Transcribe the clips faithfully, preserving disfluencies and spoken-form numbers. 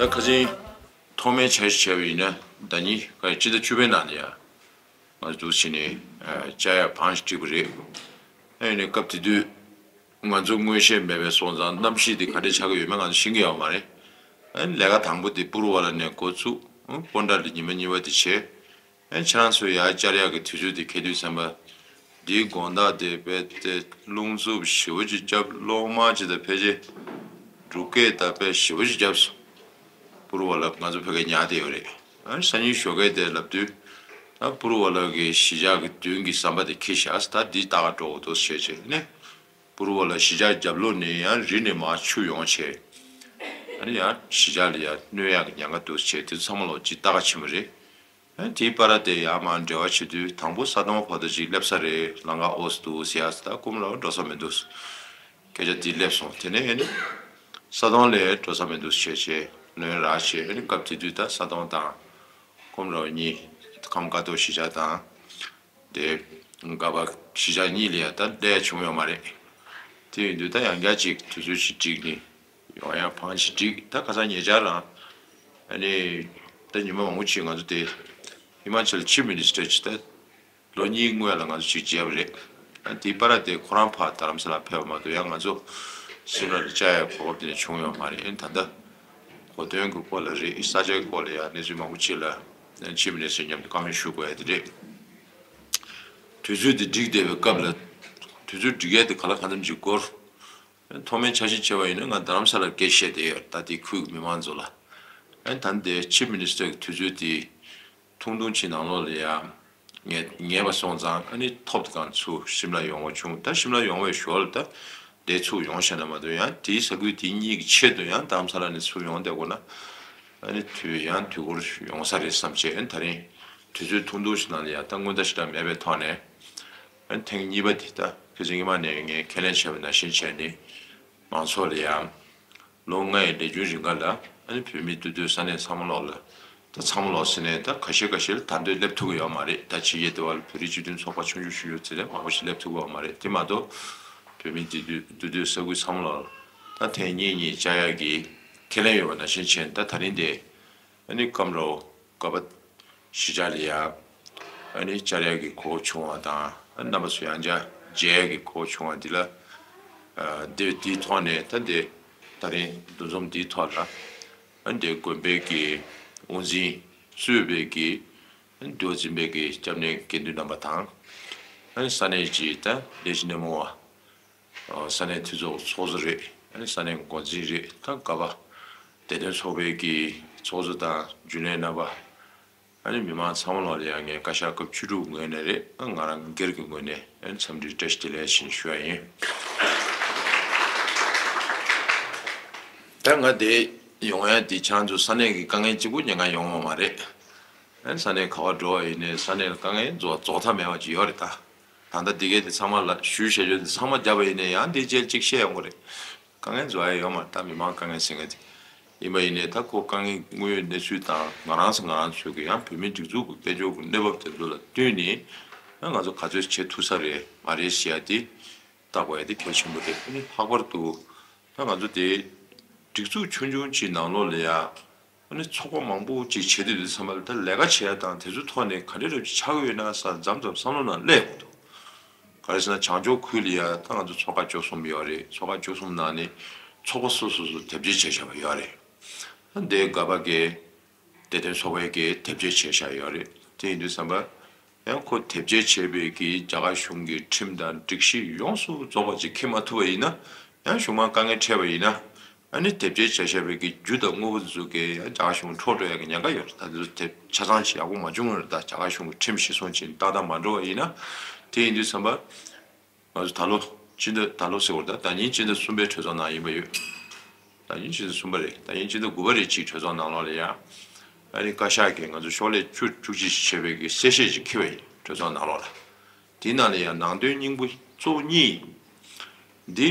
ད་ཁ་ཆེན་ཐོག་མའི་འཆར་གཞི་བྱས་པ་ཡིན་ན་ཟླ་ཉིན་ག་ཕྱི་ཟླ་བཅུ་པའི་ནང་ནས་ཡ་ང་ཚོ་འདུག་བྱས་ནས་བཅར་ཡ་བང་ཞིག་བསྒྲིགས་པ་རེད། ཨ་ནི་སྐབས་དེ་དུས་ང་ཚོ་མངོན་ཤེས་མེད་པའི་སོང་ཙང་གནམ་གཤིས་དེ་ག་འདྲ་ཆགས་ཀྱི་ཡོད་མེད་ང་ཚོ་ཤེས་ཀྱི་ཡོད་མ་རེད། ཨ་ནི་ལས་ཀ་དང་པོ་དེ་པུ་རུ་ཝ་ལ་ནས་འགོ་བཙུགས། སྤོན་ཊ་ལ་ཉི་མ་གཉིས་པ་དེ་བྱས། ཨ་ནི་ཁྱེད་རང་ཚོ་ཡར་བཅར་ཡག་གི་དུས་ཚོད་དེ་འཁེལ་དུས་ཙམ་པ། འདིའི་དགོང་དག་དེ་རྦད་དེ་རླུང་འཚུབ་ཞེ་པོ་ཅིག་བརྒྱབ། གློག་དམར་ཅིག་དང་ཕལ་ཆེར་འབྲུག་སྐད་དང་དཔེ་ཞེ་པོ་ཅིག་བརྒྱབ་སོང་། པུ་རུ་ཝ་ལ་ང་ཚོ་ཕ་གིར་ཉར་བསྡད་ཡོད་རེད། ཨ་ནི་སང་ཉིན་ཞོགས་ཀས་དེ་ལབ་དུས། ད་པུ་རུ་ཝ་ལ་གི་གཞིས་ཆགས་ཀྱི་མདུན་གྱི་ཟམ་པ་དེ་འཁེལ་བཞག་ད་འདི་ལྟ་ག་འགྲོ་དགོས་འདུག་བྱས་བྱས་ནས། པུ་རུ་ཝ་ལ་གཞིས་ཆགས་རྒྱབ་ལོགས་ནས་ཡང་རི་ནས་མར་ཆུ་ཡོང་བྱས། ཨ་ནི་ཡང་གཞིས་ཆགས་ལ་ཡང་གནོད་ཡག་གི་ཉེན་ཁ་འདུག་བྱས་དེ་ཚོ་ཚང་མ་ལོག་ཅིག་ལྟ་ག་ཕྱིན་པ་རེད། ཨ་ནི་དེའི་བར་དེ་ཡར་མར་འབྲེལ་བ་བྱེད་དུས་དང་པོ་ས་དོང་བར་དུ་ཅིག་སླེབས་ས་རེད། ལམ་ཁ་ཨོ་སི་འདུག་ཟེར་ཡ་ད་ཀུན་ལ་འགྲོ་ས་མི་འདུག་སྐད་ཆ་དེ་སླེབས་སོང་། དེ་ནས་ཨ་ནི་ས་དོང་ལ་འགྲོ་ས་མི་འདུག་བྱས་བྱས་ལོན་རག་བྱས། ཨ་ནི་སྐབས་དེ་དུས་ད་ས་དོང་དང་ཀུན་ལ་གཉིས། ཁམས་དཀར་སྟོད་གཞིས་ཆགས་དང་། དེ་སྒ་པ་གཞིས་ཆགས་གཉིས་ལ་ཡ་ད་སླེབས་བྱུང་ཡོད་མ་རེད། དེ་ཡིན་དུས་ད་ཡང་བསྐྱར་ཅིག་དུས་ཚོད་ཅིག་བསྒྲིགས་ནས་ཡོང་ཡ་བང་ཞིག་བསྒྲིགས། ད་ཁ་སང་ཉེ་ཆར་རང་ཨ་ནི་ད་ཉི་མ་མང་པོ་ཅིག་ང་ཚོ་དེ་ཧི་མ་ཅལ་ཆིབ་མི་ནི་སི་ཊར་ཅིག་ད་ལོ་གཉིས་སྔོན་ལ་ང་ཚོ་ཅིག་མཇལ་བ་རེད། ཨ་དེའི་བར་དེ་ཁོ་རང་ཕར་རྡ་རམ་ས་ལ་ཕེབས་པ་མ་གཏོགས་ཡང་ང་ཚོ་སིམ་ལ་ལ་བཅར་ཡ་གོ་སྐབས་དེ་འདྲ་བྱུང་ཡོད་མ་རེད། ཨ་ནི་ད་ལྟ་གོ་སྟོན་གྱི་སྐོར་ལ་རེད། ས་ཆའི་སྐོར་ལ་ཡང་གནས་ཚུལ་མང་པོ་ཅིག་ལ་ཆིབ་མི་ནི་སི་ཊར་མཉམ་དུ་བཀའ་མོལ་ཞུ་དགོས་ཡ་དེ་རེད། དུས་ཚོད་དེ་བསྒྲིགས་བསྡད་པའི་སྐབས་ལ། དུས་ཚོད་སྒྲིག་ཡས་དེ་ག་ལ་གང་འཚམ་ཅིག་འགོར། ཐོག་མའི་འཆར་གཞི་བྱས་པ་ཡིན་ན་ང་རྡ་རམ་ས་ལར་སྐད་བཤད་བསྡད་ཡོད། ད་དེ་ཁུལ་གྱི་མི་མང་ཚོ་ལ། ཨ་ནི་ད་ལྟའི་ཆིབ་མི་ནི་སི་ཊར་གྱི་དུས་ཚོད་དེ་ཐུང་ཐུང་ཅིག་ནང་ལོགས་ལ་ཡ་ངེས་ངེས་པ་སོང་ཙང་ཨ་ནི་ཐོབ་ཐང་ཚུར་ཤིམ་ལ་ཡོང་བ་བྱུང་། ད་ཤིམ་ལ་ཡོང་བའི་ཞོར་ལ་ད་དེ་ཚུར་ཡོང་ཤེས་ན་མ་གཏོགས་ཡང་དེའི་ས་ཁུལ་དེ་གཉིས་ཀྱི་ཆེད་དུ་ཡང་རྡ་རམ་ས་ལ་ནས་ཚུར་ཡོང་བསྡད་དགོས་ན་ཨ་ནི་དུས་ཡང་དུས་འགོར་ཡོང་ས་རེད་བསམ་བྱས། ཨ་ནི་ད་རིང་དུས་ཚོད་ཐུང་ཐུང་ཞིག་ནང་ལ་ཡ་ད་སྔོན་བརྡ་ཞེ་དྲག་མེད་པའི་ཐོག་ནས། ཨ་ནི་ཐེངས་གཉིས་པ་འདི་ད་ཁ་སང་ཉི་མ་ནས་ངས་ཁས་ལེན་བྱས་པ་ནང་བཞིན་བྱས་ནས་མང་ཚོགས་ལ་ཡང་ལོ་ལྔ་ཡི་ལས་རྒྱུན་རིང་ག་ལ་ཨ་ནི་བོད་མི་འདུས་སྡོད་ས་གནས་ཚང་མ་ལོག་ལ་ད་ཚང་མ་ལོག་ཟེར་ནས་ད་ཁ་ཤས་ཁ་ཤས་ལ་ད་འདོད་སླེབས་ཐུབ་ཀྱི་ཡོད་མ་རེད། ད་ཕྱི་རྒྱལ་དེ་བ་ལ་བོད་རིགས་སྤྱི་མཐུན་ཚོགས་པ་ཆུང་ཆུང་ཆུང་ཆུང་ཟེར་ནས་མང་པོ་ཞིག་སླེབས་ཐུབ་ཀྱི་ཡོད་མ་རེད། དེ་མ་གཏོགས་བོད་མི་འདུས་སྡོད་འདུས་སྡོད་ས་ཁུལ་ཚང་མ་ལོག་ལ་ད་ཐེངས་གཉིས་གཉིས་བཅར་ཡག་གི་ཁས་ལེན་ཡོད་པ་ནང་བཞིན་བྱས་ནས་ད་ད་རིང་དེ་ཨ་ནི་སྐམ་རོ། སྒ་པ་གཞིས་ཆགས་ལ་ཡ་ཨ་ནི་བཅར་ཡག་གི་གོ་སྐབས་བྱུང་བ་དང་། ཨ་རྣམ་པ་ཚོ་ཡང་བསྐྱར་མཇལ་ཡག་གི་གོ་སྐབས་བྱུང་བ་འདི་ལ། ཨ་འདི་འདིའི་ཐོག་ནས་ད་འདི་ད་རིང་འདུ་འཛོམས་འདིའི་ཐོག་ལ་ཨ་འདི་དགོན་པའི་གི་དབུ་འཛིན་གཙོས་པའི་གི་འདུལ་བ་འཛིན་པའི་གི་སྐྱབས་གནས་དགེ་འདུན་རྣམ་པ་དང་། ཨ་ནི་ས་གནས་ཀྱི་ད་ལས་བྱེད་སྣེ་མོ་བ། ས་གནས་འཐུས་ཚོགས་ཚོགས་གཙོ་རེད། ས་གནས་འགོ་འཛིན་རེད། ད་སྒ་པ་བདེ་དོན་ཚོགས་པའི་གི་ཚོགས་གཙོ་དང་རྒྱུན་ལས་རྣམ་པ། ཨ་ནི་མི་མང་ཚང་མ་ལོག་ལ་ཡང་ངས་བཀའ་ཤག་སྐབས་བཅུ་དྲུག་ངོས་ནས་རེད། ང་རང་སྒེར་གྱི་ངོས་ནས་འཚམས་འདྲི་བཀྲ་ཤིས་བདེ་ལེགས་ཞེས་ཞུ་ཡ་ཡིན། ད་ང་དེ་ཡོང་ཡ་དེ་ཁྱེད་རང་ཚོ་ས་གནས་ཀྱི་དཀའ་ངལ་གཅིག་པུ་ཉན་ག་ཡོང་བ་མ་རེད། ཨ་ས་གནས་ག་པར་འགྲོ་བ་ཡིན་ནའི་ས་གནས་ལ་དཀའ་ངལ་རྫོགས་རྫོགས་མཐའ་མེད་པ་ཅིག་ཡོད་རེད་ད། ད་ལྟ་འདི་གའི་དེ་ཚང་མ་ལ་ཞུས་བྱ་རྒྱུ་དེ་ཚང་མ་བརྒྱབ་པ་ཡིན་ནའི་ཡང་འདི་རྗེས་གཅིག་བཤད་ཡོང་གི་རེད། དཀའ་ངལ་རྫོགས་ཡ་ཡོད་མ་རེད་ད། མི་མང་དཀའ་ངལ་ཟེར་མཁན་དེ་ཡིན་པ་ཡིན་ནའི་ད་ཁོ་དཀའ་ངལ་དངོས་ཡོད་གནས་ཚུལ་དང་ང་རང་ཚོ་ང་རང་ཚོ་གི་ཡང་བོད་མིའི་སྒྲིག་འཛུགས་ཀྱི་དཔལ་འབྱོར་གྱི་གནས་བབ་དེ་ཚོ་ལ་བསྟུན་ནས་ཡང་ང་ཚོ་ག་ཚོད་བྱེད་ཐུབ་ས་རེད་མ་རེད་ཟེར་ཡ་དེ། བལྟ་དགོས་ཡ་དེ་གལ་ཆེན་པོ་རེད། ཨ་ནི་ལྷག་པར་དུ་ད་ང་ཚོ་དེ་སྒྲིག་འཛུགས་ཆུང་ཆུང་ཅིག་ནང་ལོགས་ལ་ཡ་ཨ་ནི་ཚོགས་པ་མང་པོ་ཅིག་བྱེད་དུས་དུས་ཙམ་པ་ལ་ད་ལས་ཀ་བྱེད་ཡ་དང་དེ་ཚོའི་ཐོག་ནས་ག་འདྲ་རབ་ཅིག་ཆགས་ཀྱི་ཡོད་ན་ས་མཚམས་མཚམས་བསམ་བློ་ནང་སླེབས་ཡོང་གི་འདུག་ག་རེ་ཟེར་ན་བྱང་ཕྱོགས་ཁུལ་ལ་ཡ་ད་ང་ཚོ་ཚོགས་ཁག་བཅུ་གསུམ་ཡོད་རེད། ཚོགས་ཁག་བཅུ་གསུམ་ནང་ནས་ཚོགས་པ་སོ་སོ་སོ་དེབ་སྐྱེལ་བྱས་བཞག་པ་ཡོད་རེད། ད་འདི་ག་པ་གི་བདེ་དོན་ཚོགས་པའི་གི་དེབ་སྐྱེལ་བྱས་བཞག་ཡོད་རེད། དེ་ཡིན་དུས་ཙམ་པ། ཡང་ཁོ་དེབ་སྐྱེལ་བྱས་པའི་གི་རྒྱ་གར་གཞུང་གི་ཁྲིམས་དང་སྒྲིག་གཞི་ཡོངས་སུ་རྫོགས་པ་ཅིག་འཁྱེར་མ་ཐུབ་པ་ཡིན་ན། ཡང་གཞུང་མང་དཀའ་ངལ་འཕྲད་པ་ཡིན་ན། ཨ་ནི་དེབ་སྐྱེལ་བྱས་བཞག་པའི་གི་རྒྱུ་དང་དངོས་པོ་དེ་ཚོ་གི་ཡང་རྒྱ་གར་གཞུང་འཕྲོག་འགྲོ་ཡ་གི་ཉེན་ཁ་ཡོད་རེད། ད་དེ་ཚོ་དེབ་ཆ་ཚང་ཅིག་ཡག་པོ་མ་བྱུང་བ་རེད། ད་རྒྱ་གར་གཞུང་གི་ཁྲིམས་གཞི་བཟུང་བྱས་ཏག་ཏག་མ་འགྲོ་བ་ཡིན་ན། དེ་ཡིན་དུས་ཙམ་པ། ང་ཚོ་ད་ལོ་སྤྱི་ཟླ་ད་ལོ་ཟེར་བར་ད་ད་ཉིན་སྤྱི་ཟླ་གསུམ་པའི་གྲོས་ཚོགས་ནང་ཡིན་པ་ཡོད། ད་ཉིན་སྤྱི་ཟླ་གསུམ་པ་རེད། ད་ཉིན་སྤྱི་ཟླ་དགུ་པ་རེད། གཅིག་གྲོས་ཚོགས་ནང་ལོགས་ལ་ཡང་ཨ་ནི་བཀའ་ཤག་གིས་ང་ཚོ་ཤོག་ལྷེ་བཅུ་བཅུ་གཅིག་བྱས་པའི་གི་གསལ་བཤད་ཅིག་འཁྱེར་བ་ཡིན། གྲོས་ཚོགས་ནང་ལོགས་ལ། དེའི་ནང་ལ་ཡང་ནང་དོན་སྙིང་པོ་གཙོ་བོ་གཉིས་ཡིན། འདི་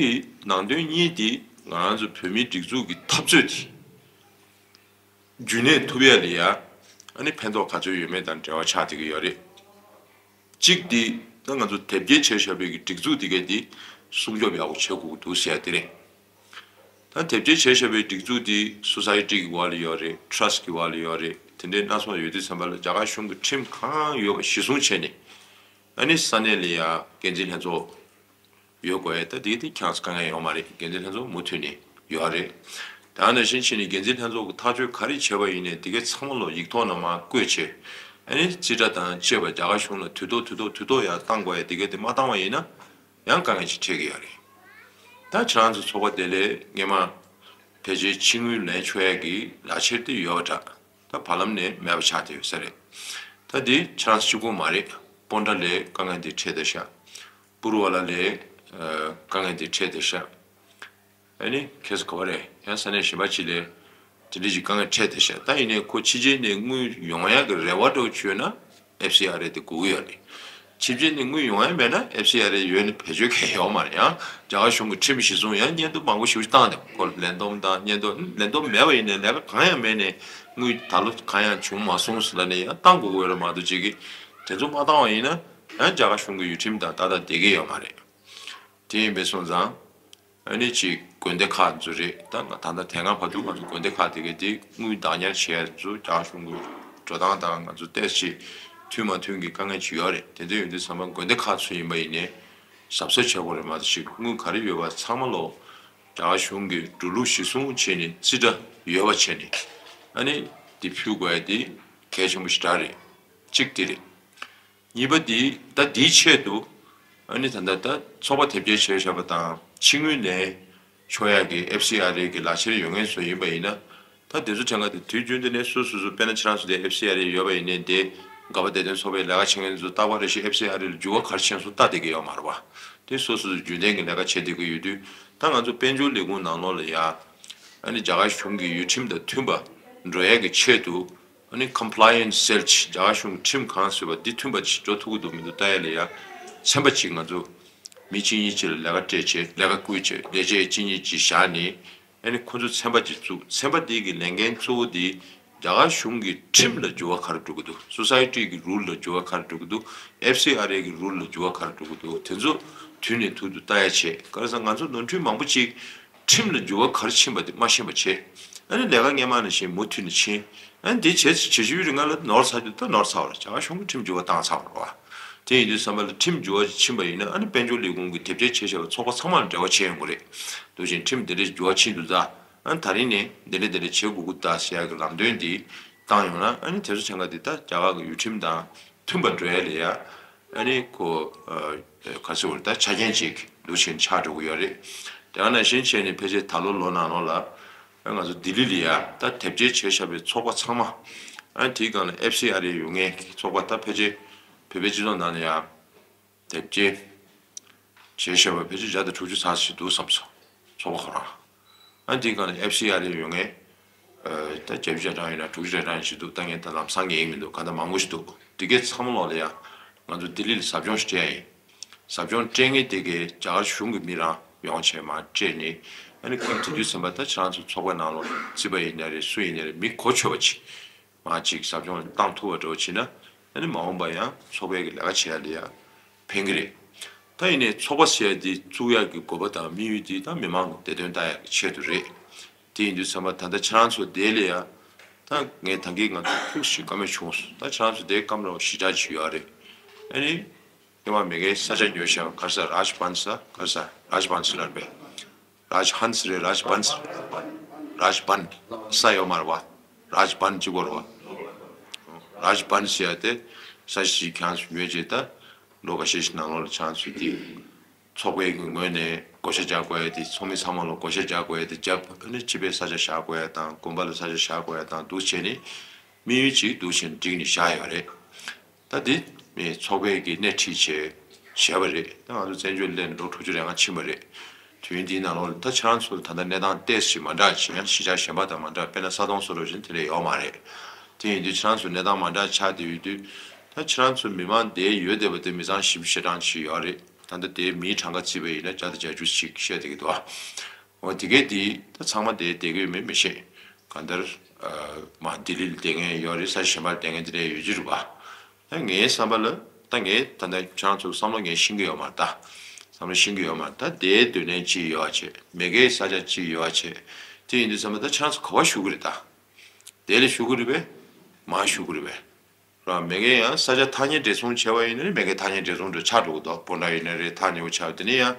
ནང་དོན་གཉིས་འདི་ང་རང་ཚོ་བོད་མིའི་སྒྲིག་འཛུགས་ཀྱི་འཐབ་རྩོད་དེ། རྒྱུན་གནས་ཐུབ་ཡ་ལ་ཡ་ཨ་ནི་ཕན་ཐོགས་ག་ཚོད་ཡོད་མེད་དང་འབྲེལ་བ་ཆགས་བསྡད་ཀྱི་ཡོད་རེད། གཅིག་འདི་ད་ང་ཚོ་དེབ་སྐྱེལ་བྱས་བཞག་པའི་གི་སྒྲིག་འཛུགས་འདི་གས་འདི་སྲུང་སྐྱོབ་ཡག་པོ་བྱེད་དགོས་ཀྱི་འདུག་ཟེར་ཡ་དེ་རེད། ད་དེབ་སྐྱེལ་བྱས་བཞག་པའི་སྒྲིག་འཛུགས་འདི་སོ་སའི་ཊི་གི་འོག་ལ་ཡོད་རེད། ཊ་ར་སི་ཊི་གི་འོག་ལ་ཡོད་རེད། དེ་འདྲའི་སྣ་ཚོགས་ཡོད་དུས་ཙམ་པ་ལ་རྒྱ་གར་གཞུང་གི་ཁྲིམས་གང་ཡོད་པ་གཞི་བཟུང་བྱས་ནས་ཨ་ནི་ས་གནས་ལ་ཡ་འགན་འཛིན་ལྷན་ཚོགས་ཡོད་དགོས་ཡ། ད་དེ་དེ་ཁྱེད་རང་ཚོ་དཀའ་ངལ་ཡོད་མ་རེད། འགན་འཛིན་ལྷན་ཚོགས་མུ་མཐུད་ནས་ཡོད་རེད། ད་ནང་བཞིན་བྱས་ནས་འགན་འཛིན་ལྷན་ཚོགས་ཀྱི་ཐག་གཅོད་ག་རེ་བྱས་པ་ཡིན་ནའི་དེ་གའི་ཚང་མ་ལོ་ཡིག་ཐོག་ནང་མར་བཀོད་བྱས། ཨ་ནི་རྩིས་ཁྲ་དང་བཅས་པ་རྒྱ་གར་གཞུང་ལ་དུས་ཐོག་དུས་ཐོག་དུས་ཐོག་ཡར་བཏང་དགོས་ཡ། དེ་གའི་དེ་མ་བཏང་བ་ཡིན་ན་ཡང་དཀའ་ངལ་ཅིག་འཕྲད་ཀྱི་ཡོད་རེད། ད་ཁྱེད་རང་ཚོ་ཚོགས་པ་དེ་ལས་སྔས་མ་ཕལ་ཆེར་ཕྱི་དངུལ་ལེན་ཆོག་ཡ་གི་ལག་ཁྱེར་དེ་ཡོད་པ་འདྲ། ད་བར་ལམ་ནས་མེད་པ་ཆགས་བསྡད་ཡོད་ས་རེད། ད་འདི་ཁྱེད་རང་ཚོ་གཅིག་པོ་མ་རེད། སྤོན་ཊ་ལ་དཀའ་ངལ་འདི་འཕྲད་བསྡད་ཤག་པུ་རུ་ཝ་ལ་ལ་དཀའ་ངལ་འདི་འཕྲད་བསྡད་ཤག་ཨ་ནི་ཁྱེད་ཚོ་ག་པར་རེད། ཡང་ས་གནས་གཞན་པ་ཅིག་ལ་དེ་འདྲ་ཞིག་དཀའ་ངལ་འཕྲད་བསྡད་ཤག་ད་ཡིན་ནའི་ཁོ་ཕྱི་རྒྱལ་ནས་དངུལ་ཡོང་ཡག་གི་རེ་བ་འདྲ་བོ་བྱུང་ན་ཨེཕ་སི་ཨར་ཨེ་དེ་དགོས་ཀྱི་ཡོད་རེད། ཕྱི་རྒྱལ་ནས་དངུལ་ཡོང་ཡག་མེད་ན་ཨེཕ་སི་ཨར་ཨེ་ཡོད་ན་བེད་སྤྱོད་གང་ཡང་ཡོད་མ་རེད། ཡང་རྒྱ་གར་གཞུང་གི་ཁྲིམས་གཞི་བཟུང་ཡང་སྙན་ཐོ་མང་པོ་ཞེ་པོ་ཅིག་བཏང་འདུག་ཁོ་ལ་ལན་འདེབས་དང་སྙན་ཐོ་ལན་འདེབས་མེད་པ་ཡིན་ནའི་ལས་ཀ་གང་ཡང་མེད་ནའི་དངུལ་ད་ལོ་གང་ཡང་བྱུང་མ་སོང་ཟེར་ལབ་ནས་ཡང་བཏང་དགོས་ཀྱི་ཡོད་རེད་མ་གཏོགས་ཅིག་གིས་དེ་ཚོ་མ་བཏང་བ་ཡིན་ན་ཡང་རྒྱ་གར་གཞུང་གི་ཡུལ་ཁྲིམས་དང་ཏག་ཏག་བསྡད་ཀྱི་ཡོད་མ་རེད། དེ་ཡིན་པས་སོང་ཙང་། ཨ་ནི་ཅིག་དགོན་སྡེ་ཁག་ཚོ་རེད། ད་ང་ད་ལྟ་དེ་སྔ་བར་དུ་ང་ཚོ་དགོན་སྡེ་ཁག་དེ་གའི་དེ་དངུལ་བདག་ཉར་བྱེད་ཡ་ཚོ་རྒྱ་གར་གཞུང་གི་འགྲོ་སྟངས་དང་ང་ཚོ་ཏོག་ཙམ་མཐུན་མ་མཐུན་གྱི་དཀའ་ངལ་ཅིག་ཡོད་རེད། དེ་འདྲ་ཡོང་དུས་ཙམ་པ་དགོན་སྡེ་ཁག་ཚོ་ཡིན་པ་ཡིན་ནའི་གཟབ་གཟབ་བྱེད་དགོས་རེད་མ་གཏོགས་ཅིག་དངུལ་ག་རེ་ཡོད་པ་ཚང་མ་ལོ་རྒྱ་གར་གཞུང་གི་འགྲོ་ལུགས་གཞིར་བཟུང་བྱས་ནས་རྩིས་ཁྲ་ཡོད་པ་བྱས་ནས་ཨ་ནི་དེ་ཕུལ་དགོས་ཡ་དེ་གལ་ཆེན་པོ་ཞེ་དྲག་རེད། གཅིག་དེ་རེད། གཉིས་པ་འདི་ད་འདིའི་ཆེད་དུ་ཨ་ནི་ད་ལྟ་ད་ཚོགས་པ་དེབ་སྐྱེལ་བྱས་བཞག་པ་དང་ཕྱི་དངུལ་ལེན་ཆོག་ཡག་གི་ཨེཕ་སི་ཨར་ཨེ་གི་ལག་ཁྱེར་ཡོད་མཁན་ཚོ་ཡིན་པ་ཡིན་ན་ད་དེ་ཚོ་ཐད་ཀར་དུ་དུས་རྒྱུན་དུ་ནས་སོ་སོ་སོ་དཔེར་ན་ཁྱེད་རང་ཚོ་དེ་ཨེཕ་སི་ཨར་ཨེ་ཡོད་པ་ཡིན་ནའི་དེ་ག་པ་བདེ་དོན་ཚོགས་པའི་ལས་ཀ་བྱེད་མཁན་ཚོ་རྟག་པར་རེ་ཞིག་ཨེཕ་སི་ཨར་ཨེ་ལ་འགྱུར་བ་ག་རེ་ཕྱིན་སོང་ལྟ་བསྡད་ཀྱི་ཡོད་མ་རེད་པ། དེ་སོ་སོ་སོ་རྒྱུན་ལྡན་གྱི་ལས་ཀ་བྱེད་བསྡད་ཀྱི་ཡོད་དུས་ད་ང་ཚོ་དཔལ་འབྱོར་ལས་ཁུངས་ནང་ལོགས་ལ་ཡ་ཨ་ནི་རྒྱ་གར་གཞུང་གི་ཡུལ་ཁྲིམས་དང་མཐུན་པ་འགྲོ་ཡག་གི་ཆེད་དུ། ཨ་ནི་compliance cell་ཅིག་རྒྱ་གར་གཞུང་གི་ཁྲིམས་གང་བཟོས་པ་འདི་མཐུན་པ་ཅིག་འགྲོ་ཐུབ་ཀྱི་འདུག་མི་འདུག་ལྟ་ཡ་ལ་ཡ་ཚན་པ་ཅིག་ང་ཚོ་མི་གཅིག་གཉིས་ཅིག་ལ་ལས་ཀ་སྤྲད་བྱས་ལས་ཀ་བསྐུལ་བྱས་ལས་བྱེད་གཅིག་གཉིས་ཅིག་བཞག་ནས་ཨ་ནི་ཁོ་ཚོ་ཚན་པ་ཅིག་བཙུགས། ཚན་པ་འདི་གི་ལས་འགན་གཙོ་བོ་འདི་རྒྱ་གར་གཞུང་གི་ཁྲིམས་ལ་འགྱུར་བ་ག་རེ་འགྲོ་གི་འདུག society་གི་rule་ལ་འགྱུར་བ་ག་རེ་འགྲོ་གི་འདུག་ཨེཕ་སི་ཨར་ཨེ་གི་rule་ལ་འགྱུར་བ་ག་རེ་འགྲོ་གི་འདུག་དེ་ཚོ་དུས་ནས་དུས་སུ་ལྟ་ཡ་བྱས། ག་རེ་ཟེར་ན་ང་ཚོ་ནོར་འཁྲུལ་མང་པོ་ཅིག་ཁྲིམས་ལ་འགྱུར་བ་ག་རེ་ཕྱིན་པ་དེ་མ་ཤེས་པ་བྱས། ཨ་ནི་ལས་ཀ་སྔས་མ་ནང་བཞིན་མུ་མཐུད་ནས་ཕྱིན། ཨ་ནི་དེ་བྱས་བྱེད་ཤུལ་རིང་ང་ལ་ནོར་ཚར་རྒྱུ་ད་ནོར་ཚར་བ་རེད། རྒྱ་གར་གཞུང་གིས་ཁྲིམས་འགྱུར་བ་བཏང་ཚར་བ་རེད་བ། དེ་ཡིན་དུས་ཙམ་པ་ལ་ཁྲིམས་འགྱུར་བ་ཕྱིན་པ་ཡིན་ན་ཨ་ནི་དཔལ་འབྱོར་ལས་ཁུངས་ཀྱི་དེབ་སྐྱེལ་བྱས་བཞག་པའི་ཚོགས་པ་ཚང་མ་ལ་འབྲེལ་བ་བྱེད་ཡོང་གི་རེད། འདུག་ཅིང་ཁྲིམས་དེ་འདྲའི་འགྱུར་བ་ཕྱིན་འདུག་ད། ཨ་ནི་ད་རིང་ནས་འདི་འདྲ་འདི་འདྲ་བྱེད་དགོས་ཀྱི་ད་ཟེར་ཡག་གི་ལམ་སྟོན་འདི་བཏང་ཡོང་ན་ཨ་ནི་དེ་ཚོ་ཆ་འགའ་འདི་ད་རྒྱ་གར་གྱི་ཡུལ་ཁྲིམས་དང་མཐུན་པ་འགྲོ་ཡ་ལ་ཡ། ཨ་ནི་ཁོ་ཨ་ག་ཟེར་བ་ད་ཆ་རྐྱེན་ཅིག་འདུག་ཆེན་ཆགས་འགྲོ་གི་ཡོད་རེད། དེ་ག་ནང་བཞིན་བྱས་ནས་ཕལ་ཆེར་ད་ལོ་ལོ་ནང་ལོགས་ལ་ཨ་ང་ཚོ་ལྡི་ལི་ལ་ཡ་ད་དེབ་སྐྱེལ་བྱས་བཞག་པའི་ཚོགས་པ་ཚང་མ་ཨ་ནི་དེའི་སྒང་ལ་ཨེཕ་སི་ཨར་ཨེ་ཡོད་མཁན་གྱི་ཚོགས་པ་ད་ཕལ་ཆེར་བོད་པའི་སྤྱི་ཚོགས་ནང་ལ་ཡ་དེབ་སྐྱེལ་བྱས་བཞག་པ་ཕལ་ཆེར་བརྒྱ་དང་དྲུག་ཅུ་ཙམ་ཞིག་འདུག་བསམ་སོང་། ཚོགས་པ་ཁོ་རང་ ཨ་འདི་ག་ནས་ཨེཕ་སི་ཨར་ཡོད་ངེས། ད་བརྒྱད་ཅུ་གྱ་གྲངས་ཡོད་ན་དྲུག་ཅུ་གྱ་གྲངས་ཞིག་འདུག་ད་ངས་ད་ལམ་སང་ངས་ཡིན་མི་འདུག་ག་ད་མང་པོ་ཞིག་འདུག་འདི་གའི་ཚང་མ་ལོག་ལ་ཡ་ང་ཚོ་ལྡི་ལི་ལ་ཟབ་སྦྱོང་ཞིག་སྤྲད་ཡིན། ཟབ་སྦྱོང་སྤྲད་མཁན་དེ་གའི་རྒྱ་གར་གཞུང་གི་མི་རང་ཡོང་བྱས་མར་སྤྲད་ནས་ཨ་ནི་ཁོང་དེ་དུས་ཙམ་པ་ད་ཁྱེད་རང་ཚོ་ཚོགས་པའི་ནང་ལོགས་རྩིས་པ་ཡིན་ན་རེད་སུ་ཡིན་ན་རེད་མི་གོ་ཆོད་པ་ཅིག་མར་ཅིག་ཟབ་སྦྱོང་བཏང་ཐུབ་པ་འདྲ་བོ་བྱས་ན་ཨ་ནི་མ་འོངས་པ་ཡང་ཚོགས་པའི་གི་ལས་ཀ་བྱེད་ཡ་ལ་ཡ་ཕན་གི་རེད། ད་ཡིན་ནའི་ཚོགས་པ་ཟེར་ཡ་འདི་བཙུགས་ཡ་གི་དགོས་པ་དང་དམིགས་ཡུལ་འདི་ད་མི་མང་གི་བདེ་དོན་ལྟ་ཡ་གི་ཆེད་དུ་རེད། དེ་ཡིན་དུས་ཙམ་པ་ད་ལྟ་ཁྱེད་རང་ཚོ་དེ་ལ་ཡ་ད་ངས་ད་གིན་ང་ཚོ་ཐུགས་ཞིག་བཀའ་མོལ་བྱུང་སོང་། ད་ཁྱེད་རང་ཚོ་དེ་སྐམ་རོགས་ཞི་དྲག་ཅིག་ཡོད་རེད། ཨ་ནི་ཉི་མ་མེ་གའི་ས་ཆ་ཉོས་ཤག་གར་ས་རཱཇ་བན་ས་གར་ས་རཱཇ་བན་ས་ལར་པས། རཱཇ་ཧན་ས་རེད། རཱཇ་བན་ས་རཱཇ་བན་ས་ཡོད་མ་རེད་བ། རཱཇ་བན་གཅིག་པོ་རེད་བ། རཱཇ་བན་ས་ཡ་དེ་ས་ཞིག་ཁྱང་སུ་ཉོས་རྗེས་ད་ལོ་ཁ་ཤས་ཤིག་ནང་ལོགས་ལ་ཁྱང་སུ་དེ། ཚོགས་པའི་གི་ངོས་ནས་བགོ་བཤའ་རྒྱག་དགོས་ཡ་དེ་ཚོགས་མི་ཚང་མ་ལ་བགོ་བཤའ་རྒྱག་དགོས་ཡ་དེ་རྒྱབ་ཨ་ནི་སྤྱི་པའི་ས་ཆ་བཞག་དགོས་ཡ་དང་དགོན་པ་ལ་ས་ཆ་བཞག་དགོས་ཡ་དང་འདུག་བྱས་ནས་དམིགས་ཡུལ་གཅིག་འདུག་བྱས་ནས་བསྒྲིགས་ནས་བཞག་ཡོད་རེད། ད་དེ་མི་ཚོགས་པའི་གི་སྣེ་ཁྲིད་བྱས་བྱས་པ་རེད། ད་ང་ཚོ་བཙན་བྱོལ་སླེབས་ནས་ལོ་དྲུག་ཅུ་རེ་ལྔ་ཕྱིན་པ་རེད། དུས་ཡུན་འདིའི་ནང་ལོགས་ལ་ད་ཁྱེད་རང་ཚོ་ད་ལྟ་གནས་སྟངས་ཏོག་ཙམ་མ་འདྲ་ཞིག་ཡང་གཞིས་ཆགས་གཞན་པ་དང་མ་འདྲ་དཔེར་ན་ས་དོང་སོགས་འདྲ་བཞིན་དེ་འདྲ་ཡོད་མ་རེད། དེ་ཡིན་དུས་ཁྱེད་རང་ཚོ་གནས་སྟངས་མ་འདྲ་ཆགས་བསྡད་ཡོད་དུས་ད་ཁྱེད་རང་ཚོ་མི་མང་དེ་ཡོད་བསྡད་པ་དེ་མི་ཚང་བཞི་བཅུ་ཞེ་གྲངས་ཅིག་ཡོད་རེད། ད་ལྟ་དེའི་མིའི་གྲངས་ཀ་བརྩིས་པ་ཡིན་ན་བརྒྱ་དང་བརྒྱད་ཅུ་ཅིག་བཤད་བསྡད་ཀྱི་འདུག་འོ་དེ་གས་དེ་ད་ཚང་མ་དེ་བསྡད་ཀྱི་ཡོད་མེད་མི་ཤེས། གང་ལྟར་མ་ལྡི་ལི་ལ་བསྡད་མཁན་ཡོད་རེད། ས་གཞན་པ་ལ་བསྡད་མཁན་དེ་འདྲ་ཡོད་ཀྱི་རེད་པ། ད་ངའི་བསམ་པ་ལ་ད་ངས་ད་ལྟ་ཁྱེད་རང་ཚོ་བསམ་བློ་ངས་ཤེས་ཀྱི་ཡོད་མ་རེད་ད། བསམ་བློ་ཤེས་ཀྱི་ཡོད་མ་རེད་ད། དེའི་སྡོད་གནས་གཅིག་ཡོད་བྱས་མེ་གའི་ས་ཆ་གཅིག་ཡོད་བྱས། དེ་ཡིན་དུས་ཙམ་པ་ད་ཁྱེད་རང་ཚོ་ག་པར་བཞུགས་ཀྱི་རེད་ད། དེ་ལ་བཞུགས་ཀྱི་རེད་པས། མར་བཞུགས་ཀྱི་རེད་པས། ར་མེ་གའི་ཡང་ས་ཆ་ཐག་ཉེ་འབྲེལ་ཚོང་བྱས་པ་ཡིན་ན་མེ་གའི་ཐག་ཉེ་འབྲེལ་ཚོང་འགྲོ་ཆགས་འགྲོ་གི་འདུག་བོད་འདྲ་ཡིན་ན་རེད་ཐག་ཉེ་བོ་ཆགས་དེ་ནས་ཡང་།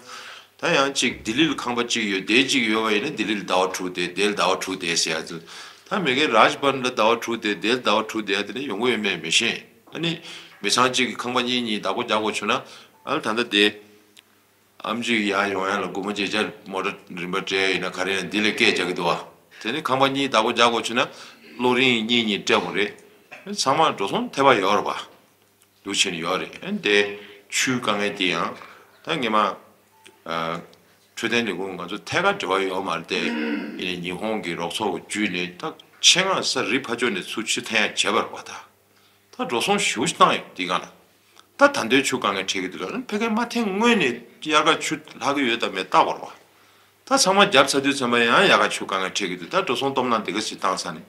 ད་ཡང་གཅིག་ལྡི་ལི་ལ་ཁང་པ་གཅིག་ཡོད་དེ་གཅིག་ཡོད་པ་ཡིན་ན་ལྡི་ལི་ལ་ཟླ་བ་དྲུག་བསྡད་དེ་ལ་ཟླ་བ་དྲུག་བསྡད་ཟེར་ཡ་ཚོ། ད་མེ་གའི་རཱཇ་བན་ལ་ཟླ་བ་དྲུག་བསྡད་དེ་ལ་ཟླ་བ་དྲུག་བསྡད་ཡ་དེ་ནས་ཡོང་གི་ཡོད་མེད་མི་ཤེས། ཨ་ནི། མི་ཚང་གཅིག་གིས་ཁང་པ་གཉིས་གཉིས་བདག་པོ་རྒྱག་དགོས་བྱུང་ན། ཨ་ལ་ད་ལྟ་དེ། ཨམ་ཆི་ཡར་ཡོང་ཡ་ལ་སྒོར་མོ་བརྒྱད་བརྒྱ་མོ་ཊ་རིན་པ་སྤྲད་ཡ་ཡིན་ན་ག་རེ་ཡང་འདི་ལས་སྐད་རྒྱག་གི་འདུག་བ། དེ་ནི་ཁང་པ་གཉིས་བདག་པོ་རྒྱག་དགོས་བྱུང་ན་གློག་རིན་གཉིས་གཉིས་སྤྲད་དགོས་རེད། ཚང་མ་འགྲོ་སོང་ཐེབས་པ་ཡོད་རེད་བ། འདུག་བྱས་ནས་ཡོད་རེད། ཨ་ནི་དེ་ཆུའི་དཀའ་ངལ་དེ་ཡང་ད་ངེད་མ། འཕྲོད་བསྟེན་ལས་ཁུངས་ང་ཚོ་ཐད་ཀར་འབྲེལ་བ་ཡོད་མ་རེད་དེ། ཡིན་ནའི་ཉི་ཧོང་གི་རོགས་ཚོགས་བརྒྱུད་ནས་ད་ཆེད་མངགས་ས་རི་ཕ་ཕྱོགས་ནས་ཚུར་ཆུ་འཐེན་ཡ་བྱས་པ་རེད་བ་ད། ད་འགྲོ་སོང་ཞེ་པོ་ཞིག་བཏང་ཡོད་འདི་ག་ལ། ད་ད་འདོད་ཆུ་དཀའ་ངལ་འཕྲད་ཀྱི་འདུག་ལ་ཕ་གིར་མ་འཐེན་སྔོན་ནས་དབྱར་ཁ་ཆུ་ལྷག་གི་ཡོད་དམ་མེད་བལྟ་དགོས་རེད་བ། ད་ཚང་མ་བརྒྱབ་ཚར་དུས་ཚང་མ་ཡང་དབྱར་ཁ་ཆུ་དཀའ་ངལ་འཕྲད་ཀྱི་འདུག་ད་འགྲོ་སོང་སྟོབས་ན་འདི་ག་ཞིག་བཏང་ཚར་ནས།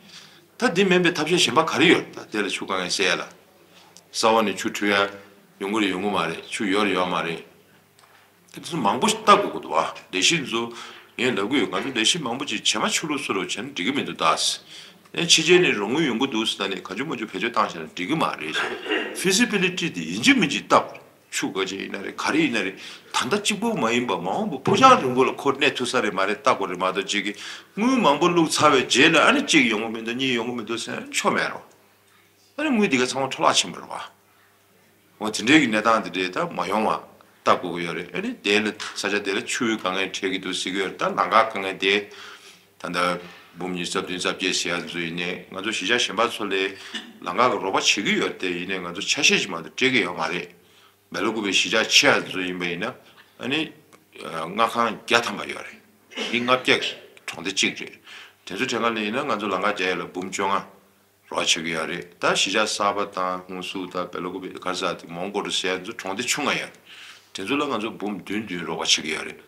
ད་འདི་མིན་པའི་ཐབས་ཤེས་གཞན་པ་ག་རེ་ཡོད་ད་དེ་ལ་ཆུ་དཀའ་ངལ་སེལ་ཡ་ལ། ས་འོག་ནས་ཆུ་འཁྲུ་ཡ་ཡོང་གི་རེད་ཡོང་གི་མ་རེད་ཆུ་ཡོད་རེད་ཡོད་མ་རེད། དེ་ཚོ་མང་པོ་ཞིག་ལྟ་དགོས་ཀྱི་འདུག་ཨ། ལས་གཞི་འདི་ཚོ་ངས་ལབ་ཀྱི་ཡོད། ང་ཚོ་ལས་གཞི་མང་པོ་ཅིག་བྱེ་མ་ཆུ་ལུག་སུ་རུ་བྱས་ན་འགྲིག་གི་མི་འདུག་ད། ཨེ་ཕྱི་རྒྱལ་ནས་རོགས་དངུལ་ཡོང་གི་འདུག་ཟེར་ད་ནས་ག་ཅུ་མ་ཅུ་བེད་སྤྱོད་བཏང་བྱས་ན་འགྲིག་གི་མ་རེད། ཕི་སི་བི་ལི་ཊི་དེ་ཡིན་གཅིག་མིན་གཅིག་ལྟ་དགོས། ཆུ་ག་ཅིག་ཡིན་ན་རེད་ག་རེ་ཡིན་ན་རེད། ད་ལྟ་གཅིག་པོ་མ་ཡིན་པ་མ་འོངས་པ་ཕུགས་རྒྱང་རིང་པོ་ལ་ཁོ་གནས་ཐུབ་ས་རེད་མ་རེད་ལྟ་དགོས་རེད་མ་གཏོགས་གཅིག་གིས་དངུལ་མང་པོ་བླུགས་ཚར་བའི་རྗེས་ལ་ཨ་ནི་གཅིག་ཡོང་གི་མི་འདུག་གཉིས་ཡོང་གི་མི་འདུག་ཟེར་ན་ཆོ་མེད་རོ། ཨ་ནི་དངུལ་འདི་ག་ཚང་མ་འཕྲོ་བརླག་ཕྱིན་པ་རེད་བ། འོ་དེ་འདྲའི་གི་གནས་སྟངས་དེ་འདྲའི་ད་མ་ཡོང་བ་ལྟ་དགོས་ཀྱི་ཡོད་རེད། ཨ་ནི་དེ་ལ་ས་ཆ་དེ་ལ་ཆུའི་དཀའ་ངལ་འཕྲད་ཀྱི་འདུག་ཟེར་གྱི་ཡོད་རེད། ད་ལམ་ཁ་དཀའ་ངལ་དེ་ད་ལྟ་འབུམ་ཉི་ཤུ་རྩ་བདུན་རྩ་བརྒྱད་ཟེར་ཡ་ཚོ་ཡིན་ནའི་ང་ཚོ་གཞིས་ཆགས་གཞན་པ་ཚོ་ལས་ལམ་ཁ་གི་རོགས་པ་བྱེད་ཀྱི་ཡོད་རེད་དེ་ཡིན་ནའི་ང་ཚོ་ཆ་ཤས་ཅིག་མ་གཏོགས་སྤྲད་ཀྱི་ཡོད་མ་རེད། སྦེལ་ཀོབ་པའི་གཞིས་ཆགས་ཆེ་བ་ཚོ་ཡིན་པ་ཡིན་ན་ཨ་ནི་མངའ་ཁང་བརྒྱ་ཐམ་པ་ཡོད་རེད། མི་ལྔ་བརྒྱ་གྲོང་སྡེ་གཅིག་རེད། དེ་ཚོ་དྲན་ག་ལ་ཡིན་ན་ང་ཚོ་ལམ་ཁ་རྒྱག་ཡ་ལ་འབུམ་བཅོ་ལྔ། རོགས་བྱེད་ཀྱི་ཡོད་རེད། ད་གཞིས་ཆགས་གསར་པ་དང་ཧུན་སུར་དང་སྦེལ་ཀོབ་ག་ས་དེ་མོན་གྷོ་རུ་ཟེར་ཡ་ཚོ་གྲོང་སྡེ་ཆུང་ང་ཡོད། དེ་ཚོ་ལ་ང་ཚོ་འབུམ་བདུན་བདུན་རོགས་པ་བྱེད་ཀྱི་ཡོད་རེད།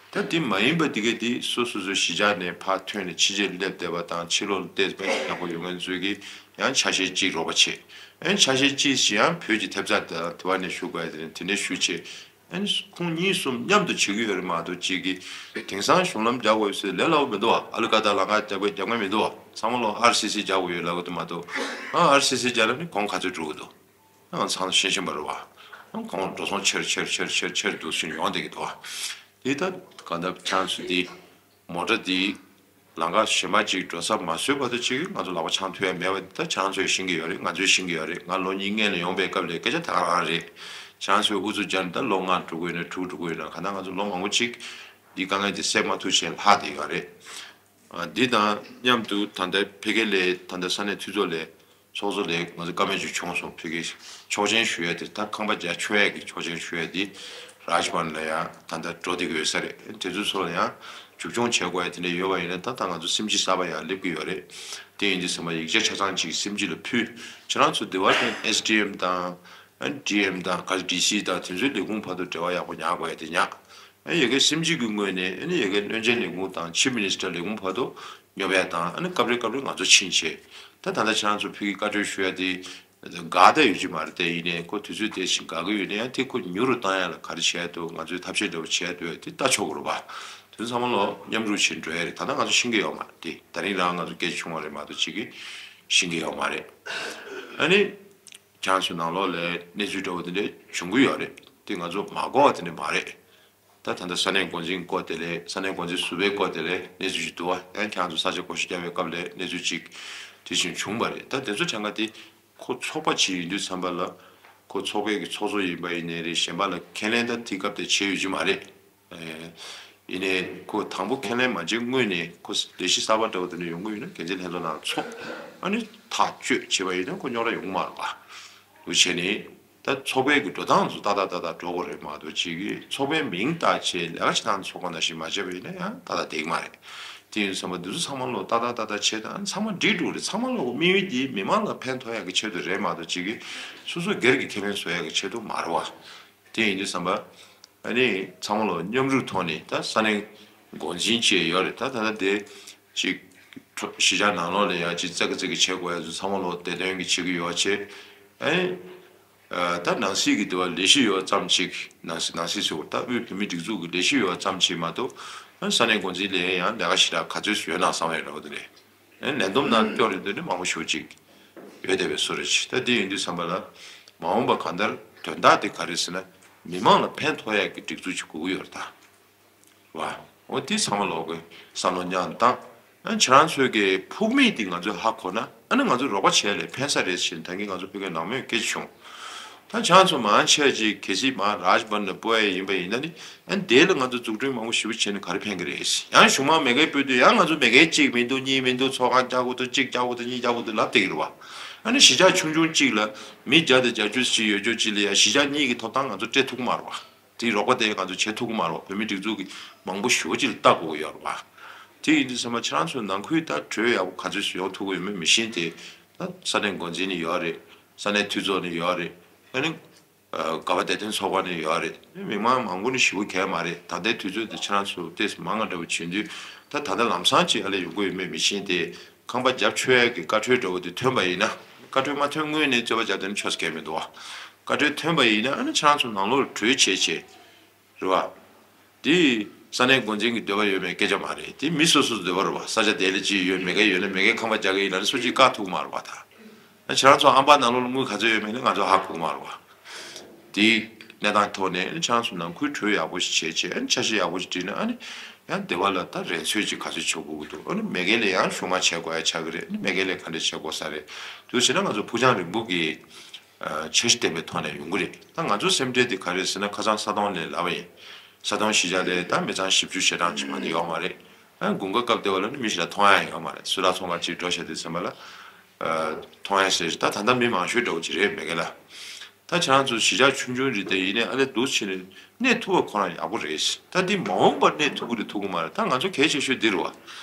ད་དེ་མ་ཡིན་པ་དེ་གས་དེ་སོ་སོ་སོ་གཞིས་ཆགས་ནས་ཕར་ཐོན་ནས་ཕྱི་རྒྱལ་སླེབས་བསྡད་པ་དང་ཕྱི་ལོགས་ལ་བལྟས་པ་ཡག་པོ་ཡོང་མཁན་ཚོས་ཀྱིས་ཡང་ཆ་ཤས་གཅིག་རོགས་པ་བྱེད། ཡང་ཆ་ཤས་གཅིག་ཞིག་ཡང་བོད་ཀྱི་ཐེབས་རྩ་དང་དེ་བ་ནས་ཞུ་དགོས་ཡ་དེ་ནས་དེ་འདྲས་ཞུ་བྱེད། ཨ་ནི་ཁོང་གཉིས་གསུམ་མཉམ་དུ་བྱེད་ཀྱི་ཡོད་རེད་མ་གཏོགས་གཅིག་གིས་དེང་སང་གཞུང་ལམ་རྒྱག་དགོས་ཟེར་ལས་སླ་པོ་མི་འདུག་བ། ཨ་ལི་ཀ་དང་ལམ་ཁ་རྒྱག་དགོས་རྒྱག་མཁན་མི་འདུག་བ། ཚང་མ་ལོ་ཨར་སི་སི་རྒྱག་དགོས་ཡོད་ལབ་གི་འདུག་མ་གཏོགས། ཨ་ཨར་སི་སི་རྒྱག་ལ་ནི་གོང་ག་ཚོད་འགྲོ་གི་འདུག་ཨ་ཚང་ཤེས་བཞིན་པ་རེད་བ། ཨ་གོང་འགྲོ་སོང་ཆེར་ཆེར་ཆེར་ཆེར་ཆེར་འདུག་ཕྱིན་ཡོང་བསྡད་ཀྱི་འདུག་བ། དེ་ལྟར་གང་ལྟར་ཁྱེད་རང་ཚོ་འདི། མོ་ཊ་འདི་ལམ་ཁ་གཞན་པ་ཅིག་འགྲོ་ས་མ་བཟོས་བར་དུ་ཅིག་ང་ཚོ་ལག་པ་འཆང་ཐུབ་ཡ་མེད་པ་འདི་ད་ཁྱེད་རང་ཚོས་ཤེས་ཀྱི་ཡོད་རེད། ང་ཚོས་ཤེས་ཀྱི་ཡོད་རེད། ང་ལོ་གཉིས་སྔོན་ལ་ཡོང་པའི་སྐབས་ལ་སྐད་ཆ་ད་ག་རང་རེད། ཁྱེད་རང་ཚོས་ཨུ་ཚུགས་རྒྱག་ནས་ད་ལོ་ལྔ་འགྲོ་གི་ཡོད་ན་དྲུག་འགྲོ་གི་ཡོད་ན་ག་ད་ང་ཚོ་ལོ་མང་པོ་ཅིག་འདི་དཀའ་ངལ་འདི་སེལ་མ་ཐུབ་བྱས་ལྷག་བསྡད་ཡོད་རེད། འདི་དང་མཉམ་དུ་ད་ལྟ་ཕ་གི་ལ་ད་ལྟ་ས་གནས་འཐུས་ཚོགས་ལ། ཚོགས་གཙོ་ལས་ང་ཚོ་བཀའ་མོལ་ཅིག་བྱུང་སོང་། ཕ་གི་ཆོག་མཆན་ཞུ་ཡ་དེ་ད་ཁང་པ་རྒྱ་ཆོག་ཡ་གི་ཆོག་མཆན་ཞུ་ཡ་དེ་རཱཇ་བྷན་ལ་ཡང་ད་ལྟ་འགྲོ་བསྡད་ཀྱི་ཡོད་ས་རེད། དེ་ཚོའི་ཚོགས་ལ་ཡང་ མཇུག་སྐྱོང་བྱེད་དགོས་ཡ་དེ་འདྲ་ཡོད་པ་ཡིན་ན། ད་ད་ང་ཚོ་སེམས་ཅན་གསར་པ་ཡར་སླེབས་ཀྱི་ཡོད་རེད། དེ་ཡིན་དུས་ཙམ་པ་ཡིག་ཆ་ཆ་ཚང་ཅིག་སེམས་ཅན་ལ་ཕུལ། ཁྱེད་རང་ཚོ་འདི་བར་དེ་ཨེས་ཌི་ཨེམ་དང་ཨ་ཌི་ཨེམ་དང་ག་ཌི་སི་དང་དེ་ཚོའི་ལས་ཁུངས་བར་དུ་འབྲེལ་བ་ཡག་པོ་ཉར་དགོས་ཡ་དེ་ཉར། ཨ་ཡ་གི་སེམས་ཅན་གྱི་ངོས་ནས་ཨ་ནི་ཡ་གི་བློན་ཆེན་ལས་ཁུངས་དང་ཆིབ་མི་ནི་སི་ཊར་ལས་ཁུངས་བར་དུ་སྙོབ་ཡ་དང་། ཨ་ནི་སྐབས་རེ་སྐབས་རེ་ང་ཚོ་ཕྱིན་བྱས། ད་ད་ལྟ་ཁྱེད་རང་ཚོ་ཕ་གི་བཀའ་འཁྲོལ་ཞུ་ཡ་དེ་འགག་བསྡད་ཡོད་ཀྱི་མ་རེད། དེ་ཡིན་ནའི་ཁོ་དུས་ཚོད་དེ་བཞིན་འགག་གི་ཡོད་ན་ཡང་། དེ་ཁོ་མྱུར་རུ་བཏང་ཡ་ལ་ག་རེ་བྱས་འདུག་ང་ཚོས་ཐབས་ཤེས་འདྲ་བོ་བྱས་འདུག་དེ་ལྟ་ཆོག་གི་རེད་པ། དེ་ཚང་མ་ལོ་མཉམ་རུབ་བྱས་འགྲོ་ཡ་རེད། ད་ལྟ་ང་ཚོ་ཤེས་ཀྱི་ཡོད་མ་རེད། དེ་ད་རིང་རང་ང་ཚོ་སྐད་ཆ་བྱུང་བ་རེད་མ་གཏོགས་ཅིག་གིས་ཤེས་ཀྱི་ཡོད་མ་རེད། ཨ་ནི་ཁྱེད་རང་ཚོ་ནང་ལོགས་ལ་གནས་ཚུལ་འདྲ་བོ་དེ་འདྲ་བྱུང་གི་ཡོད་རེད། དེ་ང་ཚོ་མ་གོ་བ་དེ་འདྲ་མ་རེད། ད་ད་ལྟ་ས་གནས་འགོ་འཛིན་སྐོར་དེ་ལས། ས་གནས་འགོ་འཛིན་ཟུར་པའི་སྐོར་དེ་ལས་གནས་ཚུལ་ཞིག་འདུག་པ། ཡང་ཁྱེད་རང་ཚོ་ས་ཆ་བགོ་བཤའ་རྒྱག་པའི་སྐབས་ལ་གནས་ཚུལ་ཅིག་དེ་བཞིན་བྱུང་བ་རེད། ད་དེ་ཚོ་གྲངས་ཀ་དེ་ཁོ་ཚོགས་པ་ཅིག་ཡིན་དུས་ཙམ་པ་ལ། ཁོ་ཚོགས་པའི་གི་ཚོགས་གཙོ་ཡིན་པ་ཡིན་ནའི་རེད། གཞན་པ་ལ་ཁས་ལེན་ད་དེ་སྐབས་དེ་བྱས་ཡོད་ཀྱི་མ་རེད། ཨེ། ཡིན་ནའི་ཁོ་དང་པོ་ཁས་ལེན་མ་བྱས་སྔོན་ནས་ཁོ་ལས་གཞི་གསར་པ་འདྲ་བོ་དེ་འདྲ་ཡོང་གི་ཡོད་ན་འགན་འཛིན་ལྷན་ཚོགས་ནང་ཚོགས། ཨ་ནི་ཐག་གཅོད་བྱས་པ་ཡིན་ན་ཁོ་རྙོག་དྲ་ཡོང་གི་མ་རེད་པ། འདུག་བྱས་ནས། ད་ཚོགས་པའི་གི་འགྲོ་སྟངས་ཚོ་ཏག་ཏག་ཏག་ཏག་འགྲོ་དགོས་རེད་མ་གཏོགས། ཅིག་གིས་ཚོགས་པའི་མིང་བཏགས་བྱས་ལས་ཀ་བྱེད་སྟངས་ཚོགས་པ་ནང་བཞིན་མ་བྱས་པ་ཡིན་ན་ཡང་ཏག་ཏག་བསྡད་ཀྱི་མ་རེད། དེ་ཡིན་དུས་ཙམ་པ་འདི་ཚོ་ཚང་མ་ལོ་ཏག་ཏག་ཏག་ཏག་བྱས་དང་། ཚང་མ་འགྲིག་འགྲོ་རེད། ཚང་མ་ལོ་དམིགས་ཡུལ་འདི་མི་མང་ལ་ཕན་ཐོགས་ཡག་གི་ཆེད་དུ་རེད་མ་གཏོགས། ཅིག་གིས་སོ་སོ་སྒེར་གྱི་ཁེ་ཕན་བཟོ་ཡག་གི་ཆེད་དུ་མ་རེད་པ། དེ་ཡིན་དུས་ཙམ་པ། ཨ་ནི་ཚང་མ་ལོ་མཉམ་རུབ་ཐོག་ནས། ད་ས་གནས་འགོ་འཛིན་བཅས་ཡོད་རེད། ད་ད་ལྟ་དེ་ཅིག་གཞིས་ཆགས་ནང་ལོགས་ལ་ཡ་ཅིག་ཙག་གི་ཙིག་གི་བྱེད་དགོས་ཡ་ཚོ་ཚང་མ་ལོ་བདེ་དོན་གྱི་བྱེད་ཀྱི་ཡོད་པ་བྱས། ཨ་ནི་ཨ། ད་ནང་སྲིད་ཀྱི་འདི་བ་ལས་གཞི་ཡོད་ཙམ་ཅིག་ནང་སྲིད། ནང་སྲིད་ཟེར་བ་ད་དབུས་བོད་མིའི་སྒྲིག་འཛུགས་ཀྱི་ལས་གཞི་ཡོད་ཙམ་ཅིག་མ་གཏོགས། ཨ། ས་གནས་འགོ་འཛིན་ལ་ཡང་ལས་ཀ་ཞེ་དྲག་ག་ཚོད་ཡོད་ན་བསམ་ཡ་འདྲ་བོ་དེ་རེད། ཨ། ལས་བསྡོམས་ནང་སྐྱོར་རེ་འདོད་ན་མང་པོ་ཞེ་པོ་ཅིག་ཡོད་བསྡད་པའི་བཟོ་འདྲ་ཅིག་ད་དེ་ཡིན་དུས་ཙམ་པ་ལ། མ་འོངས་པ་གང་ལྟར་དོན་དག་དེ་ག་རེ་ཟེར་ན། མི་མང་ལ་ཕན་ཐོགས་ཡག་གི་སྒྲིག་འཛུགས་ཅིག་དགོས་ཀྱི་ཡོད་རེད་ད། བ། འོ་དེ་ཚང་མ་ལོག་གི་བསམ་བློ་མཉམ་བཏང་། ཨ། ཁྱེད་རང་ཚོའི་གི་ཕུགས་དམིགས་དེ་ང་ཚོས་ཧ་གོ་ན། ཨ་ནི་ང་ཚོ་རོགས་པ་བྱས་ལས་ཕན་ས་རེད་ཟེར་ནས་ད་གིན་ང་ཚོ་ཕ་གིར་ནང་མོས་སྐད་ཆ་བྱུང་། ད་ཁྱེད་རང་ཚོ་མང་ཆེ་ཅིག་གལ་སྲིད་མ་རཱཇ་བྷན་ལ་སྤོ་ཡ་ཡིན་པ་ཡིན་ན་ནི། ཨ་ནི་དེ་ལ་ང་ཚོ་འཛུགས་སྐྲུན་མང་པོ་ཞེ་པོ་བྱས་ནས་ག་རེ་ཕན་གི་རེད། ཡང་གཞུང་མང་མེ་ཀལ་སྤོས་དུས་ཡང་ང་ཚོ་མེ་ཀལ་གཅིག་མི་འདུག་གཉིས་མི་འདུག་ཚོགས་ཁང་རྒྱག་དགོས་འདུག་གཅིག་རྒྱག་དགོས་འདུག་གཉིས་རྒྱག་དགོས་འདུག་ལབ་བསྡད་ཀྱི་རེད་པ། ཨ་ནི་གཞིས་ཆགས་ཆུང་ཆུང་གཅིག་ལ་མི་བརྒྱ་དང་བརྒྱད་ཅུ་ཞིག་ཡོད་ཆོག་ཅིག་ལ་ཡ་གཞིས་ཆགས་གཉིས་ཀྱི་ཐོབ་ཐང་ང་ཚོ་སྤྲད་ཐུབ་ཀྱི་མ་རེད་པ། དེའི་རོགས་པ་དེ་ང་ཚོ་བྱེད་ཐུབ་ཀྱི་མ་རེད་པ། བོད་མིའི་སྒྲིག་འཛུགས་ཀྱིས་མང་པོ་ཞེ་པོ་ཅིག་ལ་ལྟ་དགོས་ཀྱི་ཡོད་རེད་པ། དེ་ཡིན་དུས་ཙམ་པ་ཁྱེད་རང་ཚོའི་ནང་ཁུལ་ད་གྲོས་ཡག་པོ་ག་ཚོད་ཡོང་ཐུབ་ཀྱི་ཡོད་མེད་མི་ཤེས་ཏེ། ད་ས་གནས་འགོ་འཛིན་ནི་ཡོད་རེད། ས་གནས་འཐུས་ཚོགས་ནི་ཡོད་རེད། ཨ་ནི་ཨ། ག་བ་བདེ་དོན་ཚོགས་པ་ནི་ཡོད་རེད། མི་མང་མང་པོ་ནི་ཞེ་པོ་གལ་མ་རེད། ད་ལྟའི་དུས་ཚོད་དུ་ཁྱེད་རང་ཚོ་ཏོག་ཙམ་མང་ང་འདྲ་པོ་བྱེད་དུས། ད་ད་ལྟ་ལམ་སང་ཅིག་ཨ་ལས་ཡོང་གི་ཡོད་མེད་མི་ཤེས་ཏེ། ཁང་པ་རྒྱབ་ཆོག་ཡག་གི་བཀའ་འཁྲོལ་འདྲ་པོ་དེ་ཐོན་པ་ཡིན་ན། བཀའ་འཁྲོལ་མ་ཐོན་སྔོན་ནས་རྩོད་པ་རྒྱབ་དེ་ནི་ཆོག་ས་གལ་མི་འདུག་པ། བཀའ་འཁྲོལ་ཐོན་པ་ཡིན་ན། ཨ་ནི་ཁྱེད་རང་ཚོ་ནང་ལོགས་ལ་གྲོས་བྱས་བྱས། རེད་པ། དེ་ས་གནས་འགོ་འཛིན་གྱི་འདོད་པ་ཡོད་མེད་སྐད་ཆ་མ་རེད། དེ་མི་སོ་སོའི་འདོད་པ་རེད་པ། ས་ཆ་དེ་ལ་ཅིག་ཡོད། མེ་ཀལ་ཡོད་ན་མེ་ཀལ་ཁང་པ་རྒྱག་གི་ཡིན་ལབ་ནས་སུ་གཅིག་བཀག་ཐུབ་ཀྱི་མ་རེད་པ། ད་ཨ་ཁྱེད་རང་ཚོ་ཨམ་པ་ནང་ལོགས་ལ་དངུལ་ག་ཚོད་ཡོད་མེད་ནི་ང་ཚོ་ཧ་གོ་གི་མ་རེད་པ། དེའི་གནས་སྟངས་ཐོག་ནས་ཨ་ནི་ཁྱེད་རང་ཚོ་ནང་ཁུལ་གྲོས་ཡག་པོ་ཞིག་བྱས་བྱས། ཨ་ནི་འཆར་གཞི་ཡག་པོ་ཞིག་བསྒྲིགས་ན། ཨ་ནི་ཡང་སྡེ་བ་ལ་ད་རན་ཚོད་ཅིག་ག་ཚོད་ཆགས་དགོས་ཀྱི་འདུག་ཨ་ནི་མེ་ཀལ་ལ་ཡང་གཞུང་མང་བྱེད་དགོས་ཡ་ཆགས་ཀྱི་རེད། ཨ་ནི་མེ་ཀལ་ལ་ག་འདྲ་བྱེད་དགོས་ས་རེད། དེ་བྱས་ན་ང་ཚོ་ཕུགས་རྒྱང་རིང་པོ་གི་ཨ། འཆར་གཞི་ལྡན་པའི་ཐོག་ནས་ཡོང་གི་རེད། ད་ང་ཚོའི་སེམས་ཁྲལ་དེ་ག་རེ་རེད་ཟེར་ན། ཁ་སང་ས་དོང་ནས་ལབ་པ་ཡིན། ས་དོང་གཞིས་ཆགས་ལ་ད་མི་ཚང་བཞི་བཅུ་ཞེ་གྲངས་ཅིག་མ་གཏོགས་ཡོད་མ་རེད། ཨ། དགུན་ཁ་སྐབས་དེ་བ་ལ་ནི་མི་ཞེ་དྲག་མཐོང་ཡ་ཡོད་མ་རེད། སུ་ལ་ཚོང་ཁང་ཅིག་འགྲོ་བྱས་དུས་ཙམ་པ་ལ། ཨ། མཐོང་ཡ་ཟེར། ད་ད་ལྟ་མི་མང་ཤོས་འདྲ་པོ་ཅིག་རེད་མེ་ཀལ་ལ། ད་ཁྱེད་རང་ཚོ་གཞིས་ཆགས་ཆུང་ཆུང་རེད་དེ། ཡིན་ནའི་ཨ་ལས་འདུག་བྱས་ནས་གནས་ཐུབ་པ་ཁོ་རང་ཡག་པོ་རེད། ད་འདི་མ་འོངས་པར་གནས་ཐུབ་ཀྱི་རེད་ཐུབ་ཀྱི་མ་རེད། ད་ང་ཚོ་གལ་ཆེ་ཤོས་འདི་རེད་པ།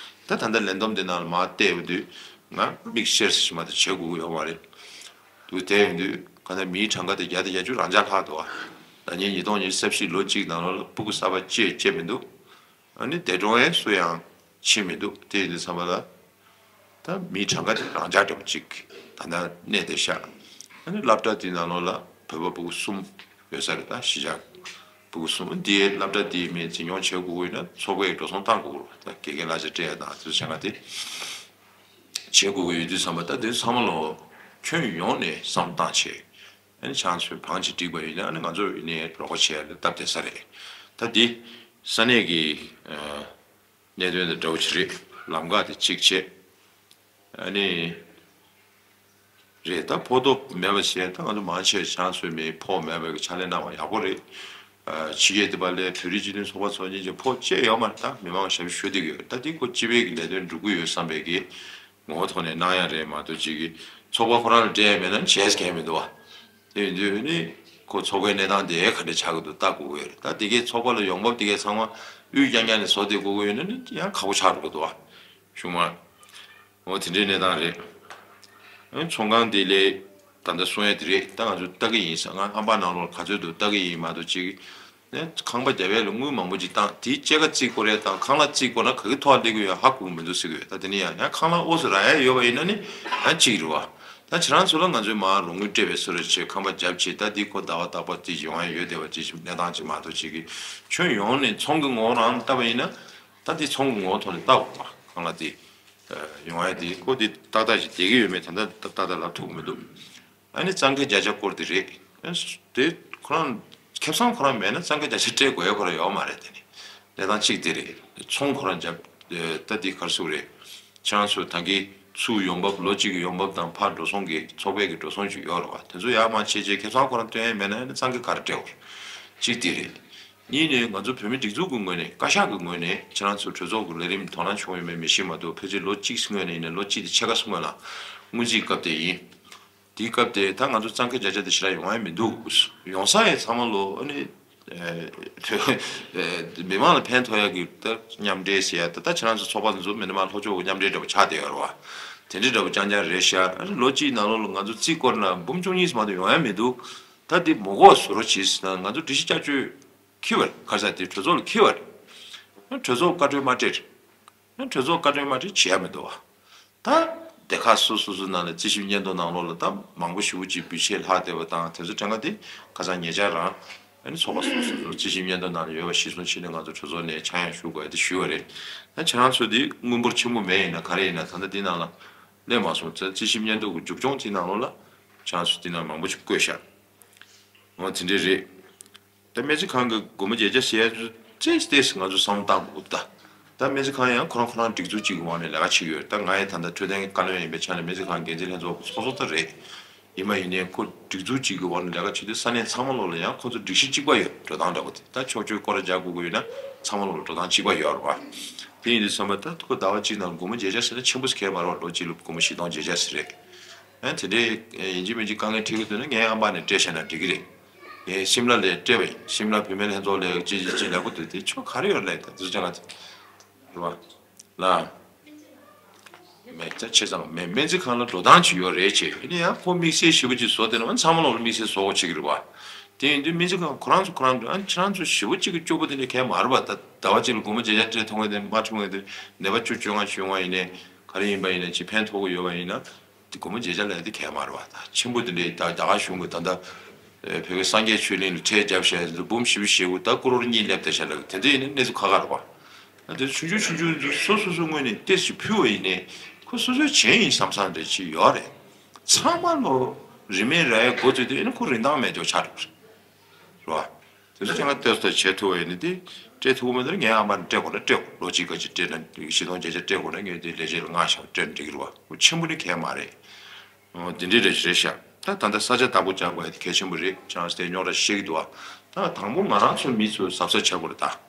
ད་ད་ལྟ་ལས་བསྡོམས་འདི་ནང་ལ་མར་བལྟས་པ་དུས། ང་མིག་ཤེར་ཞིག་མ་གཏོགས་བྱེད་དགོས་ཀྱི་ཡོད་མ་རེད། འདུག་དེ་ཡིན་དུས་གང་ལྟར་མིའི་གྲངས་ཀ་དེ་བརྒྱ་དང་བརྒྱད་ཅུ་རང་འཇགས་ལྷག་འདུག་པ། ཟླ་ཉིན་ཉིས་སྟོང་ཉི་ཤུ་རྩ་བཞི་ལོ་གཅིག་ནང་ལོགས་ལ་སྤུ་གུ་གསར་པ་གཅིག་སྐྱེས་མི་འདུག་ཨ་ནི་འདས་གྲོངས་ཡས་སུ་ཡང་ཕྱིན་མི་འདུག་དེ་ཡིན་དུས་ཙམ་པ་ལ། ད་མིའི་གྲངས་ཀ་དེ་རང་འཇགས་འདྲ་པོ་ཅིག་ད་ལྟ་གནས་བསྡད་ཤག་ཨ་ནི་སློབ་གྲྭ་དེའི་ནང་ལོགས་ལ་བོད་པ་སྤུ་གུ་གསུམ་ཡོད་ས་རེད། ད་གཞིས་ཆགས་སྤུ་གུ་གསུམ། དེའི་སློབ་གྲྭ་དེའི་མི་འཛིན་སྐྱོང་བྱེད་དགོས་ཀྱི་ཡོད་ན་ཚོགས་པས་འགྲོ་སོང་བཏང་དགོས་ཀྱི་རེད། ད་དགེ་རྒན་གླ་ཆ་སྤྲད་ཡ་དང་དེ་ཚོ་བྱེད་ཡ་དེ་བྱེད་དགོས་ཀྱི་ཡོད་དུས་ཙམ་པ། ད་དེ་ཚང་མ་ལོ་ཁྱོན་ཡོངས་ནས་བསམ་བློ་བཏང་བྱས། ཨ་ནི་ཁྱེད་རང་ཚོས་བང་ཅིག་བསྒྲིགས་པ་ཡིན་ན། ཨ་ནི་ང་ཚོ་ཡིན་ནའི་རོགས་པ་བྱེད་ཡ་ལ་སྟབས་བདེ་ས་རེད། ད་འདི་ས་གནས་ཀྱི་ཨ། གནད་དོན་དང་འདྲ་པོ་ཅིག་རེད། ལམ་ཁ་དེ་གཅིག་བྱས། ཨ་ནི་རེད། ད་ཕོགས་ཐོབ་མེད་པ་བྱས། ད་ང་ཚོ་མང་ཆེ་ཆང་སོས་མེད། ཕོགས་མེད་པའི་ཕྱག་ལས་གནང་བ་ཡག་པོ་རེད། ཨ། ཕྱི་རྒྱལ་དེ་པ་ལས་བོད་རིགས་སྤྱི་མཐུན་ཚོགས་པ་ཚོ་གཉིས་ཀྱི་ཕོགས་བཅད་ཡོད་མ་རེད། ད་མི་མང་ཞབས་ཞུ་ཞུ་བསྡད་ཀྱི་ཡོད་རེད། ད་འདི་ཁོ་སྤྱི་པའི་གི་ལས་དོན་སྒྲུབ་ཀྱི་ཡོད་བསམ་པའི་གི་ངོ་བོ་ཐོག་ནས་གནང་ཡ་རེད་མ་གཏོགས། ཅིག་གི་ཚོགས་པ་ཁོ་རང་ལ་འབྲེལ་ཡ་མེད་ན་བྱས་ཀྱི་མི་འདུག་པ། དེ་ཡིན་དུས་ནི་ཁོ་ཚོགས་པའི་གནས་སྟངས་དེ་ག་འདྲ་ཆགས་ཀྱི་འདུག་ལྟ་དགོས་ཀྱི་ཡོད་རེད། ད་དེ་གའི་ཚོགས་པ་ལ་ཡོང་འབབ་དེ་གའི་ཚང་མ་ དབུས་རྐྱང་རྐྱང་ནས་བཟོ་དེ་དགོས་དགོས་ཡོད་ན་ནི་ཡང་ཁག་པོ་ཆགས་འགྲོ་གི་འདུག་བ། གཞུང་མ། འོ་དེ་འདྲའི་གནས་སྟངས་རེད། ཨ་ནི་ཚོང་ཁང་དེ་ལས་ད་ལྟ་གསུང་ཡ་དེ་རེད། ད་ང་ཚོ་ལྟ་གི་ཡིན་ས། ང་ཨམ་པ་ནང་ལོགས་ག་ཚོད་འདུག་ལྟ་གི་ཡིན་མ་གཏོགས་ཅིག་ནས་ཁང་པ་རྒྱབ་ཡས་ལ་དངུལ་མང་པོ་ཅིག་བཏང་། དེའི་སྐྱེད་ཀ་རྩིས་སྐོར་ཡ་དང་ཁང་གླ་རྩིས་སྐོར་ན་ག་གི་ཐོག་སླེབས་ཀྱི་ཡོད་ཧ་གོ་གི་མི་འདུག་ཟེར་གི་ཡོད། ད་དེ་ནི་ཡང་ཡང་ཁང་གླ་ཨོ་སི་རག་ཡ་ཡོད་པ་ཡིན་ན་ནི་ཡང་གཅིག་རེད་བ། ད་ཁྱེད་རང་ཚོ་ལ་ང་ཚོས་མར་རོགས་དངུལ་སྤྲད་པའི་བཟོ་འདྲ་བྱས་ཁང་པ་རྒྱབ་བྱས། ད་འདི་ཁོ་ཟླ་བ་རྟག་པར་དེ་ཡོང་ཡ་ཡོད་བསྡད་པ་ཅིག་གནས་སྟངས་ཅིག་མ་གཏོགས་ཅིག་གི་ཁྱོན་ཡོངས་ནས་ཚོང་གི་ངོ་བོ་རང་ལ་ལྟ་བ་ཡིན་ན། ད་འདི་ཚོང་གི་ངོ་བོ་ཐོག་ནས་ལྟ་དགོས་པ། ཁང་གླ་དེ་ཡོང་ཡ་དེ་ཁོ་དེ་ཏག་ཏག་ཅིག་བསྡད་ཀྱི་ཡོད་མེད་ད་ལྟ་ཏག་ཏག་ལབ་ཐུབ་ཀྱི་མི་འདུག་ཨ་ནི་གཙང་ཁེ་བརྒྱ་ཆ་སྐོར་དེ་རེད། ཨ་དེ་ཁོ་རང་ཁེ་བཟང་ཁོ་རང་མེད་ན་གཙང་ཁེ་བརྒྱ་ཆ་སྤྲད་དགོས་ཡ་ཁོ་རང་ཡོད་མ་རེད། དེ་ནི་གནས་སྟངས་གཅིག་དེ་རེད། ཚོང་ཁོ་རང་རྒྱབ། ད་དེ་ག་རེ་ཟེར་དགོས་རེད། ཁྱེད་རང་ཚོ་ད་གིན་ཚུར་ཡོང་འབབ་ལོ་གཅིག་གི་ཡོང་འབབ་དང་ཕར་འགྲོ་སོང་གི་ཚོགས་པའི་གི་འགྲོ་སོང་ཅིག་ཡོད་རེད་བ། དེ་ཚོ་ཡར་མར་ཕྱེ་བྱས་ཁེ་བཟང་ཁོ་རང་སྟོན་ཡ་མེད་ན་ཨ་ནི་གཙང་ཁེ་ག་རེ་སྤྲད་དགོས་རེད། གཅིག་དེ་རེད། གཉིས་ནས་ང་ཚོ་བོད་མི་སྒྲིག་འཛུགས་ཀྱི་ངོས་ནས་བཀའ་ཤག་གི་ངོས་ནས་ཁྱེད་རང་ཚོ་གྲོས་ཚོགས་ཀྱི་ལས་རིམ་དོ་སྣང་བྱུང་ཡོད་མེད་མི་ཤེས་མ་གཏོགས་ཕལ་ཆེར་ལོ་གཅིག་སྔོན་ནས་ཡིན་ན་ལོ་གཅིག་དེ་ཕྱེད་ཀ་སྔོན་ལ་སྔོན་རྩིས་སྐབས་དེ་ཡིན། དེའི་སྐབས་དེ་ད་ང་ཚོ་གཙང་ཁེ་བརྒྱ་ཆ་དེ་ཞེ་དྲག་ཡོང་ཡ་མི་འདུག་ཡོང་ས་ཡི་ཚང་མ་ལོ་ཨ་ནི་མི་མང་ལ་ཕན་ཐོགས་ཡ་གི་ད་མཉམ་འབྲེལ་ཟེར་ཡ་ད་ད་ཁྱེད་རང་ཚོ་ཚོགས་པ་འཛུགས་མི་མང་ལྷོ་ཕྱོགས་ཀྱི་མཉམ་འབྲེལ་འདྲ་པོ་ཆགས་བསྡད་ཡོད་རེད་བ། དེ་འདྲ་འདྲ་པོ་རྐྱང་རྐྱང་རེད་ཤག་ཨ་ནི་ལོ་གཅིག་ནང་ལོགས་ལ་ང་ཚོ་རྩིས་སྐོར་ན་འབུམ་བཅུ་གཉིས་མ་གཏོགས་ཡོང་ཡ་མི་འདུག་ད་འདི་མི་དགོས་བཟོ་རོགས་བྱེད་ཟེར་ན་ང་ཚོ་སྒྲིག་གཞི་བསྐྱར་བཅོས་འཁྱེར་བ་རེད། ག་རེ་ཟེར་དེ་གྲོས་ཚོགས་ལ་འཁྱེར་བ་རེད། གྲོས་ཚོགས་བཀའ་འཁྲོལ་མ་སྤྲད། གྲོས་ཚོགས་བཀའ་འཁྲོལ་མ་སྤྲད་བྱས་མི་འདུག་བ། ད་སྡེ་ཁག་སོ་སོ་སོ་ནང་ལ་རྩིས་ཞིབ་སྙན་ཐོ་ནང་ལོགས་ལ་ད་མང་པོ་ཞེ་པོ་ཅིག་བེད་སྤྱོད་ལྷག་བསྡད་པ་དང་དེ་ཚོ་དྲན་ག་དེ་ཁ་སང་ཉེ་ཆར་རང་ཨ་ནི་ཚོགས་པ་སོ་སོ་སོ་རྩིས་ཞིབ་སྙན་ཐོ་ནང་ལ་ཡོད་པ་གཞིར་བཟུང་བྱས་ནས་ང་ཚོ་གྲོས་ཚོགས་ནས་ཆག་ཡང་ཞུ་དགོས་ཡ་དེ་ཞུས་པ་རེད། ད་ཁྱེད་རང་ཚོ་དེ་དངུལ་འབོར་ཆེན་པོ་མེད་ཡིན་ན་ག་རེ་ཡིན་ན་ད་ལྟ་འདི་ནང་ལ་སླེབས་མ་སོང་ཙང་རྩིས་ཞིབ་སྙན་ཐོ་གི་མཇུག་སྐྱོང་དེ་ནང་ལོགས་ལ་ཁྱེད་རང་ཚོ་དེ་ནང་མང་པོ་ཞིག་བཀོད་ཤག་འོ་དེ་འདྲས་རེད། ད་སྨན་རྩིས་ཁང་གི་སྒོར་མོ་བརྒྱད་བརྒྱ་ཟེར་ཡ་ཚོ་ཏོག་ཙམ་ཏོག་ཙམ་ང་ཚོ་བསམ་བློ་བཏང་དགོས་ད། ད་སྨན་རྩིས་ཁང་ཡང་ཁོ་རང་ཁོ་རང་སྒྲིག་འཛུགས་གཅིག་གི་འོག་ནས་ལས་ཀ་བྱེད་ཀྱི་ཡོད་རེད། ད་ང་ཡང་ད་ལྟ་འཕྲོད་བསྟེན་བཀའ་བློན་ཡིན་པའི་ཆ་ནས་སྨན་རྩིས་ཁང་འགན་འཛིན་ལྷན་ཚོགས་ཚོགས་གཙོ་ད་རེད། ཡིན་པ་ཡིན་ནའི་ཁོ་སྒྲིག་འཛུགས་གཅིག་གི་འོག་ནས་ལས་ཀ་བྱེད་དུས་ས་གནས་ཚང་མ་ལོག་ལ་ཡང་ཁོ་ཚོ་སྒྲིག་གཞི་གཅིག་པ་ཡོད། འགྲོ་སྟངས་འདྲ་པོ་དེ་ད་ཕྱོགས་བསྐྱོད་སྐོར་ར་རྒྱག་དགོས་ཀྱི་ཡོད་ན་ཚང་མ་ལོག་ལ་འགྲོ་སྟངས་གཅིག་པ་ཡོད་རེད་བ། དེ་ཡིན་དུས་ཙམ་པ་ད་ཁོ་ཟླ་བ་གཅིག་ནང་སྒོར་མོ་བརྒྱད་བརྒྱ་ཟེར་ན་ཆེན་པོ་ཟེར་གྱི་མ་རེད་བ། ལོ་གཅིག་ལ་སྒོར་མོ་བཞི་སྟོང་བརྒྱད་བརྒྱ་ཟེར་རེད། ཨ་དེ་འདྲའི་ཡིན་གཅིག་མིན་གཅིག་དཀའ་ངལ་འཕྲད་ཀྱི་འདུག་ན་ངའི་ཨམ་པ་ནས་སྤྲད་བཞག་ན་འགྲིག་གི་རེད། ངས་ཤིམ་ལ་ལ་སྤྲད་པ་ཡིན། ཤིམ་ལ་བུད་མེད་ལྷན་ཚོགས་ལ་ཅི་ཅི་ཅི་ལབ་ཀྱི་འདུག་དེ་ཆོ་ག་རེ་ཡོད་ལབ་ད་དུ་ཅང་ལ་རེད་བ། ལ། མེད་ད་ཆེ་ཚང་མེད། སྨན་རྩིས་ཁང་ལ་འགྲོ་སྟངས་ཅིག་ཡོད་རེད་ཅེས་ཡིན་ན་ཡང་ཁོ་དམིགས་བསལ་ཞེ་པོ་ཅིག་བཟོ་དེ་ན་ཚང་མ་ལོག་ལ་དམིགས་བསལ་བཟོ་དགོས་ཆེ་གི་རེད་བ། དེ་ཡིན་དུས་སྨན་རྩིས་ཁང་ཁོ་རང་ཚོ་ཁོ་རང་ཚོ་ཨ་ཁྱེད་རང་ཚོ་ཞེ་པོ་ཅིག་གི་སྐྱོ་པོ་དེ་འདྲ་གང་ཡང་མ་རེད་བ། ད་ཟླ་བ་གཅིག་ལ་སྒོར་མོ་བརྒྱད་བརྒྱ་སྤྲད་ཐུབ་མཁན་དེ་མ་ཐུབ་མཁན་དེ་ནད་པ་བཅུ་བཅོ་ལྔ་བཅོ་ལྔ་ཡིན་ནའི་ག་རེ་ཡིན་པ་ཡིན་ནའི་ཅིག་ཕན་ཐོགས་ཀྱི་ཡོད་པ་ཡིན་ན། དེ་སྒོར་མོ་བརྒྱད་བརྒྱ་ལབ་ཡ་དེ་གལ་མ་རེད་བ། ད་ཆེན་པོ་དེ་འདྲའི་ད་རྒྱ་གར་གཞུང་གི་ད་ལྟ་ཨེ་བོད་ཀྱི་སངས་རྒྱས་ཆོས་གླིང་ལ་ཁྲལ་བརྒྱབ་བཞག་ཡ་དེ་ཚོ་འབུམ་བཞི་བཅུ་ཞེ་དགུ་ད་ཀོ་རོར་གཉིས་སླེབས་བསྡད་བཞག་ལབ་དེ་ཚོ་ཡིན་ན་གནས་ཚུལ་ཁག་ཁག་རེད་བ། ད་དེ་ཆུང་ཆུང་ཆུང་ཆུང་ཚོ་སོ་སོ་སོ་ངོས་ནས་ཏོག་ཙམ་ཕུལ་བ་ཡིན་ནའི་ཁོ་སོ་སོའི་བྱས་ཡིན་བསམ་བསམ་འདྲ་ཅིག་ཡོད་རེད། ཚང་མ་ལོ་རིན་མེད་རག་ཡ་འགོ་བཙུགས་དུས་ཨེ་ན་ཁོ་རིན་ཐང་མེད་འཇོག་ཆགས་འགྲོ་གི་རེད། རེད་བ། དེ་ཚོ་ཅང་ལ་ལྟོས་ལྟོས་བྱེད་ཐུབ་པ་ཡིན་ན་དེ་སྤྲད་ཐུབ་ཀྱི་མེད་ན་ངའི་ཨ་མ་ནི་སྤྲད་དགོས་ན་སྤྲད་དགོས། ལོ་གཅིག་ག་ཅིག་སྤྲད་ན་བཞི་སྟོང་བརྒྱད་བརྒྱ་སྤྲད་དགོས་ན་ངས་དེ་ལས་བྱེད་ལ་མངགས་བཞག་སྤྲད་ན་འགྲིག་གི་རེད་བ། ཁོ་ཆེན་པོ་ནི་གང་ཡང་མ་རེད། འོ་དེ་འདྲའི་རེད་རེད་ཤག་ད་ད་ལྟ་ས་ཆ་བདག་པོ་རྒྱག་དགོས་ཡ་དེ་གལ་ཆེན་པོ་རེད། ཅང་སྟེ་རྙོག་དྲ་བཤད་ཀྱི་འདུག་བ། ད་དང་པོ་ང་རང་ཚོའི་མི་ཚོས་གཟབ་གཟབ་བྱ་དགོས་རེད་ད།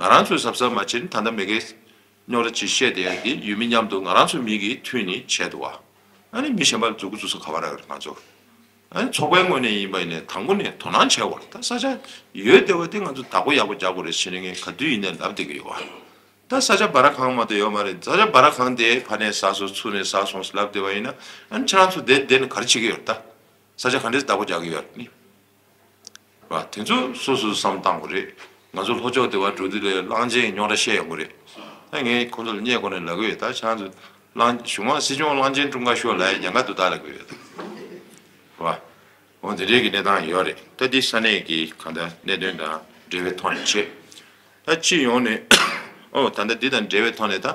ང་རང་ཚོས་གཟབ་གཟབ་མ་བྱས་ན་ད་ལྟ་མི་སྒེར་རྙོག་དྲ་ཅིག་བཤད་བསྡད་ཡ་དེ་ཡུལ་མི་མཉམ་དུ་ང་རང་ཚོའི་མི་གིས་མཐུད་ནས་བྱས་འདུག་བ། ཨ་ནི་མི་གཞན་པ་ལ་མཛུབ་གུ་བཙུགས་ས་ག་པར་ཡོད་རེད་ང་ཚོ། ཨ་ནི་ཚོགས་པའི་ངོས་ནས་ཡིན་པ་ཡིན་ནའི་དང་པོ་ནས་དོ་སྣང་བྱེད་དགོས་རེད། ད་ས་ཆ་ཡོད་བསྡད་པ་དེ་ང་ཚོ་བདག་པོ་ཡག་པོ་རྒྱག་དགོས་རེད་ཟེར་ནས་ངས་ག་དུས་ཡིན་ནའི་ལབ་བསྡད་ཀྱི་ཡོད་བ། ད་ས་ཆ་སྦ་ར་གང་མ་གཏོགས་ཡོད་མ་རེད། ས་ཆ་སྦ་ར་གང་དེ་ཕར་ནས་ཟ་སོང་ཚུར་ནས་ཟ་སོང་ཟེར་ལབ་བསྡད་པ་ཡིན་ན་ཨ་ནི་ཁྱེད་རང་ཚོ་དེ་བསྡད་ནས་ག་རེ་བྱེད་ཀྱི་ཡོད་རེད་ད། ས་ཆ་ག་འདྲས་བདག་པོ་རྒྱག་གི་ཡོད་རེད་ནི། བ། དེ་ཚོ་སོ་སོས་བསམ་བཏང་དགོས་རེད། ང་ཚོ་ལྷོ་ཕྱོགས་དེ་བ་འགྲོ་དུས་ལ་གླང་ཆེན་རྙོག་དྲ་བཤད་ཡོང་གི་རེད། ད་ངས་ཁོ་ཚོ་ལ་བརྙས་ཁོ་ནས་ལབ་གི་ཡོད། ད་ཆང་ཚོ་གླང་གཞུང་མང་སྲིད་སྐྱོང་གླང་ཆེན་ཀྲུང་ག་ཤོག་ལ་ཡང་ཉན་ག་འདུག་ད་ལབ་གི་ཡོད། བ། འོ་དེ་འདྲའི་གི་གནས་སྟངས་ཡོད་རེད། ད་འདི་ས་གནས་ཀྱི་གང་ལྟར་གནད་དོན་དང་འབྲེལ་བའི་ཐོག་ནས་བྱེད། ད་སྤྱི་ཡོངས་ནས་ཨོ་ད་ལྟ་འདི་དང་འབྲེལ་བའི་ཐོག་ནས་ད།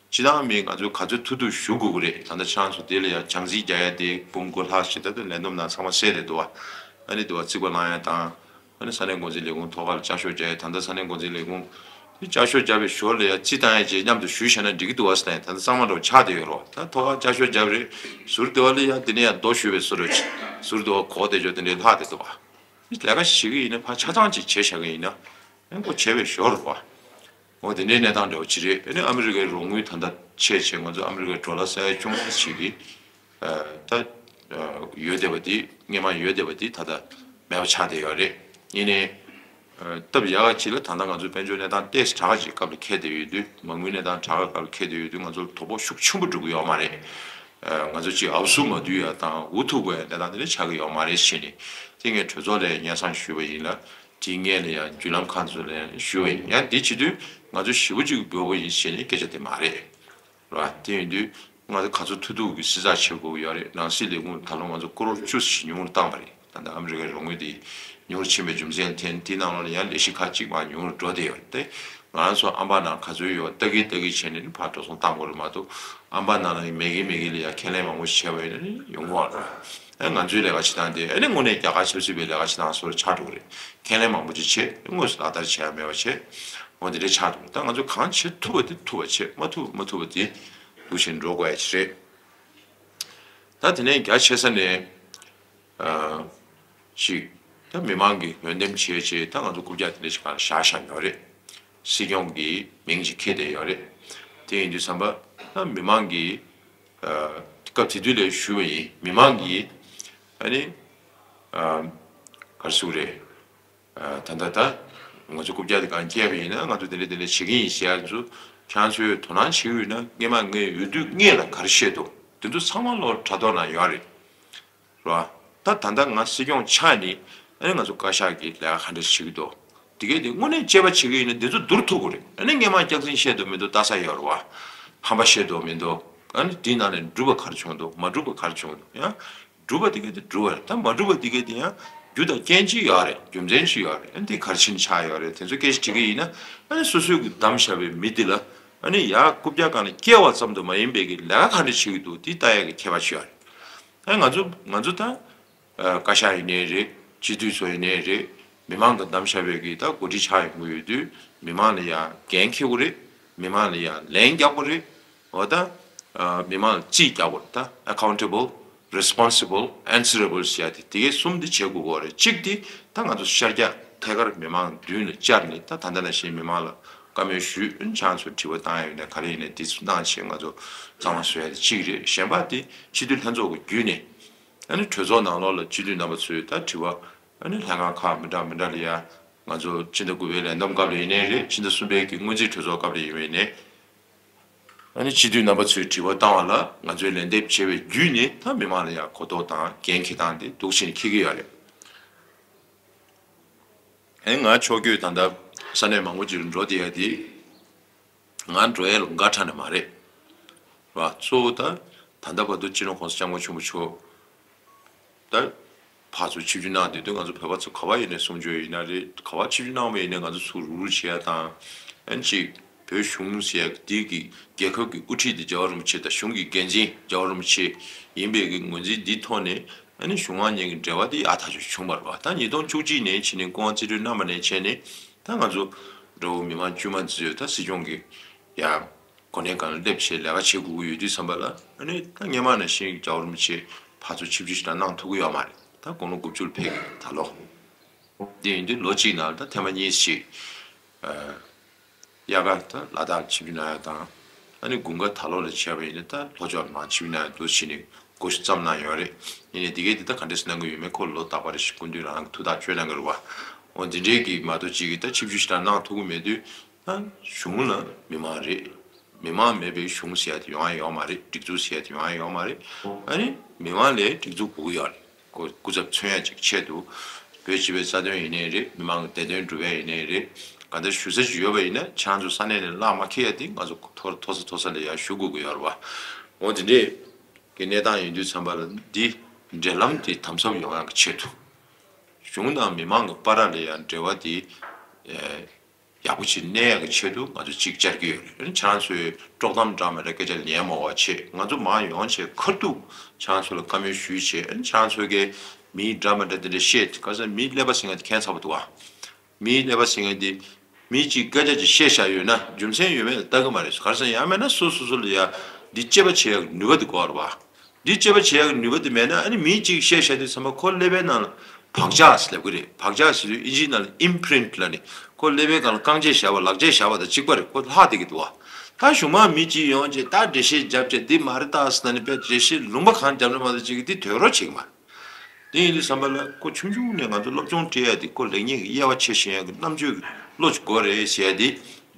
སྤྱི་བཏང་མི་ང་ཚོས་ག་ཚོད་ཐུབ་ཐུབ་ཞུ་དགོས་ཀྱི་རེད། ད་ལྟ་ཁྱེད་རང་ཚོ་དེ་ལ་ཡང་བྱམས་བརྩེ་རྒྱག་ཡ་དེ་འབུམ་དགུ་ལྷག་ཞིག་ད་ལྟ་ལས་བསྡོམས་ནང་ཚང་མ་གསལ་བསྡད་འདུག་བ། ཨ་ནི་དུ་བ་རྩིས་པ་བླང་ཡ་དང་། ཨ་ནི་ས་གནས་འགོ་འཛིན་ལས་ཁུངས་ཐོག་ཁ་ལ་བསྐྱར་ཞོག་རྒྱག་ཡ། ད་ལྟ་ས་གནས་འགོ་འཛིན་ལས་ཁུངས་དེ་བསྐྱར་ཞོག་བརྒྱབ་པའི་ཞོར་ལ་ཡང་རྩིས་བཏང་ཡ་བཅས་མཉམ་དུ་ཞུས་བཞག་ན་འགྲིག་གི་འདུག་བ་ཟེར་ན་ཡང་ད་ལྟ་གཙང་མ་འདྲ་བོ་ཆགས་བསྡད་ཡོད་རེད་བ། ད་ཐོག་ཁ་བསྐྱར་ཞོག་བརྒྱབ་རེད། ཟུར་དེ་བ་ལ་ཡང་དེ་ནས་ཡང་རྡོ་གཞུས་པའི་བཟོ་འདྲ་བྱས། ཟུར་དེ་བ་གོག་དེ་ཅོ་དེ་འདྲའི་ལྷག་བསྡད་འདུག་བ། ལས་ཀ་ཞིག་བྱེད་ཀྱི་ཡིན་ན་ཕར་ཆ་ཚང་ཅིག་བྱས་བཞག་གི་ཡིན་ན། ཨེ་ཁོ་བྱས་པའི་ཞོར་རེད་བ། འོ་དེ་འདྲའི་གནས་སྟངས་འདྲ་བོ་ཅིག་རེད། ཨ་ནི་ཨ་མི་རི་ཀའི་རོགས་དངུལ་ད་ལྟ་ཆད་བྱས། ང་ཚོ་ཨ་མི་རི་ཀའི་ཌོ་ལར་ས་ཡ་ཅུང་ཟད་ཅིག་གིས་ད་ཡོད་བསྡད་པ་འདི་སྔོན་མ་ཡོད་བསྡད་པ་འདི་ད་ལྟ་མེད་པ་ཆགས་བསྡད་ཡོད་རེད། ཡིན་ནའི་ སྟབས་ཡག་ག་ཅིག་ལ་ད་ལྟ་ང་ཚོ་དཔལ་འབྱོར་གནས་སྟངས་ཏོག་ཙམ་དྲག་ག་ཅིག་སྐབས་ལ་འཁེལ་བསྡད་ཡོད་དུས། མ་དངུལ་གནས་སྟངས་དྲག་ག་སྐབས་ལ་འཁེལ་བསྡད་ཡོད་དུས། ང་ཚོར་དོ་ཕོག་ཤུགས་ཆེན་པོ་འགྲོ་གི་ཡོད་མ་རེད། ང་ཚོ་ཅིག་ཨབ་སུ་མ་བསྡུ་ཡ་དང་འུ་ཐུག་དགོས་ཡ་གནས་སྟངས་དེ་འདྲ་ཆགས་ཀྱི་ཡོད་མ་རེད་ཟེར་ནས། དེ་ངས་གྲོས་ཚོགས་ལ་སྙན་སེང་ཞུས་པ་ཡིན་ལ། དེའི་སྔོན་ལ་ཡང་བརྒྱུད་ལམ་ཁག་ཚོ་ལ་ཞུས་པ་ཡིན། ཡང་འདི་བྱེད་དུས་ང་ཚོ་ཞེ་པོ་ཅིག་འབོད་པ་ཡིན་ཟེར་ནས་སྐད་ཆ་དེ་མ་རེད། རེད་བ། དེ་ཡིན་དུས་ང་ཚོ་ག་ཚོད་ཐུབ་ཐུབ་ཀྱི་བསྲི་ཚགས་བྱེད་དགོས་ཀྱི་ཡོད་རེད། ནང་སྲིད་ལས་ཁུངས་ད་ལོ་ང་ཚོ་ཀོ་རོར་བཅུ་ཞིག་ཉུང་རུ་བཏང་བ་རེད། ད་ལྟ་ཨ་མི་རི་ཀའི་རོགས་དངུལ་དེ་ཉུང་རུ་ཕྱིན་པའི་རྒྱུ་མཚན་ལ་བརྟེན། དེའི་ནང་ལོགས་ལ་ཡང་ལས་གཞི་ཁག་ཅིག་མར་ཉུང་རུ་འགྲོ་བསྡད་ཡོད་རེད་དེ། ང་རང་ཚོ་ཨམ་པ་ནང་ག་ཚོད་ཡོད་ལྟ་གི་ལྟ་གི་བྱས་ནས་ནི་ཕར་འགྲོ་སོང་བཏང་དགོས་རེད་མ་གཏོགས། ཨམ་པ་ནང་ལ་མེད་གི་མེད་གི་ལ་ཡང་ཁས་ལེན་མང་པོ་བྱས་པ་ཡིན་ན་ནི་ཡོང་གི་མ་རེད། ཨ་ང་ཚོའི་ལས་ཀ་བྱེད་སྟངས་དེ་ཨ་ནི་དངོས་གནས་རྒྱ་གར་ཆབ་སྲིད་པའི་ལས་ཀ་བྱེད་སྟངས་བཟོ་འདྲ་ཆགས་འགྲོ་གི་རེད། ཁས་ལེན་མང་པོ་ཅིག་བྱས། དངོས་སུ་ལག་བསྟར་བྱས་ཡ་མེད་པ་བྱས། འོ་དེ་འདྲ་ཆགས་འདུག་ད་ང་ཚོ་གང་བྱེད་ཐུབ་པ་དེ་ཐུབ་པ་བྱེད། མ་ཐུབ་མ་ཐུབ་པ་དེ་འདུག་བྱས་འགྲོ་དགོས་ཡ་ཅིག་རེད། ད་དེ་ནས་རྒྱ་ཆེ་ས་ནས་ཨ་ཅིག་ད་མི་མང་གི་འོས་འདེམས་བྱས་བྱས། ད་ང་ཚོ་རྐུབ་བཀྱག་དེ་འདྲ་ཞིག་གང་བཞག་བཞག་ཡོད་རེད། སྲིད་སྐྱོང་གི་མིང་ཅིག་འཁྱེར་བསྡད་ཡོད་རེད། དེ་ཡིན་དུས་ཙམ་པ་ད་མི་མང་གིས་ཨ་སྐབས་དེ་དུས་ལ་ཞུས་པ་ཡིན། མི་མང་གིས་ཨ་ནི་ཨ་ག་རེ་ཟེར་དགོས་རེད། ད་ལྟ་ད་ང་ཚོ་རྐུབ་བཀྱག་དེ་གང་བསྐྱལ་བ་ཡིན་ན་ང་ཚོ་དེ་འདྲ་དེ་འདྲ་བྱེད་ཀྱི་ཡིན་ཟེར་ཡ་ཚོ། ཁྱེད་རང་ཚོས་དོ་སྣང་བྱེད་ཀྱི་ཡོད་ན་སྔས་མ་ངས་འོས་བསྡུ་སྔས་ལ་ག་རེ་བཤད་འདུག་དེ་ཚོ་ཚང་མ་ལོ་དྲ་ཐོག་ན་ཡོད་རེད། རེད་བ། ད་ད་ལྟ་ང་སྲིད་སྐྱོང་ཆགས་ནས་ཨ་ནི་ང་ཚོ་བཀའ་ཤག་གི་ལས་ཀ་ག་འདྲ་བྱེད་ཀྱི་འདུག་དེ་གས་དེ་དངོས་གནས་དཔྱད་པ་བྱེད་ཀྱི་ཡོད་ན་དེ་ཚོ་བསྡུར་ཐུབ་ཀྱི་རེད། ཨ་ནི་སྔས་མ་སྐྱག་རྫུན་བཤད་འདུག་མི་འདུག་ལྟ་ས་ཡོད་རེད་བ། ཧམ་པ་བཤད་འདུག་མི་འདུག་ཨ་ནི་དེའི་ནང་ནས་འགྲུབ་པ་ག་རེ་བྱུང་འདུག་མ་འགྲུབ་པ་ག་རེ་བྱུང་འདུག་ཡང་སྒྲུབ་པ་དེ་ག་དེ་སྒྲུབ་པ་རེད། ད་མ་སྒྲུབ་པ་དེ་ག་དེ་ཡང་རྒྱུ་དང་རྐྱེན་ཅིག་ཡོད་རེད། རྒྱུ་མཚན་ཅིག་ཡོད་རེད། ཨ་ནི་དེ་ག་རེ་བྱས་ནས་ཆགས་ཡོད་རེད། དེ་ཚོ་སྐད་ཆ་དྲི་གི་ཡིན་ན། ཨ་ནི་སོ་སོས་ཀྱི་བདམས་བཞག་པའི་མི་དེ་ལ་ཨ་ནི་ཡར་རྐུབ་བཀྱག་སྒང་ལ་བསྐྱལ་བ་ཙམ་དུ་མ་ཡིན་པའི་གི་ལས་ཀ་ག་འདྲ་བྱེད་ཀྱི་འདུག་དེ་ལྟ་ཡག་གི་ཁྱད་པར་ཅིག་ཡོད་རེད། ཨ་ང་ཚོ་ང་ཚོ་ད་ཨ་བཀའ་ཤག་ཡིན་ནའི་རེད། སྤྱི་འཐུས་ཚོ་ཡིན་ནའི་རེད། མི་མང་གིས་བདམས་བཞག་པའི་གི་ད་འགོ་ཁྲིད་ཆགས་ཡོང་གི་ཡོད་དུས། མི་མང་ལ་ཡང་འགན་འཁྱེར་དགོས་རེད། མི་མང་ལ་ཡང་ལན་རྒྱག་དགོས་རེད། འོ་ད་ཨ་མི་མང་ལ་རྩིས་རྒྱག་དགོས་རེད། ད་accountable, responsible, answerable ཟེར་ཡ་དེ་དེ་གའི་གསུམ་དེ་བྱེད་དགོས་ཀྱི་རེད། གཅིག་དེ་ད་ང་ཚོ་ཤར་རྒྱག་ཐད་ཀར་མི་མང་མདུན་ལ་བཅར་ནས། ད་ད་ལྟ་ནང་བཞིན་མི་མང་ལ་བཀའ་མོལ་ཞུས། ཨ་ནི་ཁྱེད་རང་ཚོ་དྲི་བ་བཏང་ཡ་ཡོད་ན་ག་རེ་ཡིན་ནའི་དེ་ཚོ་གནང་བྱས་ང་ཚོ་གཙང་མ་བཟོ་ཡ་དེ་གཅིག་རེད། གཞན་པ་དེ་སྤྱི་འཐུས་ལྷན་ཚོགས་ཀྱི་བརྒྱུད་ནས། ཨ་ནི་གྲོས་ཚོགས་ནང་ལོགས་ལ་སྤྱི་འཐུས་རྣམ་པ་ཚོས་ད་དྲི་བ། ཨ་ནི་ལྷན་ཁང་ཁག་མི་འདྲ་མི་འདྲ་ལ་ཡ་ང་ཚོ་ཕྱི་ཟླ་དགུ་པའི་ལས་བསྡོམས་སྐབས་ལ་ཡིན་ནའི་རེད། ཕྱི་ཟླ་གསུམ་པའི་གི་སྔོན་རྩིས་གྲོས་ཚོགས་སྐབས་ལ་ཡིན་པ་ཡིན་ནའི། ཨ་ནི་སྤྱི་འཐུས་རྣམ་པ་ཚོས་དྲི་བ་བཏང་བ་ལ་ང་ཚོས་ལན་འདེབས་བྱས་པའི་བརྒྱུད་ནས་ད་མི་མང་ལ་ཡ་གོ་རྟོགས་དང་འགན་འཁྱེར་སྟངས་དེ་འདུག་བྱས་ནས་འཁྱེར་གྱི་ཡོད་རེད། ཨ་ནི་ང་ཕྱོགས་བསྐྱོད་ད་ལྟ་ས་གནས་མང་པོ་ཅིག་ལ་འགྲོ་བསྡད་ཡ་དེ། ང་འགྲོ་ཡ་ལ་འགའ་ཁྲ་ནས་མ་རེད། ར་གཙོ་བོ་ད་ད་ལྟ་བར་དུ་སྤྱི་ནོར་༸གོང་ས་༸སྐྱབས་མགོན་ཆེན་པོ་མཆོག་ད་ཕར་ཚུར་ཆིབས་བསྒྱུར་གནང་བསྡད་དུས། ང་ཚོ་བོད་པ་ཚོ་ག་པར་ཡིན་ནའི་གསུང་ཆོས་ཡིན་ན་རེད། ག་པར་ཆིབས་བསྒྱུར་གནང་བ་ཡིན་ནའི་ང་ཚོ་ཚུར་རུག་རུག་བྱེད་ཡ་དང་། ཨ་ནི་གཅིག་བོད་གཞུང་ཟེར་ཡ་འདི་གི་རྒྱལ་ཁབ་ཀྱི་དབུ་ཁྲིད་དེ་རྒྱལ་བ་རིན་པོ་ཆེ་དང་། གཞུང་གི་འགན་འཛིན་རྒྱལ་བ་རིན་པོ་ཆེ་ཡིན་པའི་གི་ངོས་འཛིན་འདི་ཐོག་ནས། ཨ་ནི་གཞུང་མང་གཉིས་ཀྱི་འབྲེལ་བ་དེ་ཡག་ཐག་ཆོད་བྱུང་བ་རེད་བ། ད་ཉིས་སྟོང་བཅུ་གཅིག་ནས་བྱས་ནས་སྐུ་དབང་རྩིས་སྤྲོད་གནང་བ་ནས་བྱས་ནས། ད་ང་ཚོ་དགྲ་བོ་མི་མང་དཀྱུས་མ་འཛིན་ཡོད། ད་སྲིད་སྐྱོང་གི་ཡ་གོ་གནས་སྒང་ལ་སླེབས་བྱས་ལས་ཀ་བྱེད་དགོས་ཀྱི་ཡོད་དུས་ཙམ་པ་ལ། ཨ་ནི་ད་སྔོན་མ་ནང་བཞིན་རྒྱལ་བ་རིན་པོ་ཆེ་ཕར་ཚུར་ཆིབས་བསྒྱུར་ཞིག་ད་གནང་ཐུབ་ཀྱི་ཡོད་མ་རེད། ད་དགུང་ལོ་དགུ་བཅུ་ལ་ཕེབས་ཀྱི་ད་ལོ། དེ་ཡིན་དུས་ལོ་གཅིག་ནང་ད་ཐེངས་མ་གཉིས་ཤིག་ཨ། དབྱར་ཁ་ད་ལ་དྭགས་ཆིབས་བསྒྱུར་གནང་ཡ་དང་། ཨ་ནི་དགུན་ཁ་ད་ལོ་ལ་བྱས་པ་ཡིན་ན་ད་ལྷོ་ཕྱོགས་ལ་མར་ཆིབས་བསྒྱུར་གནང་ཡ་འདུག་བྱས་ནས་སྒོ་ཕྱེ་བརྩམས་གནང་ཡོད་རེད། ཡིན་ནའི་དེ་གས་དེ་ད་ག་འདྲས་སེ་གནང་གི་ཡོད་མེད་ཁོ་ལོ་རྟག་པར་རེ་བཞིན་སྐུ་མདུན་རང་གིས་ཐུགས་ཐག་གཅོད་གནང་གི་རེད་བ། འོ་འདི་འདྲའི་གི་མ་གཏོགས་ཅིག་གིས་ད་ཆིབས་བསྒྱུར་ཞིག་ད་གནང་ཐུབ་ཀྱི་མེད་དུས། ད་གཞུང་ལ་མི་མང་རེད། མི་མང་མེད་པའི་གཞུང་ཟེར་ཡ་དེ་ཡོང་ཡ་ཡོད་མ་རེད། སྒྲིག་འཛུགས་ཟེར་ཡ་དེ་ཡོང་ཡ་ཡོད་མ་རེད། ཨ་ནི་མི་མང་ལ་སྒྲིག་འཛུགས་དགོས་ཀྱི་ཡོད་རེད། སྐུ་སྐུ་ཚབ་མཚོན་ཡ་ཅིག་ཆེད་དུ། བོད་སྤྱི་པའི་རྩ་དོན་ཡིན་ནའི་རེད། མི་མང་གི་བདེ་དོན་སྒྲུབ་ཡ་ཡིན་ནའི་རེད། ག་འདྲ་ཞུ་ས་ཅིག་ཡོད་པ་ཡིན་ན་ཁྱེད་རང་ཚོ་ས་གནས་ནས་གླགས་མ་འཁེལ་ཡ་དེ་ང་ཚོ་མཐོ་མཐོ་ས་མཐོ་ས་ལ་ཡར་ཞུ་དགོས་ཀྱི་ཡོད་རེད་བ། འོ་དེ་འདྲས་ཀྱི་གནས་སྟངས་ཡིན་དུས་ཙམ་པ་ལ་འདི་འབྲེལ་ལམ་དེ་དམ་ཟབ་ཡོང་ཡ་གི་ཆེད་དུ། གཞུང་དང་མི་མང་གི་བར་ལ་ཡང་འབྲེལ་བ་དེ་ཨེ་ཡག་པོ་ཅིག་གནས་ཡག་གི་ཆེད་དུ་ང་ཚོ་ཅིག་བཅར་གྱི་ཡོད་རེད། ཁྱེད་རང་ཚོས་དཀྲོག་གཏམ་འདྲ་མི་འདྲ་སྐད་ཆ་ཉན་མ་དགོས་པ་བྱས། ང་ཚོ་མར་ཡོང་བྱས་ཁ་ཐུག་ཁྱེད་རང་ཚོ་ལ་བཀའ་མོལ་ཞུས་བྱས། ཁྱེད་རང་ཚོ་གིས་མིའི་འདྲ་མི་འདྲ་དེ་འདྲ་བཤད། ཁ་སང་མིའི་ཀླད་པ་ཟེར་མཁན་དེ་མཁྱེན་ཚར་བ་འདུག་བ། མིའི་ཀླད་པ་ཟེར་མཁན་དེ་མི་གཅིག་སྐད་ཆ་ཅིག་བཤད་བཞག་ཡོད་ན་རྒྱུ་མཚན་ཡོད་མེད་ལ་ལྟ་གི་མ་རེད། ག་རེ་ཟེར་ན་ཡང་མིན་ན་སོ་སོ་སོ་ལ་ཡ་འདི་དཔྱད་པ་བྱེད་ཡག་གི་ནུས་པ་དེ་དགོས་རེད་བ། འདི་དཔྱད་པ་བྱེད་ཡག་གི་ནུས་པ་དེ་མེད་ན། ཨ་ནི་མི་གཅིག་བཤད་བཞག་དུས་ཙམ་པ་ཁོ་ཀླད་པའི་ནང་ལ་བག་ཆགས་ཟེར་ལབ་གི་རེད། བག་ཆགས་ཟེར་དུས་ཨིན་ཇིའི་ནང་ལ་ཨིམ་པི་རིན་ཊི་ལབ་ནས། ཁོ་ཀླད་པའི་སྒང་ལ་རྐང་རྗེས་བཞག་པ་ལག་རྗེས་བཞག་པ་དང་གཅིག་པ་རེད། ཁོ་ལྷག་བསྡད་ཀྱི་འདུག་བ། ད་གཞུག་མ་མི་གཅིག་ཡོང་རྗེས་ད་འགྲེལ་བཤད་བརྒྱབ་རྗེས་འདི་མ་རེད་ད་ཟེར་ན་ནི་དཔེ་འགྲེལ་བཤད་ལུང་པ་གང་བརྒྱབ་ན་མ་གཏོགས་ཅིག་གིས་འདི་དོན་རོགས་བྱེད་ཀྱི་མ་རེད། དེ་ཡིན་དུས་ཙམ་པ་ལ་ཁོ་ཆུང་ཆུང་ནས་ང་ཚོ་སློབ་སྦྱོང་སྤྲད་ཡ་དེ་ཁོ་ལེགས་ཉེས་ཀྱི་དབྱེ་བ་ཕྱེ་ཤེས་ཡ་གི་རྣམ་དཔྱོད་ཀྱི་བློ་ཅིག་དགོས་རེད་ཟེར་ཡ་དེ་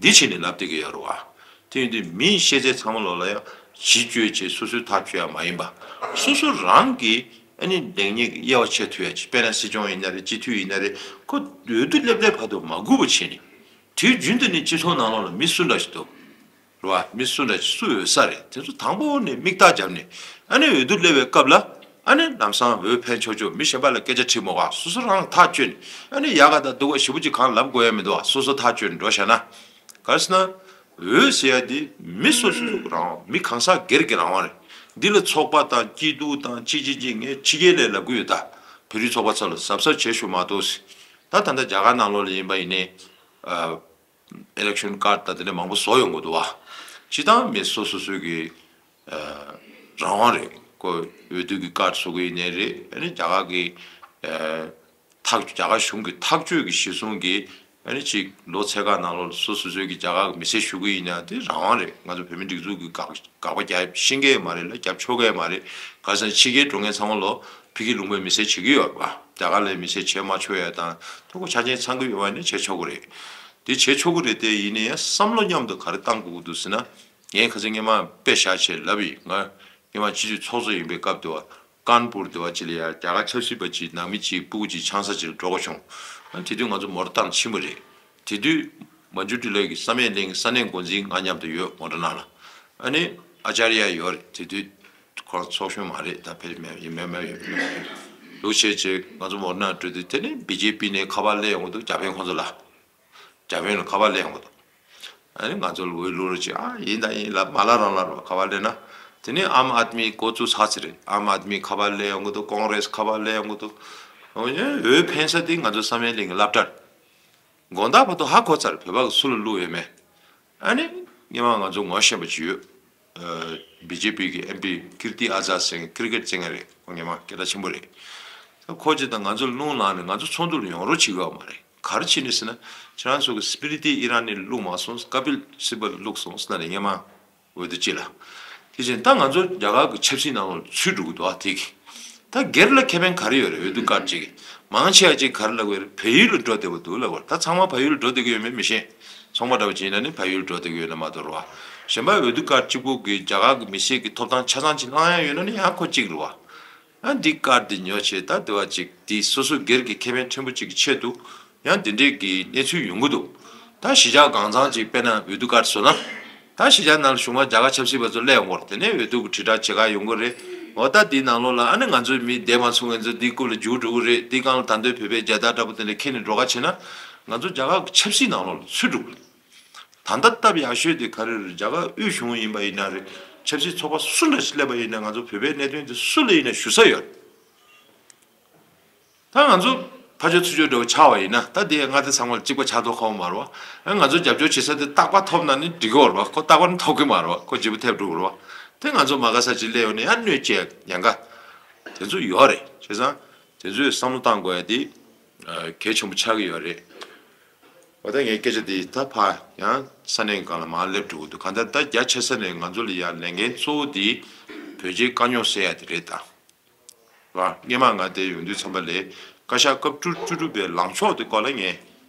འདི་བྱས་ནས་ལབ་བསྡད་ཀྱི་ཡོད་རེད་བ། དེ་ཡིན་དུས་མིའི་ཤེས་ཚད་ཚང་མ་ལོག་ལ་ཡང་གཞི་བཅོལ་བྱས་སོ་སོའི་ཐག་གཅོད་ཡ་མ་ཡིན་པ། སོ་སོ་རང་གིས་ཨ་ནི་ལེགས་ཉེས་ཀྱི་དབྱེ་བ་ཕྱེ་ཐུབ་ཡ་ཅིག་དཔེར་ན་སྲིད་སྐྱོང་ཡིན་ན་རེད། སྤྱི་འཐུས་ཡིན་ན་རེད། ཁོ་འོས་བསྡུ་སླེབས་སླེབས་བར་དུ་མ་སྒུག་པ་བྱས་ནས་དུས་རྒྱུན་དུ་ནི་སྤྱི་ཚོགས་ནང་ལོགས་ལ་མི་སུ་འདྲ་ཞིག་འདུག་རེད་བ། མི་སུ་འདྲ་ཞིག་སུ་འོས་ས་རེད། དེ་ཚོ་དང་པོ་ནས་མིག་ལྟ་བརྒྱབ་ནས་ཨ་ནི་འོས་བསྡུ་སླེབས་པའི་སྐབས་ལ་ཨ་ནི་ལམ་སང་འོས་འཕེན་ཆོག་ཆོག་མི་གཞན་པ་ལ་སྐད་ཆ་དྲིས་མ་དགོས། སོ་སོ་རང་ཐག་གཅོད་ནས་ཨ་ནི་ཡག་ག་དང་སྡུག་ག་ཞེ་པོ་ཅིག་གང་ལབ་དགོས་ཡ་མི་འདུག་བ། སོ་སོ་ཐག་གཅོད་ནས་འགྲོ་བཞག་ན། ག་རེ་ཟེར་ན། འོས་ཟེར་ཡ་དེ་མི་སོ་སོ་སོ་རང་དབང་། མི་གང་ཟག་སྒེར་གྱི་རང་དབང་རེད། འདི་ལ་ཚོགས་པ་དང་སྐྱིད་སྡུག་དང་ཅི་ཅི་ཅི་ངས་ཕྱི་རྒྱལ་ལ་ལབ་གི་ཡོད་ད། བོད་རིགས་ཚོགས་པ་ཚོ་ལ་གཟབ་གཟབ་བྱེད་ཤོག་མ་གཏོགས། ད་ད་ལྟ་རྒྱ་གར་ནང་ལོགས་ལ་ཡིན་པ་ཡིན་ནའི། ཨ། ཨི་ལེག་ཤོན་ཀར་ད་དེ་འདྲ་མང་པོ་བཟོ་ཡོང་གི་འདུག་བ། སྤྱི་བཏང་མི་སོ་སོ་སོའི་གི་ཨ། རང་དབང་རེད། ཁོ་འོས་བསྡུ་གི་ཀར་བཟོ་གི་ཡིན་ནའི་རེད། ཨ་ནི་རྒྱ་གར་གི་ཨ། ཐག་རྒྱ་གར་གཞུང་གི་ཐག་གཅོད་ཀྱི་གཞི་བཟུང་གིས་ཨ་ནི་ཅིག་ལོ་ཚད་ཀ་ནང་ལོགས་སོ་སོ་སོའི་གི་རྒྱ་གར་གི་མི་སེར་ཞུ་གི་ཡིན་ན་དེ་རང་དབང་རེད། ང་ཚོ་བོད་མི་སྒྲིག་འཛུགས་ཀྱི་དགག་དགག་པ་རྒྱག་ཤེས་ཀྱི་མ་རེད་ལ་རྒྱབ་ཆོག་གི་མ་རེད། ག་ས་ཕྱི་རྒྱལ་འགྲོ་མཁན་ཚང་མ་ལོ་ཕ་གི་ལུང་པའི་མི་སེར་བྱེད་ཀྱི་ཡོད་རེད་པ། རྒྱ་གར་ལ་མི་སེར་བྱེད་མ་ཆོག་ཡ་དང་ཐོ་གོ་ཆ་རྐྱེན་ཚང་གི་ཡོད་པ་ནི་བྱེད་ཆོག་གི་རེད། དེ་བྱེད་ཆོག་གི་རེད། དེ་ཡིན་ན་ཡང་བསམ་བློ་མཉམ་དུ་ག་རེ་བཏང་དགོས་ཀྱི་འདུག་ཟེར་ན། ངས་ཁ་སང་སྔོན་མ་དཔེ་བཞག་བྱས་ལབ་ཡིན། ང་སྔོན་མ་སྤྱི་འཐུས་ཚོགས་གཙོ་ཡིན་པའི་སྐབས་དུ་བ་ཀན་པུར་དུ་བ་ཅི་ལ་ཡ་རྒྱ་གར་ཆབ་སྲིད་པ་ཅིག་ནང་མི་གཅིག་སྤུ་གུ་གཅིག་ཆང་ས་ཅིག་ལ་འགྲོ་དགོས་བྱུང་། ཨ་དེ་དུས་ང་ཚོ་མོ་ཊ་བཏང་ཕྱིན་པ་རེད། དེ་དུས་མན་ཇུ་ཊི་ལོ་ཡི་བསམ་ཡས་གླིང་ས་གནས་འགོ་འཛིན་ང་མཉམ་དུ་ཡོད་མོ་ཊ་ནང་ལ། ཨ་ནི་ཨ་ཅཱརྱ་ཡོད་རེད། དེ་དུས་ཁོང་ཚོགས་གཞོན་མ་རེད། ད་ཕེབས་མེད་ཡིན་མེད་མེད་ཡོད་མེད་ལུགས་བྱས་བྱས་ང་ཚོ་མོ་ཊ་ནང་འགྲོ་དུས་དེ་ནས་བི་ཇེ་པི་ནས་ཁ་པར་སླེབས་ཡོང་གི་འདུག་རྒྱ་དཔོན་ཁོང་ཚོ་ལ། རྒྱ་དཔོན་ལ་ཁ་པར་སླེབས་ཡོང་གི་འདུག་ཨ་ནི་ང་ཚོ་ལ་འོས་བླུག་རོགས་བྱེད། ཨ་ཡིན་ད་ཡིན་ལབ་མ་ལབ་རང་ལབ་རོགས། ཁ་པར་སླེབས་ན། དེ་ནས་ཨམ་ཨད་མི་འགོ་བཙུགས་ཚར་ཚར་རེད། ཨམ་ཨད་མི་ཁ་པར་སླེབས་ཡོང་གི་འདུག་ཀོང་རེས་ཁ་པར་སླེབས་ཡོང་གི་འདུག་འོ་ཡ་འོས་འཕེན་ས་དེ་ང་ཚོ་བསམ་ཡས་གླིང་གི་སློབ་གྲྭ་རེད། དགོང་དག་བར་དུ་ཧ་གོ་ཚར། བོད་པ་གི་སུ་ལ་བླུགས་ཡོད་མེད། ཨ་ནི་སྔོན་མ་ང་ཚོ་ངོ་ཤེས་པ་ཅིག་ཡོད། བི་ཇེ་པི་གི་ཨེམ་པི་ཀིརྟི་ཨ་ཛཱ་ཟེར་མཁན་ཀི་རི་ཀེཊ་རྩེད་མཁན་རེད། ཁོ་སྔོན་མ་སྐད་གྲགས་ཆེན་པོ་རེད། ཁོ་ཅིག་དང་ང་ཚོ་བླངས་ལངས་ནས་ང་ཚོ་ཚོགས་འདུ་ལ་ཡོང་རོགས་བྱེད་དགོས་པ་མ་རེད། ག་རེ་བྱས་ནས་ཟེར་ན། ཁྱེད་རང་ཚོ་གི་སི་པི་རི་ཏི་ཨི་རན་ནི་བླུགས་མ་སོང་། ཀ་པིལ་སིབ་བལ་བླུགས་སོང་ཟེར་ན་རེད་སྔོན་མ། འོས་བསྡུ་སྤྱི་ལ། དེ་བཞིན་ད་ང་ཚོ་རྒྱ་གར་གྱི་ཆབ་སྲིད་ནང་ལ་ཚུད་འགྲོ་གི་འདུག་ཨ་དེ་གི། ད་སྒེར་ལ་ཁེ་ཕན་ག་རེ་ཡོད་རེད། འོས་བསྡུ་ཀར་གཅིག་གི་མང་ཆེ་བ་ཅིག་ག་རེ་ལབ་ཀྱི་ཡོད་རེད། བལ་ཡུལ་ལ་འགྲོ་བསྡད་པ་འདུག་ལབ་ཀྱི་ཡོད་རེད། ད་ཚང་མ་བལ་ཡུལ་ལ་འགྲོ་བསྡད་ཀྱི་ཡོད་མེད་མི་ཤེས། ཚོང་པ་འདྲ་བོ་ཅིག་ཡིན་ན་ནི་བལ་ཡུལ་ལ་འགྲོ་བསྡད་ཀྱི་ཡོད་ན་མ་གཏོགས་རེད་བ། གཞན་པ་འོས་བསྡུ་ཀར་གཅིག་པོ་གི་རྒྱ་གར་གྱི་མི་སེར་གྱི་ཐོབ་ཐང་ཆ་ཚང་ཅིག་བླང་ཡ་ཡོད་ན་ནི་ཡང་ཁོ་གཅིག་རེད་བ། ཨ་འདི་ཀར་འདི་ཉོ་བྱས་ད་དེ་བ་ཅིག་འདི་སོ་སོ་སྒེར་གྱི་ཁེ་ཕན་ཕྲན་བུ་ཅིག་གི་ཆེད་དུ་ཡང་འདི་འདྲས་ཀྱི་གནས་ཚུལ་ཡོང་གི་འདུག་ད་གཞིས་ཆགས་གང་ཚང་ཅིག་དཔེར་ན་འོས་བསྡུ་ཀར་བཟོ་ན། ད་གཞིས་ཆགས་ནང་ལ་གཞུང་མང་རྒྱ་གར་ཆབ་སྲིད་པ་ཚོ་སླེབས་ཡོང་གི་རེད། དེ་ནས་འོས་བསྡུ་གི་དྲིལ་བསྒྲགས་བྱེད་ག་ཡོང་གི་རེད། འོ་ད་འདིའི་ནང་ལོགས་ལ་ཨ་ནི་ང་ཚོའི་མི་བསྡད་མ་ཚུགས་མཁན་ཚོ་འདིའི་རྐུབ་ལ་རྒྱུག་འགྲོ་གི་རེད། འདིའི་སྒང་ལ་ད་འདོད་བོད་པའི་རྒྱལ་དར་འདྲ་པོ་དེ་འདྲ་འཁྱེར་ནས་འགྲོ་ག་བྱེད་ན། ང་ཚོ་རྒྱ་གར་གྱི་ཆབ་སྲིད་ནང་ལོགས་ལ་ཚུད་འགྲོ་གི་རེད། ད་ལྟ་སྟབས་ཡག་ཤོས་དེ་ག་རེ་རེད། རྒྱ་གར་དབུས་གཞུང་ཡིན་པ་ཡིན་ན་རེད། ཆབ་སྲིད་ཚོགས་པ་སུ་འདྲ་ཞིག་སླེབས་པ་ཡིན་ན་ང་ཚོ་བོད་པའི་གནད་དོན་དེ་སུ་ལ་ཡིན་ན་ཞུ་ས་ཡོད་རེད། ད་ང་ཚོ་ཕར་ཕྱོགས་ཚུར་ཕྱོགས་འདྲ་བོ་ཆགས་པ་ཡིན་ན། ད་དེ་ང་དེ་ཚང་མ་ལ་གཅིག་པ་ཆགས་མདོག་ཁ་པོ་མ་རེད་བ། ང་ཚོ་རྒྱབ་སྐྱོར་བྱེད་ས་དེ་རྟག་པར་ཐོབ་ན་ནི་འགྲིག་གི་ཡོད་རེད་བ། ཁོ་རྟག་པར་ནི་ཐོབ་ཀྱི་མ་རེད་བ། ཁོ་བརྗེ་པོ་ཐེབས་འགྲོ་གི་རེད་བ། དེ་ང་ཚོ་མ་དགའ་ས་ཅིག་སླེབས་ཡོང་ན་ཡང་གནོད་སྐྱེལ་ཉེན་ཁ་དེ་ཚོ་ཡོད་རེད། བྱས་ཙང་དེ་ཚོས་བསམ་བློ་བཏང་དགོས་ཡ་དེ་གལ་ཆེན་པོ་ཆགས་ཀྱི་ཡོད་རེད། འོ་ད་ངའི་སྐད་ཆ་དེ་ད་ཕར་ཡང་ས་གནས་སྒང་ལ་མར་སླེབས་འགྲོ་གི་འདུག་གང་ལྟར་ད་རྒྱ་ཆེ་ས་ནས་ང་ཚོ་ལ་ཡང་ལས་འགན་གཙོ་བོ་དེ་བོད་རྒྱའི་དཀའ་རྙོག་སེལ་ཡ་དེ་རེད་ད། ར། སྔོན་མ་ང་དེ་ཡོང་དུས་ཙམ་པ་ལས་བཀའ་ཤག་སྐབས་བཅུ་བཅུ་དྲུག་པའི་ལངས་ཕྱོགས་དེ་སྐོར་ལ་ངས་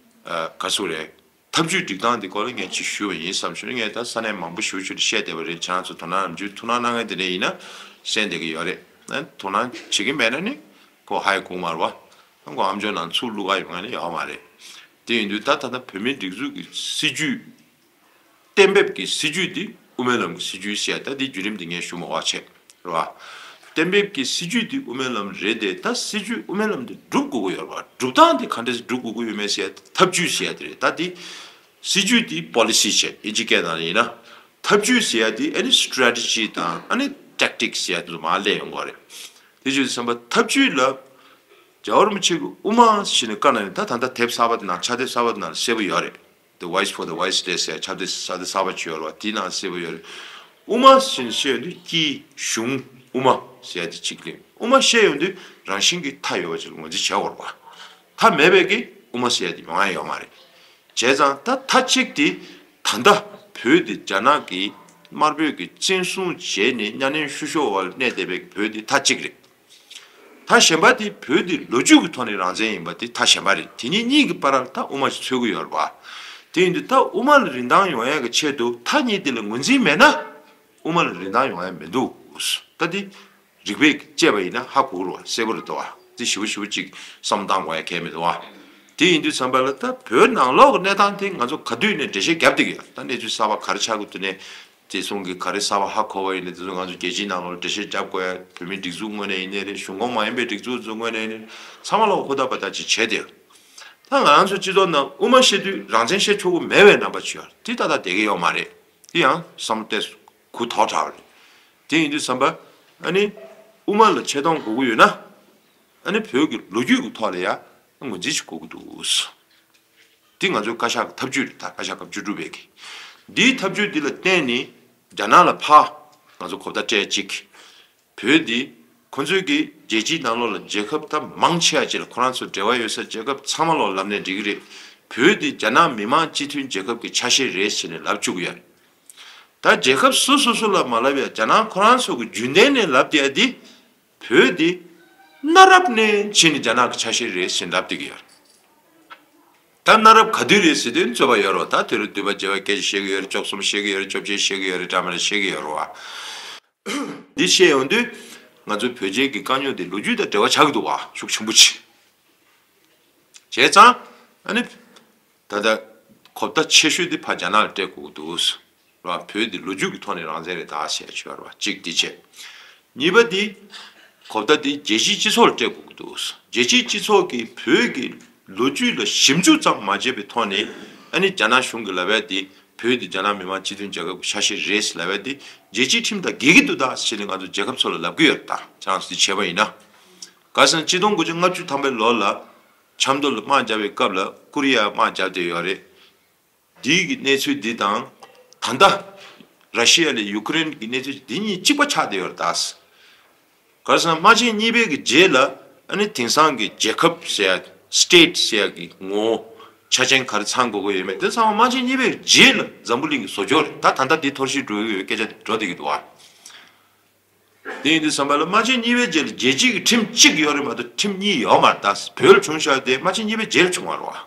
ཨ་ག་ཚོད་རེད། ཐབས་ཇུས་སྒྲིག་སྟངས་དེ་སྐོར་ལ་ངས་ཅིག་ཞུས་པ་ཡིན་བསམ་ཞུ་ནས། ངས་ད་ས་གནས་མང་པོ་ཞུ་ཞུ་ནས་བཤད་བསྡད་པ་རེད། ཁྱེད་རང་ཚོ་དོ་སྣང་ནམ་རྒྱུན་ཐུགས་སྣང་གནང་མཁན་དེ་འདྲ་ཡིན་ན་གསན་བསྡད་ཀྱི་ཡོད་རེད། ཨ་དོ་སྣང་བྱེད་ཀྱི་མེད་ན་ནི་ཁོ་ཧ་ཡང་གོ་གི་མ་རེད་བ། ཁོ་ཨ་མཆོག་ནང་ཚུར་བླུག་ག་ཡོང་མཁན་ནི་ཡོད་མ་རེད། དེ་ཡིན་དུས་ད་ད་ལྟ་བོད་མིའི་སྒྲིག་འཛུགས་ཀྱི་སྲིད་ཇུས། གཏན་འབེབས་ཀྱི་སྲིད་ཇུས་འདི་དབུ་མའི་ལམ་གྱི་སྲིད་ཇུས་ཟེར་ཡ་ད་འདི་བརྒྱུད་རིམ་འདི་ངས་ཞུ་མ་དགོས་བྱས་རེད་བ། གཏན་འབེབས་ཀྱི་སྲིད་ཇུས་འདི་དབུ་མའི་ལམ་རེད་དེ། ད་སྲིད་ཇུས་དབུ་མའི་ལམ་འདི་སྒྲུབ་དགོས་ཀྱི་ཡོད་རེད་བ། སྒྲུབ་སྟངས་འདི་ག་འདྲས་སྒྲུབ་དགོས་ཀྱི་ཡོད་མེད་ཟེར་ཡ་ཐབས་ཇུས་ཟེར་ཡ་དེ་རེད། ད་འདི་སྲིད་ཇུས་འདི་པོ་ལི་སི་བྱས་དབྱིན་ཇི་སྐད་ནང་ཡིན་ན། ཐབས་ཇུས་ཟེར་ཡ་འདི་ཨ་ནི་སི་ཊེ་རེ་ཊི་ཇི་དང་ཨ་ནི་ཊེག་ཊིག་སི་ཟེར་ཡ་དེ་ཚོ་མར་སླེབས་ཡོང་གི་རེད། དེ་བྱས་ཙང་ད་ཐབས་ཇུས་ལ་རྒྱལ་བ་རིན་པོ་ཆེ་གི་དབུ་མ་ཟེར་ནས་བཀའ་གནང་ནས། ད་ད་ལྟ་དེབ་གསར་པ་དེ་ནང་། ཕྱག་དེབ་གསར་པ་དེ་ནང་གསལ་པོ་ཡོད་རེད། The Voice for the Voiceless ཟེར་ཕྱག་དེབ་གསར་དེབ་གསར་པ་ཅིག་ཡོད་རེད་བ། དེའི་ནང་གསལ་པོ་ཡོད་རེད། དབུ་མ་ཟེར་ནས་བཤད་ཡོང་དུས་སྐྱིད་གཞུང་དབུ་མ་ཟེར་ཡ་དེ་གཅིག་རེད། དབུ་མ་བཤད་ཡོང་དུས་རང་བཞིན་གྱིས་མཐའ་ཡོད་པ་ཅིག་ལ་ངོས་འཛིན་བྱེད་དགོས་རེད་བ། མཐའ་མེད་པའི་གི་དབུ་མ་ཟེར་ཡ་དེ་ཡོང་ཡ་ཡོད་མ་རེད། བྱས་ཙང་ད་མཐའ་གཅིག་དེ་ད་ལྟ་བོད་དེ་རྒྱ་ནག་གི་དམར་པོས་ཀྱི་བཙན་བཟུང་བྱས་ནས་གཉའ་གནོན་བཤུ་གཞོག་འོག་ལ་གནས་བསྡད་པའི་བོད་དེ་མཐའ་གཅིག་རེད། མཐའ་གཞན་པ་དེ་བོད་དེ་ལོ་རྒྱུས་ཀྱི་ཐོག་ནས་རང་བཙན་ཡིན་པ་དེ་མཐའ་གཞན་པ་རེད། དེ་གཉིས་གཉིས་ཀྱི་བར་ལ་ད་དབུ་མ་ཞིག་འཚོལ་གྱི་ཡོད་རེད་པ། དེ་ཡིན་དུས་ད་དབུ་མ་ལ་རིན་ཐང་ཡོང་ཡག་གི་ཆེད་དུ་མཐའ་གཉིས་དེ་ལ་ངོས་འཛིན་མེད་ན་དབུ་མ་ལ་རིན་ཐང་ཡོང་ཡག་མི་འདུག་ད་དེ་རིགས་པས་དཔྱད་པ་ཡིན་ན་ཧ་གོ་རུ་བ་གསལ་པོ་རེད་དོ། དེ་ཞིབ་པོ་ཞིབ་པོ་ཅིག་བསམ་བློ་བཏང་དགོས་ཡ་གལ་མི་འདུག་བ། དེ་ཡིན་དུས་ཙམ་པ་ལ་ད་བོད་ནང་ལོགས་ཀྱི་གནས་སྟངས་དེ་ང་ཚོ་ག་དུས་ནས་འགྲེལ་བཤད་བརྒྱབ་བསྡད་ཀྱི་ཡོད། ད་གནས་ཚུལ་གསར་པ་ག་རེ་ཆགས་ཀྱི་འདུག་ནས་དེ་སོང་གི་ག་རེ་གསར་པ་ཧ་གོ་བ་ཡིན་ནས་དེ་ཚོ་ང་ཚོ་རྒྱལ་སྤྱིའི་ནང་ལོགས་འགྲེལ་བཤད་བརྒྱབ་དགོས་ཡ། བོད་མིའི་སྒྲིག་འཛུགས་ངོས་ནས་ཡིན་ནའི་རེད། གཞུང་ཁོངས་མ་ཡིན་པའི་སྒྲིག་འཛུགས་ཚོ་ངོས་ནས་ཡིན་ནའི་ཚང་མ་ལོག་ཧུར་ཐག་འབད་ཐག་ཅིག་བྱས་ཏེ། ད་ང་རང་ཚོ་སྤྱི་ཚོགས་ནང་དབུ་མ་བཤད་དུས་རང་བཙན་བཤད་ཆོག་གི་མེད་པའི་རྣམ་པ་ཅིག་ཡོད་རེད། དེ་ཏག་ཏག་བསྡད་ཀྱི་ཡོད་མ་རེད། དེ་ཡང་བསམ་བློ་གཏད་གུ་དོག་དྲགས་པ་རེད། དེ་ཡིན་དུས་ཙམ་པ་ཨ་ནི་དབུ་མ་ལ་ཆེ་མཐོང་དགོས་ཀྱི་ཡོད་ན་ཨ་ནི་བོད་ཀྱི་ལོ་རྒྱུས་ཀྱི་ཐོག་ལ་ཡང་ངོས་འཛིན་ཞིག་དགོས་ཀྱི་འདུག་འདི་ང་ཚོའི་བཀའ་ཤག་གི་ཐབས་ཇུས་རེད། ད་བཀའ་ཤག་སྐབས་བཅུ་དྲུག་པའི་གི་འདིའི་ཐབས་ཇུས་འདི་ལ་བརྟེན་ནས་རྒྱ་ནག་ལ་ཕར་ང་ཚོ་གོ་བརྡ་སྤྲད་ཅིག་བོད་འདི་ཁོ་ཚོས་ཀྱི་རྒྱལ་སྤྱིའི་ནང་ལོགས་ལ་རྒྱལ་ཁབ་ད་མང་ཆེ་བ་ཅིག་ལ་ཁོ་རང་ཚོ་འབྲེལ་བ་ཡོད་ས་རྒྱལ་ཁབ་ཚང་མ་ལོག་ལབ་ནས་འགྲིག་གི་རེད། བོད་འདི་རྒྱ་ནག་མི་དམངས་སྤྱི་མཐུན་རྒྱལ་ཁབ་ཀྱི་ཆ་ཤས་རེད་ཟེར་ནས་ལབ་བཅུག་གི་ཡོད་རེད། ད་རྒྱལ་ཁབ་སོ་སོ་སོ་ལ་མ་ལབ་ཡ་རྒྱ་ནག་ཁོ་རང་ཚོ་གི་རྒྱུན་ལྡན་ནས་ལབ་བསྡད་ཡ་འདི། བོད་འདི་གནའ་རབས་ནས་ཕྱིན་ནས་རྒྱ་ནག་གི་ཆ་ཤས་རེད་ཟེར་ལབ་བསྡད་ཀྱི་ཡོད། ད་གནའ་རབས་ག་དུས་རེད་ཟེར་དུས་རྩོད་པ་ཡོད་རེད། ད་དུས་རབས་བདུན་པ་བརྒྱད་པ་སྐད་ཆ་བཤད་ཀྱི་ཡོད་རེད། བཅུ་གསུམ་བཤད་ཀྱི་ཡོད་རེད། བཅོ་བརྒྱད་བཤད་ཀྱི་ཡོད་རེད། འདྲ་མི་འདྲ་བཤད་ཀྱི་ཡོད་རེད་བ། འདི་བཤད་ཡོང་དུས་ང་ཚོའི་བོད་རྒྱའི་གི་དཀའ་རྙོག་འདི་ལོ་རྒྱུས་དང་འབྲེལ་བ་ཆགས་ཀྱི་འདུག་བ། ཤུགས་ཆེན་པོ་ཅིག་བྱས་ཙང་ཨ་ནི། ད་ལྟ་གོ་བརྡ་ཆེ་ཤོས་འདི་ཕར་རྒྱ་ནག་ལ་སྤྲད་དགོས་ཀྱི་འདུག་ར། བོད་འདི་ལོ་རྒྱུས་ཀྱི་ཐོག་ནས་རང་བཙན་རེད་ད་ཟེར་ཡ་ཆོད་ར་བ། གཅིག་འདི་བྱས། གཉིས་པ་འདི། གོ་བརྡ་འདི་རྒྱལ་སྤྱིའི་སྤྱི་ཚོགས་ལ་སྤྲད་དགོས་ཀྱི་འདུག་རྒྱལ་སྤྱིའི་སྤྱི་ཚོགས་ཀྱིས་བོད་ཀྱི་ལོ་རྒྱུས་ལ་ཞིབ་འཇུག་ཙམ་མ་བྱས་པའི་ཐོག་ནས་ཨ་ནི་རྒྱ་ནག་གཞུང་གིས་ལབ་ཡ་འདི་བོད་འདི་རྒྱ་ནག་མི་དམངས་སྤྱི་མཐུན་རྒྱལ་ཁབ་ཀྱི་ཆ་ཤས་རེད་ཟེར་ལབ་ཡ་འདི་རྒྱལ་སྤྱིའི་ཁྲིམས་དང་འགལ་གྱི་འདུག་ད་ཟེར་ནས་ང་ཚོ་རྒྱལ་ཁབ་ཚོ་ལ་ལབ་ཀྱི་ཡོད་རེད་ད། ཁྱེད་རང་ཚོ་འདི་བྱས་པ་ཡིན་ན། ག་རེ་ཟེར་ན་ཆིག་སྟོང་དགུ་བརྒྱ་ལྔ་བཅུ་ཐམ་པའི་ལོ་ལ་ཆབ་མདོ་ལ་དམག་བརྒྱབ་པའི་སྐབས་ལ་ཀོ་རི་ཡ་དམག་བརྒྱབ་བསྡད་ཡོད་རེད། འདིའི་གི་གནས་ཚུལ་འདི་དང་། ད་ལྟ་ར་ཤི་ཡ་ལ་ཡུ་ཀེ་རེན་གྱི་གནས་ཚུལ་འདི་གཉིས་གཅིག་པ་ཆགས་བསྡད་ཡོད་རེད་ད། ག་རེ་ཟེར་ན་དམག་ཆེན་གཉིས་པའི་གི་རྗེས་ལ་ཨ་ནི་དེང་སང་གི་རྒྱལ་ཁབ་ཟེར་ཡ་སི་ཊེ་ཊི་ཟེར་ཡ་གི་ངོ་བོ་ཆ་ཅན་ག་རེ་ཚང་དགོས་ཀྱི་ཡོད་མེད་དེ་ཚང་མ་དམག་ཆེན་གཉིས་པའི་རྗེས་ལ་འཛམ་བུ་གླིང་གི་བཟོ་བཅོས་རེད་ད། ད་ལྟ་འདི་འཐོར་ཞིག་འགྲོ་གི་ཡོད་སྐད་ཆ་འགྲོ་བསྡད་ཀྱི་འདུག་བ། དེ་ཡིན་དུས་ཙམ་པ་ལ་དམག་ཆེན་གཉིས་པའི་རྗེས་ལ་རྒྱལ་སྤྱིའི་ཁྲིམས་གཅིག་ཡོད་རེད་མ་གཏོགས་ཁྲིམས་གཉིས་ཡོད་མ་རེད་ད། བོད་ལ་བྱུང་བཞག་དེ་དམག་ཆེན་གཉིས་པའི་རྗེས་ལ་བྱུང་བ་རེད་བ།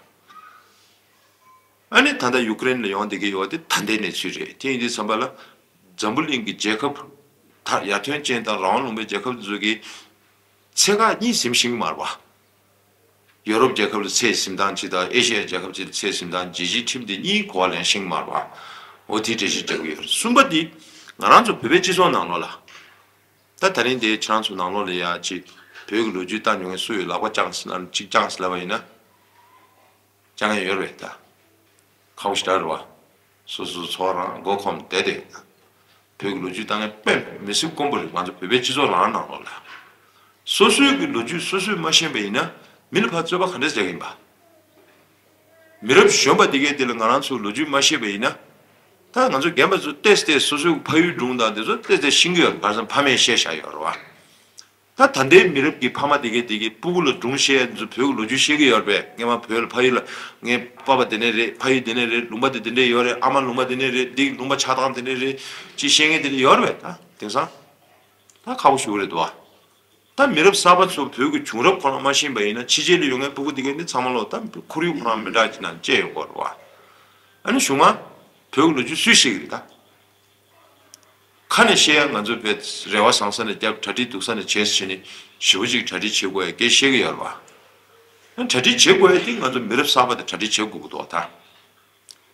ཨ་ནི་ད་ལྟ་ཡུ་ཀེ་རེན་ལ་ཡོང་བསྡད་ཀྱི་ཡོད་དེ་ད་ལྟའི་གནས་ཚུལ་རེད། དེ་ཡིན་དུས་ཙམ་པ་ལ་འཛམ་བུ་གླིང་གི་རྒྱལ་ཁབ་ད་ཡར་ཐོན་ཅན་དང་རང་དབང་ལུང་པའི་རྒྱལ་ཁབ་ཚོ་གིས་ཚད་བཀག་གཉིས་ཟིན་ཤེས་ཀྱི་མ་རེད་བ། ཡོ་རོབ་རྒྱལ་ཁབ་ལ་ཚད་ཟིན་སྟངས་གཅིག་དང་ཨེ་ཤི་ཡ་རྒྱལ་ཁབ་ཅིག་ལ་ཚད་ཟིན་སྟངས་རྒྱལ་སྤྱིའི་ཁྲིམས་དེ་གཉིས་གོ་བ་ལེན་ཤེས་ཀྱི་མ་རེད་བ། འོ་དེ་འགྲེལ་བཤད་རྒྱག་གི་ཡོད་རེད། གསུམ་པ་དེ་ང་རང་ཚོ་བོད་པའི་སྤྱི་ཚོགས་ནང་ལོགས་ལ། ད་ད་རིང་དེ་ཁྱེད་རང་ཚོ་ནང་ལོགས་ལ་ཡ་ཅིག་བོད་ཀྱི་ལོ་རྒྱུས་ལྟ་མྱོང་མཁན་སུ་ཡོད་ལག་པ་བརྐྱངས་ཟེར་ན་གཅིག་བརྐྱངས་ཟེར་ལབ་པ་ཡིན་ན། བརྐྱང་ཡ་ཡོད་རེད་ད། ཁག་པོ་ཞེ་དྲག་རེད་བ། སོ་སོ་ཚོ་རང་མགོ་འཁོམས་བསྡད་དེ། བོད་ཀྱི་ལོ་རྒྱུས་ལྟ་མཁན་དཔེ་མི་སྲིད་དཀོན་པོ་རེད། ང་ཚོ་བོད་པའི་སྤྱི་ཚོགས་རང་ནང་ལོགས་ལ། སོ་སོའི་གི་ལོ་རྒྱུས་སོ་སོས་མ་ཤེས་པ་ཡིན་ན་མི་ལ་ཕར་རྩོད་པ་ག་འདྲས་རྒྱག་གི་ཡིན་པ། མི་རབས་གཞོན་པ་དེ་གས་དེ་ལ་ང་རང་ཚོ་ལོ་རྒྱུས་མ་ཤེས་པ་ཡིན་ན། ད་ང་ཚོ་རྒན་པ་ཚོ་ཏེས་ཏེས་སོ་སོའི་ཕ་ཡུལ་སྒྲུང་དང་དེ་ཚོ་ཏེས་ཏེས་ཤེས་ཀྱི་ཡོད་རེད། ག་རེ་ཟེར་ན་ཕ་མས་བཤད་བཞག་ཡོད་རེད་བ། ད་ད་ལྟའི་མི་རབས་ཀྱི་ཕ་མ་དེ་གས་དེ་གས་སྤུ་གུ་ལ་སྒྲུང་བཤད་ཡ་ཚོ་བོད་ཀྱི་ལོ་རྒྱུས་ཤེས་ཀྱི་ཡོད་རེད་པས། སྔས་མ་བོད་ལ་ཕ་ཡུལ་ལ་ངའི་པ་ཕ་དེ་ནས་རེད། ཕ་ཡུལ་དེ་ནས་རེད། ལུང་པ་དེ་དེ་འདྲས་ཡོད་རེད། ཨ་མ་ལུང་པ་དེ་ནས་རེད། འདི་ལུང་པ་ཆགས་སྟངས་དེ་འདྲས་རེད། ཅིག་བཤད་མཁན་དེ་འདྲས་ཡོད་རེད་པས། ད་དེང་སང་ད་ཁག་པོ་ཞེ་པོ་རེད་འདུག་བ། ད་མི་རབས་གསར་པ་ཚོ་བོད་ཀྱི་བྱུང་རབས་ཁོ་རང་མ་ཤེས་པ་ཡིན་ན་ཕྱི་རྒྱལ་ལ་ཡོད་མཁན་སྤུ་གུ་དེ་གས་ནི་ཚང་མ་ལོ་ད་ཁོར་ཡུག་ཁོ་རང་མི་འདྲ་ཅིག་ནང་བཅད་ཡོང་གི་ཡོད་རེད་བ། ཨ་ནི་གཞུག་མ་བོད་ཀྱི་ལོ་རྒྱུས་སུས་ཤེས་ཀྱི་རེད་ད། ཁ་ནས་བཤད་ཡ་ང་ཚོ་བས་རེ་བ་བཟང་ས་ནས་བརྒྱབ། གྲ་སྒྲིག་སྡུག་ས་ནས་བྱས་ཟེར་ནས་ཞེ་པོ་ཅིག་གྲ་སྒྲིག་བྱེད་དགོས་ཡ་སྐད་བཤད་ཀྱི་ཡོད་རེད་བ། ཨ་གྲ་སྒྲིག་བྱེད་དགོས་ཡ་དེ་ང་ཚོ་མི་རབས་གསར་པ་དེ་གྲ་སྒྲིག་བྱེད་དགོས་ཀྱི་འདུག་ད།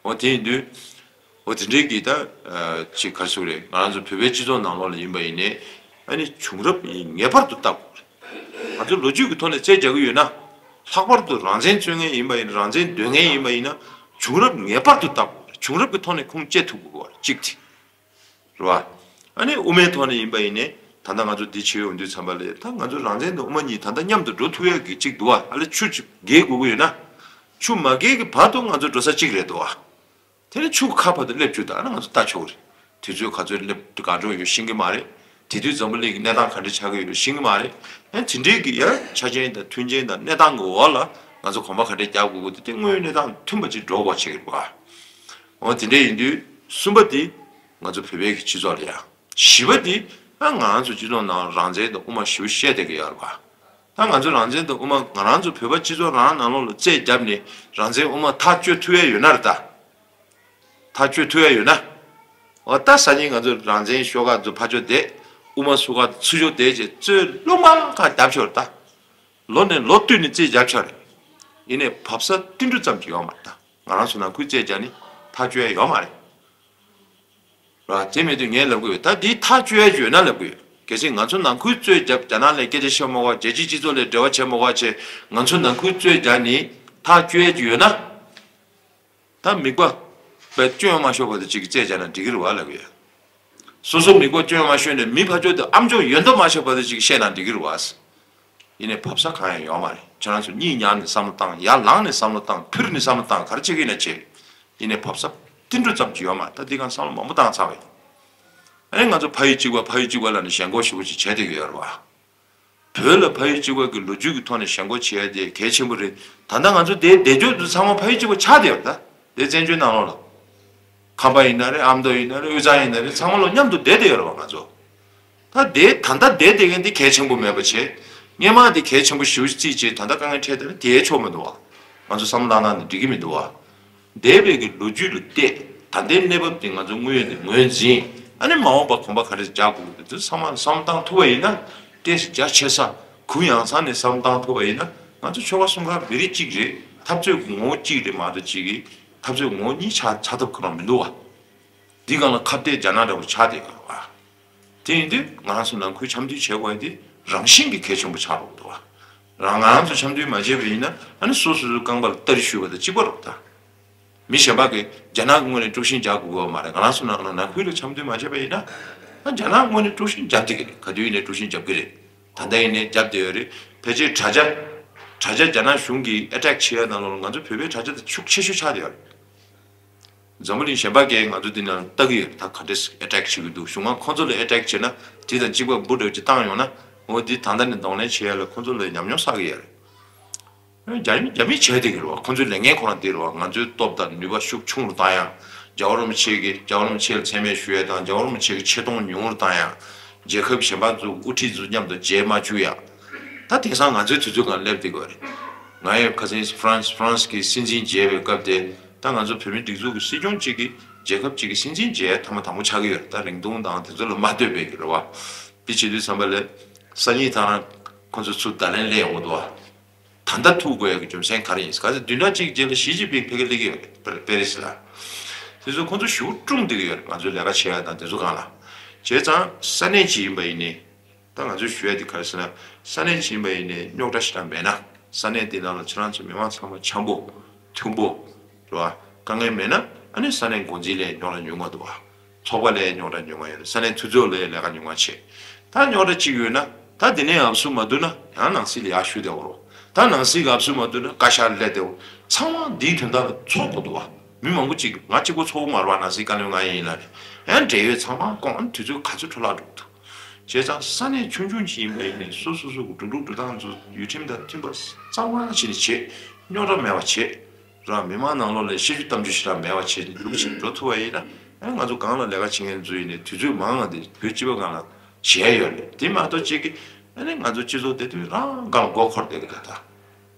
འོ་དེ་ཡིན་དུས། འོ་དེ་འདྲའི་གི་ད་ཅིག་ག་རེ་ཟེར་དགོས་རེད། ང་རང་ཚོ་བོད་པའི་སྤྱི་ཚོགས་ནང་ལོགས་ལ་ཡིན་པ་ཡིན་ནའི་ཨ་ནི་བྱུང་རབས་ཡིན་ངེས་པར་དུ་ལྟ་དགོས་རེད། ང་ཚོ་ལོ་རྒྱུས་ཀྱི་ཐོག་ནས་རྩད་རྒྱག་གི་ཡོད་ན་ལྷག་པར་དུ་རང་བཙན་རྩོད་མཁན་ཡིན་པ་ཡིན་རང་བཙན་འདོད་མཁན་ཡིན་པ་ཡིན་ན་བྱུང་རབས་ངེས་པར་དུ་ལྟ་དགོས་རེད། བྱུང་རབས་ཀྱི་ཐོག་ནས་ཁུངས་སྐྱེལ་ཐུབ་དགོས་པ་རེད་གཅིག་དེ། རེད་བ། ཨ་ནི་དབུ་མའི་ཐོག་ནས་ཡིན་པ་ཡིན་ནའི་ད་ལྟ་ང་ཚོ་འདི་བྱེད་ཡོང་དུས་ཙམ་པ་ལ་ད་ང་ཚོ་རང་བཙན་དང་དབུ་མ་གཉིས་ད་ལྟ་མཉམ་དུ་འགྲོ་ཐུབ་ཡག་གི་གཅིག་འདུག་བ། ཨ་ལས་ཆུ་གཅིག་བརྒལ་དགོས་ཀྱི་ཡོད་ན། ཆུ་མ་བརྒལ་གྱི་བར་དུ་ང་ཚོ་འགྲོ་ས་གཅིག་རེད་འདུག་བ། དེ་ནས་ཆུ་ཁ་བར་དུ་སླེབས་རྒྱུ་ད་ཨ་ནི་ང་ཚོ་ལྟ་ཆོག་གི་རེད། དུས་ཚོད་ག་ཚོད་སླེབས་ག་འགྲོ་ཡོད་ཤེས་ཀྱི་མ་རེད། དེ་དུས་འཛམ་བུ་གླིང་གི་གནས་སྟངས་ག་འདྲ་ཆགས་ཀྱི་ཡོད་ཤེས་ཀྱི་མ་རེད། ཨ་དེ་འདྲའི་གི་ཡ་ཆ་རྐྱེན་དང་མཐུན་རྐྱེན་དང་གནས་སྟངས་ཀྱི་འོག་ལ་ང་ཚོ་གོམ་པ་ག་འདྲ་རྒྱག་དགོས་ཀྱི་འདུག་དེ་དངོས་ཡོད་གནས་སྟངས་མཐུན་པ་ཅིག་འགྲོ་དགོས་ཆགས་ཀྱི་རེད་བ། འོ་དེ་འདྲ་ཡིན་དུས་གསུམ་པ་དེ་ང་ཚོ་བོད་པའི་གི་སྤྱི་ཚོགས་ལ་ཡ། བཞི་པ་དེ་ཨ་ང་ཚོ་སྤྱི་ཚོགས་ནང་རང་བཙན་དང་དབུ་མ་ཞེ་པོ་བཤད་བསྡད་ཀྱི་ཡོད་རེད་བ། ད་ང་ཚོ་རང་བཙན་དང་དབུ་མ། ང་རང་ཚོ་བོད་པ་སྤྱི་ཚོགས་རང་ནང་ལོགས་ལ་རྩོད་བརྒྱབ་ནས་རང་བཙན་དབུ་མ་ཐག་གཅོད་ཐུབ་ཡ་ཡོད་ན་རེད་ད། ཐག་གཅོད་ཐུབ་ཡ་ཡོད་ན། འོ་ད་སང་ཉིན་ང་ཚོ་རང་བཙན་ཤོག་ཁག་ཚོ་ཕར་ཕྱོགས་བསྡད། དབུ་མ་ཤོག་ཁག་ཚུར་ཕྱོགས་བསྡད་ཅེས་རྩོད་རླུང་མ་ཁ་བརྒྱབ་ཆོག་རེད་ད། ལོ་ནས་ལོ་བསྟུད་ནས་རྩོད་བརྒྱབ་ཆོག་རེད། ཡིན་ནའི་བབས་ས་ཏིལ་འབྲུ་ཙམ་གྱི་ཡོད་མ་རེད་ད། ང་རང་ཚོ་ནང་ཁུལ་རྩོད་བརྒྱབ་ནས་ཐག་གཅོད་ཡ་ཡོད་མ་རེད། ར་དེ་མེད་དུས་ངས་ལབ་གི་ཡོད། ད་འདི་ཐག་གཅོད་ཡ་ཡོད་ན་ལབ་གི་ཡོད། གལ་སྲིད་ང་ཚོ་ནང་ཁུལ་རྩོད་བརྒྱབ། རྒྱ་ནག་ལ་སྐད་ཆ་བཤད་མ་དགོས་པ། རྒྱལ་སྤྱིའི་སྤྱི་ཚོགས་ལ་འབྲེལ་བ་བྱེད་མ་དགོས་པ་བྱས། ང་ཚོ་ནང་ཁུལ་རྩོད་བརྒྱབ་ནས་ཐག་གཅོད་ཡ་ཡོད་ན། ད་མིག་པ་བས་སྐྱོན་མ་ཤོར་བ་དེ་ཅིག་རྩོད་བརྒྱབ་ན་འགྲིག་གི་རེད་བ་ལབ་གི་ཡོད། སོ་སོ་མིག་པ་སྐྱོན་མ་ཤོར་ནས་མི་ཕར་ཕྱོགས་དེ་ཨམ་ཅོག་ཡོད་མདོག་མ་བྱས་པ་དེ་ཅིག་བཤད་ན་འགྲིག་གི་རེད་བ། ཡིན་ནའི་བབས་ས་གང་ཡང་ཡོད་མ་རེད། ཁྱེད་རང་ཚོ་གཉིད་ཉལ་ནས་བསམ་བློ་བཏང་། ཡར་ལངས་ནས་བསམ་བློ་བཏང་། ཕུར་ནས་བསམ་བློ་བཏང་། ག་རེ་བྱེད་ཀྱི་ཡིན་ན་བྱེད། ཡིན་ནའི་བབས་ས་ཏིལ་འབྲུ་ཙམ་གྱི་ཡོད་མ་རེད། ད་འདི་གང་བསམ་བློ་མང་པོ་བཏང་ཚར་བ་ཡིན། ཨ་ནི་ང་ཚོ་ཕ་ཡུལ་གཅིག་པ་ཕ་ཡུལ་གཅིག་པ་ལབ་ནས་ཞེན་ཁོག་ཞེ་པོ་ཅིག་བྱས་བསྡད་ཀྱི་ཡོད་རེད་བ། བོད་ལ་ཕ་ཡུལ་གཅིག་པ་གི་ལོ་རྒྱུས་ཀྱི་ཐོག་ནས་ཞེན་ཁོག་བྱེད་ཡ་དེ་གལ་ཆེན་པོ་རེད། ད་ལྟ་ང་ཚོ་དེ་བསྡད་རྒྱུ་དེ་ཚང་མ་ཕ་ཡུལ་གཅིག་པ་ཆགས་བསྡད་ཡོད་རེད་ད། དེ་བཙན་བྱོལ་ནང་ལོགས་ལ། ཁམས་པ་ཡིན་ན་རེད། ཨ་མདོ་ཡིན་ན་རེད། དབུས་གཙང་ཡིན་ན་རེད། ཚང་མ་ལོ་མཉམ་དུ་བསྡད་བསྡད་ཡོད་རེད་བ་ང་ཚོ། ད་དེ་ད་ལྟ་བསྡད་བསྡད་མཁན་དེ་གལ་ཆེན་པོ་མེད་པ་བྱས། སྔོན་མ་དེ་གལ་ཆེན་པོ་ཞེ་པོ་ཅིག་བརྩིས་བྱས། ད་ལྟ་དཀའ་ངལ་འཕྲད་དེ་ལ་དེའི་ཕྱོགས་མི་འདུག་བ། ང་ཚོ་བསམ་བློ་བཏང་སྟངས་དེ་འགྲིག་གི་མི་འདུག་བ། འདས་པའི་གི་ལོ་རྒྱུས་ལ་བལྟས། ད་ལྟའི་གནས་བབ་དེ་ང་ཚོ་དངོས་ཡོད་དེ་ངོས་འཛིན། ཨ་ནི་མ་འོངས་པ་གོམ་པ་ག་རེ་རྒྱག་དགོས་ཀྱི་འདུག་དེ་ཚང་མ་བསམ་བློ་བཏང་ཐུབ་པ་ཡིན་ན། ཏོག་ཙམ་རྒྱ་ཆེ་ས། གུ་ཡངས་ས་ནས་བསམ་བློ་བཏང་ཐུབ་པ་ཡིན་ན། ང་ཚོ་ཆོལ་ཁ་གསུམ་ཀ་མི་རིགས་གཅིག་རེད། འཐབ་རྩོད་ངོ་བོ་གཅིག་རེད་མ་གཏོགས་གཅིག་གི་འཐབ་རྩོད་ངོ་བོ་གཉིས་ཆགས་ཆགས་ཐབས་ཁོ་རང་མི་འདུག་བ། འདི་སྒང་ལ་ཁ་གཏད་རྒྱ་ནག་འདྲ་པོ་ཆགས་བསྡད་ཡོད་རེད་བ། དེ་ཡིན་དུས་ང་རང་ཚོ་ནང་ཁུལ་འཆམ་མཐུན་བྱེད་དགོས་ཡ་དེ་རང་བཞིན་གྱིས་གལ་ཆེན་པོ་ཆགས་འགྲོ་གི་འདུག་བ། རང་ང་རང་ཚོ་འཆམ་མཐུན་མ་བྱས་པ་ཡིན་ན། ཨ་ནི་སོ་སོ་སོའི་རྐང་པ་ལ་སྟ་རེ་གཞུས་པ་དང་གཅིག་པ་རེད་ད། མི་གཞན་པ་གིས་རྒྱ་ནག་གི་ངོས་ནས་དཀྲུག་ཤིང་རྒྱག་དགོས་ཀྱི་ཡོད་མ་རེད། ང་རང་ཚོ་ནང་ལ་ནང་ཁུལ་ལ་འཆམ་མཐུན་མ་བྱས་པ་ཡིན་ན། ཨ་རྒྱ་ནག་ངོས་ནས་དཀྲུག་ཤིང་རྒྱབ་བསྡད་ཀྱི་རེད། ག་དུས་ཡིན་ནའི་དཀྲུག་ཤིང་རྒྱབ་ཀྱི་རེད། ད་ལྟ་ཡིན་ནའི་རྒྱབ་བསྡད་ཡོད་རེད། ཕལ་ཆེར་དྲ་རྒྱ། དྲ་རྒྱ་རྒྱ་ནག་གཞུང་གིས་ཨེ་ཊེག་བྱེད་ཡ་ནང་ལོགས་ལ་ང་ཚོ་བོད་པའི་དྲ་རྒྱ་དེ་ཤུགས་ཆེ་ཤོས་ཆགས་བསྡད་ཡོད་རེད། འཛམ་བུ་གླིང་གཞན་པ་གས་ང་ཚོ་འདི་ནང་ལྟ་གི་ཡོད་རེད། ད་ག་འདྲས་ཨེ་ཊེག་བྱེད་ཀྱི་འདུག་གཞུང་ང་ཁོང་ཚོ་ལ་ཨེ་ཊེག་བྱེད་ན་དེ་དང་གཅིག་པ་འབུ་འདྲ་ཅིག་བཏང་ཡོང་ན། འོ་འདི་ད་ལྟ་ནས་གདོང་ལེན་བྱེད་ཡ་ལ་ཁོང་ཚོ་ལ་ཉམས་མྱོང་བསགས་ཀྱི་ཡོད་རེད། རྒྱ་མི་རྒྱ་མི་བྱས་བསྡད་ཀྱི་རེད་བ། ཁོང་ཚོའི་ལས་འགན་ཁོ་རང་དེ་རེད་བ། ང་ཚོའི་སྟོབས་དང་ནུས་པ་ཤུགས་ཆུང་རུ་བཏང་ཡ། རྒྱལ་བ་རིན་པོ་ཆེ་གི་རྒྱལ་བ་རིན་པོ་ཆེ་ལ་མཚན་སྨད་ཞུ་ཡ་དང་། རྒྱལ་བ་རིན་པོ་ཆེ་གི་ཆེ་མཐོང་ཉུང་རུ་བཏང་ཡ། རྒྱལ་ཁབ་གཞན་པ་ཚོ་དབུ་ཁྲིད་ཚོ་མཉམ་དུ་མཇལ་མ་བཅུག་ཡ། ད་དེང་སང་ང་ཚོའི་དུས་ཚོད་སྒང་སླེབས་བསྡད་ཀྱི་ཡོད་རེད། ང་ཡང་ཁ་སང་ཧྥ་རན་སི་ཧྥ་རན་སི་གི་སྲིད་འཛིན་མཇལ་བའི་སྐབས་དེ། ད་ང་ཚོ་བོད་མི་སྒྲིག་འཛུགས་ཀྱི་སྲིད་སྐྱོང་གཅིག་གིས་རྒྱལ་ཁབ་གཅིག་གི་སྲིད་འཛིན་མཇལ་ཐེངས་མ་དང་པོ་ཆགས་ཀྱི་ཡོད་རེད། ད་རིང་ཐུང་དང་དེ་ཚོ་ལ་མ་ལྟོས་པའི་གི་རེད་བ། དེ་བྱེད་དུས་ཙམ་པ་ལ་སང་ཉིན་ད་རང་ཁོང་ཚོ་ཚུར་བརྡ་ལན་སླེབས་ཡོང་གི་འདུག་བ། ད་ལྟ་ཐུག་དགོས་ཡག་གི་རྒྱུ་མཚན་ག་རེ་ཡིན། ག་ཚོད་བདུན་ཕྲག་གཅིག་རྗེས་ལ་ཞི་ཅིན་ཕིང་ཕ་གིར་སླེབས་ཀྱི་ཡོད་རེད། པེ་རི་སི་ལ། དེ་ཚོ་ཁོང་ཚོ་ཞེ་པོ་སྐྲུན་བསྡད་ཀྱི་ཡོད་རེད། ང་ཚོའི་ལས་ཀ་བྱེད་ཡག་དང་དེ་ཚོ་སྒང་ལ། བྱས་ཙང་ས་གནས་གཅིག་ཡིན་པ་ཡིན་ནའི། ད་ང་ཚོས་ཞུ་ཡག་དེ་ག་རེ་ཟེར་ན། ས་གནས་གཅིག་ཡིན་པ་ཡིན་ནའི་རྙོག་དྲ་ཞེ་དྲག་མེད་ན། ས་གནས་དེ་ནང་ལ་ཁྱེད་རང་ཚོ་མི་མང་ཚང་མ་འཆམ་པོ་མཐུན་པོ་རེད་བ། དཀའ་ངལ་མེད་ན། ཨ་ནི་ས་གནས་འགོ་འཛིན་ལ་རྙོག་དྲ་ཉུང་ང་འདུག་བ། ཚོགས་པ་ལ་རྙོག་དྲ་ཉུང་ང་ཡོད་རེད། ས་གནས་འཐུས་ཚོགས་ལ་ལས་ཀ་ཉུང་ང་བྱེད། ད་རྙོག་དྲ་གཅིག་ཡོད་ན། ད་དེ་ནས་ཨབ་སུ་མ་བསྡུ་ན་ཡང་ནང་སྲིད་ལ་ཡར་ཞུ་བསྡད་ཡོད་རེད། ད་ནང་སྲིད་ཀྱི་ཨབ་སུ་མ་བསྡུ་ན་བཀའ་ཤག་སླེབས་བསྡད་ཡོད། ཚང་མ་འདིའི་དོན་དག་ལ་ཚོགས་དགོས་འདུག་བ། མི་མང་པོ་གཅིག་ང་གཅིག་པོ་ཚོགས་ཀྱི་མ་རེད་བ། ནང་སྲིད་བཀའ་བློན་ང་ཡིན་ལབ་ནས། ཡང་འབྲེལ་ཡོད་ཚང་མ་སྐོང་། དུས་ཚོད་ག་ཚོད་འཕྲོ་བརླག་འགྲོ་གི་འདུག་བྱས་ཙང་ས་གནས་ཆུང་ཆུང་ཅིག་ཡིན་པ་ཡིན་ནའི་སོ་སོ་སོ་གི་འགྲོ་ལུགས་འགྲོ་སྟངས་ཚོ་ཡུལ་ཁྲིམས་དང་མཐུན་པ་གཙང་མ་བྱས་ནས་བྱེད། རྙོག་དྲ་མེད་པ་བྱེད། རང་མི་མང་ནང་ལོགས་ལ་བཤད་རྒྱུ་གཏམ་རྒྱུ་ཞེ་དྲག་མེད་པ་བྱས་ནས་ལུགས་ཤིག་འགྲོ་ཐུབ་པ་ཡིན་ན། ཨ་ང་ཚོ་སྒང་ལ་ལས་ཀ་བྱེད་མཁན་ཚོ་ཡིན་ནའི་དུས་ཚོད་མང་ང་དེ་བོད་སྤྱི་པ་སྒང་ལ་བྱས་ཡོད་རེད། དེ་མ་གཏོགས་གཅིག་གིས་ཨ་ནི་ང་ཚོ་སྤྱི་ཚོགས་བདེ་དོན་རང་སྒང་ལ་མགོ་འཁོར་བསྡད་ཀྱི་འདུག་ད།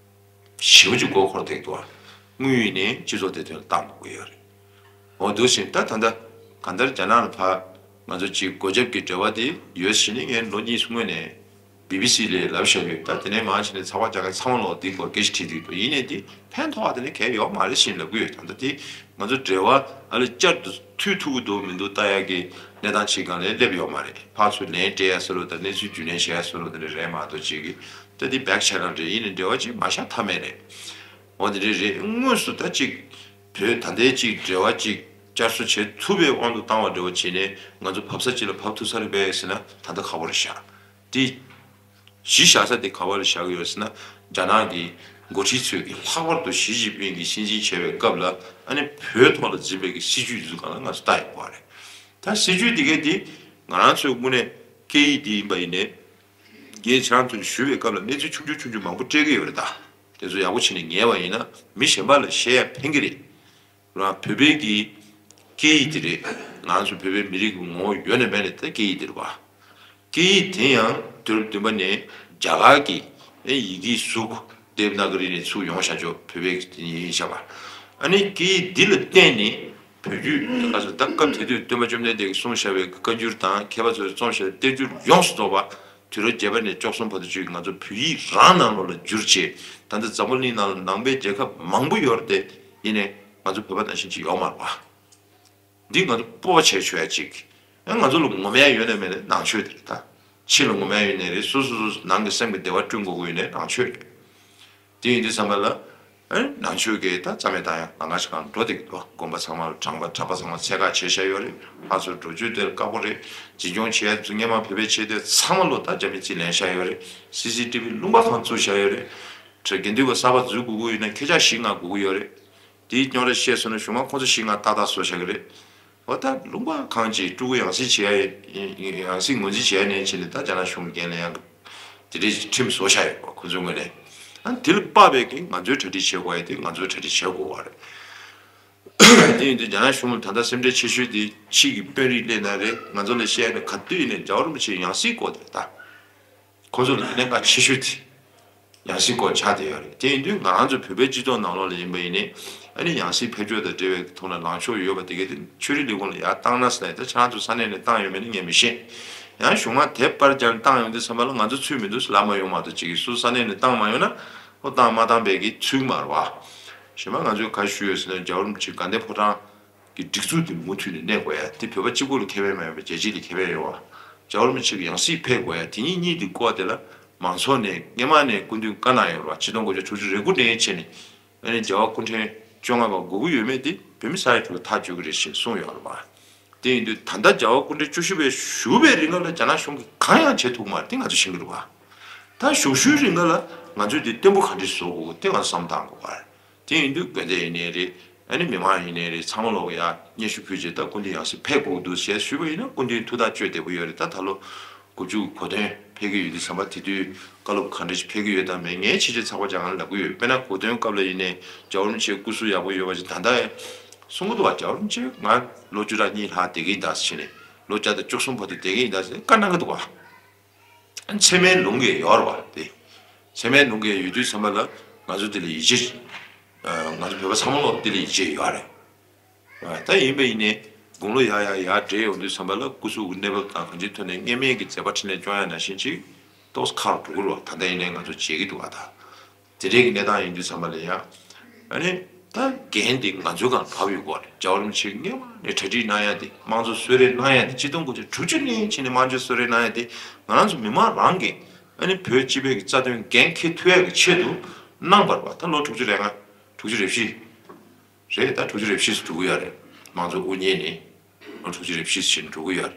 ཞེ་པོ་ཅིག་མགོ་འཁོར་བསྡད་འདུག་བ། དངོས་ཡོད་ནས་སྤྱི་ཚོགས་བདེ་དོན་ལ་བཏང་དགོས་ཀྱི་ཡོད་རེད། འོ་འདུག་བཞིན་ད་ད་ལྟ་གང་ལྟར་རྒྱ་ནག་ལ་ཕར་ང་ཚོ་གཅིག་སྒོ་རྒྱབ་ཀྱི་འབྲེལ་བ་དེ་ཡོད་བཞིན་ནི་ངས་ལོ་གཉིས་སྔོན་ནས་བི་བི་སི་ལ་ལབ་བཞག་ཡོད། ད་དེ་ནས་མར་ཕྱིན་ནས་ཚགས་པར་རྒྱག་མཁན་ཚང་མ་ལོག་འདི་སྐོར་སྐད་ཆ་དྲིས་བསྡད་འདུག་ཡིན་ནའི་དེ་ཕན་ཐོགས་པ་དེ་ནི་གལ་ཡོད་མ་རེད་བཞིན་ལབ་ཀྱི་ཡོད། ད་ལྟ་དེ་ང་ཚོ་འབྲེལ་བ་ཨ་ལ་བསྐྱར་དུ་མཐུད་ཐུབ་ཀྱི་འདུག་མི་འདུག་ལྟ་ཡག་གི་གནས་སྟངས་ཅིག་སྒང་ལ་སླེབས་ཡོད་མ་རེད། ཕར་ཚུར་ལན་སྤྲད་ཡ་ཟེར་རོ་དང་གནས་ཚུལ་རྒྱུས་ལོན་བྱེད་ཡ་ཟེར་རོ་དེ་འདྲ་རེད་མ་གཏོགས་གཅིག་གིས། ད་འདི་བེག་ཆ་རང་རེད། ཡིན་ནའི་འབྲེལ་བ་ཅིག་མ་བཞག་ཐབས་མེད་རེད། འོ་དེ་འདྲ་རེད། དངོས་སུ་ད་ཅིག་བོད་ད་ལྟའི་ཅིག་འབྲེལ་བ་ཅིག་བསྐྱར་གསོ་བྱེད་ཐུབ་པའི་དབང་དུ་བཏང་བ་འདྲ་བོ་བྱས་ནས་ང་ཚོ་བབས་ས་ཅིག་ལ་བབས་ཐུབ་ས་རེད་པས་ཟེར་ན་ད་ལྟ་ཁག་པོ་རེད་ཤག་དེ་གཞི་བཞག་ས་དེ་ག་པར་བཞག་གི་ཡོད་ཟེར་ན། རྒྱ་ནག་གི་འགོ་ཁྲིད་ཚོས་ཀྱི་ལྷག་པར་དུ་ཞི་ཅིན་ཕིང་གིས་སྲིད་འཛིན་བྱས་པའི་སྐབས་ལ་ཨ་ནི་བོད་ཐོག་ལ་འཛིན་པའི་གི་སྲིད་ཇུས་འཛུགས་སྒང་ལ་ང་ཚོ་ལྟ་ཡོང་བ་རེད། ད་སྲིད་ཇུས་དེ་གའི་དེ་ང་རང་ཚོའི་དངོས་གནས་སྐད་ཡིག་དེ་ཡིན་པ་ཡིན་ནའི། ངས་ཁྱེད་རང་ཚོར་ཞུ་བའི་སྐབས་ལ་གནས་ཚུལ་ཆུང་ཆུང་ཆུང་ཆུང་མང་པོ་སྤྲད་ཀྱི་ཡོད་རེད་ད། དེ་ཚོ་ཡག་པོ་བྱས་ནས་ཉན་པ་ཡིན་ན་མི་གཞན་པ་ལ་བཤད་ཡ་ཕན་གྱི་རེད། རང་བོད་པའི་གི་སྐད་ཡིག་དེ་རེད། ང་ཚོ་བོད་པའི་མི་རིགས་ཀྱི་ངོ་བོ་ཡོད་ནས་མེད་ནས་ད་སྐད་ཡིག་དེ་རེད་བ། སྐད་ཡིག་དེ་ཡང་དུས་རབས་བདུན་པ་ནས་རྒྱ་གར་གྱི་ ཨེ་ཡི་གེའི་གཟུགས་དེབ་ན་ག་རི་ནས་ཚུར་ཡོང་བཞག་ཆོག་བོད་པའི་ཡིན་བཞག་པ། ཨ་ནི་གི་འདི་ལ་བརྟེན་ནས་བོད་བརྒྱུད་ཨ་ད་སྐབས་དེ་དུས་སྟོན་པ་བཅོམ་ལྡན་འདས་ཀྱིས་གསུངས་བཞག་པའི་བཀའ་འགྱུར་དང་མཁས་པ་ཚོས་རྩོམ་བཞག་པའི་གཏེར་འབྱོར་ཡོངས་སུ་རྫོགས་པ་དུས་རབས་བརྒྱད་པ་ནས་བཅུ་གསུམ་བར་དུ་བརྒྱུད་ང་ཚོ་བོད་ཡིག་རང་ནང་ལོགས་ལ་བསྒྱུར་བྱས། ད་ལྟ་འཛམ་བུ་གླིང་ནང་ལ་ནང་པའི་རྒྱལ་ཁབ་མང་པོ་ཡོད་རེད་དེ། ཡིན་ནའི་ང་ཚོ་བོད་པ་ནང་བཞིན་ཅིག་ཡོད་མ་རེད་པ། འདི་ང་ཚོ་སྤོབས་པ་བྱས་ཆོག་ཡ་ཅིག་ཨ་ང་ཚོ་ལ་ངོམ་ཡ་ཡོད་ན་མེད་ན་ནང་ཆོས་དེ་རེད་ད། ཕྱི་ལ་ངོམ་ཡ་ཡོད་ནའི་རེད། སོ་སོ་སོ་སོ་ནང་གི་སེམས་ཀྱི་བདེ་བ་བསྐྲུན་དགོས་ཀྱི་ཡོད་ནའི་ནང་ཆོས་རེད། དེ་ཡིན་དུས་ཙམ་པ་ལ། ཨ་ནང་ཆོས་ཀྱི་ད་རྩ་མེད་བཏང་ཡ་ལམ་ཁ་ཞིག་གང་འགྲོ་བསྡད་ཀྱི་འདུག་དགོན་པ་ཚང་མ་ལ་གྲྭ་པ་གྲྭ་པ་ཚང་མ་ཚད་བཀག་བྱས་བཞག་ཡོད་རེད། ཕར་ཚུར་འགྲོ་སྤྱོད་དེ་ལ་དཀའ་པོ་རེད། འཛིན་སྐྱོང་བྱེད་ཡ་ཚོ་སྔས་མ་བོད་པའི་ཆེད་དུ་ཚང་མ་ལོ་ད་རྒྱ་མི་རྩིས་ལེན་བཞག་ཡོད་རེད། སི་སི་ཊི་བི་ལུང་པ་གང་བཙུགས་བཞག་ཡོད་རེད། དགེ་འདུན་པ་གསར་པ་འཛུལ་དགོས་ཀྱི་ཡོད་ན་ཁྱེད་ཅག་བཞི་ལྔ་དགོས་ཀྱི་ཡོད་རེད། དེའི་རྙོག་དྲ་བཤད་སོང་ན་གཞུང་མང་ཁོང་ཚོ་བཞི་ལྔ་ཏག་ཏག་བཟོ་བཞག་གི་རེད། འོ་ད་ལུང་པ་གང་ཅིག་ཕྲུ་གུ་ཡང་སྲིད་བྱེད་ཡ་ཡང་སྲིད་ངོས་འཛིན་བྱེད་ཡ་ནས་བྱས་ནས་ད་རྒྱ་ནག་གཞུང་གི་འགན་ལེན་ཡང་དེ་འདྲའི་ཁྲིམས་བཟོ་བཞག་ཡོད་པ་ཁོང་ཚོའི་ངོས་ནས། ཨ་དེ་ལ་དཔག་པའི་གི་ང་ཚོའི་གྲ་སྒྲིག་བྱེད་དགོས་ཡ་དེ་ང་ཚོའི་གྲ་སྒྲིག་བྱེད་དགོས་པ་རེད། དེ་ཡིན་དུས་རྒྱ་ནག་གཞུང་ལ་ད་ལྟ་སེམས་ཁྲལ་ཆེ་ཤོས་དེ་ཕྱིའི་གི་དཔོན་རིགས་སླེབས་ན་རེད། ང་ཚོ་ལ་བཤད་ན་ག་དུས་ཡིན་ནའི་རྒྱལ་བ་རིན་པོ་ཆེའི་ཡང་སྲིད་སྐོར་དེ་རེད་ད། ཁོ་ཚོ་ལ་གནད་འགག་ཆེ་ཤོས་དེ་ཡང་སྲིད་སྐོར་ཆགས་བསྡད་ཡོད་རེད། དེ་ཡིན་དུས་ང་རང་ཚོ་བོད་པའི་སྤྱི་ཚོགས་ནང་ལོགས་ལ་ཡིན་པ་ཡིན་ནའི་ཨ་ནི་ཡང་སྲིད་ཕེབས་ཕྱོགས་དང་འབྲེལ་བའི་ཐོག་ལ་ལངས་ཕྱོགས་ཡོད་པ་དེ་གས་དེ་ཆོས་རིག་ལས་ཁུངས་ལ་ཡར་བཏང་ན་ཟེར་ནས་ད་ཁྱེད་རང་ཚོ་ས་གནས་ནས་བཏང་ཡོད་མེད་ནི་ངས་མི་ཤེས། ཡང་གཞུང་མང་དེབ་པར་རྒྱག་ནས་བཏང་ཡོང་དུས་ཙམ་པ་ལ་ང་ཚོ་ཚུད་མི་འདུག་ལབ་མ་ཡོང་མ་གཏོགས་ཅིག་གིས་སུ་ས་གནས་ནས་བཏང་མ་ཡོང་ན་ཨོ་བཏང་མ་བཏང་པའི་གི་ཚུལ་མ་རེད་བ། གཞན་པ་ང་ཚོས་ག་ཞུས་ཡོད་ཟེར་ན་རྒྱལ་བ་རིན་པོ་ཆེ་དགའ་ལྡན་ཕོ་བྲང་གི་སྒྲིག་འཛུགས་དེ་མུ་མཐུད་ནས་གནས་དགོས་ཡ་དེ་བོད་པ་གཅིག་པུ་ལ་ཁེ་ཕན་མ་ཡིན་པར་རྒྱལ་སྤྱི་ལ་ཁེ་ཕན་ཡོད་བ། རྒྱལ་བ་རིན་པོ་ཆེ་གི་ཡང་སྲིད་ཕེབས་དགོས་ཡ་དེ་གཉིས་གཉིས་དེ་སྐོར་དེ་ལ་མང་ཚོགས་ནས་སྔས་མ་ནས་སྐུ་མདུན་བཀའ་གནང་ཡོད་རེད་བ། ཆིག་སྟོང་དགུ་བརྒྱ་དྲུག་ཅུ་རེ་དགུ་ནས་བྱས་ནས་ཨ་ནི་རྒྱལ་བ་སྐུ་ཕྲེང་བཅོ་ལྔ་པ་དགོས་ཀྱི་ཡོད་མེད་དེ་བོད་མི་ས་ཡ་དྲུག་ཐག་གཅོད་ཀྱི་རེད་ཞེས་གསུངས་ཡོད་རེད་བ། དེ་ཡིན་དུས་ད་ལྟ་རྒྱལ་བ་སྐུ་ཕྲེང་བཅུ་བཞི་པས་བཞུགས་པའི་རིང་ལ་རྒྱ་ནག་གཞུང་གིས་གང་ཡང་བྱེད་ཐུབ་མ་རེད་དེ་ང་ཚོ་ཤེས་ཀྱི་རེད་བ། ད་བཞུགས་བཞུགས་རིང་ལ་ང་ཚོས་དེ་བརྟན་པོ་ག་འདྲས་བཟོ་དགོས་དེ་ང་ཚོ་བསམ་བཏང་དགོས་པ་རེད། དེ་ཡིན་དུས་དགོན་སྡེ་ཡིན་ནའི་རེད། ཨ་ནི་མི་མང་ཡིན་ནའི་རེད། ཚང་མ་ལོག་ཡ་སྙན་ཞུ་ཕུལ་རྗེས་ད་སྐུ་མདུན་ཡང་སྲིད་ཕེབས་དགོས་འདུག་ཞེས་ཞུས་པ་ཡིན་ན་སྐུ་མདུན་ཐུགས་ཐག་གཅོད་བདེ་པོ་ཡོད་རེད། ད་ད་ལོ་དགུ་བཅུ་གོ་སྟོན་ཕེབས་ཀྱི་ཡོད་དུས་ཙམ་པ་དེ་དུས་བཀའ་སློབ་ག་འདྲ་ཞིག་ཕེབས་ཀྱི་ཡོད་དམ་མེད་ངས་ཕྱི་རྒྱལ་ཚགས་པར་སྦྱང་ལབ་ཀྱི་ཡོད། དཔེར་ན་གོ་སྟོན་སྐབས་ལ་ཡིན་ནའི་རྒྱལ་བ་རིན་པོ་ཆེའི་སྐུ་གཟུགས་ཡག་པོ་ཡོད་པ་ཞིག་ད་ལྟ་གསུང་གི་འདུག་བ། རྒྱལ་བ་རིན་པོ་ཆེ་ང་ལོ་བཅུ་ཕྲག་གཉིས་ལྷག་བསྡད་ཀྱི་ཡིན་ད་ཟེར་ནས་ལོ་བརྒྱ་དང་བཅུ་གསུམ་བར་དུ་བསྡད་ཀྱི་ཡིན་ད་ཟེར་ནས་བཀའ་གནང་གི་འདུག་བ། ཚད་མའི་ལུང་གིས་ཡོད་རེད་བ། དེ་ཚད་མའི་ལུང་གིས་ཡོད་དུས་ཙམ་པ་ལ་ང་ཚོ་དེ་ལ་ཡིད་ཆེས། ང་ཚོ་བོད་པ་ཚང་མ་ལོག་དེ་ལ་ཡིད་ཆེས་ཡོད་རེད། ད་ཡིན་པ་ཡིན་ནའི་དགུང་ལོ་ཡར་ཡར་ཡར་བགྲེས་ཡོང་དུས་ཙམ་པ་ལ་སྐུ་གཟུགས་ཀྱི་གནས་བབ་དང་གང་ཅིའི་ཐོག་ནས་སྔས་མའི་གི་མཛད་པ་འཕྲིན་ལས་སྐྱོང་ཡ་ནང་བཞིན་ཅིག་ཏོག་ཙམ་ཁག་འགྲོ་གི་རེད་བ། ད་ལྟ་ཡིན་ནའི་ང་ཚོ་བརྗེད་ཀྱི་འདུག་བ། ད་དེ་འདྲའི་གི་གནས་སྟངས་ཡིན་དུས་ཙམ་པ་ལ་ཡང་ཨ་ནི་ད་འགན་དེ་ང་ཚོའི་སྒང་བབས་ཡོད་གོ་རེད། རྒྱལ་བ་རིན་པོ་ཆེ་སྔས་མ་ནས་གྲ་སྒྲིག་གནང་ཡ་དེ་དམངས་གཙོ་གསོལ་རས་གནང་ཡ་དེ་ཆིག་སྟོང་དགུ་བརྒྱ་དྲུག་ཅུ་ནས་བྱས་ནས་དམངས་གཙོ་གསོལ་རས་གནང་ཡ་དེ་ང་རང་ཚོ་མི་མང་རང་གི་ཨ་ནི་བོད་སྤྱི་པའི་གི་རྩ་དོན་འགན་འཁྱེར་ཐུབ་ཡ་གི་ཆེད་དུ་གནང་བ་རེད་བ། ད་ལོ་དྲུག་ཅུ་རེ་ལྔ་དྲུག་ཅུ་རེ་བཞི་རེད། ད་དྲུག་ཅུ་རེ་བཞི་ཙམ་འགྲོ་གི་ཡོད་རེད། དམངས་གཙོ་དབུ་བརྙེས་ནས་ལོ་དྲུག་ཅུ་རེ་བཞི་ཙམ་འགྲོ་གི་ཡོད་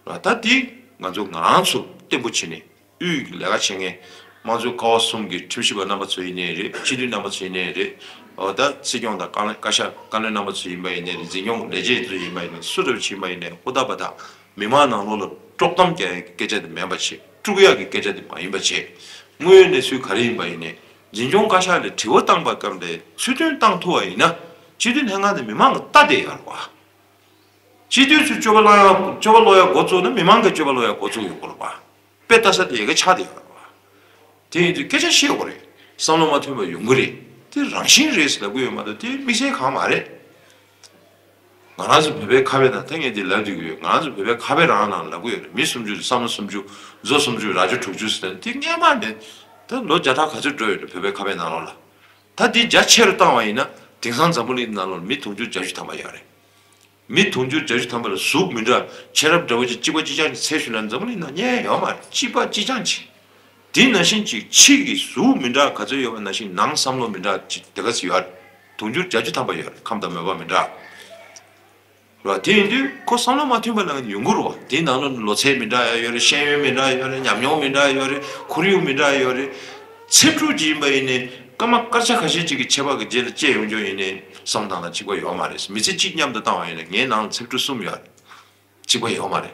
རེད། ད་འདི་ང་ཚོ་ང་རང་ཚོ་བརྟན་པོ་བྱས་ནས་དབུས་ཀྱི་ལས་ཀ་བྱེད་མཁན་དམངས་གཙོའི་ཀ་བ་གསུམ་གྱི་ཁྲིམས་ཞིབ་པ་རྣམ་པ་ཚོ་ཡིན་ནའི་རེད། སྤྱི་འཐུས་རྣམ་པ་ཚོ་ཡིན་ནའི་རེད། འོ་ད་སྲིད་སྐྱོང་དང་བཀའ་བློན་བཀའ་ཤག་བཀའ་བློན་རྣམ་པ་ཚོ་ཡིན་པ་ཡིན་ནའི་རེད། འཛིན་སྐྱོང་ལས་བྱེད་ཚོ་ཡིན་པ་ཡིན་ནའི་སུ་འདྲ་བ་ཞིག་ཡིན་པ་ཡིན་ནའི་ཧུར་ཐག་པ་དང་མི་མང་ནང་ལོགས་ལ་དཀྲོག་གཏམ་རྒྱག་ཡ་གི་སྐད་ཆ་དེ་མིན་པ་བྱས། དཀྲུག་ཡག་གི་སྐད་ཆ་དེ་མ་ཡིན་པ་བྱས། དངོས་ཡོད་གནས་ཚུལ་ག་རེ་ཡིན་པ་ཡིན་ནའི་འཛིན་སྐྱོང་བཀའ་ཤག་ལ་དྲི་བ་བཏང་པ་སྐབས་དེ་ཚུལ་མཐུན་བཏང་ཐུབ་པ་ཡིན་ན་སྤྱི་འཐུས་ལྷན་ཁང་དེ་མི་མང་གི་ལྟ་བསྡད་ཡོད་རེད་བ། སྤྱི་འཐུས་ཚོས་སྤྱོད་པ་ལོག་ཡ་སྤྱོད་པ་ལོག་ཡ་འགོ་བཙུགས་ན་མི་མང་གི་སྤྱོད་པ་ལོག་ཡ་འགོ་བཙུགས་ཡོང་གི་རེད་བ། དཔེ་ལྟ་ས་དེ་ཡ་གི་ཆགས་བསྡད་ཡོད་རེད་བ། དེ་ཡིན་དུས་སྐད་ཆ་བཤད་དགོས་རེད། བསམ་བློ་མ་མཐུན་པ་ཡོང་གི་རེད། དེ་རང་བཞིན་རེད་ཟེར་ལབ་ཀྱི་ཡོད་མ་གཏོགས་དེ་དམིགས་བསལ་གང་མ་རེད། ང་རང་ཚོ་བོད་པའི་ཁ་དཔེ་ནང་ད་ངས་འདི་ལབ་བསྡད་ཀྱི་ཡོད། ང་རང་ཚོ་བོད་པའི་ཁ་དཔེ་རང་ནང་ལབ་ཀྱི་ཡོད་རེད། མི་སུམ་ཅུ་བསམ་བློ་སུམ་ཅུ་མཛོ་སུམ་ཅུ་རྭ་ཅོ་དྲུག་ཅུ་ཟེར་ནས་དེ་སྔས་མ་ནས་ད་ལོ་བརྒྱ་ཕྲག་ག་ཚོད་འགྲོ་ཡོད་རེད་བོད་པའི་ཁ་དཔེ་ནང་ལོགས་ལ། ད་འདི་རྒྱ་ཆེ་རུ་བཏང་བ་ཡིན་ན་དེང་སང་འཛམ་བུ་གླིང་ནང་ལོགས་ལ་མི་དུང་ཕྱུར་བརྒྱད་ཅུ་ཐམ་པ་ཡོད་རེད། མི་དུང་ཕྱུར་བརྒྱད་ཅུ་ཐམ་པ་ལ་གཟུགས་མི་འདྲ་ཆེ་རབས་འདྲ་བོ་ཅིག་གཅིག་པ་གཅིག་རྐྱང་གཅིག་ཚེ་ཞུ་ན་འཛམ་བུ་གླིང་ནང་རྙེད་ཡོད་མ་རེད། གཅིག་པ་གཅིག་རྐྱང་གཅིག་དེ་ནང་བཞིན་གཅིག་ཕྱི་གི་གཟུགས་མི་འདྲ་ག་ཚོད་ཡོད་པ་ནང་བཞིན་ནང་བསམ་བློ་མི་འདྲ་གཅིག་དེ་ག་ཚོད་ཡོད་རེད། དུང་ཕྱུར་བརྒྱད་ཅུ་ཐམ་པ་ཡོད་རེད། ཁམས་དང་མོས་པ་མི་འདྲ། རེད་བ། དེ་ཡིན་དུས་ཁོ་བསམ་བློ་མ་མཐུན་པ་ལ་ཡོང་གི་རེད་བ། དེའི་ནང་ལ་ལོ་ཚད་མི་འདྲ་ཡ་ཡོད་རེད། ཤེས་ཡོན་མི་འདྲ་ཡ་ཡོད་རེད། ཉམས་མྱོང་མི་འདྲ་ཡ་ཡོད་རེད། ཁོར་ཡུག་མི་འདྲ་ཡ་ཡོད་རེད། ཚེ་སྒྲུབ་ཅིག་ཡིན་པ་ཡིན་ནའི་སྐར་མ་སྐར་ཆ་ཁ་ཤས་ཅིག་གི་ཁྱད་པར་གྱི་རྗེས་ལ་སྐྱེས་ཡོང་རྒྱུ་ཡིན་ནའི་བསམ་སྟངས་དང་གཅིག་པ་ཡོད་མ་རེད། མི་ཚེ་གཅིག་མཉམ་དུ་བཏང་བ་ཡིན་ན་ངའི་ནང་ལ་ཚེ་སྒྲུབ་གསུམ་ཡོད་རེད། གཅིག་པ་ཡོད་མ་རེད།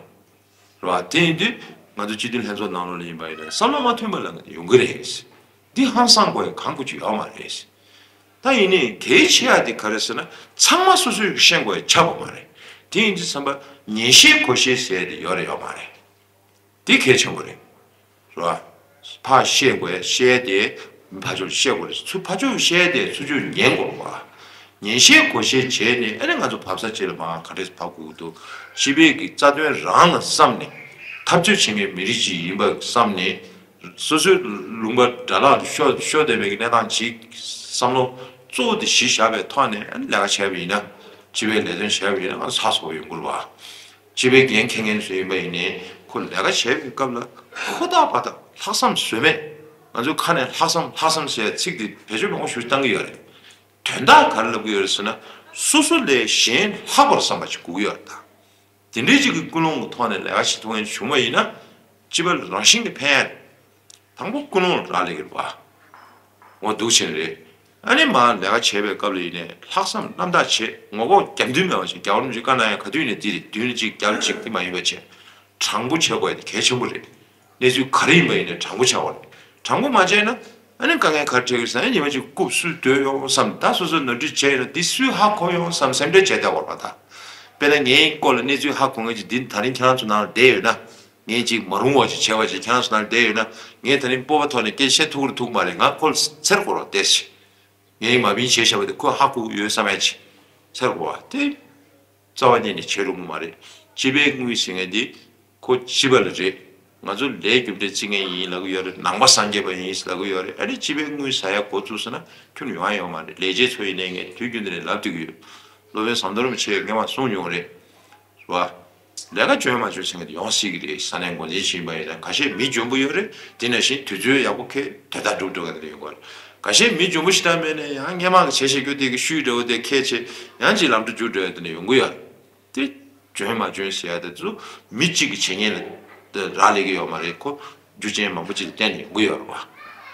རེད་བ། དེ་ཡིན་དུས་ང་ཚོ་སྤྱི་འཐུས་ལྷན་ཚོགས་ནང་ལོགས་ལ་ཡིན་པ་ཡིན་ན་བསམ་བློ་མ་མཐུན་པ་ལ་ཡོང་གི་རེད། འདི་ཧང་སང་དགོས་ཡ་གང་དགོས་ཀྱི་ཡོད་མ་རེད། ད་ཡིན་ནའི་གལ་ཆེ་ཡ་དེ་ག་རེ་ཟེར་ན་ཚང་མ་སོ་སོས་ཤེས་དགོས་ཡ་ཆགས་པ་མ་རེད། དེ་ཡིན་དུས་ཙམ་པ་ཉན་ཤེས་གོ་ཤེས་ཟེར་ཡ་དེ་ཡོད་རེད་ཡོད་མ་རེད། དེ་གལ་ཆེན་པོ་རེད། རེད་བ། ཕར་བཤད་དགོས་བཤད་དེ་ཕར་ཕྱོགས་བཤད་དགོས་རེད། ཚུར་ཕར་ཕྱོགས་བཤད་དེ་ཚུར་ཕྱོགས་ཉན་དགོས་པ། ཉན་བཤད་གོ་བཤད་བྱས་ནས་ཨ་ནི་ང་ཚོ་བབས་ས་ཅིག་ལ་མར་ག་འདྲས་བབས་དགོས་ཀྱི་འདུག་སྤྱི་པའི་གི་རྩ་དོན་རང་ལ་བསམ་ནས་འཐབ་རྩོད་བྱེད་མཁན་མི་རིགས་ཅིག་ཡིན་པ་བསམ་ནས། སོ་སོའི་ལུང་པ་དགྲ་ལག་ཏུ་ཤོར་ཤོར་བསྡད་པའི་གནས་སྟངས་ཅིག་བསམ་བློ་གཙོ་བོ་དེ་གཞི་བཞག་པའི་ཐོག་ནས་ལས་ཀ་བྱས་པ་ཡིན་ན། སྤྱི་པའི་ལས་དོན་བྱས་པ་ཡིན་ན་ང་ཚ་སོ་ཡོང་གི་རེད་བ། སྤྱི་པའི་འགན་འཁྱེར་མཁན་ཚོ་ཡིན་པ་ཡིན་ནའི་ཁོ་ལས་ཀ་བྱས་པའི་སྐབས་ལ་ཧུར་ཐག་བ་ཐག་ལྷག་བསམ་ཟོལ་མེད། ང་ཚོའི་ཁ་ནས་ལྷག་བསམ་ལྷག་བསམ་ཟེར་ཚིག་དེ་བེད་སྤྱོད་མང་པོ་ཞིག་བཏང་གི་ཡོད་རེད། དོན་དག་ག་རེ་ལབ་ཀྱི་ཡོད་རེད་ཟེར་ན། སོ་སོ་ལས་གཞན་ལྷག་པར་བསམ་པ་ཞིག་དགོས་ཀྱི་ཡོད་རེད་ད། དེ་འདྲའི་ཅིག་གི་ཀུན་སློང་གི་ཐོག་ནས་ལས་ཀ་བྱེད་ཐུབ་མཁན་བྱུང་བ་ཡིན་ན། སྤྱི་པ་རང་བཞིན་གྱིས་ཕན་ཡ་རེད། དང་པོ་ཀུན་སློང་ལ་རག་ལས་ཀྱི་རེད་པ། འོ་འདུག་བྱས་ནས་རེད། ཨ་ནི་མར་ལས་ཀ་བྱེད་པའི་སྐབས་ལ་ཡིན་ནའི་ལྷག་བསམ་རྣམ་དག་བྱེད། ངོ་ལྐོག་རྒྱབ་མདུན་མེད་པ་བྱེད། རྒྱལ་བ་རིན་པོ་ཆེས་བཀའ་གནང་ཡ་ག་དུས་ཡིན་ནའི་འདི་རེད། མདུན་ལ་གཅིག་རྒྱབ་ལ་གཅིག་དེ་མ་ཡིན་པ་བྱེད། དྲང་པོ་བྱེད་དགོས་ཡ་དེ་གལ་ཆེན་པོ་རེད། གནས་ཚུལ་ག་རེ་ཡིན་པ་ཡིན་ནའི་དྲང་པོ་བྱེད་དགོས་རེད། དྲང་པོ་མ་བྱས་ན་ཨ་ནི་དཀའ་ངལ་ག་རེ་འཕྲད་ཀྱི་རེད་ཟེར་ན། ཉི་མ་གཅིག་རྐུབ་སུས་བརྡོལ་ཡོང་བསམ། ད་སོ་སོས་ནོར་འཁྲུལ་བྱས་ཡོད་ན་འདི་སུས་ཧ་གོ་ཡོང་བསམ་སེམས་ཁྲལ་བྱས་བསྡད་དགོས་རེད་པ་ད། དཔེར་ན་ངའི་སྐོར་ལ་གནས་ཚུལ་ཧ་གོ་མཁན་ཅིག་འདི་ད་རིང་ཁྱེད་རང་ཚོ་ནང་ལ་བསྡད་ཡོད་ན། ངས་ཅིག་མ་རུང་བ་ཅིག་བྱས་པ་ཅིག་ཁྱེད་རང་ཚོ་ནང་ལ་བསྡད་ཡོད་ན། ངས་ད་རིང་སྤོབས་པ་ཐོག་ནས་སྐད་ཆ་བཤད་ཐུབ་ཀྱི་རེད་ཐུབ་ཀྱི་མ་རེད། ང་ཁོ་ལ་འཚེར་དགོས་རེད་བསྡད་ཤིག་ངས་མ་བིན་བྱས་བཞག་པ་དེ་ཁོས་ཧ་གོ་གི་ཡོད་བསམ་ཡ་ཅིག་འཚེར་དགོས་པ་དེ་རྩ་བ་ཉིད་ནས་བྱེད་རུང་གི་མ་རེད། སྤྱི་པའི་དངུལ་ཟེར་མཁན་འདི་ཁོ་སྤྱི་པ་ལ་རེད། ང་ཚོ་ལས་རྒྱུ་འབྲས་བརྩི་མཁན་ཡིན་ལབ་ཀྱི་ཡོད་རེད། ནང་པ་སངས་རྒྱས་པ་ཡིན་ལབ་ཀྱི་ཡོད་རེད། ཨ་ནི་སྤྱི་པའི་དངུལ་ཟ་ཡ་འགོ་བཙུགས་སོང་ན་ཁྱོན་ཡོང་ཡ་ཡོད་མ་རེད། ལས་བྱེད་ཚོ་ཡིན་ནའི་ངས་དུས་རྒྱུན་དུ་ནས་ལབ་བསྡད་ཀྱི་ཡོད། སློབ་དཔོན་ཟམ་གདོང་རིན་པོ་ཆེས་སྔོན་མ་གསུངས་མྱོང་རེད། རེད་བ། ལས་ཀ་འཇོན་མ་འཇོན་ཟེར་མཁན་དེ་ཡོང་སྲིད་ཀྱི་རེད། ས་གནས་འགོ་འཛིན་ཞིག་ཡིན་པ་ཡིན་ན། ཁ་ཤས་མི་འཇོན་པོ་ཡོད་རེད། དེ་ནང་བཞིན་དུས་ཚོད་ཡག་པོ་འཁྱེར་དེ་ལྟར་སྒྲུབ་འགྲོ་མཁན་དེ་ཡོང་གི་རེད། ཁ་ཤས་མི་འཇོན་པོ་ཞེ་དྲག་མེད་ན་ཡང་སྔས་མ་གི་བྱས་བྱས་རྒྱུ་དེ་གི་ཤུལ་འདྲ་བོ་དེ་འཁྱེར་བྱས་ཡང་ཅིག་ལམ་འགྲོ་རྒྱུག་འགྲོ་ཡ་དེ་འདྲ་ཡོང་གི་ཡོད་རེད། དེ་འཇོན་མ་འཇོན་ཟེར་ཡ་དེ་ཚོ་མི་གཅིག་གི་བྱས་ཉེས་ལ་རག་ལས་ཀྱི་ཡོད་མ་རེད། ཁོ་རྒྱུ་རྐྱེན་མང་པོ་ཅིག་ལ་བརྟེན་ནས་ཡོང་གི་ཡོད་རེད་བ།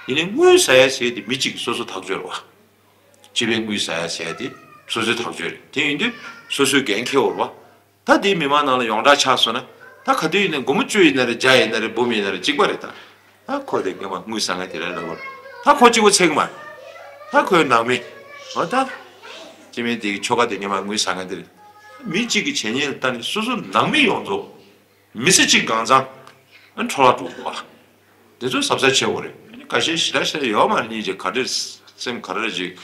ཡིན་ནའི་དངུལ་ཟ་ཡ་ཟེར་ཡ་དེ་མི་གཅིག་གི་སོ་སོ་ཐག་གཅོད་རེད་བ། སྤྱི་པའི་དངུལ་ཟ་ཡ་ཟེར་ཡ་དེ་སོ་སོའི་ཐག་གཅོད་རེད། དེ་ཡིན་དུས་སོ་སོའི་འགན་འཁྱེར་དགོས་རེད་བ། ད་དེ་མི་མང་ནང་ལ་ཡོངས་གྲགས་ཆགས་སོང་ན། ད་ག་དུས་ཡིན་ནའི་སྒོར་མོ་བཅུ་ཡིན་ན་རེད། བརྒྱ་ཡིན་ན་རེད། འབུམ་ཡིན་ན་རེད། གཅིག་པ་རེད་ད། ད་ཁོ་དེ་སྔོན་མ་དངུལ་ཟ་མཁན་དེ་རེད་ལབ་དགོས་རེད། ད་ཁོ་གཅིག་པོ་ཚད་ཀྱི་མ་རེད། ད་ཁོའི་ནང་མི། འོ་ད། སྤྱི་མི་དེ་གི་ཁྱོ་ག་དེ་སྔོན་མ་དངུལ་ཟ་མཁན་དེ་རེད། མི་གཅིག་གི་བྱས་ཉེས་ལ་ལྟ་ནས་སོ་སོ་ནང་མི་ཡོངས་རྫོགས། མི་ཚེ་གཅིག་གང་ཚང་། ཨ་འཕྲོ་བརླག་འགྲོ་གི་འདུག་བ། དེ་ཚོ་གཟབ་གཟབ་བྱེད་དགོས་རེད། ཁ་ཤས་ཞེ་དྲག་ཞེ་དྲག་ཡོད་མ་རེད། སྙིང་རྗེ་ག་འདྲས་སེམས་ག་རེ་ཅིག་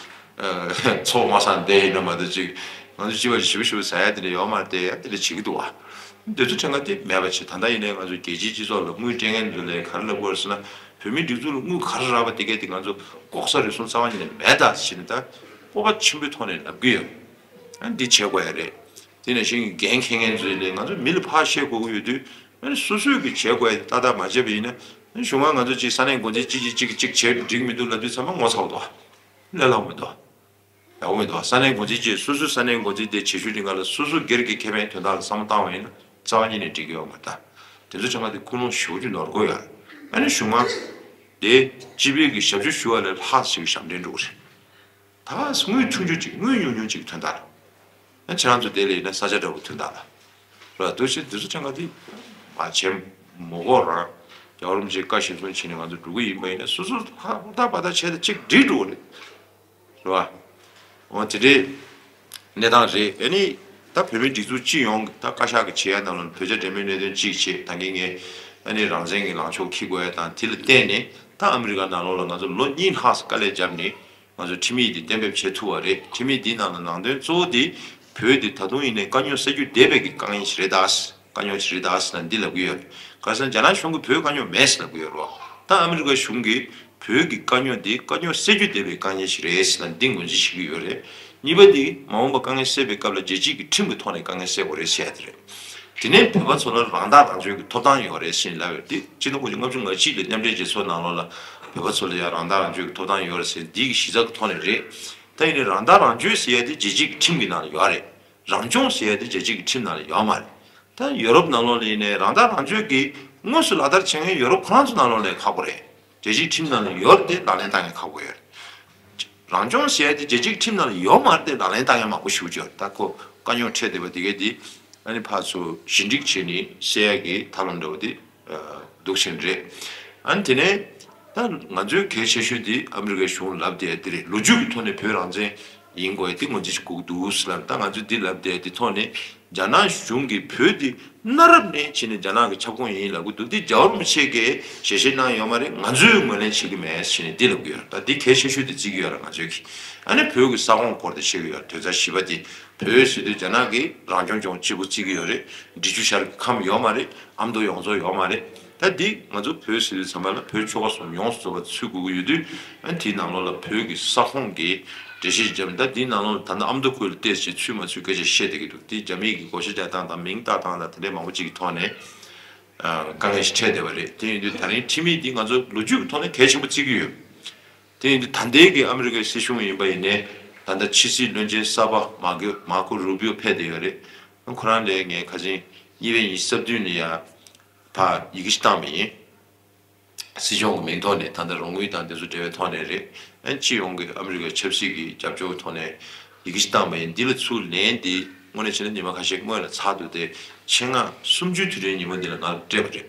ཚོགས་མ་སངས་བསྡད་ཡིན་ན་མ་གཏོགས་ཅིག་ང་ཚོ་སྤྱི་པ་ཞེ་པོ་ཞེ་པོ་ཟ་ཡ་དེ་འདྲ་ཡོད་མ་རེད། དེ་ཡ་དེ་འདྲ་བྱེད་ཀྱི་འདུག་བ། དེ་ཚོ་ཕྲན་ཁ་དེ་མེད་པ་བྱེད། ད་ལྟ་ཡིན་ནའི་ང་ཚོ་རྒྱལ་སྤྱིའི་སྤྱི་ཚོགས་ལ་དངུལ་སྤྲད་མཁན་ཚོ་ལ་ག་རེ་ལབ་དགོས་རེད་ཟེར་ན། བོད་མིའི་སྒྲིག་འཛུགས་ལ་དངུལ་ག་རེ་རག་པ་དེ་གས་དེ་ང་ཚོ་ལྐོག་ཟ་རུལ་སུངས་རྩ་བ་ཉིད་ནས་མེད་ད་ཟེར་ནས་ད་སྤོབས་པ་ཆེན་པོའི་ཐོག་ནས་ལབ་ཀྱི་ཡོད། ཨ་འདི་བྱེད་དགོས་ཡ་རེད། དེ་ནང་བཞིན་འགན་འཁྱེར་མཁན་ཚོ་ཡིན་ནའི་ང་ཚོ་མི་ལ་ཕར་བཤད་དགོས་ཀྱི་ཡོད་དུས། ཨ་ནི་སོ་སོས་ཀྱི་བྱེད་དགོས་ཡ་ཏག་ཏག་མ་བྱས་པ་ཡིན་ན། ཨ་ནི་གཞུག་མ་ང་ཚོ་གཅིག་ས་གནས་འགོ་འཛིན་གཅིག་གིས་གཅིག་གིས་གཅིག་བྱས་འགྲིག་མི་འདུག་ལབ་དུས་ཚང་མ་ངོ་ཚ་བ་འདུག་ལས་སླ་པོ་མི་འདུག་ཡག་པོ་མི་འདུག་ས་གནས་འགོ་འཛིན་གཅིག་སོ་སོའི་ས་གནས་འགོ་འཛིན་དེ་བྱེད་ཤུགས་འདི་སྒང་ལ་སོ་སོ་སྒེར་གྱི་ཁེ་ཕན་དོན་དག་ལ་བསམ་བློ་བཏང་བ་ཡིན་ན་རྩ་བ་ཉིད་ནས་འགྲིག་གི་ཡོད་མ་རེད་ད། དེ་ཚོ་ཚང་མ་དེ་ཀུན་སློང་ཞེ་པོ་ཅིག་ནོར་འཁོར་ཡོད་རེད། ཨ་ནི་གཞུག་མ་དེ་སྤྱི་པའི་གི་ཞབས་ཞུ་ཞུ་བ་ལས་ལྷག་ཅིག་ཞབས་འདྲེན་འགྲོ་གི་རེད། ད་དངུལ་ཆུང་ཆུང་ཅིག་དངུལ་ཉུང་ཉུང་ཅིག་ཐོན་དང་། ཨ་ཁྱེད་རང་ཚོ་དེ་ལས་ཡིན་ན་ས་ཆ་འདྲ་བོ་ཐོན་དང་ལ། ར་འདུག་བྱས་འདི་ཚོ་ཕྲན་ཁ་དེ་མ་བྱེད་མ་དགོས་རང་། རྒྱལ་བ་རིན་པོ་ཆེའི་བཀའ་གཞིར་བཟུང་བྱས་ནས་ང་ཚོ་འགྲོ་གི་ཡིན་པ་ཡིན་ན་སོ་སོ་ཧ་ཧུར་ཐག་བ་ཐག་བྱས་ཏེ་གཅིག་འགྲིག་འགྲོ་གི་རེད། རེད་བ། འོ་དེ་འདྲའི་གནས་སྟངས་རེད། ཨ་ནི་ད་བོད་མིའི་སྒྲིག་འཛུགས་སྤྱི་ཡོངས་ཀྱི་ད་བཀའ་ཤག་གི་བྱེད་ཡ་ནང་ལ་བོད་རྒྱ་འབྲེལ་མོལ་གནད་དོན་གཅིག་བྱས། ད་གིན་ངས་ཨ་ནི་རང་བཙན་གྱི་ལངས་ཕྱོགས་འཁྱེར་དགོས་ཡ་དང་དེ་ལ་བརྟེན་ནས་ད་ཨ་མི་རི་ཀ་ནང་ལོགས་ལ་ང་ཚོ་ལོ་གཉིས་ལྷག་ཙམ་དཀའ་ལས་བརྒྱབ་ནས། ང་ཚོས་ཁྲིམས་ཡིག་འདི་གཏན་འབེབས་བྱེད་ཐུབ་པ་རེད། ཁྲིམས་ཡིག་འདིའི་ནང་ལ་ནང་དོན་གཙོ་བོ་འདི་བོད་འདི་ད་དུང་ཡིན་ནའི་དཀའ་རྙོག་སེལ་རྒྱུ་བསྡད་པའི་གི་དཀའ་ངལ་ཞིག་རེད་ད། དཀའ་རྙོག་ཞིག་རེད་ད་ཟེར་ན་འདི་ལབ་ཀྱི་ཡོད་རེད། ག་རེ་ཟེར་ན་རྒྱ་ནག་གཞུང་གིས་བོད་དཀའ་རྙོག་མེད་ཟེར་ལབ་ཀྱི་ཡོད་རེད་བ། ད་ཨ་མི་རི་ཀ་གཞུང་གིས་བོད་ཀྱི་དཀའ་རྙོག་འདི་དཀའ་རྙོག་སེལ་རྒྱུ་བསྡད་པའི་དཀའ་ངལ་ཞིག་རེད་ཟེར་ན་འདི་ངོས་འཛིན་བྱེད་ཀྱི་ཡོད་རེད། གཉིས་པ་འདི་མ་འོངས་པ་དཀའ་ངལ་སེལ་བའི་སྐབས་ལ་རྒྱལ་སྤྱིའི་གི་ཁྲིམས་ཀྱི་ཐོག་ནས་དཀའ་ངལ་སེལ་དགོས་རེད་ཟེར་ཡ་དེ་རེད། དེ་ནས་བོད་པ་ཚོ་ལ་རང་ཐག་རང་གཅོད་ཀྱི་ཐོབ་ཐང་ཡོད་རེད་ཟེར་ལབ་ཡོད་དེ། ཕྱི་ལོ་ཆིག་སྟོང་དགུ་བརྒྱ་ལྔ་བཅུ་ང་གཅིག་ལ་མཉམ་འབྲེལ་རྒྱལ་ཚོགས་ནང་ལོགས་ལ་བོད་པ་ཚོ་ལ་ཡང་རང་ཐག་རང་གཅོད་ཀྱི་ཐོབ་ཐང་ཡོད་རེད་ཟེར་འདི་གི་གཞི་རྩ་གི་ཐོག་ནས་རེད། ད་ཡིན་ནའི་རང་ཐག་རང་གཅོད་ཟེར་ཡ་དེ་རྒྱལ་སྤྱིའི་གི་ཁྲིམས་ཀྱི་ནང་ལ་ཡོད་རེད། རང་སྐྱོང་ཟེར་ཡ་དེ་རྒྱལ་སྤྱིའི་གི་ཁྲིམས་ནང་ལ་ཡོད་མ་རེད། ད་ཡོ་རོབ་ནང་ལོགས་ལ་ཡིན་ནའི་རང་ཐག་རང་གཅོད་ཀྱི་དངོས་སུ་ལག་བསྟར་བྱེད་མཁན་ཡོ་རོབ་ཁོ་རང་ཚོ་ནང་ལོགས་ལ་ཁག་པོ་རེད། རྒྱལ་སྤྱིའི་ཁྲིམས་ནང་ལ་ཡོད་རེད་དེ་ལག་ལེན་བསྟར་མཁན་ཁག་པོ་ཡོད་རེད། རང་སྐྱོང་ཟེར་ཡ་དེ་རྒྱལ་སྤྱིའི་ཁྲིམས་ནང་ལ་ཡོད་མ་རེད་དེ་ལག་ལེན་བསྟར་མཁན་མང་པོ་ཞེ་པོ་ཅིག་ཡོད་རེད། ད་ཁོ་དཀའ་རྙོག་འཕྲད་བསྡད་པ་དེ་གས་དེ་ཨ་ནི་ཕར་ཚུར་ཞི་འགྲིག་བྱས་ནས་སེལ་ཡ་གི་ཐབས་ལམ་འདྲ་བོ་དེ་འདུག་བཞིན་རེད། ཨ་ནི་དེ་ནས་ད་ང་ཚོའི་གལ་ཆེ་ཤོས་དེ་ཨ་མི་རི་ཀའི་གཞུང་ལབ་བསྡད་ཡ་དེ་རེད། ལོ་རྒྱུས་ཀྱི་ཐོག་ནས་བོད་རང་བཙན་ཡིན་དགོས་ཡ་དེ་ངོས་འཛིན་ཞིག་དགོས་ཀྱི་འདུག་ཟེར་ལབ། ད་ང་ཚོས་འདི་ལབ་བསྡད་ཡ་དེ་ཐོག་ནས་རྒྱ་ནག་གཞུང་གིས་བོད་དེ་ གནའ་རབས་ནས་བྱས་ནས་རྒྱ་ནག་གི་ཁྱབ་ཁོངས་ཡིན་ལབ་གི་འདུག་འདི་རྒྱལ་བ་རིན་པོ་ཆེ་གིས་ཞལ་བཞེས་གནང་ཡོད་མ་རེད། ང་ཚོས་ངོས་ལེན་བྱེད་ཀྱི་མེད་ཟེར་ནས་འདི་ལབ་གི་ཡོད་རེད། ད་འདི་གལ་ཆེ་ཤོས་དེ་བརྩི་གི་ཡོད་རེད། ང་ཚོས་ཀྱི་ཨ་ནི་བོད་ཀྱི་ས་ཁོངས་སྐོར་དེ་བཤད་ཀྱི་ཡོད་རེད། དོན་རྩ་བཞི་པ་དེ་བོད་ཟེར་དུས་རྒྱ་ནག་གིས་རང་སྐྱོང་ལྗོངས་གཅིག་པུ་བརྩི་གི་ཡོད་རེད། འབྲི་ཆུ་ཤར་གྱི་ཁམས་ཡོད་མ་རེད། ཨ་མདོ་ཡོངས་རྫོགས་ཡོད་མ་རེད། ད་འདི་ང་ཚོ་བོད་ཟེར་དུས་ཚང་མ་ལ་བོད་ཆོལ་ཁ་གསུམ་ཡོངས་སུ་རྫོགས་པ་ཚུད་དགོས་ཀྱི་ཡོད་དུས། ཨ་ནི་དེའི་ནང་ལོགས་ལ་བོད་ཀྱི་ས་ཁོངས་ཀྱི་འགྲེལ་བཤད་བརྒྱབ་ནས། ད་འདིའི་ནང་ལོགས་ལ་ད་ལྟ་ཨ་མདོ་ཁུལ་ལ་བལྟས་ཚེ་ཚུད་མ་ཚུད་སྐད་ཆ་བཤད་བསྡད་ཀྱི་འདུག་འདི་རྒྱ་མིའི་གི་བགོ་བཤའ་རྒྱག་སྟངས་དང་མིང་བཏགས་སྟངས་དང་དེ་འདྲའི་མང་པོ་ཅིག་གི་ཐོག་ནས་ཨ་དཀའ་ངལ་ཞིག་འཕྲད་བསྡད་པ་རེད། དེ་ཡིན་དུས་ད་རིང་ཁྲིམས་ཡིག་འདི་ང་ཚོ་ལོ་རྒྱུས་ཀྱི་ཐོག་ནས་གལ་ཆེན་པོ་བརྩི་གི་ཡོད། དེ་ཡིན་དུས་ད་ལྟའི་གི་ཨ་མི་རི་ཀའི་སྲིད་གཞུང་ཡིན་པ་ཡིན་ནའི་ད་ལྟ་ཕྱི་སྲིད་བློན་ཆེན་གསར་པ་མར་ཀོ་མར་ཀོ་རུ་པིའོ་ཕེབས་བསྡད་ཡོད་རེད། ཁོ་རང་ལ་ངས་ཁ་སང་གཉིས་པའི་ཉི་ཤུ་རྩ་བདུན་ནས་ཡར་ཕར་ཡི་གེ་ཞིག་བཏང་བ་ཡིན། སྲིད་སྐྱོང་གི་མིང་ཐོག་ནས། ད་ལྟ་རོགས་དངུལ་དང་དེ་ཚོ་འབྲེལ་བའི་ཐོག་ནས་རེད། ཨ་ནི་སྤྱི་ཡོངས་ཀྱི་ཨ་མི་རི་ཀའི་ཆབ་སྲིད་ཀྱི་རྒྱབ་སྐྱོར་ཐོག་ནས་ཡི་གེ་ཞིག་བཏང་བ་ཡིན། འདི་ལ་ཚུར་ལན་འདི་དངོས་གནས་བྱས་ན་ཉི་མ་ཁ་ཤས་སྔོན་ལ་ཚར་འདུག་སྟེ། ཆེད་མངགས་གསུམ་བཅུའི་དུས་དྲན་ཉིན་མོ་འདི་ལ་ང་ལ་སྤྲད་པ་རེད།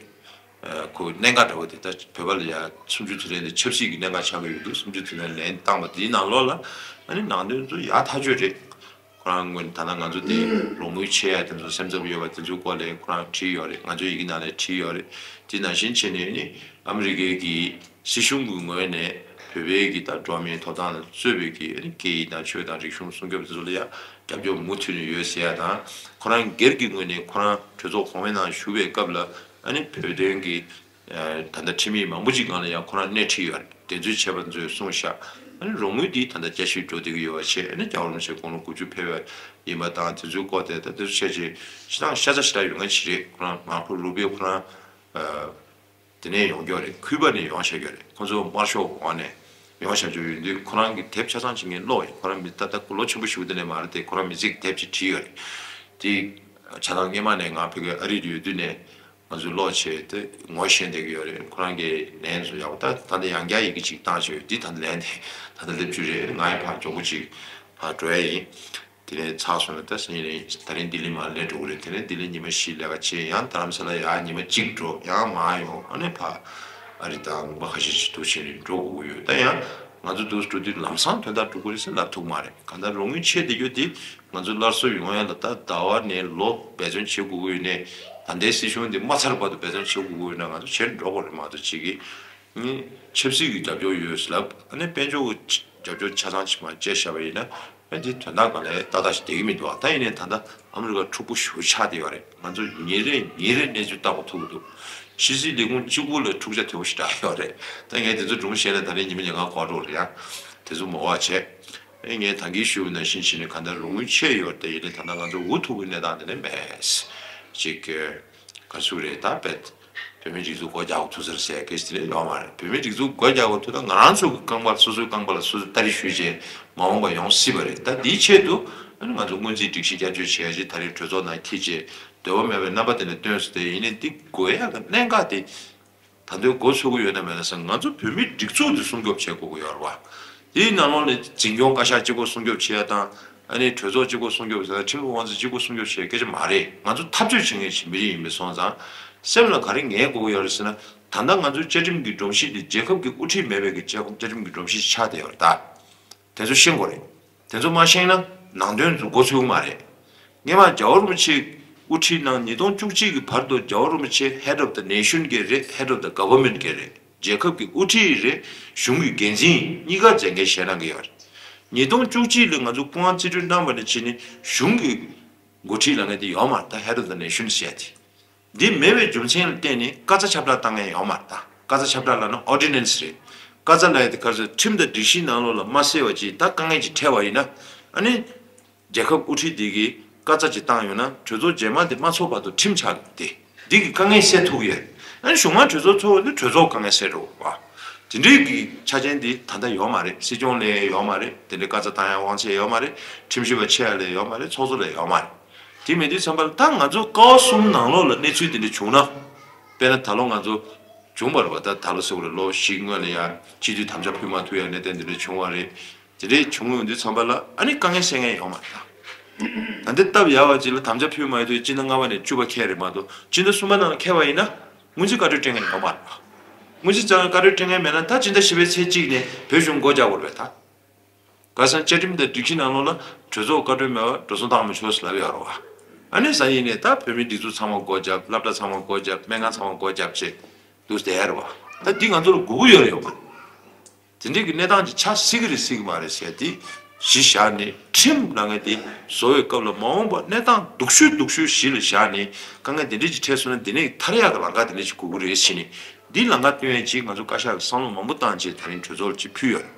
ཨ་ཁོ་གནད་འགག་འདྲ་བོ་དེ། ད་བོད་པ་ལ་ཡ་གསུམ་བཅུའི་དུས་དྲན་དེ་ཆབ་སྲིད་ཀྱི་གནད་འགག་ཆགས་ཀྱི་ཡོད་འདུག་གསུམ་བཅུའི་དུས་དྲན་ལན་བཏང་བ་དེའི་ནང་ལོགས་ལ་ཨ་ནི་ནང་དོན་ཚོ་ཡག་ཐག་ཆོད་རེད། ཁོ་རང་ངོས་ནས་ད་ལྟ་ང་ཚོ་དེ་རོགས་དངུལ་ཆེད་ཡ་དེ་ཚོ་སེམས་འཚབ་ཡོད་པ་དེ་ཚོའི་སྐོར་ལ་ཁོ་རང་བྲིས་ཡོད་རེད། ང་ཚོའི་ཡི་གེ་ནང་ལ་བྲིས་ཡོད་རེད། དེ་ནང་བཞིན་བྱས་ནས་ནི་ཨ་མི་རི་ཀའི་གི་སྲིད་གཞུང་གི་ངོས་ནས་བོད་པའི་གི་ད་འགྲོ་བ་མིའི་ཐོབ་ཐང་ལ་གཙོས་པའི་གི་ཨ་ནི་སྐད་ཡིག་དང་ཆོས་དང་རིག་གཞུང་སྲུང་སྐྱོབ་དེ་ཚོ་ལ་ཡ་རྒྱབ་སྐྱོར་མུ་མཐུད་ནས་ཡོད་ཟེར་ཡ་དང་། ཁོ་རང་སྒེར་གྱི་ངོས་ནས་ཁོ་རང་གྲོས་ཚོགས་གོང་མའི་ནང་བཞུགས་པའི་སྐབས་ལ་ཨ་ནི་བོད་དོན་གྱི་ད་ལྟ་ཁྲིམས་ཡིག་མང་པོ་ཅིག་སྒང་ལ་ཡང་ཁོ་རང་སྣེ་ཁྲིད་ཡོད་རེད། དེ་ཚོའི་བྱས་པ་ཚོས་གསུངས་ཤག་ཨ་ནི་རོགས་དངུལ་འདི་ད་ལྟ་བསྐྱར་ཞིབ་འགྲོ་བསྡད་ཀྱི་ཡོད་པ་བྱས། ཨ་ནི་རྒྱལ་བ་རིན་པོ་ཆེ་དགུང་ལོ་དགུ་བཅུ་ཕེབས་པ་ཡིན་པ་དང་། དེ་ཚོའི་སྐོར་དེ་ད་དེ་ཚོ་བྱས་རྗེས་ཤི་ཐང་ཤ་ཚ་ཞེ་དྲག་ཡོད་མཁན་ཞིག་རེད། ཁོ་རང་མར་ཁོ་རུ་པིའོ་ཁོ་རང་དེ་ནས་ཡོང་རྒྱུ་རེད། ཁུ་པ་ནས་ཡོང་བཞག་རྒྱུ་རེད། ཁོ་ཚོ་དམར་ཤོག་འོག་ནས་ཡོང་བཞག་རྒྱུ་ཡོད་དུས། ཁོ་རང་གི་དེབ་ཆ་ཚང་ཅིག་ངས་ཀློག་ཡིན། ཁོ་རང་མི་ད་ལྟ་ལོ་ཆེན་པོ་ཞིག་དེ་ནས་མ་རེད་དེ། ཁོ་རང་མི་ཚེ་གི་དེབ་ཅིག་བྲིས་ཡོད་རེད། དེ་ཆ་ཚང་སྔས་མ་ནས་ང་ཕ་གིར་ཨ་རིར་ཡོད་དུས་ནས་ང་ཚོས་ཀློག་བྱས་ཏེ་ངོ་ཤེས་བསྡད་ཀྱི་ཡོད་རེད། ཁོ་རང་གིས་ལན་ཚོ་ཡག་པོ། ད་ད་ལྟ་ཡང་བསྐྱར་ཡི་གེ་ཅིག་བཏང་བྱས་ཡོད། འདི་ད་ལྟ་ལན་དེ་ད་ལྟ་སླེབས་རྒྱུ་རེད། ང་ཡི་ཕར་མགྱོགས་པོ་ཅིག་ཕར་འགྲོ་ཡ་ཡིན། དེ་ནས་ཚར་སོང་ན་ད་སང་ཉིན་ད་རིང་ལྡི་ལི་མར་སླེབས་འགྲོ་གི་རེད། དེ་ནས་ལྡི་ལི་ཉི་མ་བཞི་ལས་ཀ་བྱས། ཡང་རྡ་རམ་ས་ལ་ཡར་ཉི་མ་གཅིག་འགྲོ། ཡང་མར་ཡོང་། ཨ་ནི་ཕར་ཨ་རི་དང་ལུང་པ་ཁ་ཤས་ཤིག་འདུག་བྱས་ནས་འགྲོ་དགོས་ཀྱི་ཡོད། ད་ཡང་ང་ཚོ་འདུག་འགྲོ་དུས་ལམ་སང་དོན་དག་འགྲུབ་ཀྱི་རེད་ཟེར་ལབ་ཐུབ་མ་རེད། གང་ལྟར་རོགས་དངུལ་ཆད་བསྡད་རྒྱུ་དེ་ང་ཚོ་སླར་གསོ་ཡོང་ཡ་ལ་ད་ཟླ་བ་ནས་ལོ་འབད་བརྩོན་བྱེད་དགོས་ཀྱི་ཡོད་ནས། ད་ལྟའི་སྲིད་གཞུང་འདི་མ་ཚར་བར་དུ་འབད་བརྩོན་བྱེད་དགོས་ཀྱི་ཡོད་ན་ང་ཚོ་བྱེད་འགྲོ་དགོས་རེད་མ་གཏོགས། གཅིག་གིས་ནི་ཆབ་སྲིད་ཀྱི་རྒྱབ་སྐྱོར་ཡོད་ཟེར་ལབ། ཨ་ནི་དཔལ་འབྱོར་གྱི་རྒྱབ་སྐྱོར་ཆ་ཚང་ཕྱི་མར་བཅད་བཞག་པ་ཡིན་ན། ཨ་འདི་དོན་དག་གང་ལ་ཏག་ཏག་ཞིག་བསྡད་ཀྱི་མི་འདུག་ཨ། ད་ཡིན་ནའི་ད་ལྟ་ཨ་མི་རི་ཀ་འཁྲུག་པོ་ཞེ་པོ་ཆགས་བསྡད་ཡོད་རེད། ང་ཚོ་ཉིན་རེ་ཉིན་རེ་གནས་ཚུལ་ལྟ་དགོས་ཐུག་གི་འདུག་ཕྱི་སྲིད་ལས་ཁུངས་གཅིག་པུ་ལ་འཁྲུག་ཆ་དོད་པོ་ཞེ་དྲག་ཡོད་རེད། ད་ངས་དེ་ཚོ་སྒྲུང་བཤད་ན་ད་རེས་ཉི་མ་ཉིན་གང་འགོར་འགྲོ་རེད་ཡ། དེ་ཚོ་མ་འོ་བྱས། ཨེ་ངས་ད་གིན་ཞུས་པ་ནང་བཞིན་བྱས་ནས་གང་ལྟར་རོགས་དངུལ་ཆད་ཡོད་རེད། ད་ཡིན་ནའི་ད་ལྟ་ང་ཚོ་འུ་ཐུག་གི་གནས་སྟངས་དེ་ནས་མེད། ཅིག་ག་ཚོད་རེད། ད་བེད་བོད་མིའི་སྒྲིག་འཛུགས་སྒོ་རྒྱག་དགོས་ཐུག་ཟེར་ཟེར་སྐད་ཆ་དེ་འདྲ་ཡོད་མ་རེད། བོད་མིའི་སྒྲིག་འཛུགས་སྒོ་རྒྱག་དགོས་ཐུག་ད་ང་རང་ཚོ་གི་རྐང་པར་སོ་སོའི་རྐང་པ་ལ་སོ་སོས་སྟ་རེ་གཞུས་བྱས་མ་འོངས་པ་ཡོང་སྲིད་པ་རེད། ད་འདིའི་ཆེད་དུ་ཨ་ནི་ང་ཚོ་སྔོན་རྩིས་སྒྲིག་གཞི་བསྐྱར་བཅོས་བྱས་རྗེས་ད་རེས་གྲོས་ཚོགས་ནང་འཁྱེར་བྱས་འདོད་པ་མེད་པའི་རྣམ་པ་དེ་འདྲ་སྟོན་སོང་སྟེ། ཡིན་ནའི་འདི་དགོས་ཡག་གི་གནད་འགག་དེ་ད་དུང་འགོ་ཚུགས་ཀྱི་ཡོད་ན་མེད་ན་ཟེར། ང་ཚོ་བོད་མིའི་སྒྲིག་འཛུགས་དེ་སྲུང་སྐྱོབ་བྱེད་དགོས་ཀྱི་ཡོད་རེད་བ། དེའི་ནང་ལོགས་ནས་འཛིན་སྐྱོང་བཀའ་ཤག་གཅིག་པོ་སྲུང་སྐྱོབ་བྱེད་ཡ་དང་། ཨ་ནི་གྲོས་ཚོགས་གཅིག་པོ་སྲུང་སྐྱོབ་བྱེད་ཡ། ཁྲིམས་ལུགས་དབང་འཛིན་གཅིག་པོ་སྲུང་སྐྱོབ་བྱེད་ཡ་སྐད་ཆ་མ་རེད། ང་ཚོ་འཐབ་རྩོད་བྱེད་མཁན་ཞིག་མི་རིགས་ཡིན་པ་སོང་ཙང་། སེམས་ལ་ག་རེ་ངེས་དགོས་ཀྱི་ཡོད་རེད་ཟེར་ན། ད་ལྟ་ང་ཚོའི་བཅའ་ཁྲིམས་ཀྱི་སྒྲོམ་གཞི་དེ་རྒྱལ་ཁབ་ཀྱི་དབུ་ཁྲིད་མེད་པའི་གི་བཅའ་ཁྲིམས་ཀྱི་སྒྲོམ་གཞི་ཆགས་བསྡད་ཡོད་རེད་ད། དེ་ཚོ་ཤེས་དགོས་རེད། དེ་ཚོ་མ་ཤེས་ན་ནང་དོན་ཚོ་འགོ་ཚུགས་མ་རེད། སྔོན་མ་རྒྱལ་བ་རིན་པོ་ཆེ་དབུ་ཁྲིད་གནང་། ཉིས་སྟོང་བཅུ་གཅིག་གི་བར་དུ་རྒྱལ་བ་རིན་པོ་ཆེ་Head of the Nation གི་རེད། Head of the Government གི་རེད། རྒྱལ་ཁབ་ཀྱི་དབུ་ཁྲིད་རེད། གཞུང་གི་འགན་འཛིན་གཉིས་ཀ་མཛད་འགན་བཞེས་གནང་གི་ཡོད་རེད། ཉིས་སྟོང་བཅུ་གཅིག་ལ་ང་ཚོ་སྐུ་དབང་རྩིས་སྤྲོད་གནང་བ་ནས་བྱས་ནས་གཞུང་གི་འགོ་ཁྲིད་ལབ་མཁན་དེ་ཡོད་མ་རེད། ད་Head of the Nation ཟེར་ཡ་དེ། འདི་མེད་པའི་རྒྱུ་མཚན་ལ་བརྟེན་ནས་བཀའ་རྩ་ཁྱབ་བསྒྲགས་བཏང་མཁན་ཡོད་མ་རེད། ད་བཀའ་རྩ་ཁྱབ་བསྒྲགས་ལབ་ན་Ordinance རེད། བཀའ་རྩ་ལབ་ཡ་དེ་ག་ཚོད་ཁྲིམས་དང་སྒྲིག་གཞིའི་ནང་ལོགས་ལ་མ་གསལ་བ་ཅིག་ད་དཀའ་ངལ་ཅིག་འཕྲད་པ་ཡིན་ན། ཨ་ནི་རྒྱལ་ཁབ་དབུ་ཁྲིད་འདི་གིས་བཀའ་རྩ་ཅིག་བཏང་ཡོད་ན་གྲོས་ཚོགས་རྗེས་མ་དེ་མ་ཚོགས་བར་དུ་ཁྲིམས་ཆགས་ཏེ་འདི་གི་དཀའ་ངལ་སེལ་ཐུབ་ཀྱི་ཡོད། ཨ་ནི་གཞུག་མ་གྲོས་ཚོགས་ཚོགས་པ་དེ་གྲོས་ཚོགས་དཀའ་ངལ་སེལ་འགྲོ་བ། དེ་འདྲའི་གི་ཆ་རྐྱེན་འདི་ད་ལྟ་ཡོད་མ་རེད། སྲིད་སྐྱོང་ལ་ཡོད་མ་རེད། དེ་འདྲའི་བཀའ་རྩ་བཏང་ཡ་དབང་ཆ་ཡོད་མ་རེད། ཁྲིམས་ཞིབ་པ་ཆེ་ཡ་ལ་ཡོད་མ་རེད། ཚོགས་གཙོ་ལ་ཡོད་མ་རེད། དེ་མེད་དུས་ཙམ་པ་ལ་ད་ང་ཚོ་ཀ་བ་གསུམ་ནང་ལོགས་ལ་གནས་ཚུལ་དེ་འདྲ་བྱུང་ན། དཔེར་ན་ད་ལོ་ང་ཚོ་བྱུང་བ་རེད་བ། ད་ད་ལོ་ཟེར་བ་རེད། ལོ་བཞི་སྔོན་ལ་ཡ་སྤྱི་འཐུས་དམ་བཅའ་ཕུལ་མ་ཐུབ་ཡ་གནད་དོན་དེ་འདྲ་བྱུང་བ་རེད། དེ་འདྲ་བྱུང་ཡོང་དུས་ཙམ་པ་ལ་ཨ་ནི་དཀའ་ངལ་སེལ་མཁན་ཡོད་མ་རེད་ད། ད་འདི་སྟབས་ཡག་པ་ཅིག་ལ་དམ་བཅའ་ཕུལ་མ་ཐུབ་ཡ་སྤྱི་ཟླ་ལྔ་པ་ནས་བཅུ་པ་འཁེལ་རེད་མ་གཏོགས། སྤྱི་ཟླ་གསུམ་པ་ནང་ལ་འཁེལ་བ་ཡིན་ན་སྔོན་རྩིས་བཀའ་འཁྲོལ་སྤྲད་མཁན་ཡོད་མ་རེད་བ། སྔོན་རྩིས་བཀའ་འཁྲོལ་སྤྲད་མཁན་མེད་ན་ད་སྤྱི་ཟླ་བཞི་པའི་ཚེས་གཅིག་ནས་བོད་གཞུང་སྒོ་རྒྱག་དགོས་རེད་བ་ད། ཁ་སང་བཅའ་ཁྲིམས་དང་སྒྲིག་གཞི་ནང་ལོགས་ལ་གྲོས་ཚོགས་བཀའ་འཁྲོལ་མེད་པར་འགྲོ་སོང་བཏང་མི་ཆོག་ཟེར་ལབ་ཡོད་རེད་བ། ཨ་ནི་སང་ཉིན་ནས་ད་བོད་མི་སྒྲིག་འཛུགས་ཚང་མ་སྒོ་བརྒྱབ། སློབ་གྲྭ་ཚང་མ་སྒོ་བརྒྱབ། སྨན་ཁང་ཚང་མ་སྒོ་བརྒྱབ་བྱས་འདུག་བསྡད་ཡ་རེད་བ། ད་འདི་ང་ཚོ་ལ་དགོས་ཀྱི་ཡོད་རེད་ཡོད་མ་རེད། དེ་འདྲའི་གི་གནས་སྟངས་ཅིག་ཆགས་སྲིད་ཀྱི་རེད་སྲིད་ཀྱི་མ་རེད་ཟེར་དེ་གཞི་བཞག་ནས། ཁྲིམས་ལ་ངས་དེ་བཟོ་བའི་སྐབས་ལ་མ་འོངས་པ་གནས་སྟངས་སྡུག་ཤོས་སྡུག་ཤོས་གཞི་ལ་བཞག་ནས། དཀའ་ངལ་དེ་འདྲའི་ཅིག་འཕྲད་སོང་ན་འདི་ནས་ཐར་ཡག་གི་ལམ་ཁ་དེ་འདྲ་ཅིག་དགོས་ཀྱི་རེད་ཟེར་ནས། འདི་ལམ་ཁ་སྟོན་ཡས་ཅིག་ང་ཚོ་བཀའ་ཤག་གིས་བསམ་བློ་མང་པོ་བཏང་བྱས་ད་རིང་གྲོས་ཚོགས་ལ་ཅིག་ཕུལ་ཡོད་རེད།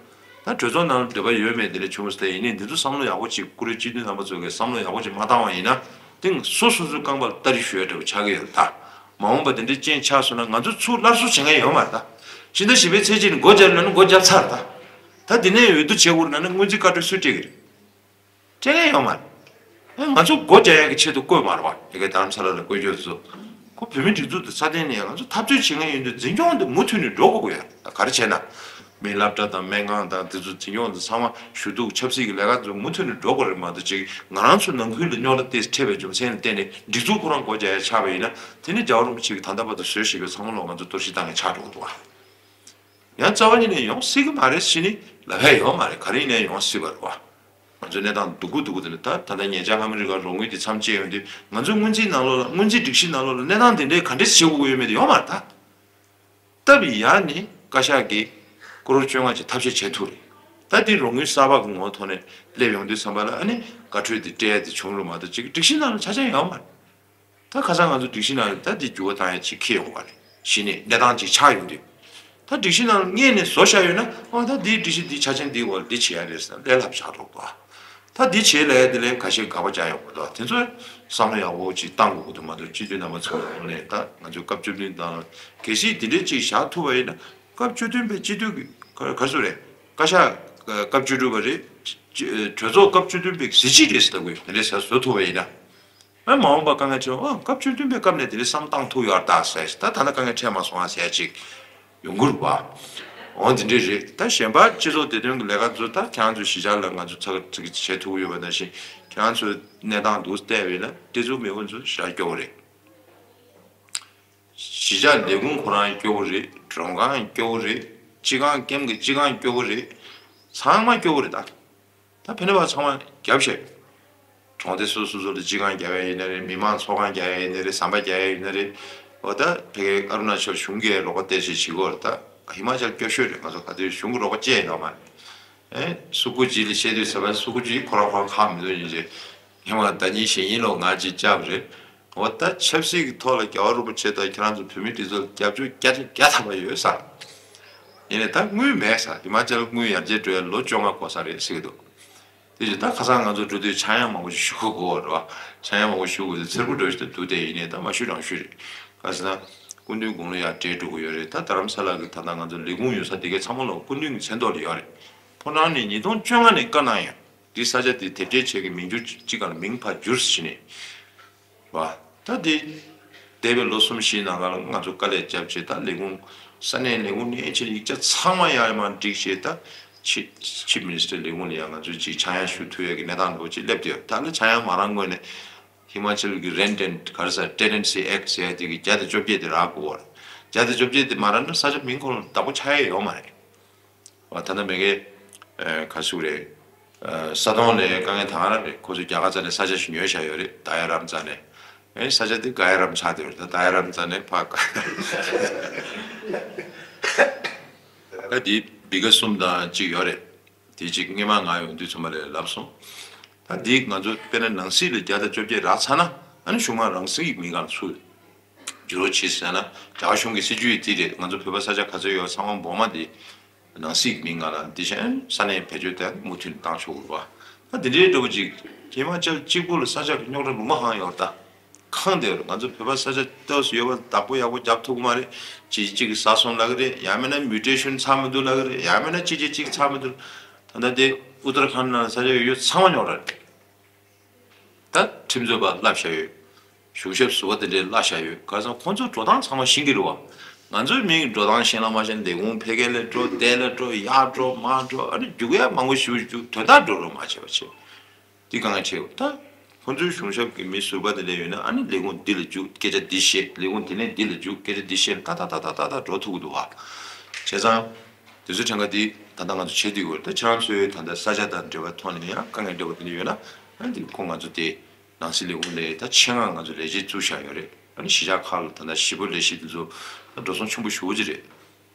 ད་གྲོས་ཚོགས་ནང་ལ་འདོད་པ་ཡོད་མེད་དེ་འདྲ་བྱུང་སོང་། དེ་ཡིན་ནའི་འདི་ཚོ་བསམ་བློ་ཡག་པོ་ཅིག་བཀུར་འོས་སྤྱི་འཐུས་རྣམ་པ་ཚོ་གིས་བསམ་བློ་ཡག་པོ་ཅིག་མ་བཏང་བ་ཡིན་ན། དེ་སོ་སོ་སོའི་རྐང་པ་ལ་སྟ་རེ་གཞུ་ཡ་འདྲ་པོ་ཆགས་ཀྱི་ཡོད་རེད་ད། མ་འོངས་པ་དེ་འདྲའི་རྐྱེན་ཆགས་སོང་ན་ང་ཚོ་ཚུར་སླར་གསོ་བྱེད་མཁན་ཡོད་མ་རེད་ད། ཕྱི་ཟླ་བཞི་པའི་ཚེས་གཅིག་ནས་སྒོ་བརྒྱབ་ལབ་ན་སྒོ་བརྒྱབ་ཚར་རེད་ད། ད་དེ་ནས་འོས་བསྡུ་བྱེད་དགོས་ན་ནི་སྔོན་རྩིས་བཀའ་འཁྲོལ་སུས་སྤྲད་ཀྱི་རེད། སྤྲད་མཁན་ཡོད་མ་རེད། ཨ་ང་ཚོ་སྒོ་རྒྱག་ཡག་གི་ཆེད་དུ་བསྐོས་མ་རེད་བ། ཡ་གི་རྡ་རམ་ས་ལ་ལ་བསྐོས་རྒྱུ་ཚོ། ཁོ་བོད་མི་སྒྲིག་འཛུགས་དེ་སྲ་བརྟན་ནས་ང་ཚོ་འཐབ་རྩོད་བྱེད་མཁན་ཡིན་དུས་འཛིན་སྐྱོང་དེ་མུ་མཐུད་ནས་འགྲོ་དགོས་ཀྱི་ཡོད་རེད། ག་རེ་བྱས་ན། མི་སློབ་གྲྭ་དང་སྨན་ཁང་དང་དེ་ཚོ་འཛིན་སྐྱོང་དེ་ཚང་མ་ཞུ་གཏུག་ཆབ་སྲིད་ཀྱི་ལས་ཀ་ཚོ་མུ་མཐུད་ནས་འགྲོ་དགོས་རེད་མ་གཏོགས། ཅིག་ང་རང་ཚོ་ནང་ཁུལ་ལ་རྙོག་དྲ་དེ་འཕྲད་པའི་རྒྱུ་མཚན་ལ་བརྟེན་ནས་སྒྲིག་འཛུགས་ཁོ་རང་སྒོ་རྒྱག་ཡ་ཆགས་པ་ཡིན་ན། དེ་ནི་རྒྱལ་བ་རིན་པོ་ཆེ་གིས་ད་ལྟ་བར་དུ་བཟོས་བཞག་པའི་ཚང་མ་ལོག་ང་ཚོ་གཏོར་བཤིག་བཏང་ཡ་ཆགས་འགྲོ་གི་འདུག་བ། ཡང་རྩ་བ་ཉིད་ནས་ཡོང་སྲིད་ཀྱི་མ་རེད་ཟེར་ནི་ལབ་ཡ་ཡོད་མ་རེད། ག་རེ་ཡིན་ནའི་ཡོང་སྲིད་པ་རེད་བ། ང་ཚོའི་གནས་སྟངས་སྡུག་པོ་སྡུག་པོ་དེ་ལ། ད་ད་ལྟ་ཉེ་ཆར་ཨ་མི་རི་ཀར་རོགས་དངུལ་དེ་མཚམས་བཅད་ཡོང་དུས། ང་ཚོའི་སྔོན་རྩིས་ནང་ལོགས་ལ། སྔོན་རྩིས་སྒྲིག་གཞི་ནང་ལོགས་ལ་གནས་སྟངས་དེ་འདྲའི་ག་འདྲས་བྱེད་དགོས་ཀྱི་ཡོད་མེད་དེ་ཡོད་མ་རེད་ད། སྟབས་ཡག་ནི་བཀའ་ཤག་གིས་ཀོ་རོར་བཅོ་ལྔ་ཅིག་ཐབས་ཤེས་བྱེད་ཐུབ་རེད། ད་དེ་རོགས་དངུལ་གསར་པ་གི་ངོ་ཐོག་ནས་སླེབས་ཡོང་དུས་ཙམ་པ་ལ། ཨ་ནི་བཀའ་འཁྲོལ་དེ་སྤྲད་ཡ་དེ་བྱུང་རུང་མ་གཏོགས། ཅིག་སྒྲིག་གཞི་ནང་ལ་ཆ་རྐྱེན་ཡོད་མ་རེད། ད་ཁ་སང་ང་ཚོ་སྒྲིག་གཞི་ནང་ལ་ད་འདི་འགྱུར་བ་བཏང་ཡ་ཅིག་འཁེལ་ཡོང་བ་རེད། གཞི་ནས་གནས་སྟངས་ཅིག་ཆགས་ཡོང་དུས། ད་སྒྲིག་གཞི་ནང་ལ་སྔས་ནས་བཟོ་བཞག་ཡོད་ན། ཨོ་ད་འདིའི་སྒྲིག་གཞི་འདི་ཆ་རྐྱེན་འདིའི་འོག་ལ་འདི་བྱེད་ཡ་རེད་ཟེར་ན་ལས་སླ་པོ་ཆགས་འགྲོ་གི་འདུག་ད་འདི་བྱེད་ལབ་ཡ་དེ་ལས་ཁ་ཤས་དགག་པ་རྒྱག་ཡོང་གི་འདུག་དེ་ཚོ་བསམ་བློ་ཡག་པོ་ཅིག་བཏང་དགོས་ཀྱི་འདུག་མ་གཏོགས། སྤྱི་འཐུས་རྣམ་པ་ཚོ་ངོས་ནས། ད་ང་ཚོའི་སྐབས་བཅུ་བདུན་དང་། གལ་སྲིད་འདི་འདྲའི་ཅིག་བཞག་ཐུབ་པ་ཡིན་ན། སྐབས་བཅུ་བདུན་པའི་སྤྱི་འཐུས་ཀྱི་ག་ག་ཚོད་རེད། བཀའ་ཤག་སྐབས་བཅུ་དྲུག་པ་རེད། གྲོས་ཚོགས་སྐབས་བཅུ་བདུན་པའི་གཟི་བརྗིད་རེད་ཟེར་ལབ་དགོས། དེ་འདྲའི་ཟེར་བཟོ་ཐུབ་པ་ཡིན་ན། ཨ་མ་འོངས་པ་དཀའ་ངལ་འཕྲད། ཨ་སྐབས་བཅུ་བདུན་པའི་སྐབས་ནས་དེ་འདྲའི་བསམ་བཏང་ཐུབ་ཡོད་རེད་ད་ཟེར། ད་ད་ལྟ་དཀའ་ངལ་འཕྲད་མ་སོང་ཨ་ཟེར་ཅིག་ཡོང་གི་རེད་པ། འོ་འདི་འདྲས་རེད། ད་གཞན་པ་སྤྱི་ཚོགས་བདེ་དོན་གྱི་ལས་ཀ་ཚོ་ད་ཁྱེད་རང་ཚོ་གཞིས་ཆགས་ལ་ང་ཚོ་ཚགས་ཚུད་ཀྱི་བྱེད་ཐུབ་ཀྱི་ཡོད་པ་ནང་བཞིན། ཁྱེད་རང་ཚོའི་གནས་སྟངས་འདུག་བལྟས་པ་ཡིན་ན་སྤྲེལ་གཙུག་མེས་པོ་ཚོ་ཞེ་དྲག་སྐྱོ་བོ་རེད། གཞིས་ཆགས་ལས་ཁུངས་ཁོ་རང་སྐྱོ་བོ་རེད། མགྲོན་ཁང་སྐྱོ་བོ་རེད། སྤྱི་ཁང་ཀེམ་གྱི་སྤྱི་ཁང་སྐྱོ་བོ་རེད། ཚང་མ་སྐྱོ་བོ་རེད་ད། ད་ཕན་ནུས་པ་ཚང་མ་བརྒྱབ་བཞག་གྲོང་སྡེ་སོ་སོ་སོ་ལ་སྤྱི་ཁང་རྒྱག་ཡ་ཡིན་ན་རེད། མི་མང་ཚོགས་ཁང་རྒྱག་ཡ་ཡིན་ན་རེད། ཟམ་པ་རྒྱག་ཡ་ཡིན་ན་རེད། འོ་ད་ཕ་གིའི་ཨ་རུ་ན་ཅལ་གཞུང་གིས་རོགས་པ་བལྟས་བྱས་བྱེད་ཀྱི་ཡོད་རེད་ད། ཧི་མ་ཅལ་སྐྱོ་ཤོས་རེད། ང་ཚོ་ག་དུས་གཞུང་གི་རོགས་པ་བཅད་ཡོད་མ་རེད། ཨེ་སུ་ཁུ་ཇི་ལ་བཤད་དུས་ཟེར་བ། སུ་ཁུ་ཇི་ཁོ་རང་ཁོ་རང་ཁག་མི་འདུག་ཡིན་ཅེ། ཧི་མ་ཟླ་ཉིན་གཞེས་ཉིན་ལོ་ང་ཅིག་བཅར་བ་རེད། འོ་ད་ཆབ་སྲིད་ཀྱི་ཐོག་ལ་རྒྱལ་བ་རིན་པོ་ཆེ་དང་ཁྱེད་རང་ཚོ་བོད་མི་སྒྲིག་འཛུགས་ལ་རྒྱབ་སྐྱོར་བརྒྱ་ཆ་བརྒྱ་ཐམ་པ་ཡོད་ས། ཡིན་ནའི་ད་དངུལ་མེད་ས། ཧི་མ་ཅལ་དངུལ་ཡར་རྒྱས་འགྲོ་ཡ་ལོ་བཅོ་ལྔ་འགོར་ས་རེད་ཟེར་གྱི་འདུག་དེ་བཞིན་ད་ཁ་སང་ང་ཚོ་འགྲོ་དུས་ཆག་ཡང་མང་པོ་ཞིག་ཞུ་དགོས་རེད་བ། ཆག་ཡང་མང་པོ་ཞུ་དགོས་དེ་ཚེར་པོ་འགྲོ་བཞིན་དུ་འདུག་དེ་ཡིན་ནའི་ད་མ་ཞུ་རང་ཞུ་རེད། ག་ཟེར་ན། སྐུ་མདུན་དགུང་ལོ་ཡར་བགྲེས་འགྲོ་གི་ཡོད་རེད། ད་རྡ་རམ་ས་ལ་གི་ད་ལྟ་ང་ཚོ་ལས་ཁུངས་ཡོད་ས་དེ་གའི་ཚང་མ་ལོག་སྐུ་མདུན་གྱི་མཚན་ཐོག་ལ་ཡོད་རེད། ཁོ་རང་ནས་ཉིས་སྟོང་བཅོ་ལྔ་ནས་བཀའ་གནང་ཡོད། འདི་ས་ཆ་འདི་དེབ་སྐྱེལ་བྱེད་ཀྱི་མིང་བསྒྱུར་གཅིག་ག་ལ་མིང་ཕར་བསྒྱུར་ཟེར་ནས། བ། ད་འདི། འདས་པའི་ལོ་གསུམ་བཞིའི་ནང་ལ་ང་ཚོ་དཀའ་ལས་བརྒྱབ་བྱས། ད་ལས་ཁུངས། ས་གནས་ལས་ཁུངས་ནས་ཕྱིར་ཡིག་ཆ་ཚང་མ་ཡར་མར་བསྒྲིགས་བྱས། ད་ཆི་ཆིབ་མི་ནི་སི་ཊར་ལས་ཁུངས་ལ་ཡང་ང་ཚོས་ཅིག་ཆག་ཡང་ཞུ་ཐུབ་ཡས་ཀྱི་གནས་སྟངས་འདྲ་བོ་ཅིག་སླེབས་བསྡད་ཡོད། ད་ལྟ་ཆག་ཡང་མ་རག་སྔོན་ནས་ཧི་མ་ཅལ་གྱི་རེན་ཊི་ཨེན་ཌི་ག་རེ་ཟེར། ཊེ་ནན་སི་ཨེཀ་ཊི་ཟེར་ཡ་དེ་གི་བརྒྱ་དང་བཅོ་བརྒྱད་དེ་རག་དགོས་པ་རེད། བརྒྱ་དང་བཅོ་བརྒྱད་དེ་མ་རག་ན་ས་ཆ་མིང་ཁོ་རང་བདག་པོ་ཆགས་ཡས་ཡོད་མ་རེད། བ། ད་ལྟ་མ་གི། ཨེ་ག་ཟེར་དགོས་རེད། ཨེ་ས་དོང་ལ་དཀའ་ངལ་ད་ག་རང་རེད། ཁོ་ཚོས་རྒྱ་གར་རྩ་ནས་ས་ཆ་ཞིག་ཉོས་བཞག་ཡོད་རེད། དཱ་ཡ་རམ་རྩ་ནས། ཨེ་ས་ཆ་དེ་ག་ཡ་རམ་ཆགས་བསྡད་ཡོད་རེད། ད་དཱ་ཡ་རམ་རྩ་ནས་ཕར་ག་ད་དེ་བི་ག་གསུམ་དང་གཅིག་ཡོད་རེད། དེ་གཅིག་སྔས་མ་ང་ཡོང་དུས་ཚང་མ་ལ་ལབ་སོང་། ད་འདི་ང་ཚོ་དཔེར་ན་ནང་སྲིད་ལ་བརྒྱ་དང་བཅོ་བརྒྱད་རག་ཚར་ན། ཨ་ནི་གཞུང་མང་རང་སྲིད་ཀྱི་མི་སྒང་ཚུར་འགྱུར་བ་བྱེད་ཟེར་ན། རྒྱ་གར་གཞུང་གི་སྲིད་ཇུས་དེ་རེད། ང་ཚོ་བོད་པ་ས་ཆ་ག་ཚོད་ཡོད་ཚང་མ་འབོ་མ་དེ་ནང་སྲིད་ཀྱི་མི་སྒང་ལ། དེ་བཞིན་ས་གནས་བེད་སྤྱོད་དེ་མུ་མཐུད་བཏང་ཆོག་གི་རེད་བ། ད་དེ་འདྲའི་འདྲ་པོ་ཅིག་ཧི་མ་ཅལ་གཅིག་པུ་ལ་ས་ཆ་གི་རྙོག་དྲ་ལུང་པ་གང་ཡོད་རེད། ད་གང་བསྡད་ཡོད་རེད། ང་ཚོ་བོད་པ་ས་ཆ་ཏོག་ཙམ་ཡོད་པ་བདག་པོ་ཡག་པོ་རྒྱབ་ཐུབ་ཀྱི་མ་རེད། གཅིག་གཅིག་གིས་ཟ་སོང་ལབ་ཀྱི་རེད། ཡང་མིན་ན་མིའུ་ཊེ་ཤན་ཚར་མི་འདུག་ལབ་ཀྱི་རེད། ཡང་མིན་ན་གཅིག་གིས་གཅིག་ཚར་མི་འདུག་ད་ལྟ་དེ་ཨུ་ཏར་ཁཱན་ནང་ས་ཆ་ཡོད་ཡོད་ཚང་མ་རྙོག་དྲ་རེད། ད་ཁྲིམས་རྩོད་པ་བསླབས་བཞག་ཡོད། གཞུང་ཞབས་ཟུར་པ་དེ་འདྲས་བསླབས་བཞག་ཡོད། ག་རེ་ཟེར་ན་ཁོང་ཚོ་འགྲོ་སྟངས་ཚང་མ་ཤེས་ཀྱི་རེད་བ། ང་ཚོའི་མིའི་འགྲོ་སྟངས་ཤེས་ན་མ་ཤེས་ན། ལས་ཁུངས་ཕ་གི་ལ་འགྲོ། དེ་ལ་འགྲོ། ཡར་འགྲོ་མར་འགྲོ། ཨ་ནི་རྒྱུག་ཡ་མང་པོ་ཞིག་རྒྱུག་དོན་དག་འགྲོ་རོགས་མ་བྱས་པ་བྱས། འདི་དཀའ་ངལ་འཕྲད་ཡོད། ད་ཁོང་ཚོའི་གཞུང་ཞབས་ཀྱི་མི་ཟུར་པ་དེ་འདྲས་ཡོད་ན། ཨ་ནི་ལས་ཁུངས་འདི་ལ་རྒྱུག་སྐད་ཆ་འདི་བཤད། ལས་ཁུངས་དེ་ནས་འདི་ལ་རྒྱུག་སྐད་ཆ་འདི་བཤད་ན། ཏག་ཏག་ཏག་ཏག་ཏག་འགྲོ་ཐུབ་ཀྱི་འདུག་བ། བྱས་ཙང་། དེ་ཚོའི་གྲངས་ཀ་འདི་ད་ལྟ་ང་ཚོ་བྱེད་བསྡད་ཡོད་རེད། ད་ཁྱེད་རང་ཚོའི་ད་ལྟ་ས་ཆ་དང་འབྲེལ་བའི་ཐོག་ནས་ཡང་དཀའ་ངལ་འདྲ་པོ་དེ་འདྲ་ཡོད་ན། ཨ་ནི་འདི་ཁོང་ང་ཚོ་དེ་ ནང་སྲིད་ལས་ཁུངས་ལས་ད་ཆེད་མངགས་ང་ཚོ་ལས་བྱེད་བཙུགས་བཞག་ཡོད་རེད། ཨ་ནི་གཞིས་ཆགས་ཁག་ལ་ད་ལྟ་གཞིས་སྤོ་ལས་གཞི་དེ་ཚོ་ད་འགྲོ་སོང་ཆེན་པོ་ཞེ་པོ་ཅིག་རེད།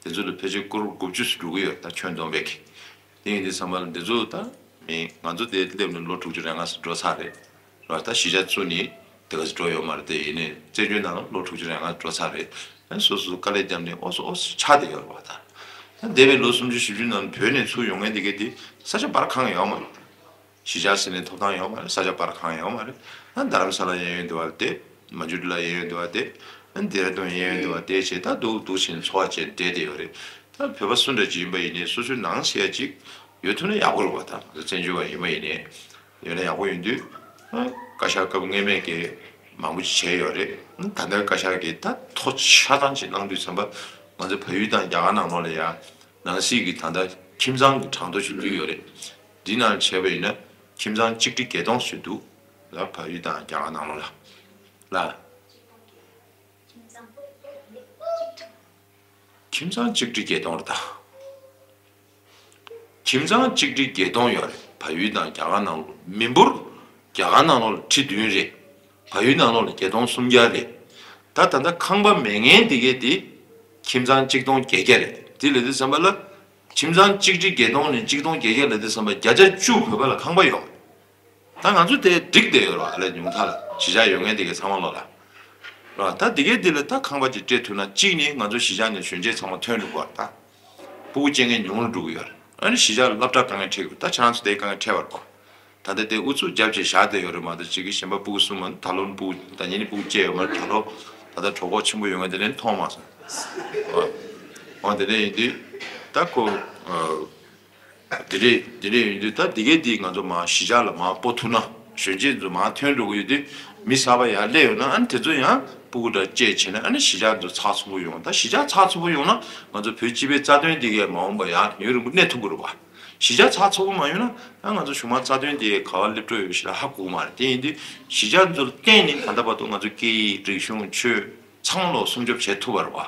དེ་ཚོ་ལ་ཕལ་ཆེར་ཀོ་རོར་དགུ་བཅུ་ཙམ་འགྲོ་གི་ཡོད་རེད། ད་ཁྱོན་བསྡོམས་པས་ཀྱི། དེ་ཡིན་དུས་ཙམ་པ་ལ་འདི་ཚོ་ད་མི་ང་ཚོ་དེ་སླེབས་ནས་ལོ་དྲུག་ཅུ་རེ་ལྔ་ཙམ་འགྲོ་ཚར་རེད། ར་ད་གཞིས་ཆགས་བཙུགས་ནས་དེ་ག་ཙམ་འགྲོ་ཡོད་མ་རེད། དེ་ཡིན་ནའི་བཙན་བྱོལ་ནང་ལོ་དྲུག་ཅུ་རེ་ལྔ་འགྲོ་ཚར་རེད། ཨ་སོ་སོ་དཀའ་ལས་བརྒྱབ་ནས་ཨོ་སོ་ཨོ་སོ་ཆགས་བསྡད་ཡོད་རེད་བ། ད་ད་འདས་པའི་ལོ་སུམ་ཅུ་བཞི་བཅུ་ནང་བོད་ནས་ཚུར་ཡོང་མཁན་དེ་གས་དེ་ས་ཆ་པར་གང་ཡང་ཡོད་མ་རེད། གཞིས་ཆགས་ཟེར་ནས་ཐོབ་ཐང་ཡོད་མ་རེད། ས་ཆ་པར་གང་ཡང་ཡོད་མ་རེད། ཨ་རྡ་རམ་ས་ལ་གཡས་གཡོན་དེ་བ་དེ། མ་ཇུ་ལི་ལ་གཡས་གཡོན་དེ་བ་དེ། ཨ་ལྡེ་ར་ལྡུན་གཡས་གཡོན་དེ་བ་དེ་བྱས་ད་འདུག་འདུག་བྱས་ནས་འཚོ་བ་བྱས་བསྡད་བསྡད་ཡོད་རེད། ད་བོད་པ་སུ་འདྲ་ཅིག་ཡིན་པ་ཡིན་ནའི་སོ་སོའི་ནང་ཟེར་ཡ་ཅིག་ཡོད་ཐུབ་ན་ཡག་པོ་རེད་བ། ད་ང་ཚོ་བཙན་བྱོལ་བ་ཡིན་པ་ཡིན་ནའི་ཡོད་ན་ཡག་པོ་ཡིན་དུས། ཨ་བཀའ་ཤག་སྐབས་སྔོན་མའི་གི་མང་པོ་ཅིག་བྱས་ཡོད་རེད། ཨ་ད་ལྟའི་བཀའ་ཤག་གིས་ད་མཐོ་ཆ་ཚང་ཅིག་གནང་དུས་ཙམ་པ་ང་ཚོ་བལ་ཡུལ་དང་རྒྱ་གར་ནང་ལོགས་ལ་ཡ་ནང་སྲིད་ཀྱི་ད་ལྟ་ཁྱིམ་ཚང་གི་གྲངས་ཐོ་ཞིག་བསྡུས་ཡོད་རེད། འདི་ནང་བྱས་པ་ཡིན་ན་ཁྱིམ་ཚང་གཅིག་ཁྲི་བརྒྱད་སྟོང་ཞིག་འདུག་ལ་བལ་ཡུལ་དང་རྒྱ་གར་ནང་ལོགས་ལ། ལ། ཁྱིམ་ཚང་གཅིག་ཁྲི་བརྒྱད་སྟོང་རེད་ད། ཁྱིམ་ཚང་གཅིག་ཁྲི་བརྒྱད་སྟོང་ཡོད་རེད། བལ་ཡུལ་དང་རྒྱ་གར་ནང་ལོགས་མི་འབོར་རྒྱ་གར་ནང་ལོགས་ལ་ཁྲི་བདུན་རེད། བལ་ཡུལ་ནང་ལོགས་ལ་བརྒྱད་སྟོང་སུམ་བརྒྱ་རེད། ད་ད་ལྟ་ཁང་པ་མེད་མཁན་དེ་གས་དེ་ཁྱིམ་ཚང་གཅིག་སྟོང་བརྒྱད་བརྒྱ་རེད། དེ་ལས་དུས་ཙམ་པ་ལ་ཁྱིམ་ཚང་གཅིག་ཁྲི་བརྒྱད་སྟོང་ནས་གཅིག་སྟོང་བརྒྱད་བརྒྱ་ལས་དུས་ཙམ་པ་བརྒྱ་ཆ་བཅུ་བོད་པ་ལ་ཁང་པ་ཡོད་མ་རེད། ད་ང་ཚོ་དེ་འགྲིག་བསྡད་ཡོད་རེད་བ། ཨ་ལས་ཉུང་མཐའ་ལ་གཞིས་ཆགས་ཡོད་མཁན་དེ་གའི་ཚང་མ་ལོག་ལ། རེད་བ། ད་དེ་གའི་དེ་ལ་ད་ཁང་པ་ཅིག་སྤྲད་ཐུབ་ན་གཅིག་ནི་ང་ཚོ་གཞིས་ཆགས་ནས་གཞོན་སྐྱེས་ཚང་མ་ཐོན་འགྲོ་གི་རེད། ད་སྤུ་གུ་སྐྱེ་མཁན་ཉུང་རུ་འགྲོ་གི་ཡོད་རེད། ཨ་ནི་གཞིས་ཆགས་ལ་སློབ་གྲྭ་དཀའ་ངལ་འཕྲད་ཀྱི་རེད། ད་ཁྱེད་རང་ཚོ་དེ་དཀའ་ངལ་འཕྲད་པ་རེད་བ། ད་ལྟ་དེ་ཨུ་ཚུགས་རྒྱབ་བྱས་བཞག་བསྡད་ཡོད་རེད་མ་གཏོགས་གཅིག་གི་གཞན་པ་སྤུ་གུ་གསུམ་མ་ད་ལོ་སྤུ་གུ་ད་ཉིན་ནི་སྤུ་གུ་སྐྱེས་ཡོད་མ་རེད། ད་ལོ་ད་ལྟ་གྲོད་ཁོག་ཆེན་པོ་ཡོད་མཁན་དེ་ལས་མཐོང་མ་སོང་། འོ་དེ་འདྲ་ཡིན་དུས་ད་ཁོ། དེ་རེད། དེ་རེད། ཡིན་དུས་ད་དེ་གའི་དེ་ང་ཚོ་མར་གཞིས་ཆགས་ལ་མར་སྤོ་ཐུབ་ན་གཞོན་སྐྱེས་ཚོ་མར་ཐོན་འགྲོ་གི་ཡོད་དུས་མི་གསར་པ་ཡར་སླེབས་ཡོང་ན་ཨ་ནི་དེ་ཚོ་ཡང་སྤུ་གུ་འདྲ་བཅས་བྱས་ན་ཨ་ནི་གཞིས་ཆགས་ཚོ་ཚགས་ཚུད་པོ་ཡོང་། ད་གཞིས་ཆགས་ཚགས་ཚུད་པོ་ཡོང་ན་ང་ཚོ་བོད་སྤྱི་པའི་རྩ་དོན་དེ་གའི་མ་འོངས་པ་ཡང་ཡུན་རིང་པོ་གནས་ཐུབ་ཀྱི་རེད་བ། གཞིས་ཆགས་ཚགས་ཚུད་པོ་མ་ཡོང་ན་ཨ་ང་ཚོ་གཞུང་མང་རྩ་དོན་དེ་ག་བ་སླེབས་འགྲོ་ཡོད་ཞེ་ལ་ཧ་གོ་གི་མ་རེད། དེ་ཡིན་དུས་གཞིས་ཆགས་ཚོ་ལ་བརྟེན་ནས་ད་ལྟ་བར་དུ་ང་ཚོ་སྐད་ཡིག་རིག་གཞུང་ཆོས་ཚང་མ་ལོག་སྲུང་སྐྱོབ་བྱེད་ཐུབ་པ་རེད་བ།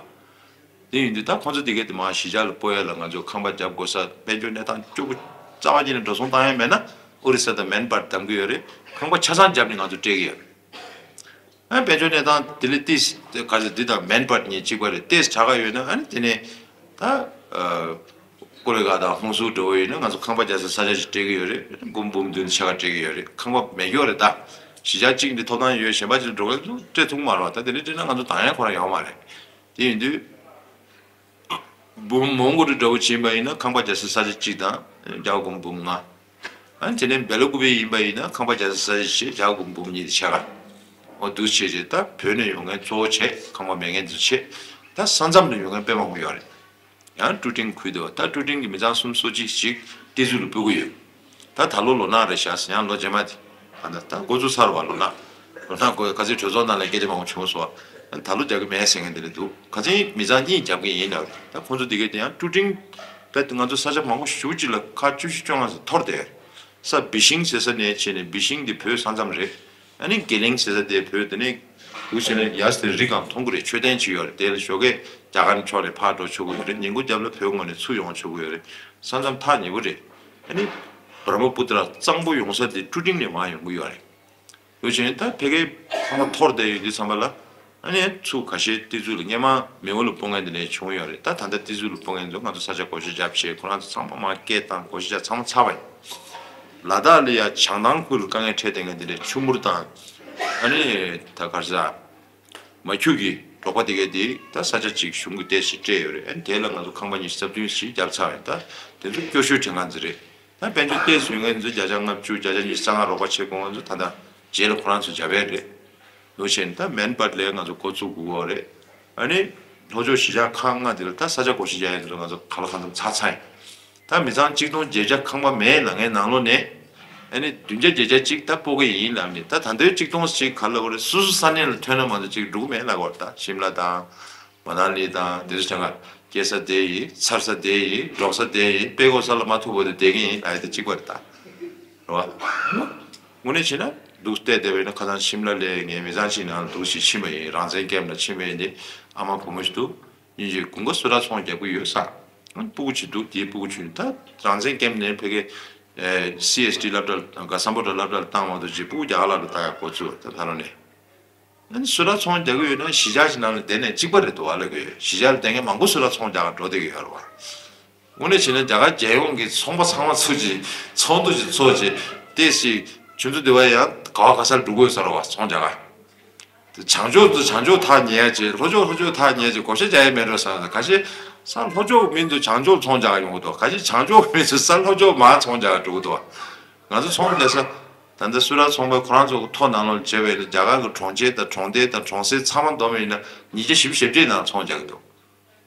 དེ་ཡིན་དུས་ད་ཁོང་ཚོ་དེ་གས་དེ་མར་གཞིས་ཆགས་ལ་སྤོ་ཡ་ལ་ང་ཚོ་ཁང་པ་རྒྱབ་དགོས་ས་དཔལ་འབྱོར་གནས་སྟངས་སྐྱོ་པོ་རྩ་བ་ཉིད་ནས་འགྲོ་སོང་བཏང་ཡ་མེད་ན་ཨོ་རི་ས་དང་མན་པར་གདམ་གི་ཡོད་རེད། ཁང་པ་ཆ་ཚང་རྒྱབ་ནས་ང་ཚོ་སྤྲད་གི་ཡོད་རེད། ཨ་དཔལ་འབྱོར་གནས་སྟངས་དེ་ལས་ཏིས་དེ་ག་ཚོད་འདི་དང་མན་པར་གཉིས་གཅིག་པ་རེད། ཏིས་དྲག་ག་ཡོད་ན་ཨ་ནི་དེ་ནས་ད་ཀོ་ལི་གྷལ་དང་ཧུན་སུར་འགྲོ་བ་ཡིན་ན་ང་ཚོ་ཁང་པ་རྒྱག་ས་ས་ཆ་ཞིག་སྤྲད་གི་ཡོད་རེད། འབུམ་འབུམ་བདུན་ཕྱེད་ཀ་སྤྲད་གི་ཡོད་རེད། ཁང་པ་མེད་གི་ཡོད་རེད། ད་གཞིས་ཆགས་གཅིག་འདི་ཐོབ་ཐང་ཡོད་གཞན་པ་ཅིག་ལ་འགྲོ་གི་སྤྲད་ཐུབ་ཀྱི་མ་རེད་བ། ད་དེ་འདྲ་སྤྲད་ན་ང་ཚོ་དང་ཡ་ཁོ་རང་ཡོང་མ་རེད། དེ་ཡིན་དུས། འབུམ་མོན་གྷོ་རུ་འདྲ་བོ་ཕྱིན་པ་ཡིན་ན་ཁང་པ་རྒྱག་ས་ས་ཆ་གཅིག་དང་རྒྱ་གར་སྒོར་འབུམ་ལྔ། ཨ་ནི་དེ་ནས་སྦེལ་ཀོབ་ཡིན་པ་ཡིན་ན་ཁང་པ་རྒྱག་ས་ས་ཆ་བཞི་རྒྱ་གར་སྒོར་འབུམ་གཉིས་དེ་ཕྱེད་ཀ། འོ་འདུག་བྱས་རྗེས་ད་བོད་ནས་ཡོང་མཁན་གཙོ་བོ་བྱས་ཁང་པ་མེད་མཁན་ཚོ་བྱས། ད་ས་མཚམས་ནས་ཡོང་མཁན་དཔེ་མང་པོ་ཡོད་རེད། ཡང་ཀྲུ་ཀྲིང་ཁུལ་དུ་ད་ཀྲུ་ཀྲིང་གི་མི་ཚང་སུམ་ཅུ་སོ་གཅིག་ཅིག་ཏི་ཛུ་ལ་སྤོ་གི་ཡོད། ད་ད་ལོ་ལོ་ནག་རེད་ཤག་ཟེར། ཡང་ལོ་རྗེས་མ་དེ་ཨ་ད་ད་འགོ་བཙུགས་ཚར་བ་ལོ་ནག་ལོ་ནག་འགོ་ཁ་སང་གྲོས་ཚོགས་ནང་ལ་སྐད་ཆ་མང་པོ་བྱུང་སོང་། ད་ལོ་རྒྱག་གི་མེད་ཟེར་མཁན་དེ་འདྲ་འདུག་ཁ་སང་མི་ཚང་གཉིས་རྒྱབ་གི་ཡིན་ལབ་རེད། ད་ཁོང་ཚོ་དེ་གས་དེ་ཡང་ཀྲུ་ཀྲིང་ད་ང་ཚོ་ས་ཆ་མང་པོ་ཞེ་པོ་ཅིག་ལ་ཁ་བཅུ་བཞི་བཅོ་ལྔ་ཙམ་འཐོར་བསྡད་ཡོད་རེད། ས་བི་ཤིང་ཟེར་ས་ནས་བྱས་ནས་བི་ཤིང་འདི་བོད་ས་མཚམས་རེད། ཨ་ནི་དགེ་ལིང་ཟེར་ས་དེ་བོད་དེ་ནས་འདུག་བྱས་ནས་ཡར་དེ་རི་སྒང་མཐོང་གི་རེད། མཆོད་རྟེན་ཅིག་ཡོད་རེད། དེ་ལ་ཞོགས་ཀས་རྒྱ་གར་ཕྱོགས་ནས་ཕར་འགྲོ་ཆོག་གི་ཡོད་རེད། ཉིན་གུང་རྒྱབ་ལ་བོད་ངོས་ནས་ཚུར་ཡོང་ཆོག་གི་ཡོད་རེད། ས་མཚམས་ཐག་ཉེ་པོ་རེད། ཨ་ནི་བྷར་མ་པུ་ཏྲ་གཙང་པོ་ཡོང་ས་དེ་ཀྲུ་ཀྲིང་ནས་མར་ཡོང་གི་ཡོད་རེད། འདུག་བྱས་ནས་ད་ཕ་གིའི་ཚང་མ་འཐོར་བསྡད་ཡོད་དུས་ཙམ་པ་ལ། ཨ་ནི་ཚུར་ཁ་ཤས་ཏི་ཛུ་ལ་སྔས་མ་མེའོ་ལ་སྤོ་མཁན་དེ་འདྲ་བྱུང་ཡོད་རེད། ད་ད་ལྟ་ཏི་ཛུ་ལ་སྤོ་མཁན་ཚོ་ང་ཚོ་ས་ཆ་བགོ་བཤའ་རྒྱབ་བྱས་ཁོ་རང་ཚོ་ཚང་མ་མར་སྐད་བཏང་བགོ་བཤའ་རྒྱབ་ཚང་མ་ཚར་བ་ཡིན། ལ་དྭགས་ལ་ཡ་བྱང་ཐང་ཁུལ་ལ་དཀའ་ངལ་འཕྲད་བསྡད་མཁན་དེ་འདྲ་ཆུ་མུར་དང་། ཨ་ནི་ད་ག་རེ་ཟ། མ་ཁྱུག་གི་འབྲོག་པ་དེ་གས་དེ་ད་ས་ཆ་གཅིག་གཞུང་གི་ཏོག་ཙམ་སྤྲད་ཡོད་རེད། ཨ་ནི་དེ་ལ་ང་ཚོ་ཁང་པ་ཉི་ཤུ་རྩ་བདུན་ཞིག་བརྒྱབ་ཚར་བ་ཡིན། ད་དེ་ཚོ་སྐྱོ་ཤོས་དྲན་གང་ཚོད་རེད། ད་དཔལ་འབྱོར་ཏོག་ཙམ་ཡོད་མཁན་ཚོ་བརྒྱ་ཆ་ལྔ་བཅུ་བརྒྱ་ཆ་ཉི་ཤུ་རྩ་ལྔ་རོགས་པ་བྱེད་དགོས་མཁན་ཚོ་ད་ལྟ་རྗེས་ལ་ཁོ་རང་ཚོ་རྒྱབ་ཡས་རེད། འདུག་བྱས་ནས་ད་མན་པར་ལས་ང་ཚོ་འགོ་བཙུགས་དགོས་རེད། ཨ་ནི་ལྷོ་ཕྱོགས་གཞིས་ཆགས་ཁག་ལྔ་དེ་ལ་ད་ས་ཆ་བགོ་བཤའ་རྒྱག་ཡས་ཚོ་ང་ཚོ་ག་ལ་གང་འཚམ་ཚར་ཚར་ཡིན། ད་མི་ཚང་གཅིག་སྟོང་བརྒྱད་བརྒྱ་ཁང་པ་མེད་ལབ་མཁན་ནང་ལོགས་ནས་ཨ་ནི་བདུན་བརྒྱ་བརྒྱད་བརྒྱ་གཅིག་ད་སྤོ་གི་ཡིན་ལབ་ནས། ད་ད་ལྟའི་གཅིག་སྟོང་ཞིག་ག་ལ་བ་རེད། སོ་སོ་ས་གནས་ལ་ཐོན་ན་མ་གཏོགས་ཅིག་འགྲོ་གི་མེད་ལབ་པ་རེད། ད་ཤིམ་ལ་དང་མ་ན་ལི་དང་དེ་ཚོ་ཆ་ག་སྐྱེ་ས་དེ་ཡིན། འཚར་ས་དེ་ཡིན། འགྲོ་ས་དེ་ཡིན། སྤོ་དགོས་ས་ལ་མ་ཐུག་པ་དེ་བསྡད་ཀྱི་ཡིན་ལབ་ཡ་དེ་གཅིག་པ་རེད། ད་རེད་བ། དངོས་གནས་བྱས་ན་འདུག་བལྟས་བལྟས་པ་ཡིན་ན་ཁ་སང་ཤིམ་ལ་ལ་ངའི་མི་ཚང་ཞིག་ནང་ལ་འདུག་ཞིག་ཕྱིན་པ་ཡིན། རང་བཙན་ཁེམ་ལ་ཕྱིན་པ་ཡིན་ཏེ་ཨ་མ་བུ་མོ་ཞིག་འདུག་སྙིང་རྗེ་དགུན་ཁ་སུ་ར་ཚོང་རྒྱག་གི་ཡོད་ས། སྤུ་གུ་ཅིག་འདུག་དེའི་སྤུ་གུ་ཆུང་ད་རང་བཙན་ཁེམ་ནས་ཕ་གི་ ཨེ། སི་ཨེས་ཏི་སློབ་གྲྭ་ལ་ག་སམ་བྷོ་ཊ་སློབ་གྲྭ་ལ་བཏང་མ་གཏོགས་ཅིག་སྤུ་གུ་རྒྱ་གར་ལ་ལྟ་ཡག་འགོ་ཚུགས་ད་ད་ལོ་ནས། ཨ་ནི་སུ་ར་ཚོང་རྒྱག་གི་ཡོད་ན་གཞིས་ཆགས་ཤིག་ནང་ལ་བསྡད་ནས་གཅིག་པ་རེད་འདུག་བ་ལབ་གི་ཡོད། གཞིས་ཆགས་ལ་བསྡད་མཁན་མང་པོ་སུ་ར་ཚོང་རྒྱག་ག་འགྲོ་བསྡད་ཀྱི་ཡོད་རེད་བ། དངོས་གནས་བྱས་ན་རྒྱ་གར་རྒྱལ་ཡོངས་ཀྱི་ཚོང་པ་ཚང་མ་ཚུར་གྱིས་ཚོགས་འདུ་ཞིག་ཚོགས་བྱས་ཏེ་ཞིག་ཁྱོད་ཚོ་འདི་བ་ཡང་ག་བ་ག་སར་འགྲོ་དགོས་ས་རེད་བ་ཚོང་རྒྱག་ག། དེ་བྱང་ཕྱོགས་དུ་བྱང་ཕྱོགས་ཐག་ཉེ་ཡ་བྱས་ལྷོ་ཕྱོགས་ལྷོ་ཕྱོགས་ཐག་ཉེ་ཡ་བྱས་བགོ་བཤའ་རྒྱག་ཡ་མེད་འགྲོ་ས་ཁ་ཤས་ས་ལྷོ་ཕྱོགས་མི་ཚོ་བྱང་ཕྱོགས་ཚོང་རྒྱག་ག་ཡོང་གི་འདུག་ཁ་ཤས་བྱང་ཕྱོགས་མི་ཚོ་ས་ལྷོ་ཕྱོགས་མར་ཚོང་རྒྱག་ག་འགྲོ་གི་འདུག་ང་ཚོ་ཚོང་ལས་ས་ད་ལྟ་སུ་ར་ཚོང་པ་ཁོ་རང་ཚོ་གི་ཐོ་ནང་ལོགས་བྱས་པ་ཡིན་ན་རྒྱ་གར་གི་གྲོང་ཁྱེར་དང་གྲོང་རྡལ་དང་གྲོང་གསེབ་ཚང་མ་བསྡོམས་པ་ཡིན་ན་ཉིས་བརྒྱ་བཞི་བཅུ་ཞེ་བརྒྱད་ནང་ཚོང་རྒྱག་གི་འདུག་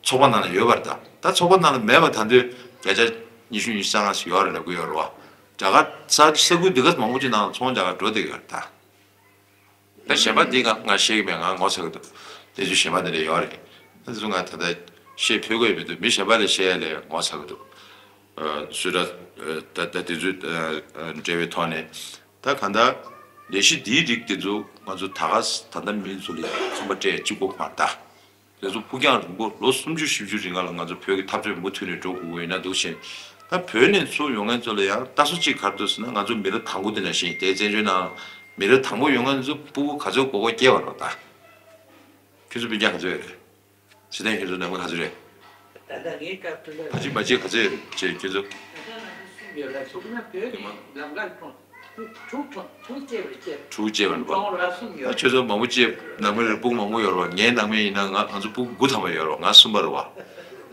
ཚོགས་པ་ནང་ལ་ཡོད་པ་རེད་ད། ད་ཚོགས་པ་ནང་ལ་མེད་པ་ད་དུང་བརྒྱ་ཆ་ཉི་ཤུ་ཉི་ཤུ་རྩ་ལྔ་ཞིག་ཡོད་རེད་ལབ་གི་ཡོད་རེད་བ། རྒྱ་གར་ས་ས་ཁུལ་འདི་ག་མང་པོ་ཅིག་ནང་ལ་ཚོང་རྒྱག་ག་འགྲོ་བསྡད་ཡོད་རེད་ད། ད་གཞན་པ་འདི་ང་ང་ཤེས་ཀྱི་མེད། ང་ངོ་ཚ་གི་འདུག་དེ་ཚོ་གཞན་པ་དེ་འདྲ་ཡོད་རེད། ད་དེ་ཚོ་ང་ད་ལྟ་བཤད་ཕོད་དགོས་མི་འདུག་མི་གཞན་པ་ལ་བཤད་ཡ་ལས་ངོ་ཚ་གི་འདུག་ཨ། སུ་ར་ཨ། ད་ད་དེ་ཚོའི་ཨ། ཨ། འབྲེལ་བའི་ཐོག་ནས་ད་གང་ལྟར་ལས་གཞི་འདིའི་རིགས་དེ་ཚོ་ང་ཚོ་ད་ག་ས་ད་ལྟ་མི་ཚོ་ལ་ཁང་པ་སྤྲད་གཅིག་པོ་མ་རེད་ད། དེ་ཚོ་ཕུགས་རྒྱང་རིང་པོ་ལོ་སུམ་ཅུ་བཞི་བཅུ་རིང་ལ་ང་ཚོ་བོད་ཀྱི་འཐབ་རྩོད་མུ་མཐུད་ནས་འགྲོ་དགོས་ཀྱི་ཡོད་ན་འདུག་ཕྱིན། ད་བོད་ནས་ཚུར་ཡོང་མཁན་ཚོ་ལ་ཡང་ལྟ་ཚུལ་གཅིག་ག་རེ་འདུག་ཟེར་ན་ང་ཚོ་མི་རབས་དང་པོ་དེ་ནང་བཞིན་དེ་བཙན་བྱོལ་ནང་མི་རབས་དང་པོ་ཡོང་མཁན་ཚོ་སྤུ་གུ་ག་ཚོད་མགོ་སྐོར་སྐྱེས་པ་རེད་ད། ཁྱོད་ཚོ་སྤུན་ཀྱག་ག་ཚོད་ཡོད་རེད། ཚེ་བརྟན་ཁྱོད་ཚོ་ནང་མི་ག་ཚོད་རེད། ད་ལྟ་ངའི་སྐབས་དུ་ལ་བ་གཅིག་བ་གཅིག་ག་ཚོད་ཡོད་རེད་ཁྱོད་ཚོ། ད་ལྟ་ང་ཚོ་གསུམ་ཡོད་ལ་ཚོགས་ན་བོད་ཀྱི་ལམ་ཁར་ཐོན། དྲུག་ཐོན་དྲུག་སྐྱེས་པར་སྐྱེས། དྲུག་སྐྱེས་པར་འབའ། ཁོང་ལ་གསུམ་ཡོད། ཨ་ཁྱོད་ཚོ་མང་པོ་སྐྱེས་ནང་མི་རེད་སྤུ་གུ་མང་པོ་ཡོད་རེད་བ། ངའི་ནང་མི་ཡིན་ན་ང་ང་ཚོ་སྤུ་གུ་དགུ་ཐམ་པ་ཡོད་རེད་བ། ང་གསུམ་པ་རེད་བ།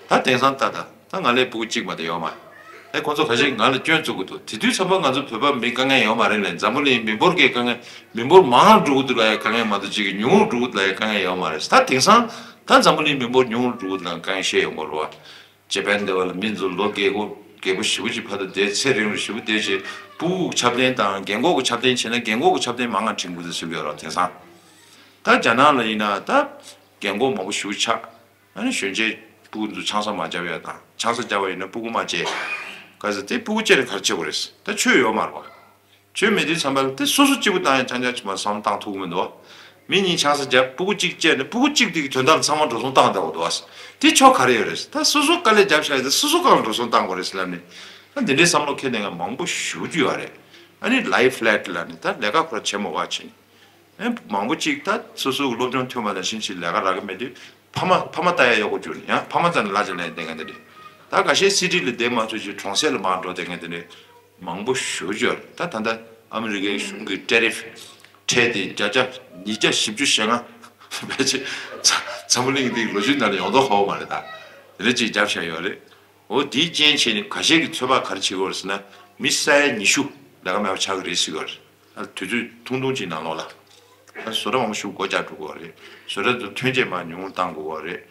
ད་དེང་སང་ལྟ་ད་ད་ང་ལས་སྤུ་གུ་གཅིག་མ་གཏོགས་ཡོད་མ་རེད། ཨ་ཁོང་ཚོ་ཁ་ཤས་ང་ལ་སྐྱོན་བཙུགས་ཀྱི་འདུག་དེ་དུས་ཚང་མ་ང་ཚོ་བོད་པ་མི་དཀའ་ངལ་ཡོད་མ་རེད་ལས་འཛམ་བུ་གླིང་མི་འབོར་གྱི་དཀའ་ངལ་མི་འབོར་མང་རུ་འགྲོ་གི་འདུག་ལ་ཡ་དཀའ་ངལ་མ་གཏོགས་གཅིག་གི་ཉུང་རུ་འགྲོ་གི་འདུག་ལ་ཡ་དཀའ་ངལ་ཡོད་མ་རེད། ད་དེང་སང་ད་འཛམ་བུ་གླིང་མི་འབོར་ཉུང་རུ་འགྲོ་གི་འདུག་ལ་དཀའ་ངལ་བཤད་ཡོང་གི་རེད་བ། ཇེ་པན་འདི་བ་ལ་མི་ཚོ་ལོ་རྒས་པོ་རྒས་པོ་ཞེ་པོ་ཅིག་ཕ་ད་དེ་ཚེ་རིང་རུ་ཞེ་པོ་བསྡད་བྱས་སྤུ་གུ་ཆ་རྐྱེན་དང་རྒན་གོག་གི་ཆ་རྐྱེན་བྱས་ན་རྒན་གོག་གི་ཆ་རྐྱེན་མང་ང་དྲན་གི་འདུག་ཟེར་གི་ཡོད་རེད་དེང་སང་། ད་རྒྱ་ནག་ལ་ཡིན་ན་ད་རྒན་གོག་མང་པོ་ཞེ་པོ་ཆགས། ཨ་ནི་གཞོན་སྐྱེས་སྤུ་གུ་ཚོ་ཆང་ས་མ་བརྒྱབ་ཡ་དང་ཆང་ས་བརྒྱབ་པ་ཡིན་ན་སྤུ་གུ་མ་བརྗེད། ག་ཟེར་དེ་སྤུ་གུ་བཅད་ནས་ག་རེ་བྱེད་དགོས་རེད། ད་ཆོས་ཡོད་མ་རེད་བ། ཆོས་མེད་དུས་ཙམ་པ་ལ་དེ་སོ་སོ་གཅིག་པུ་བཏང་ཡ་ཆང་ཆང་ཆི་མ་བསམ་བཏང་ཐུབ་ཀྱི་མི་འདུག་བ། མི་གཉིས་ཆང་ས་བརྒྱབ་སྤུ་གུ་གཅིག་བཅད་ནས་སྤུ་གུ་གཅིག་དེ་གི་དོན་དག་ལ་ཚང་མ་འགྲོ་སོང་བཏང་བསྡད་དགོས་འདུག་བ། དེ་ཆོ་ག་རེ་ཡོད་རེད། ད་སོ་སོ་དཀའ་ལས་བརྒྱབ་བཞག་ཡ་དེ་སོ་སོ་སྒང་ལ་འགྲོ་སོང་བཏང་དགོས་རེད་ཟེར་ལབ་ནས། ད་འདི་འདྲའི་བསམ་བློ་འཁྱེར་བསྡད་མཁན་མང་པོ་ཞེ་པོ་ཅིག་ཡོད་རེད། ཨ་ནི་ལའི་ཕི་ལེཊ་ལབ་ནས་ད་ལས་ཀ་ཁོ་ར་བྱེད་མ་དགོས་པ་བྱས་ནས། ཨེ། མང་པོ་ཅིག་ད་སོ་སོ་གི་སློབ་སྦྱོང་ཐོན་པ་ནང་བཞིན་ཅིག་ལས་ཀ་རག་གི་མེད་དུས་ཕ་མ་ཕ་མ་ལྟ་ཡ་གཡོག་པོ་གྱུར་ནས་ཡང་ཕ་མ་རྩ་ནས་གླ་ཆ་ལེན་བསྡད་མཁན་དེ་འདྲས། ད་ཁ་ཤས་སི་ཊི་ལ་བསྡད་མ་ཐུབ་ཅིག་གྲོང་གསེབ་ལ་མར་འགྲོ་བསྡད་མཁན་དེ་འདྲས་མང་པོ་ཞེ་པོ་ཅིག་ཡོད་རེད། ད་ད་ལྟ་ཨ་མི་རི་ཀའི་གཞུང་གི་ཊེ་རིཕ་ཁྲལ་དེ་བརྒྱ་ཆ་ཉིས་བརྒྱ་བཞི་བཅུ་ཞེ་ལྔ་ཕལ་ཆེར་འཛམ་བུ་གླིང་འདིའི་ལོ་རྒྱུས་ནང་ལ་ཡོང་མདོག་ཁ་པོ་མ་རེད། ད་དེ་འདྲས་ཅིག་བརྒྱབ་བཞག་ཡོད་རེད། འོ་དེའི་རྐྱེན་བྱས་ནས་ཁ་ཤས་ཀྱིས་ཚོད་དཔག་ག་རེ་བྱེད་ཀྱི་ཡོད་རེད་ཟེར་ན་མི་ས་ཡ་ཉི་ཤུ་ལས་ཀ་མེད་པ་ཆགས་ཀྱི་རེད་ཟེར་གྱི་ཡོད་རེད། ཨ། དུས་ཚོད་ཐུང་ཐུང་ཅིག་ནང་ལོགས་ལ། ཨ། བཟོ་གྲྭ་མང་པོ་ཞིག་སྒོ་རྒྱག་འགྲོ་གི་ཡོད་རེད། བཟོ་གྲྭ་ཚོ་ཐོན་སྐྱེད་མར་ཉུང་རུ་གཏང་དགོས་ཀྱི་ཡོད་རེད།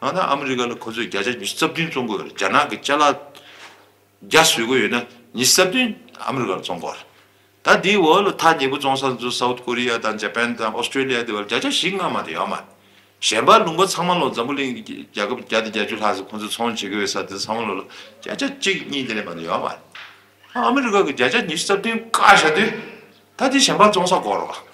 ཨ། ད་ཨ་མི་རི་ཀ་ལ་ཁོ་ཚོས་བརྒྱ་ཆ་ཉི་ཤུ་རྩ་བདུན་བཙོང་གི་ཡོད་རེད། རྒྱ་ནག་གི་ཅ་ལག་བརྒྱ་བཟོ་གི་ཡོད་ན་ཉི་ཤུ་རྩ་བདུན་ཨ་མི་རི་ཀ་ལ་བཙོང་གི་ཡོད་རེད། ད་དེའི་འོག་ལ་ཐག་ཉེ་པོ་བཙོང་ས་ཚོ་སའུ་ཐི་ཀོ་རི་ཡ་དང་ཇ་པན་དང་ཨོ་སི་ཀྲེ་ལི་ཡ་དེ་བར་བརྒྱ་ཆ་བཞི་ལྔ་མ་གཏོགས་ཡོད་མ་རེད། གཞན་པ་ལུང་པ་ཚང་མ་ལོ་འཛམ་བུ་གླིང་གི་རྒྱལ་ཁབ་བརྒྱ་དང་བརྒྱད་ཅུ་ལྷག་ཙམ་ཁོང་ཚོས་ཚོང་བྱེད་ཀྱི་ཡོད་ས་དེ་ཚང་མ་ལོ་ལ་བརྒྱ་ཆ་གཅིག་གཉིས་དེ་ལས་མ་གཏོགས་ཡོད་མ་རེད། ཨ་མི་རི་ཀ་གི་བརྒྱ་ཆ་ཉི་ཤུ་རྩ་བདུན་བཀག་བཞག་དུས་ད་དེ་གཞན་པ་བཙོང་ས་དགོས་རེད་བ།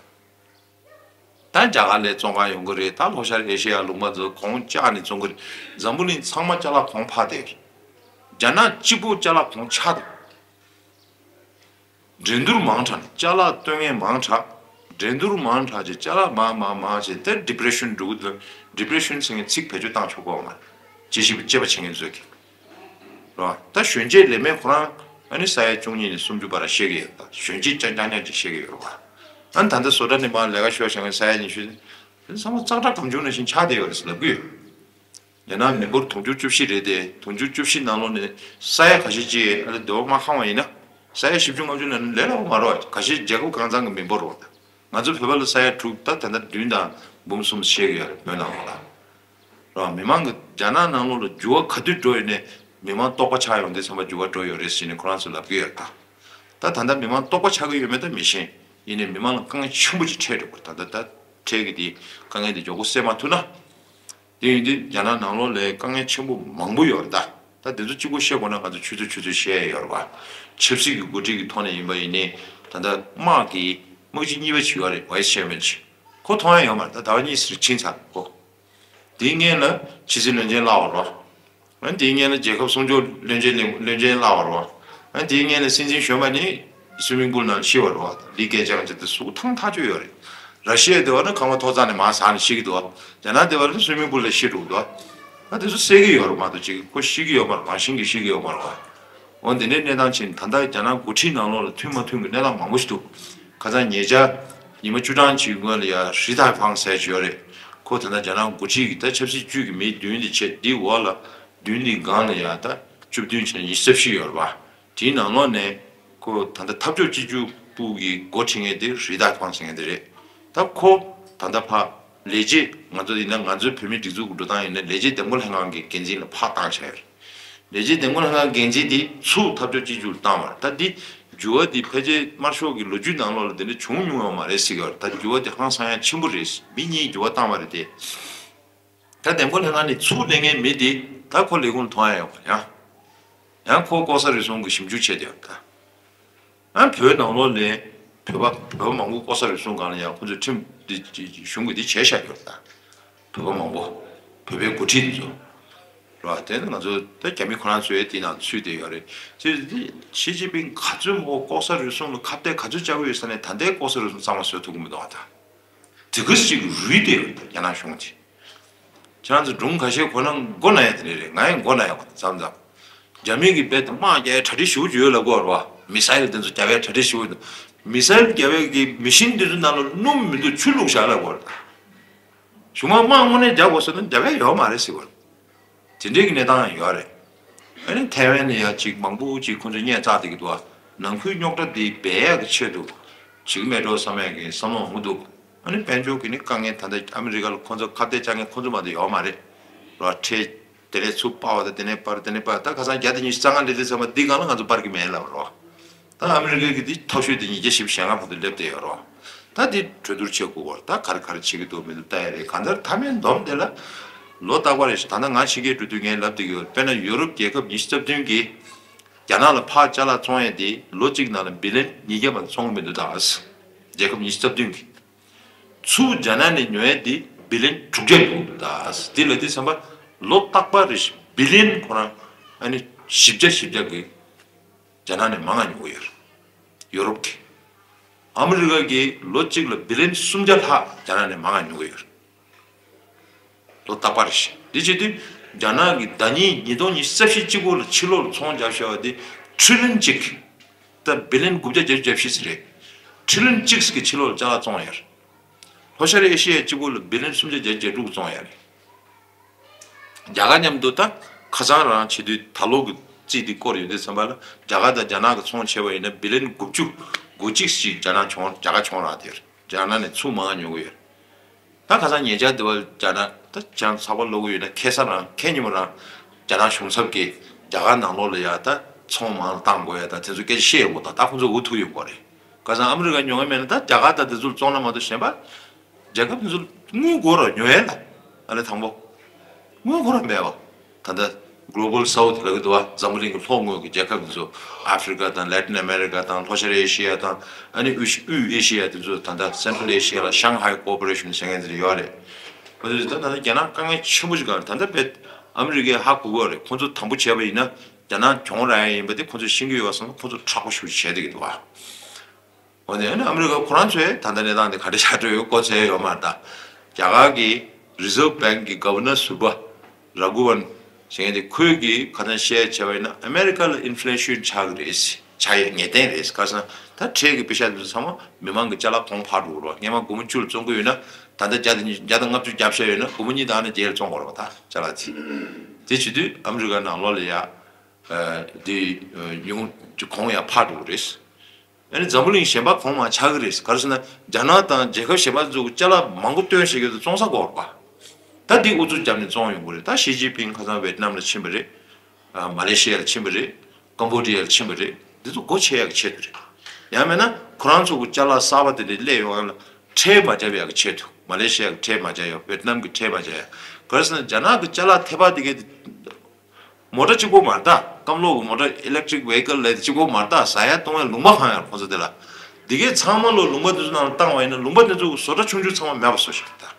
ད་རྒྱ་གར་ལ་བཙོང་ག་ཡོང་གི་རེད། ད་ལྷོ་ཤར་ཨེ་ཤེ་ཡ་ལུང་པ་ཚོ་གོང་བཅག་ནས་བཙོང་གི་རེད། འཛམ་བུ་གླིང་ཚང་མ་ཅ་ལག་གོང་འཕར་བསྡད་ཀྱི་རེད། རྒྱ་ནག་གཅིག་པོ་ཅ་ལག་གོང་ཆག་འདུག་འགྲན་བསྡུར་མང་དྲགས་ནས་ཅ་ལག་སྟོན་མཁན་མང་དྲགས། འགྲན་བསྡུར་མང་དྲགས་བྱས་ཅ་ལག་མང་མང་མང་བྱས་ཏེ་ཌི་པི་རེ་ཤན་འགྲོ་གི་འདུག་ཌི་པི་རེ་ཤན་ཟེར་མཁན་ཚིག་བེད་སྤྱོད་བཏང་ཆོག་གོ་མ་རེད། དཔྱད་ཞིབ་དཔྱད་པ་བྱེད་མཁན་ཚོས་ཀྱིས་རེད་བ། ད་གཞོན་སྐྱེས་ལས་མེད་ཁོ་རང་ཨ་ནི་ས་ཡ་བཅུ་གཉིས་ནས་སུམ་ཅུ་བར་བཤད་ཀྱི་ཡོད། ད་གཞོན་སྐྱེས་རྐྱང་རྐྱང་རྐྱང་ཅིག་བཤད་ཀྱི་ཡོད་རེད་བ། ཨ་ནི་ད་ལྟ་བཟོ་གྲྭ་ནས་མར་ལས་ཀ་ཤོར་བྱ་མཁན་ས་ཡ་ཉི་ཤུ་དེ་ཚང་མ་ཙག་སྒྲ་སྒམ་ཆུང་ནང་བཞིན་ཆགས་བསྡད་ཡོད་རེད་ཟེར་ལབ་ཀྱི་ཡོད། ཡང་ན་མི་འབོར་དུང་ཕྱུར་བཅུ་བཞི་རེད་དེ། དུང་ཕྱུར་བཅུ་བཞི་ནང་ལོགས་ནས་ས་ཡ་ཁ་ཤས་ཅིག་ཨ་ལེ་བདེ་བ་མ་ཁེངས་པ་ཡིན་ན་ས་ཡ་བཞི་བཅུ་ལྔ་བཅུ་ནང་ནས་ལས་སླ་པོ་མ་རེད་བ། ཁ་ཤས་རྒྱལ་ཁབ་གང་ཚང་གི་མི་འབོར་རེད་བ། ད་ང་ཚོ་བོད་པ་ལ་ས་ཡ་དྲུག་ད་ད་ལྟ་བདུན་དང་འབུམ་གསུམ་བཤད་ཀྱི་ཡོད་རེད་བོད་ནང་ལོགས་ལ། རེད་བ། མི་མང་གི་རྒྱ་ནག་ནང་ལོགས་ལ་འགྱུར་བ་ག་དུས་འགྲོ་ཡོད་ནས་མི་མང་རྟོགས་པ་ཆགས་ཡོང་དུས་ཙམ་པ་འགྱུར་བ་འགྲོ་ཡོད་རེད་ཟེར་ནས་ཁོ་རང་ཚོས་ལབ་ཀྱི་ཡོད་རེད་ད། ད་ད་ལྟ་མི་མང་རྟོགས་པ་ཆགས་ཀྱི་ཡོད་མེད་ད་མི་ཤེས། ཡིན་ནའི་མི་མང་ལ་དཀའ་ངལ་ཆེན་པོ་ཅིག་འཕྲད་འགྲོ་གི་རེད། ད་ད་ད་འཕྲད་ཀྱི་དེ་དཀའ་ངལ་དེ་མགྱོགས་པོ་སེལ་མ་ཐུབ་ན། དེ་ཡིན་དུས་རྒྱ་ནག་ནང་ལོགས་ལ་དཀའ་ངལ་ཆེན་པོ་མང་པོ་ཡོད་རེད་ད། ད་དེ་ཚོ་གཅིག་པོ་བཤད་དགོས་ན་ང་ཚོ་ཆུ་ཚོད་ཆུ་ཚོད་བཤད་ཡ་ཡོད་རེད་བ། ཆབ་སྲིད་ཀྱི་འགོ་ཁྲིད་ཀྱི་ཐོག་ནས་ཡིན་པ་ཡིན་ནའི་ད་ལྟ་དམག་གི་དམག་སྤྱི་གཉིས་པ་ཅིག་ཡོད་རེད། བྷའི་སི་ཅེར་མེན་ཅིག་ཁོ་མཐོང་ཡ་ཡོད་མ་རེད། ད་ཟླ་བ་གཉིས་ཙམ་ཕྱིན་ཚར་ཁོ། དེའི་སྔོན་ལ་ཕྱི་སྲིད་བློན་ཆེན་ལྷག་པ་རེད་བ། ཨ་ནི་དེའི་སྔོན་ལ་རྒྱལ་ཁབ་སྲུང་སྐྱོབ་བློན་ཆེན་ལྷག་པ་རེད་བ། ཨ་དེའི་སྔོན་ལ་སྲིད་འཛིན་གཞོན་པ་ནི་སུའི་མིང་པུལ་ནང་ཤི་བ་རེད་བ། ལི་ཀེ་ཅང་ཅེ་དེ་སུ་ཐང་ཐག་ཆོད་ཡོད་རེད། ར་ཤི་ཡ་དེ་བ་ནི་ཁང་པ་ཐོག་རྩེག་ནས་མར་ཟགས་ནས་ཤི་གི་འདུག་བ། རྒྱ་ནག་དེ་བ་ནི་སུའི་མིང་པུལ་ལ་ཤི་འགྲོ་གི་འདུག་བ། ཨ་དེ་ཚོ་བསད་ཀྱི་ཡོད་རེད་མ་གཏོགས་ཅིག་ཁོ་ཤི་གི་ཡོད་མ་རེད། རང་བཞིན་གྱིས་ཤི་གི་ཡོད་མ་རེད་བ། འོ་འདི་འདྲའི་གནས་སྟངས་ཕྱིན། ད་ལྟ་རྒྱ་ནག་འགོ་ཁྲིད་ནང་ལོགས་ལ་མཐུན་མ་མཐུན་གྱི་གནས་སྟངས་མང་པོ་ཞིག་འདུག་ཁ་སང་ཉེ་ཆར་ཉི་མ་བཅུ་གྲངས་ཅིག་སྔོན་ལ་ཡ་རི་ཐའེ་ཧྥང་ཟེར་གྱི་ཡོད་རེད། ཁོ་ད་ལྟ་རྒྱ་ནག་འགོ་ཁྲིད་ཀྱི་ད་ཆབ་སྲིད་ཅུས་ཀྱི་མི་མདུན་དེ་བྱས། འདིའི་འོག་ལ་མདུན་འདིའི་སྒང་ལ་ཡ་ད་བཅུ་བདུན་བྱས་ན་ཉི་ཤུ་རྩ་བཞི་ཡོད་རེད་བ། དེའི་ནང་ལོགས་ནས་ཁོ་ད་ལྟ་འཐབ་ཕྱོགས་གཅིག་གྱུར་པུའུ་གི་འགོ་ཁྲིད་མཁན་དེ་རི་ཐའེ་ཧྥང་ཟེར་མཁན་དེ་རེད། ད་ཁོ་ད་ལྟ་ཕར་ལས་བྱེད་ང་ཚོ་ཡིན་ན་ང་ཚོའི་བོད་མི་སྒྲིག་འཛུགས་ཀྱི་འགྲོ་སྟངས་ཡིན་ན་ལས་བྱེད་འདེམས་བསྐོ་ལྷན་ཁང་གི་འགན་འཛིན་ལ་ཕར་བཏང་བྱས་ཡོད་རེད། ལས་བྱེད་འདེམས་བསྐོ་ལྷན་ཁང་འགན་འཛིན་དེ་ཚུར་འཐབ་ཕྱོགས་གཅིག་གྱུར་བཏང་བ་རེད། ད་འདི་འགྱུར་བ་འདི་ཕལ་ཆེར་དམར་ཤོག་གི་ལོ་རྒྱུས་ནང་ལོགས་ལ་དེ་འདྲ་བྱུང་མྱོང་ཡོད་མ་རེད་ཟེར་གྱི་ཡོད་རེད། ད་འགྱུར་བ་དེ་ཧང་སང་ཡ་ཆེན་པོ་རེད། མི་གཉིས་འགྱུར་བ་བཏང་བ་རེད་དེ། ད་འདེམས་བསྐོ་ལྷན་ཁང་ནས་ཚུར་སླེབས་མཁན་མི་དེ་ད་ཁོ་ལས་ཁུངས་མཐོང་ཡ་ཡོད་མ་རེད། ཡང་ཡང་ཁོ་ལྐོག་ཟ་རུལ་སུངས་ཀྱི་ཞིབ་འཇུག་བྱས་བསྡད་ཡོད་རེད་ད། ཨ་བོད་ནང་ལོགས་ནས་བོད་པ་བོད་པ་མང་པོ་ལྐོག་ཟ་རུལ་སུངས་སྒང་ལ་ཡང་ཁོ་ཚོས་ཁྲིམས་འདི་གཞུང་གིས་འདི་བྱས་བཞག་ཡོད་རེད་ད། བོད་པ་མང་པོ་བོད་པའི་འགོ་ཁྲིད་འདི་ཚོ་རེད་བ། དེ་ནི་ང་ཚོ་ད་རྒྱ་མི་ཁོ་རང་ཚོའི་དེ་ནང་ཚུད་བསྡད་ཡོད་རེད། དེ་དེ་ཞི་ཅིན་ཕིང་ག་ཚོད་མོ་ལྐོག་ཟ་རུལ་སུངས་ལ་ཁ་གཏད་ག་ཚོད་བཅག་གི་ཡོད་ས་ནས་ད་ལྟའི་ལྐོག་ཟ་རུལ་སུངས་གཙང་མ་བཟོ་ཐུབ་ཀྱི་མི་འདུག་བ། ད་དེ་ག་ཞིག་རུལ་བསྡད་ཡོད་རེད་རྒྱ་ནག་གཞུང་གིས། ཁྱེད་རང་ཚོ་སྒྲུང་ཁ་ཤས་གོ་ན་མགོ་ན་ཡ་དེ་འདྲ་རེད། ང་ཡང་མགོ་ན་ཡ་གོ་མཚམས་མཚམས། རྒྱ་མི་གི་རྦད་དེ་དམག་རྒྱག་ཡ་གྲ་སྒྲིག་ཞེ་པོ་ཅིག་ཡོད་ལབ་ཀྱི་ཡོད་རེད་བ། མི་སེལ་དེ་ཚོ་རྒྱག་ཡ་གྲ་སྒྲིག་ཞེ་པོ་ཡོད། མི་སེལ་རྒྱག་ཡ་གི་མི་ཤིན་དེ་ཚོ་ནང་ལ་སྣུམ་མི་འདུག་ཆུ་བླུགས་བཞག་ལབ་ཀྱི་ཡོད་རེད། གཞུག་མ་དམག་དངོས་གནས་རྒྱག་དགོས་ཟེར་ན་རྒྱག་ཡ་ཡོད་མ་རེད་ཟེར་གྱི་ཡོད་རེད། དེ་འདྲའི་གི་གནས་སྟངས་ཡང་ཡོད་རེད། ཨ་ནི་ཐའེ་ཝན་ནས་ཡང་ཅིག་མང་པོ་ཅིག་ཁོང་ཚོས་བརྙས་བཅགས་བསྡད་ཀྱི་འདུག་བ། ནང་ཁུལ་རྙོག་དྲ་འདི་སྦས་ཡག་གི་ཆེད་དུ་བྱེད་ཀྱི་མེད་འགྲོ་བསམ་ཡག་གི་བསམ་བློ་མང་པོ་འདུག་ཨ་ནི་དཔལ་འབྱོར་གྱི་ནི་དཀའ་ངལ། ད་ལྟ་ཨ་མི་རི་ཀ་ལ་ཁོང་ཚོ་ཁ་གཏད་བཅག་མཁན་ཁོང་ཚོ་མ་གཏོགས་ཡོད་མ་རེད། རོ་ཁྲལ་དེ་ནས་ཚུར་སྤར་བ་དང་། དེ་ནས་སྤར། དེ་ནས་སྤར། ད་ཁ་སང་བརྒྱ་དང་ཉི་ཤུ་རྩ་ལྔ་སླེབས་དུས་ཙམ་པ་འདི་སྒང་ལ་ང་ཚོ་སྤར་གྱི་མེད་ལབ་རོ། ད་ཨ་མི་རི་ཀའི་གི་འདི་མཐོ་ཤོས་དེ་ཉིས་བརྒྱ་བཞི་བཅུ་ཞེ་ལྔ་བར་དུ་སླེབས་བསྡད་ཡོད་རེད་བ། ད་འདི་གྲོས་བསྡུར་བྱེད་དགོས་པ་རེད། ད་ག་རེ་ག་རེ་བྱེད་ཀྱི་འདུག་མི་འདུག་ལྟ་ཡ་རེད། གང་ལྟར་མཐའ་མའི་སྡོམ་དེ་ལ་ལོ་རྟག་པ་རེ་བཞིན། ད་ལྟ་ང་ཕྱི་རྒྱལ་འགྲོ་དུས་ངས་ལབ་བསྡད་ཀྱི་ཡོད། དཔེར་ན་ཡོ་རོབ་རྒྱལ་ཁབ་ཉི་ཤུ་རྩ་བདུན་གིས་རྒྱ་ནག་ལ་ཕར་ཅ་ལག་བཙོང་ཡ་དེ་ལོ་གཅིག་ནང་ལ་བི་ལིན་ཉིས་བརྒྱ་བར་བཙོང་གི་མི་འདུག་ད་རྒྱལ་ཁབ་ཉི་ཤུ་རྩ་བདུན་གིས། ཚུར་རྒྱ་ནག་ནས་ཉོ་ཡ་དེ་བི་ལིན་དྲུག་བརྒྱ་ཡོང་གི་འདུག་ད་དེ་ལབ་དུས་ཙམ་པ་ལོ་རྟག་པ་རེ་བཞིན་བི་ལིན་ཁོ་རང་ཨ་ནི་བཞི་བརྒྱ་བཞི་བརྒྱ་གི་རྒྱ་ནག་ནས་མང་ང་ཉོ་གི་ཡོད་རེད། ཡོ་རོབ་ཀྱི། ཨ་མི་རི་ཀ་གིས་ལོ་གཅིག་ལ་བི་ལིན་སུམ་བརྒྱ་ལྷག་རྒྱ་ནག་ནས་མང་ང་ཉོ་གི་ཡོད་རེད། ལོ་རྟག་པ་རེ་བཞིན། འདི་བྱེད་དུས་རྒྱ་ནག་གིས་ཟླ་ཉིན་ཉིས་སྟོང་ཉི་ཤུ་རྩ་བཞི་གཅིག་པོ་ལ་ཕྱི་ལོགས་ལ་ཚོང་བརྒྱབ་བཞག་པ་དེ་ཁྲི་ལིན་གཅིག་ད་བི་ལིན་དགུ་བརྒྱ་བརྒྱད་ཅུ་གྱ་བཞི་ཙམ་རེད། ཁྲི་ལིན་གཅིག་གི་ཕྱི་ལོགས་ལ་ཅ་ལག་བཙོང་ཡ་རེད། ལྷོ་ཤར་ཨེ་ཤི་ཡ་གཅིག་པོ་ལ་བི་ལིན་སུམ་བརྒྱ་བརྒྱད་ཅུ་གྱ་དྲུག་བཙོང་ཡ་རེད། རྒྱ་གར་མཉམ་དུ་ད་ཁ་སང་རང་བྱེད་དུས་ད་ལོ་གི་རྩིས་འདི་སྐོར་ཡོད་དུས་ཙམ་པ་ལ་རྒྱ་གར་དང་རྒྱ་ནག་གི་ཚོང་བྱས་པ་ཡིན་ན་བི་ལིན་དགུ་བཅུ་གོ་གཅིག་ཞིག་རྒྱ་ནག་གྱོང་། རྒྱ་གར་གྱོང་རག་དེར་རྒྱ་ནག་ནས་ཚུར་མང་ཉོ་གི་ཡོད། ད་ཁ་སང་ཉེ་ཆར་དེ་བ་རྒྱ་ནག་ད་ཅང་ཚགས་པར་ཀློག་གི་ཡོད་ན། ཁ་སང་རང་ཁ་ཉིན་མོ་རང་རྒྱ་ནག་གཞུང་ཚབ་ཀྱིས་རྒྱ་གར་ནང་ལོགས་ལ་ཡ་ད་ཚོང་མང་བཏང་དགོས་ཡ་ད་དེ་ཚོ་སྐད་ཆ་བཤད་ཡོང་གི་འདུག་ད་ཁོང་ཚོ་འུ་ཐུག་ཡོང་གི་རེད། ཁ་སང་ཨ་མི་རི་ཀ་ཉོ་མཁན་མེད་ན་ད་རྒྱ་གར་ད་དེ་ཚོར་བཙོང་ན་མ་གཏོགས་གཞན་པ་རྒྱལ་ཁབ་དེ་ཚོ་དངུལ་དགོས་ར་ཉོ་ཡ་ལ། ཨ་ནི་དང་པོ་དངུལ་དགོས་ར་མེད་པ། ད་ལྟ་Global South་ལབ་ཀྱི་འདུག་བ། འཛམ་བུ་གླིང་གི་ལྷོ་ངོས་ཀྱི་རྒྱལ་ཁབ་དེ་ཚོ། ཨ་ཧྥི་རི་ཀ་དང་། ལེ་ཏིན་ཨ་མེ་རི་ཀ་དང་། ལྷོ་ཤར་ཨེ་ཤི་ཡ་དང་། ཨ་ནི་དབུས་དབུས་ཨེ་ཤི་ཡ་དེ་ཚོ། ད་ལྟ་Central Asia་ལ་Shanghai Cooperation་ཟེར་མཁན་དེ་འདྲ་ཡོད་རེད། ཨ་དེ་ད་ད་ལྟ་རྒྱ་ནག་དཀའ་ངལ་ཆེན་པོ་ཞིག་ག་རེད། ད་ལྟ་བེད་ཨ་མི་རི་ཀས་ཧ་གོ་གི་ཡོད་རེད། ཁོང་ཚོ་དམ་པོ་བྱས་པ་ཡིན་ན་རྒྱ་ནག་གྱོང་རག་ཡ་ཡིན་པ་དེ་ཁོང་ཚོས་ཤེས་ཀྱི་ཡོད་པ་སོང་ཙང་ཁོང་ཚོ་མཁྲེགས་པོ་ཞེ་པོ་ཅིག་བྱས་བསྡད་ཀྱི་འདུག་བ། འོ་ནས་ཨ་ནི་ཨ་མི་རི་ཀ་ཁོ་རང་ཚོས་ད་ལྟ་གནས་སྟངས་དེ་ག་འདྲ་ཆགས་འགྲོ་ཡོད་གོ་ཚད་ཡོད་མ་རེད་ད། རྒྱ་གར་གྱི་Reserve Bank་གི་Governor་ཟུར་པ་ར་གུ་ཝན་ཟེར་མཁན་དེ་ཁོས་ཀྱིས་ཁ་སང་བཤད་བྱས་པ་ཡིན་ན་ཨ་མི་རི་ཀ་ལ་inflation་ཆགས་ཀྱི་རེད། ཆགས་ཡ་ངེས་གཏན་རེད། ཁ་སང་ད་ཁྲལ་གྱི་པེ་ཤ་དེ་ཚོ་ཚང་མ་མི་མང་གི་ཅ་ལག་གོང་འཕར་འགྲོ་གི་རེད། སྔོན་མ་སྒོར་མོ་བཅུ་ལ་བཙོང་གི་ཡོད་ན་ད་ལྟ་བརྒྱ་དང་ཉི་བརྒྱ་དང་ལྔ་བཅུ་བརྒྱབ་བཞག་ཡོད་ན་སྒོར་མོ་གཉིས་དང་ཨ་ནི་བརྒྱད་ལ་བཙོང་དགོས་རེད་པ། ད་ཅ་ལག་དེ་དེ་བྱེད་དུས་ཨ་མི་རི་ཀ་ནང་ལོགས་ལ་ཡ། ཨ་དེ་ཨ་ཉུང་གོང་ཡང་འཕར་འགྲོ་གི་རེད། ཨ་ནི་འཛམ་བུ་གླིང་གཞན་པ་གོང་མར་ཆག་གི་རེད། ག་རེ་ཟེར་ན་རྒྱ་ནག་དང་རྒྱལ་ཁབ་གཞན་པ་ཚོ་གི་ཅ་ལག་མང་པོ་བཏོན་བཞག་གི་འདུག་བཙོང་ས་དགོས་རེད་པ། ད་འདི་ཨུ་ཚུགས་བརྒྱབ་ནས་བཙོང་ཡོང་གི་རེད། ད་ཞི་ཅིན་ཕིང་ཁ་སང་ཝེ་ཏི་ནམ་ལ་ཕྱིན་པ་རེད། ཨ་མ་ལེ་ཤི་ཡ་ལ་ཕྱིན་པ་རེད། ཀམ་བོ་ཌི་ཡ་ལ་ཕྱིན་པ་རེད། འདི་ཚོ་སྒོ་ཕྱེ་ཡག་གི་ཆེད་དུ་རེད། ཡང་མིན་ན་ཁོ་རང་ཚོ་གི་ཅ་ལག་གསར་པ་དེ་འདྲ་སླེབས་ཡོང་ཡག་ལ་ཁྲལ་མ་བརྒྱབ་ཡག་གི་ཆེད་དུ། མ་ལེ་ཤི་ཡ་གི་ཁྲལ་མ་བརྒྱབ་ཡག་ཝེ་ཏི་ནམ་གི་ཁྲལ་མ་བརྒྱབ་ཡག་ག་རེ་ཟེར་ན་རྒྱ་ནག་གི་ཅ་ལག་ཐེ་བ་དེ་གའི་མོ་ཊ་གཅིག་པོ་མ་རེད་ད། ཀམ་ལོག་གི་མོ་ཊ་electric vehicle་ལབ་དེ་གཅིག་པོ་མ་རེད་ད། ཟ་ཡ་བཏུང་ཡ་ལུང་པ་གང་ཡང་ཁོ་ཚོ་དེ་ལ། འདི་གའི་ཚང་མ་ལོ་ལུང་པ་དེ་ཚོ་ནང་ལ་བཏང་བ་ཡིན་ན་ལུང་པ་དེ་ཚོ་གི་བཟོ་གྲྭ་ཆུང་ཆུང་ཚང་མ་མེད་པ་བཟོ་ཞིག་རེད་ད།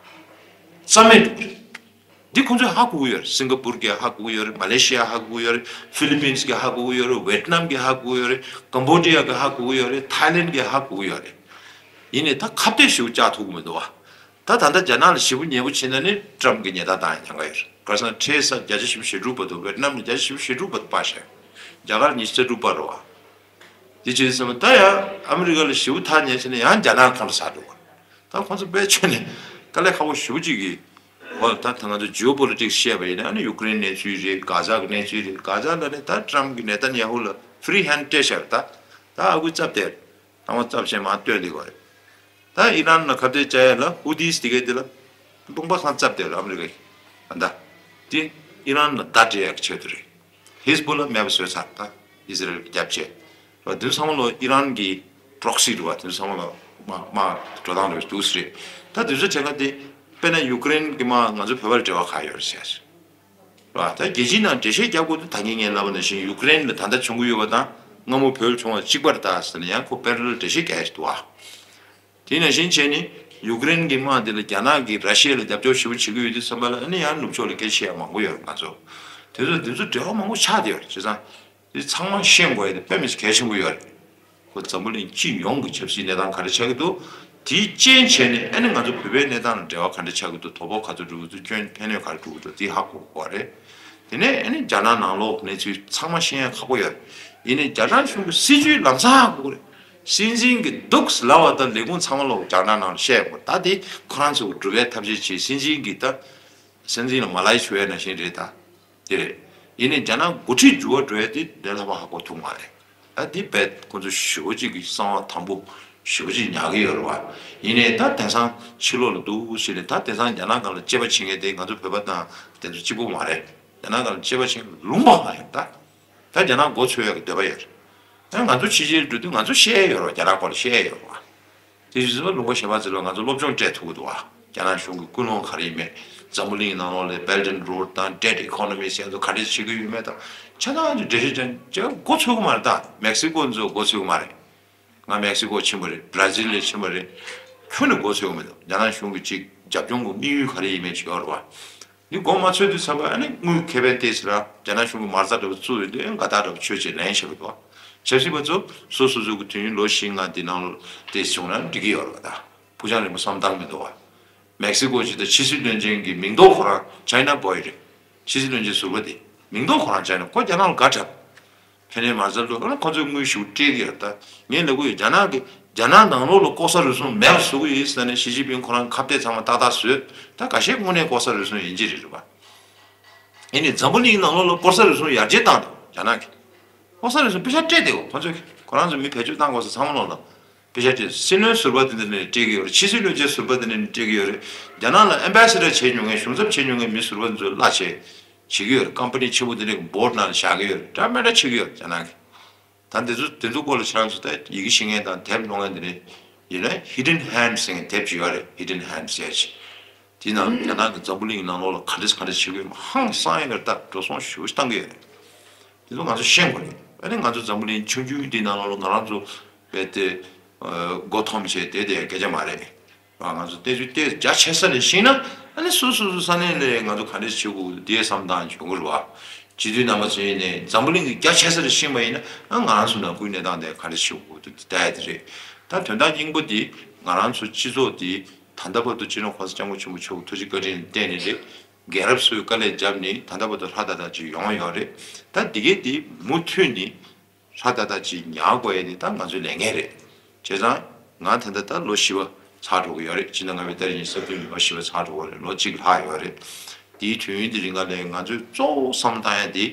རྩ་མེད་འགྲོ་གི་རེད། འདི་ཁོང་ཚོས་ཧ་གོ་གི་ཡོད་རེད། སིང་ག་པུར་གྱིས་ཧ་གོ་གི་ཡོད་རེད། མ་ལེ་ཤི་ཡ་ཧ་གོ་གི་ཡོད་རེད། ཧྥི་ལི་པིན་གྱིས་ཧ་གོ་གི་ཡོད་རེད། ཝེད་ནམ་གྱིས་ཧ་གོ་གི་ཡོད་རེད། ཀམ་བོ་ཌི་ཡ་གྱིས་ཧ་གོ་གི་ཡོད་རེད། ཐའི་ལེན་གྱིས་ཧ་གོ་གི་ཡོད་རེད། ཡིན་ནའི་ད་ཁ་གཏད་ཞེ་པོ་བཅག་ཐུབ་ཀྱི་མི་འདུག་བ། ད་ད་ལྟ་རྒྱ་ནག་ལ་ཞེ་པོ་ཉེ་པོ་ཕྱིན་ན་ནི་ཊམ་གྱི་ཉེས་རྡུང་བཏང་ཡ་ཉེན་ཁ་ཡོད་རེད། ག་རེ་ཟེར་ན་ཁྲལ་ས་བརྒྱ་ཆ་བཞི་བཅུ་ཞེ་དྲུག་བར་དུ། ཝེད་ནམ་ནས་བརྒྱ་ཆ་བཞི་བཅུ་ཞེ་དྲུག་བར་དུ་སྤར་བཞག་རྒྱ་གར་ཉི་ཤུ་རྩ་དྲུག་སྤར་རེད་བ། དེ་བྱས་ཙང་ད་ཡང་ཨ་མི་རི་ཀ་ལ་ཞེ་པོ་ཐག་ཉེ་ཕྱིན་ན་ཡང་རྒྱ་ནག་ཁོང་ཁྲོ་ཟ་འགྲོ་བ། ད་ཁོང་ཚོ་དཔེ་ཆོས་ནས་དཀའ་ལས་ཁག་པོ་ཞེ་པོ་ཅིག་གིས། འོ་ད་ད་ང་ཚོ་ཇི་ཨོ་པོ་ལི་ཊིག་སི་བཤད་པ་ཡིན་ན་ཨ་ནི་ཡུ་ཀེ་རེན་གནས་ཚུལ་རེད། གྷ་ཛ་གི་གནས་ཚུལ་རེད། གྷ་ཛ་ལ་ནི་ད་ཊམ་གྱིས་ནེ་ཐན་ཡ་ཧུ་ལ་ཧྥི་རི་ཧན་སྤྲད་བཞག་ད་ད་ཨ་ཁུ་རྩབ་དེར་ད་ང་རྩབ་བྱས་མ་སྟོན་དེ་གོ་རེད། ད་ཨི་རན་ལ་ཁ་གཏད་བཅག་ཡ་ལ་ཧུ་ཐིས་དེ་གའི་དེ་ལ་ལུང་པ་གང་རྩབ་དེར་ཨ་མི་རི་ཀའི་ད་དེ་ཨི་རན་ལ་བརྡ་སྤྲད་ཡག་གི་ཆེད་དུ་རེད། ཧིས་བུ་ལ་མེད་པ་བཟོས་ཚར། ད་ཨི་ཟི་རལ་གྱི་རྒྱབ་བྱས། དེ་ཚོ་ཚང་མ་ལོ་ཨི་རན་གྱི་པྲོག་སི་རེད་བ། དེ་ཚོ་ཚང་མ་ལོ་དམག་དམག་འགྲོ་སྟངས་རེད་འདུག་སེ་རེད། ད་དེ་ཚོ་དྲན་ཁ་དེ་དཔེར་ན་ཡུ་ཀེ་རེན་གྱི་དམག་ང་ཚོ་བོད་པར་འབྲེལ་བ་ག་ཡོད་རེད་ཟེར་བ། ད་རྒྱལ་སྤྱིའི་ནང་འགྲེལ་བཤད་རྒྱག་དགོས་དུས་ད་གིན་ངས་ལབ་པ་ནང་བཞིན་ཡུ་ཀེ་རེན་ལ་ད་ལྟ་བྱུང་གི་ཡོད་པ་དང་སྔ་མོ་བོད་བྱུང་བ་གཅིག་པ་རེད་ད་ཟེར་ན་ཡང་ཁོ་པེ་རེ་ལལ་འགྲེལ་བཤད་རྒྱག་ཡ་ཞིག་འདུག་བ། དེ་ནང་བཞིན་བྱས་ནས་ཡུ་ཀེ་རེན་གྱི་དམག་དེ་ལ་རྒྱ་ནག་གིས་ར་ཤི་ཡ་ལ་རྒྱབ་སྐྱོར་ཞེ་པོ་བྱེད་ཀྱི་ཡོད་དུས་ཙམ་པ་ལ་ཨ་ནི་ཡང་ནུབ་ཕྱོགས་ལ་སྐད་ཆ་བཤད་ཡ་མང་པོ་ཡོད་རེད། ང་ཚོ་དེ་ཚོ་དེ་ཚོ་འབྲེལ་བ་མང་པོ་ཆགས་བསྡད་ཡོད་རེད། བྱས་ཙང་དེ་ཚང་མ་ཤེས་དགོས་ཡ་དེ་དཔེ་མི་སྲིད་གལ་ཆེན་པོ་ཡོད་རེད། ཁོ་འཛམ་བུ་གླིང་སྤྱི་ཡོངས་ཀྱི་ཆབ་སྲིད་གནས་སྟངས་ག་འདྲ་ཆགས་ཀྱི་འདུག་དེའི་རྐྱེན་བྱས་ནས་ཨ་ནི་ང་ཚོ་བོད་པའི་གནས་སྟངས་ལ་འབྲེལ་བ་ག་འདྲ་ཆགས་ཀྱི་འདུག་དོ་ཕོག་ག་ཚོད་འགྲོ་གི་འདུག་སྐྱོན་ཕན་གནོད་ག་རེ་འགྲོ་གི་འདུག་དེ་ཧ་གོ་དགོས་པ་རེད། དེ་ནས་ཨ་ནི་རྒྱ་ནག་ནང་ལོགས་གནས་ཚུལ་ཚང་མ་ཤེས་ཡ་ཁག་པོ་ཡོད་རེད། ཡིན་ནའི་རྒྱ་ནག་གཞུང་གི་སྲིད་ཇུས་ལམ་སང་ཧ་གོ་གི་རེད། སྲིད་འཛིན་གྱི་འདུག་ལབ་པ་དང་ལས་ཁུངས་ཚང་མ་ལོག་རྒྱ་ནག་ནང་ལ་བཤད་དགོས། ད་དེ་ཁོ་རང་ཚོ་སྒྲུབ་པའི་ཐབས་ཤེས་བྱེད། སྲིད་འཛིན་གྱི་ད་སྲིད་འཛིན་ལ་མ་ལ་ཡི་ཞུ་ཡ་ནང་བཞིན་རེད་ད། དེ་རེད། ཡིན་ནའི་རྒྱ་ནག་འགོ་ཁྲིད་འགྱུར་བ་འགྲོ་ཡ་དེ་ལས་སླ་པོ་ཧ་གོ་ཐུབ་མ་རེད། ད་འདི་བས་ཁོ་ཚོ་ཞེ་པོ་ཅིག་གི་གསང་བ་དམ་པོ་ཞེ་པོ་ཅིག་ཉར་གི་ཡོད་རེད་བ། ཡིན་ནའི་ད་དེང་སང་ཕྱི་ལོགས་ལ་འདུག་ཟེར་ནས་ད་དེང་སང་རྒྱ་ནག་སྒང་ལ་དཔྱད་པ་བྱེད་མཁན་དེ་ང་ཚོ་བོད་པ་དང་དེ་ཚོ་གཅིག་པོ་མ་རེད། རྒྱ་ནག་སྒང་ལ་དཔྱད་པ་བྱེད་མཁན་ལུང་པ་མ་རེད་ད། ད་རྒྱ་ནག་མགོ་ཚོས་ཡག་གི་འདོད་པ་ཡོད་རེད། ད་ང་ཚོ་ཕྱི་རྒྱལ་འགྲོ་དུས་ང་ཚོ་བཤད་ཡ་ཡོད་རེད་བ། རྒྱ་ནག་སྐོར་ལ་བཤད་ཡ་ཡོད་རེད་བ། དེ་བཞིན་ལུང་པ་གཞན་པ་ཚོ་ལ་ང་ཚོ་སློབ་སྦྱོང་སྤྲད་ཐུབ་ཀྱི་འདུག་བ། རྒྱ་ནག་གཞུང་གི་ཀུན་སློང་ག་རེ་ཡིན་མེད། འཛམ་བུ་གླིང་ནང་ལོགས་ལ་Belt and Road་དང་Debt Economy་ཟེར་ཡ་ཚོ་ག་འདྲས་བྱེད་ཀྱི་ཡོད་མེད་དང་ཆ་ཚང་ཅིག་འགྲེལ་བཤད་ཅན་ཅིག་མགོ་ཚོས་ཀྱི་མ་རེད་ད། མེག་སི་ཀོ་ཚོ་མགོ་ཚོས་ཀྱི་མ་རེད། ང་མེག་སི་ཀོ་ཕྱིན་པ་རེད། བྷ་ར་ཛིལ་ལ་ཕྱིན་པ་རེད། ཁྱོན་ནས་མགོ་ཚོས་ཀྱི་མི་འདུག་རྒྱ་ནག་གཞུང་གི་ཅིག་རྒྱབ་ལྗོངས་ཀྱི་དམིགས་ཡུལ་ག་རེ་ཡིན་མེད་ཅིག་ཡོད་རེད་བ། འདི་མགོ་མ་ཚོས་དུས་ཙམ་པ་ཨ་ནི་དངུལ་ཁེ་ཕན་ཏོག་ཙམ་རག་རྒྱ་ནག་གཞུང་གི་མ་རྩ་འདྲ་པོ་བཙུགས་ཡོད་དུས་ཨ་ནི་དགའ་རྟགས་འདྲ་པོ་ཆོད་ཅིག་ལེན་བཞག་གི་འདུག་ཆབ་སྲིད་པ་ཚོ་སོ་སོ་སོ་གི་དུས་ཡུན་ལོ་བཞི་ལྔ་འདི་ནང་ལོགས་ཏོག་ཙམ་བྱུང་ན་འགྲིག་གི་ཡོད་རེད་བ། ད་ཕུགས་རྒྱང་རིང་པོ་བསམ་བཏང་མི་འདུག་བ། མེག་སི་ཀོ་ཅིག་དང་ཕྱི་སྲིད་བློན་ཆེན་གྱི་མིང་ཐོ་ཁོ་རང་China boy་རེད། ཕྱི་སྲིད་བློན་ཆེན་ཟུར་པ་དེ་མིང་ཐོ་ཁོ་རང་China། ཁོ་རྒྱ་ནག་ལ་དགའ་དྲགས། ཕན་ནུས་མ་རྩ་འགྲོ་ཨ་ནི་ཁོ་ཚོས་དངུལ་ཞིག་སྤྲད་ཀྱི་ཡོད་ད། ངས་ལབ་ཀྱི་ཡོད། རྒྱ་ནག་གི་རྒྱ་ནག་ནང་ལོགས་ལ་ལྐོག་ཟ་རུལ་སུངས་མེད་པ་བཟོ་གི་ཡོད་ཟེར་ནས་ཞི་ཅིན་ཕིང་ཁོ་རང་ཁ་གཏད་ཚང་མ་ཏག་ཏག་བཟོས། ད་ཁ་ཤས་དངོས་གནས་ལྐོག་ཟ་རུལ་སུངས་ཡིན་གྱི་རེད་རེད་པ། ཡིན་ནའི་འཛམ་བུ་གླིང་ནང་ལོགས་ལ་ལྐོག་ཟ་རུལ་སུངས་ཡར་རྒྱས་བཏང་འདུག་རྒྱ་ནག་གིས། ལྐོག་ཟ་རུལ་སུངས་པེ་ཤག་སྤྲད་བསྡད་ཡོད། ཁོ་ཚོས་ཁོ་རང་ཚོ་མི་བེད་སྤྱོད་བཏང་དགོས་ས་ཚང་མ་ལོག་ལ་པེ་ཤག་སྤྲད། སྲིད་བློན་ཟུར་པ་དེ་འདྲ་ནས་སྤྲད་ཀྱི་ཡོད་རེད། ཕྱི་སྲིད་བློན་ཆེན་ཟུར་པ་དེ་འདྲ་ནས་སྤྲད་ཀྱི་ཡོད་རེད། རྒྱ་ནག་ལ་ཨེམ་བྷེ་སེ་ཌར་བྱེད་མྱོང་མཁན་གཞུང་ཚབ་བྱེད་མྱོང་མཁན་མི་ཟུར་པ་དེ་ཚོས་གླ་བྱེད་བྱེད་ཀྱི་ཡོད་རེད། ཀམ་པ་ནི་ཆེན་པོ་དེ་འདྲའི་བྷོར་ནང་ལ་བཞག་གི་ཡོད་རེད། འདྲ་མི་འདྲ་བྱེད་ཀྱི་ཡོད་རེད་རྒྱ་ནག་གིས། ད་འདི་ཚོ་དེ་ཚོ་སྐོར་ལ་ཁྱེད་རང་ཚོ་ད་ཡི་གེ་ཤེས་མཁན་དང་དེབ་ཀློག་མཁན་དེ་འདྲ་ཡིན་ན་Hidden Hand་ཟེར་མཁན་དེབ་ཅིག་ཡོད་རེད། Hidden Hand་ཟེར་ཅིག་དེའི་ནང་རྒྱ་ནག་གིས་འཛམ་བུ་གླིང་ནང་ལོགས་ལ་ག་འདྲས་ག་འདྲས་བྱེད་ཀྱི་ཡོད་མེད་ཧང་སང་ཡ་གི་ད་འགྲོ་སོང་ཞེ་པོ་ཅིག་བཏང་གི་ཡོད་རེད། དེ་ཚོ་ང་ཚོ་ཤེས་དགོས་རེད། ཨ་ནི་ང་ཚོ་འཛམ་བུ་གླིང་ཆུང་ཆུང་འདི་ནང་ལོགས་ལ་ང་རང་ཚོ་རྦད་དེ་མགོ་འཐོམས་བྱས་བསྡད་དེ་སྐད་ཆ་མ་རེད། ང་ཚོ་བལྟས་ཚུལ་བལྟས་རྒྱ་ཆེ་ས་ནས་ཤེས་ན་ཨ་ནི་སོ་སོ་སོ་ས་གནས་ལ་ང་ཚོ་ག་འདྲས་བྱེད་དགོས་འདི་བསམ་སྟངས་བྱུང་གི་རེད་བ། སྤྱི་འཐུས་རྣམ་པ་ཚོ་ཡིན་ནའི་འཛམ་བུ་གླིང་གི་རྒྱ་ཆེ་ས་ལ་ཤེས་པ་ཡིན་ན་ཨ་ང་རང་ཚོ་ནང་ཁུལ་གནས་སྟངས་དེ་ག་འདྲས་བྱེད་དགོས་འདུག་དེ་ལྟ་ཡ་དེ་རེད། ད་དོན་དག་སྙིང་པོ་དེ་ང་རང་ཚོ་སྤྱི་ཚོགས་དེ་ད་ལྟ་བར་དུ་སྤྱི་ནོར་གོང་ས་སྐྱབས་མགོན་ཆེན་པོ་མཆོག་གི་ཐུགས་རྗེ་བཀའ་དྲིན་ལ་བརྟེན་ནས་རེད། རྒྱལ་རབས་ཚོས་དཀའ་ལས་བརྒྱབ་ནས་ད་ལྟ་བར་དུ་ལྷ་ད་ད་ཅིག་ཡོང་ཡོད་རེད། ད་འདི་གས་དེ་མུ་མཐུད་ནས་ལྷ་ད་ད་ཅིག་ཉར་དགོས་ཡས་དེ་ད་ང་ཚོའི་ལས་འགན་རེད། བྱས་ཙང་ང་ད་ལྟ་ད་ལོ་བཞི་པ་ཚར་འགྲོ་གི་ཡོད་རེད། ཕྱི་ཟླ་ལྔ་པའི་ཏ་རིག་ཉི་ཤུ་རྩ་བདུན་ལོ་བཞི་པ་ཚར་འགྲོ་གི་རེད། ལོ་གཅིག་ལྷག་ཡོད་རེད། དེའི་དུས་ཡུན་དེ་རིང་ག་ལས་ང་ཚོས་གཙོ་བོ་བསམ་བློ་བཏང་ཡས་དེ་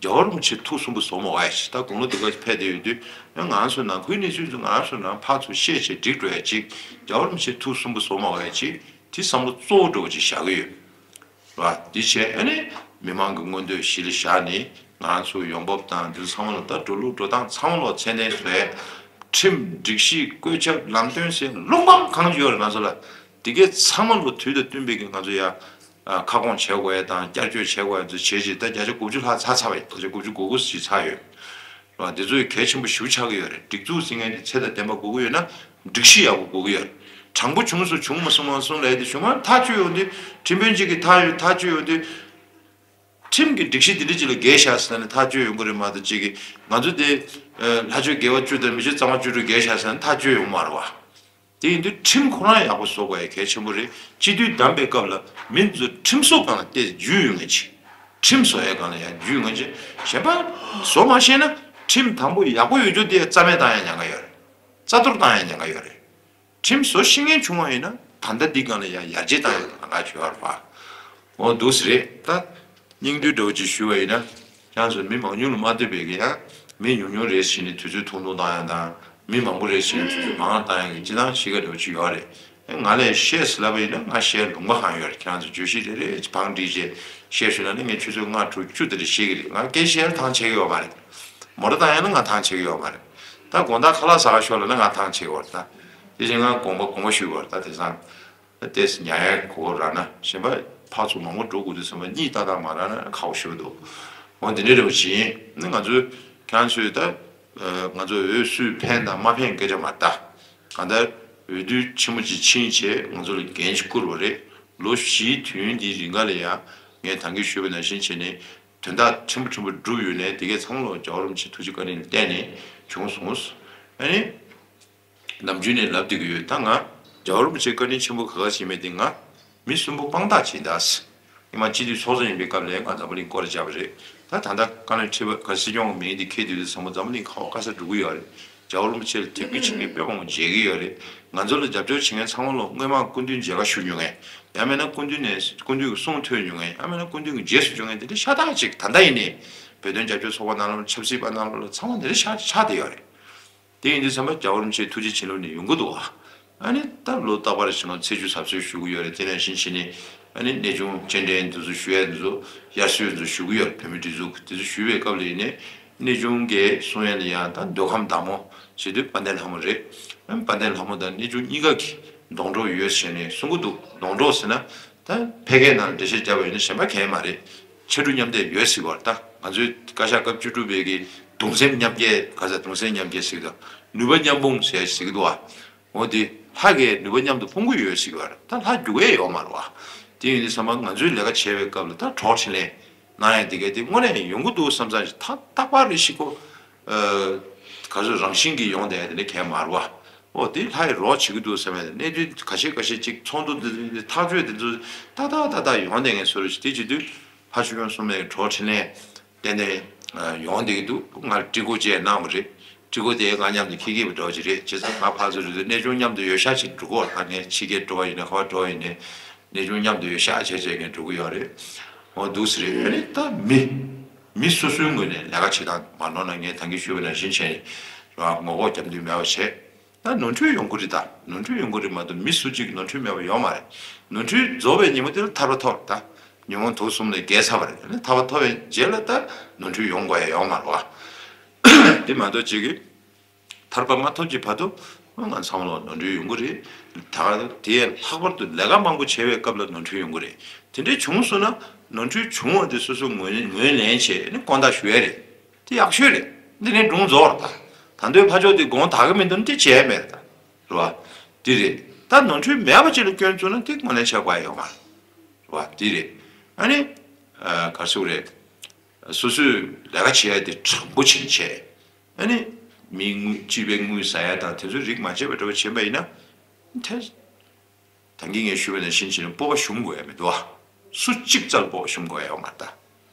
རྒྱལ་བ་རིན་པོ་ཆེ་ཐུགས་སུན་པོ་བཟོ་མ་དགོས་ཡ་ཞིག་ད་དགུང་ལོ་འདི་ག་ཕེབས་བསྡད་ཡོད་དུས་ང་རང་ཚོ་ནང་ཁུལ་གནས་ཚུལ་ཚོ་ང་རང་ཚོ་ནང་ཕར་ཚུར་བཤད་བྱས་འགྲིག་འགྲོ་ཡ་ཅིག་རྒྱལ་བ་རིན་པོ་ཆེ་ཐུགས་སུན་པོ་བཟོ་མ་དགོས་ཡ་ཅིག་དེ་བསམ་བློ་གཙོ་བོ་འགྲོ་བ་ཅིག་བཞག་གི་ཡོད། ར། འདི་བྱས་ཨ་ནི་མི་མང་གི་མངོན་འདོད་གཞི་ལ་བཞག་ནས་ང་རང་ཚོའི་ཡོང་འབབ་དང་འདི་ཚང་མ་ལ་ད་འགྲོ་ལུགས་འགྲོ་སྟངས་ཚང་མ་ལ་ཚད་ལྡན་བཟོ་ཡས། ཁྲིམས་སྒྲིག་གཞི་བཀོད་ཁྱབ་ལམ་སྟོན་ཟེར་ལུང་པ་གང་ཅི་ཡོད་རེད་ང་ཚོ་ལ། འདི་གའི་ཚང་མ་ལ་དུས་དང་བསྟུན་པའི་གི་ང་ཚོ་ཡ་ཁ་སྐོང་བྱེད་དགོས་ཡས་དང་བསྐྱར་བཅོས་བྱེད་དགོས་ཡས་ཚོ་བྱས་རྗེས་ད་བརྒྱ་ཆ་དགུ་བཅུ་ལྷག་ཚར་ཚར་བ་ཡིན། བརྒྱ་ཆ་དགུ་བཅུ་གོ་དགུ་ཞིག་ཚར་ཡོད། ར། འདི་ཚོ་ཡི་གལ་ཆེན་པོ་ཞེ་པོ་ཆགས་ཀྱི་ཡོད་རེད། སྒྲིག་འཛུགས་ཟེར་མཁན་དེ་ཚད་དང་ལྡན་པ་དགོས་ཀྱི་ཡོད་ན་སྒྲིག་གཞི་ཡག་པོ་དགོས་ཀྱི་ཡོད་རེད། དྲང་པོ་བྱུང་སོང་བྱུང་མ་སོང་མ་སོང་ལབ་ཡ་དེ་བྱུང་མ་ཐག་གཅོད་ཡོང་དུས་ཁྲིམས་དཔོན་གཅིག་གིས་ཐག་ཡོད་ཐག་གཅོད་ཡོང་དུས། ཁྲིམས་ཀྱི་སྒྲིག་གཞི་འདི་འདྲ་ཅིག་ལ་འགལ་ཤག་ཟེར་ནས་ཐག་གཅོད་ཡོང་གི་རེད་མ་གཏོགས་ཅིག་གིས་ང་ཚོ་དེ་ལྷ་ཆོས་དགེ་བ་བཅུ་དང་མི་ཆོས་གཙང་མ་བཅུ་དྲུག་འགལ་ཤག་ཟེར་ནས་ཐག་གཅོད་ཡོང་མ་རེད་བ། དེ་ཡིན་དུས་ཁྲིམས་ཁོ་རང་ཡག་པོ་བཟོ་དགོས་ཡ་གལ་ཆེན་པོ་རེད། སྤྱི་འཐུས་བདམས་པའི་སྐབས་ལ་མི་ཚོ་ཁྲིམས་བཟོ་སྒང་ལ་བལྟས་འཇུས་ཡོང་ངེས་ཅིག་ཁྲིམས་བཟོ་ཡའི་སྒང་ལ་ཡང་འཇུས་ཡོང་ངེས་ཅིག་གཞན་པ་བཟོ་མ་ཤེས་ན་ཁྲིམས་དང་པོ་ཡག་པོ་ཡོད་རྒྱུ་དེ་རྩ་མེད་བཏང་ཡ་ཉེན་ཁ་ཡོད་རེད། རྩ་གཏོར་བཏང་ཡ་ཉེན་ཁ་ཡོད་རེད། ཁྲིམས་བཟོ་ཤེས་མཁན་བྱུང་བ་ཡིན་ན་ད་ལྟ་འདི་སྒང་ལ་ཡང་ཡར་རྒྱས་བཏང་ཡོད་ལ་ང་བྱོས་བར་བ། འོ་འདུག་སེ་རེད་ད། སྙིང་བསྡུས་འདྲ་བོ་ཅིག་ཞུ་བ་ཡིན་ན། ཁྱེད་ཚོ་མི་མང་ཉུང་ལ་མ་ལྟོས་པའི་གི་ཡང་མི་ཉུང་ཉུང་རེད་ཟེར་ནས་དུས་ཚོད་ཐུང་ཐུང་བཏང་ཡ་དང་མི་མང་པོ་རེད་ཟེར་ནས་དུས་ཚོད་མང་བཏང་ཡ་གི་སྤྱི་བཏང་གཤིས་ཀ་འདྲ་བོ་ཅིག་ཡོད་རེད། ང་ལས་བཤད་ཟེར་ལབ་པ་ཡིན་ན་ང་བཤད་ལུང་པ་གང་ཡོད་རེད། ཁྱེད་རང་ཚོ་བརྗོད་གཞི་རེ་རེ་བང་བསྒྲིགས་བྱས་བཤད་ཞུ་ན་ནི་ངས་ཆུ་ཚོད་ལྔ་དྲུག་བཅུ་དེ་འདྲ་བཤད་གི་རེད། ང་སྐད་བཤད་ཡ་ཐང་ཆད་གི་ཡོད་མ་རེད། མོ་ཊ་བཏང་ཡ་ན་ང་ཐང་ཆད་གི་ཡོད་མ་རེད། ད་དགོང་དག་ཁ་ལག་ཟ་ག་ཤོག་ལབ་ན་ང་ཐང་ཆད་གི་ཡོད་རེད་ད། དེ་བཞིན་ང་དགོངས་པ་དགོངས་པ་ཞུ་གི་ཡོད་རེད་ད། དེང་སང་ཏོག་ཙམ་ཉར་ཡ་གོ་རག་ན་གཞན་པ་ཕར་ཚུར་མང་པོ་འགྲོ་དགོས་དུས་ཙམ་པ་གཉིད་ཏག་ཏག་མ་རག་ན་ཁག་པོ་ཞེ་པོ་འདུག་འོ་འདི་འདྲ་འདྲ་བོ་བྱས་ནི་ང་ཚོས་ཁྱེད་རང་ཚོས་ད་ང་ཚོ་འོས་སུས་ཕན་དང་མ་ཕན་སྐད་ཆ་མ་རེད་ད། གང་ལྟར་འོས་བསྡུ་ཆེན་མོ་ཅིག་ཕྱིན་བྱས་ང་ཚོ་ལ་འགན་ཅིག་བསྐུར་བ་རེད། ལོ་བཞིའི་དུས་ཡུན་འདིའི་རིང་ག་ལ་ཡང་ངས་ད་གིན་ཞུས་པ་ནང་བཞིན་བྱས་ནས་དོན་དག་ཕྲན་བུ་ཕྲན་བུ་བསྒྲུབས་ཡོད་ནས་དེ་གས་ཚང་མ་ལོ་རྒྱལ་བ་རིན་པོ་ཆེ་ཐུགས་རྗེ་བཀའ་དྲིན་ལ་བརྟེན་ནས་བྱུང་སོང་། ཨ་ནི། ནམ་རྒྱུན་ནས་ལབ་བསྡད་ཀྱི་ཡོད། ད་ང་རྒྱལ་བ་རིན་པོ་ཆེ་བཀའ་དྲིན་ཆེན་པོ་ག་ག་བྱེད་མེད་དེ་ང་མི་གསུམ་པོ་དཔང་རྟགས་བྱེད་ད། ཉི་མ་སྤྱི་འཐུས་ཚོགས་གཙོ་ཡིན་པའི་སྐབས་ལ་ང་འཛམ་བུ་གླིང་སྐོར་བརྒྱབ་པ་རེད། ད་ད་ལྟ་བཀའ་བློན་ཁྲི་པ་ག་སྲིད་སྐྱོང་གི་མིང་དེ་འཁྱེར་དུས་དུས་ཚང་མ་འཛམ་བུ་གླིང་ག་བ་ག་ས་འགྲོ་གི་ཡོད་རེད། རྒྱལ་བ་རིན་པོ་ཆེ་ལ་དད་གུས་བྱེད་མཁན་དཔེ་མང་པོ་མཇལ་གི་ཡོད་རེད། ང་ཚོ་ལ་རྒྱབ་སྐྱོར་བྱེད་མཁན་ཚང་མ་ལོ་སྔོན་མ་སྐུ་མདུན་མཇལ་ཁ་ཞུ་མྱོང་ངས། ཡང་མིན་ན་སྐུ་མདུན་ནས་སྐུ་མདུན་གྱི་གསུང་ཐོས་མྱོང་ངས། ཡང་མིན་ན་སྐུ་མདུན་གྱི་རྗེས་སུ་འཇུག་མཁན་དེ་འདྲ་ཤ་སྟག་ཅིག་ད་ལྟ་ཡིན་ནའི་བོད་དོན་རྒྱབ་སྐྱོར་ཚོགས་པ་ནང་ལོགས་ཆབ་སྲིད་པ་ནང་ལོགས་ལ་ཚང་མ་འདི་འདྲ་ཤ་ཆགས་བསྡད་ཡོད་རེད། དེ་ཡིན་དུས་ཙམ་པ་རྒྱལ་བ་རིན་པོ་ཆེའི་ཐུགས་རྗེ་བྱིན་རླབས་ནི་ཡོང་གི་འདུག་བ། ཨ་ནི་ད་ལོ་རྟག་པར་ཞིག་ང་ཚེས་བཅུ་གཟབ་གཟབ་ཞུ་གི་ཡོད་རེད། དེ་ནང་བཞིན་བྱས་ནས་ཨ་ནི་གནས་ཆུང་སྤྱན་འདྲེན་འདི་ཚོ་ཞུ་ཡ་འདི་ཚོ་དབྱར་གསོལ་འདི་ཚོ་ཞུ་གི་ཡོད་རེད། བོད་མི་སྒྲིག་འཛུགས་འདི་ཚོ་ཞུ་བའི་སྐབས་ལ་ཡིན་ནའི་གནས་ཆུང་གིས་གསུང་ཡ་ལ་ཡང་ད་མདོ་ཁམས་བདག་མོ་བྱེད་དུས་དཔལ་ལྡན་ལྷ་མོ་རེད། ཨ་ནི་དཔལ་ལྡན་ལྷ་མོ་དང་གནས་ཆུང་གཉིས་ཀ་གི་སྡོང་གྲོགས་ཡོད་ཟེར་ནས་གསུང་གི་འདུག་སྡོང་གྲོགས་ཟེར་ན་ད་ཕལ་སྐད་ནང་འགྲེལ་བཤད་བརྒྱབ་པ་ཡིན་ན་གཞན་པ་གང་ཡང་མ་རེད། ཕྱར་གྲུ་མཉམ་འདེགས་ཡོད་ཟེར་བ་རེད། ད་ང་ཚོའི་བཀའ་ཤག་སྐབས་བཅུ་དྲུག་པའི་གི་གདུང་སེམས་མཉམ་སྐྱེད་ག་ས་གདུང་སེམས་མཉམ་སྐྱེད་ཟེར་གི་འདུག་ནུས་པ་མཉམ་སྤུངས་ཟེར་ཡ་ཟེར་གི་འདུག་བ། འོ་དེ་ལྷ་གིས་ནུས་པ་མཉམ་དུ་སྤུངས་ཀྱི་ཡོད་ཟེར་གི་བ་རེད། ད་ལྷ་རྒྱུག་ཡས་ཡོད་མ་རེད་བ། དེ་ཡིན་དུས་ཙམ་པ་ང་ཚོའི་ལས་ཀ་བྱེད་པའི་སྐབས་ལ་ད་གྲོགས་འཕྲིན་ལས་གནང་ཡ་དེ་གས་དེ་དངོས་གནས་ཡོང་གི་འདུག་བསམ་ཙང་ཞིག་ད་རྟག་པར་རེ་ཞིག་གོ་ག་ཚོད་རང་བཞིན་གྱིས་ཡོང་བསྡད་ཡ་དེ་འདྲ་གས་མ་རེད་བ། འོ་དེ་ལྷ་ཡི་རོགས་བྱེད་ཀྱི་འདུག་བསམ་ཡ་དེ་གནད་དོན་ཁ་ཤས་ཁ་ཤས་ཅིག་ཚོགས་འདུ་འདི་འདི་ཐག་གཅོད་དེ་ཚོ་ཏག་ཏག་ཏག་ཏག་ཡོང་བསྡད་མཁན་བཟོ་འདྲ་ཞིག་དེ་བྱེད་དུས་ཕ་ཆོས་སྐྱོང་སྲུང་མའི་གྲོགས་འཕྲིན་ལས་ཏན་ཏན་ཡོང་བསྡད་ཀྱི་འདུག་ང་ཀྲི་གོ་བཅས་གནང་བ་རེད། ཀྲི་གོ་དེ་ང་མཉམ་དུ་འཁྱེར་གྱི་འདྲ་བོ་ཅིག་རེད། བྱས་ཙང་ང་ཕར་ཚུར་རེད་དུས་གནས་ཆུང་མཉམ་དུ་ཡོད་ཤག་ཅིག་འགྲོ་གི་ཡོད་རེད། ད་ངས་ཕྱི་རྒྱལ་འགྲོ་བ་ཡིན་ནའི་ཧོ་འགྲོ་བ་ཡིན་ནའི་གནས་ཆུང་མཉམ་དུ་ཡོད་ཤག་བྱས་བྱས་ངས་འགྲོ་གི་ཡོད་རེད། འོ་འདུག་སེ་རེད། ཨ་ནི་ད་མི་མི་སོ་སོའི་ངོས་ནས་ལས་ཀ་བྱེད་སྟངས་མ་ནོར་ན་ངས་ད་གིན་ཞུས་པ་ནང་བཞིན་བྱས་ནས་རང་ངོ་ལྐོག་རྒྱབ་མདུན་མེད་པ་བྱས། ད་ནོར་འཁྲུལ་ཡོང་གི་རེད། ད་ནོར་འཁྲུལ་ཡོང་གི་རེད་མ་གཏོགས་མི་སུ་གཅིག་ནོར་འཁྲུལ་མེད་པ་ཡོད་མ་རེད། ནོར་འཁྲུལ་རྫོགས་པའི་ཉིན་མོ་དེ་ལ་ཐར་པ་ཐོབ་རེད། ད་ཉོན་མོངས་དུག་གསུམ་ལས་རྒྱལ་ཚར་བ་རེད། ཨ་ནི་ཐར་པ་ཐོབ་པའི་རྗེས་ལ་ད་ནོར་འཁྲུལ་ཡོང་དགོས་ཡ་ཡོད་མ་རེད་བ། དེ་མ་གཏོགས་གཅིག་གིས་ཐར་པ་མ་ཐོབ་ཀྱི་བར་དུ་ང་ཚང་མ་ལོ་ནོར་འཁྲུལ་ཡོང་གི་རེད། ད་དེ་ལྷག་པར་དུ་ལས་ཀ་མང་པོ་བྱེད་པའི་སྐབས་ལ་ནོར་འཁྲུལ་ཡོང་གི་རེད། དེ་འདྲའི་བྱུང་སོང་ན་ནོར་འཁྲུལ་བྱུང་བ་དེ་སོ་སོ་ངོས་ངོས་ལེན་བྱས་ནས་དགོངས་དག་ཞུ་ཡ་རེད། དེ་ཡག་ཤོས་རེད། འདི་ནས་སྒྲུང་རྫོགས་རེད་ད། ད་འདོད་ཕ་ཕྱོགས་དེ་དགོངས་དག་གི་མི་འདུག་ན་དེ་བྱས་མེད་རེད་ད། རེད་བ། འདི་རེད། ད་ནོར་འཁྲུལ་མེད་པ་ཅིག་ལ་སྐྱོན་བཙུགས་ན་དེ་དངོས་གནས་ཆགས་པ་ཡོད་མ་རེད་བ། འདི་རེད། ཨ་ནི། ག་རེ་ཟེར་དགོས་རེད། སོ་སོས་ལས་ཀ་བྱེད་ཡ་དེ་དྲང་པོ་བྱེད་བྱས། ཨ་ནི། མི་དངུལ་སྤྱི་པའི་དངུལ་ཟ་ཡ་དང་དེ་ཚོ་རིགས་མ་བྱས་པ་འདྲ་བོ་བྱེད་པ་ཡིན་ན། དེ། ད་གིན་ངས་ཞུས་པ་ནང་བཞིན་བྱས་ནས་སྤོབས་པ་ཞུམ་དགོས་ཡ་མི་འདུག་ཨ། སུ་གཅིག་རྩ་ལ་སྤོབས་པ་ཞུམ་དགོས་ཡ་ཡོད་མ་རེད་ད།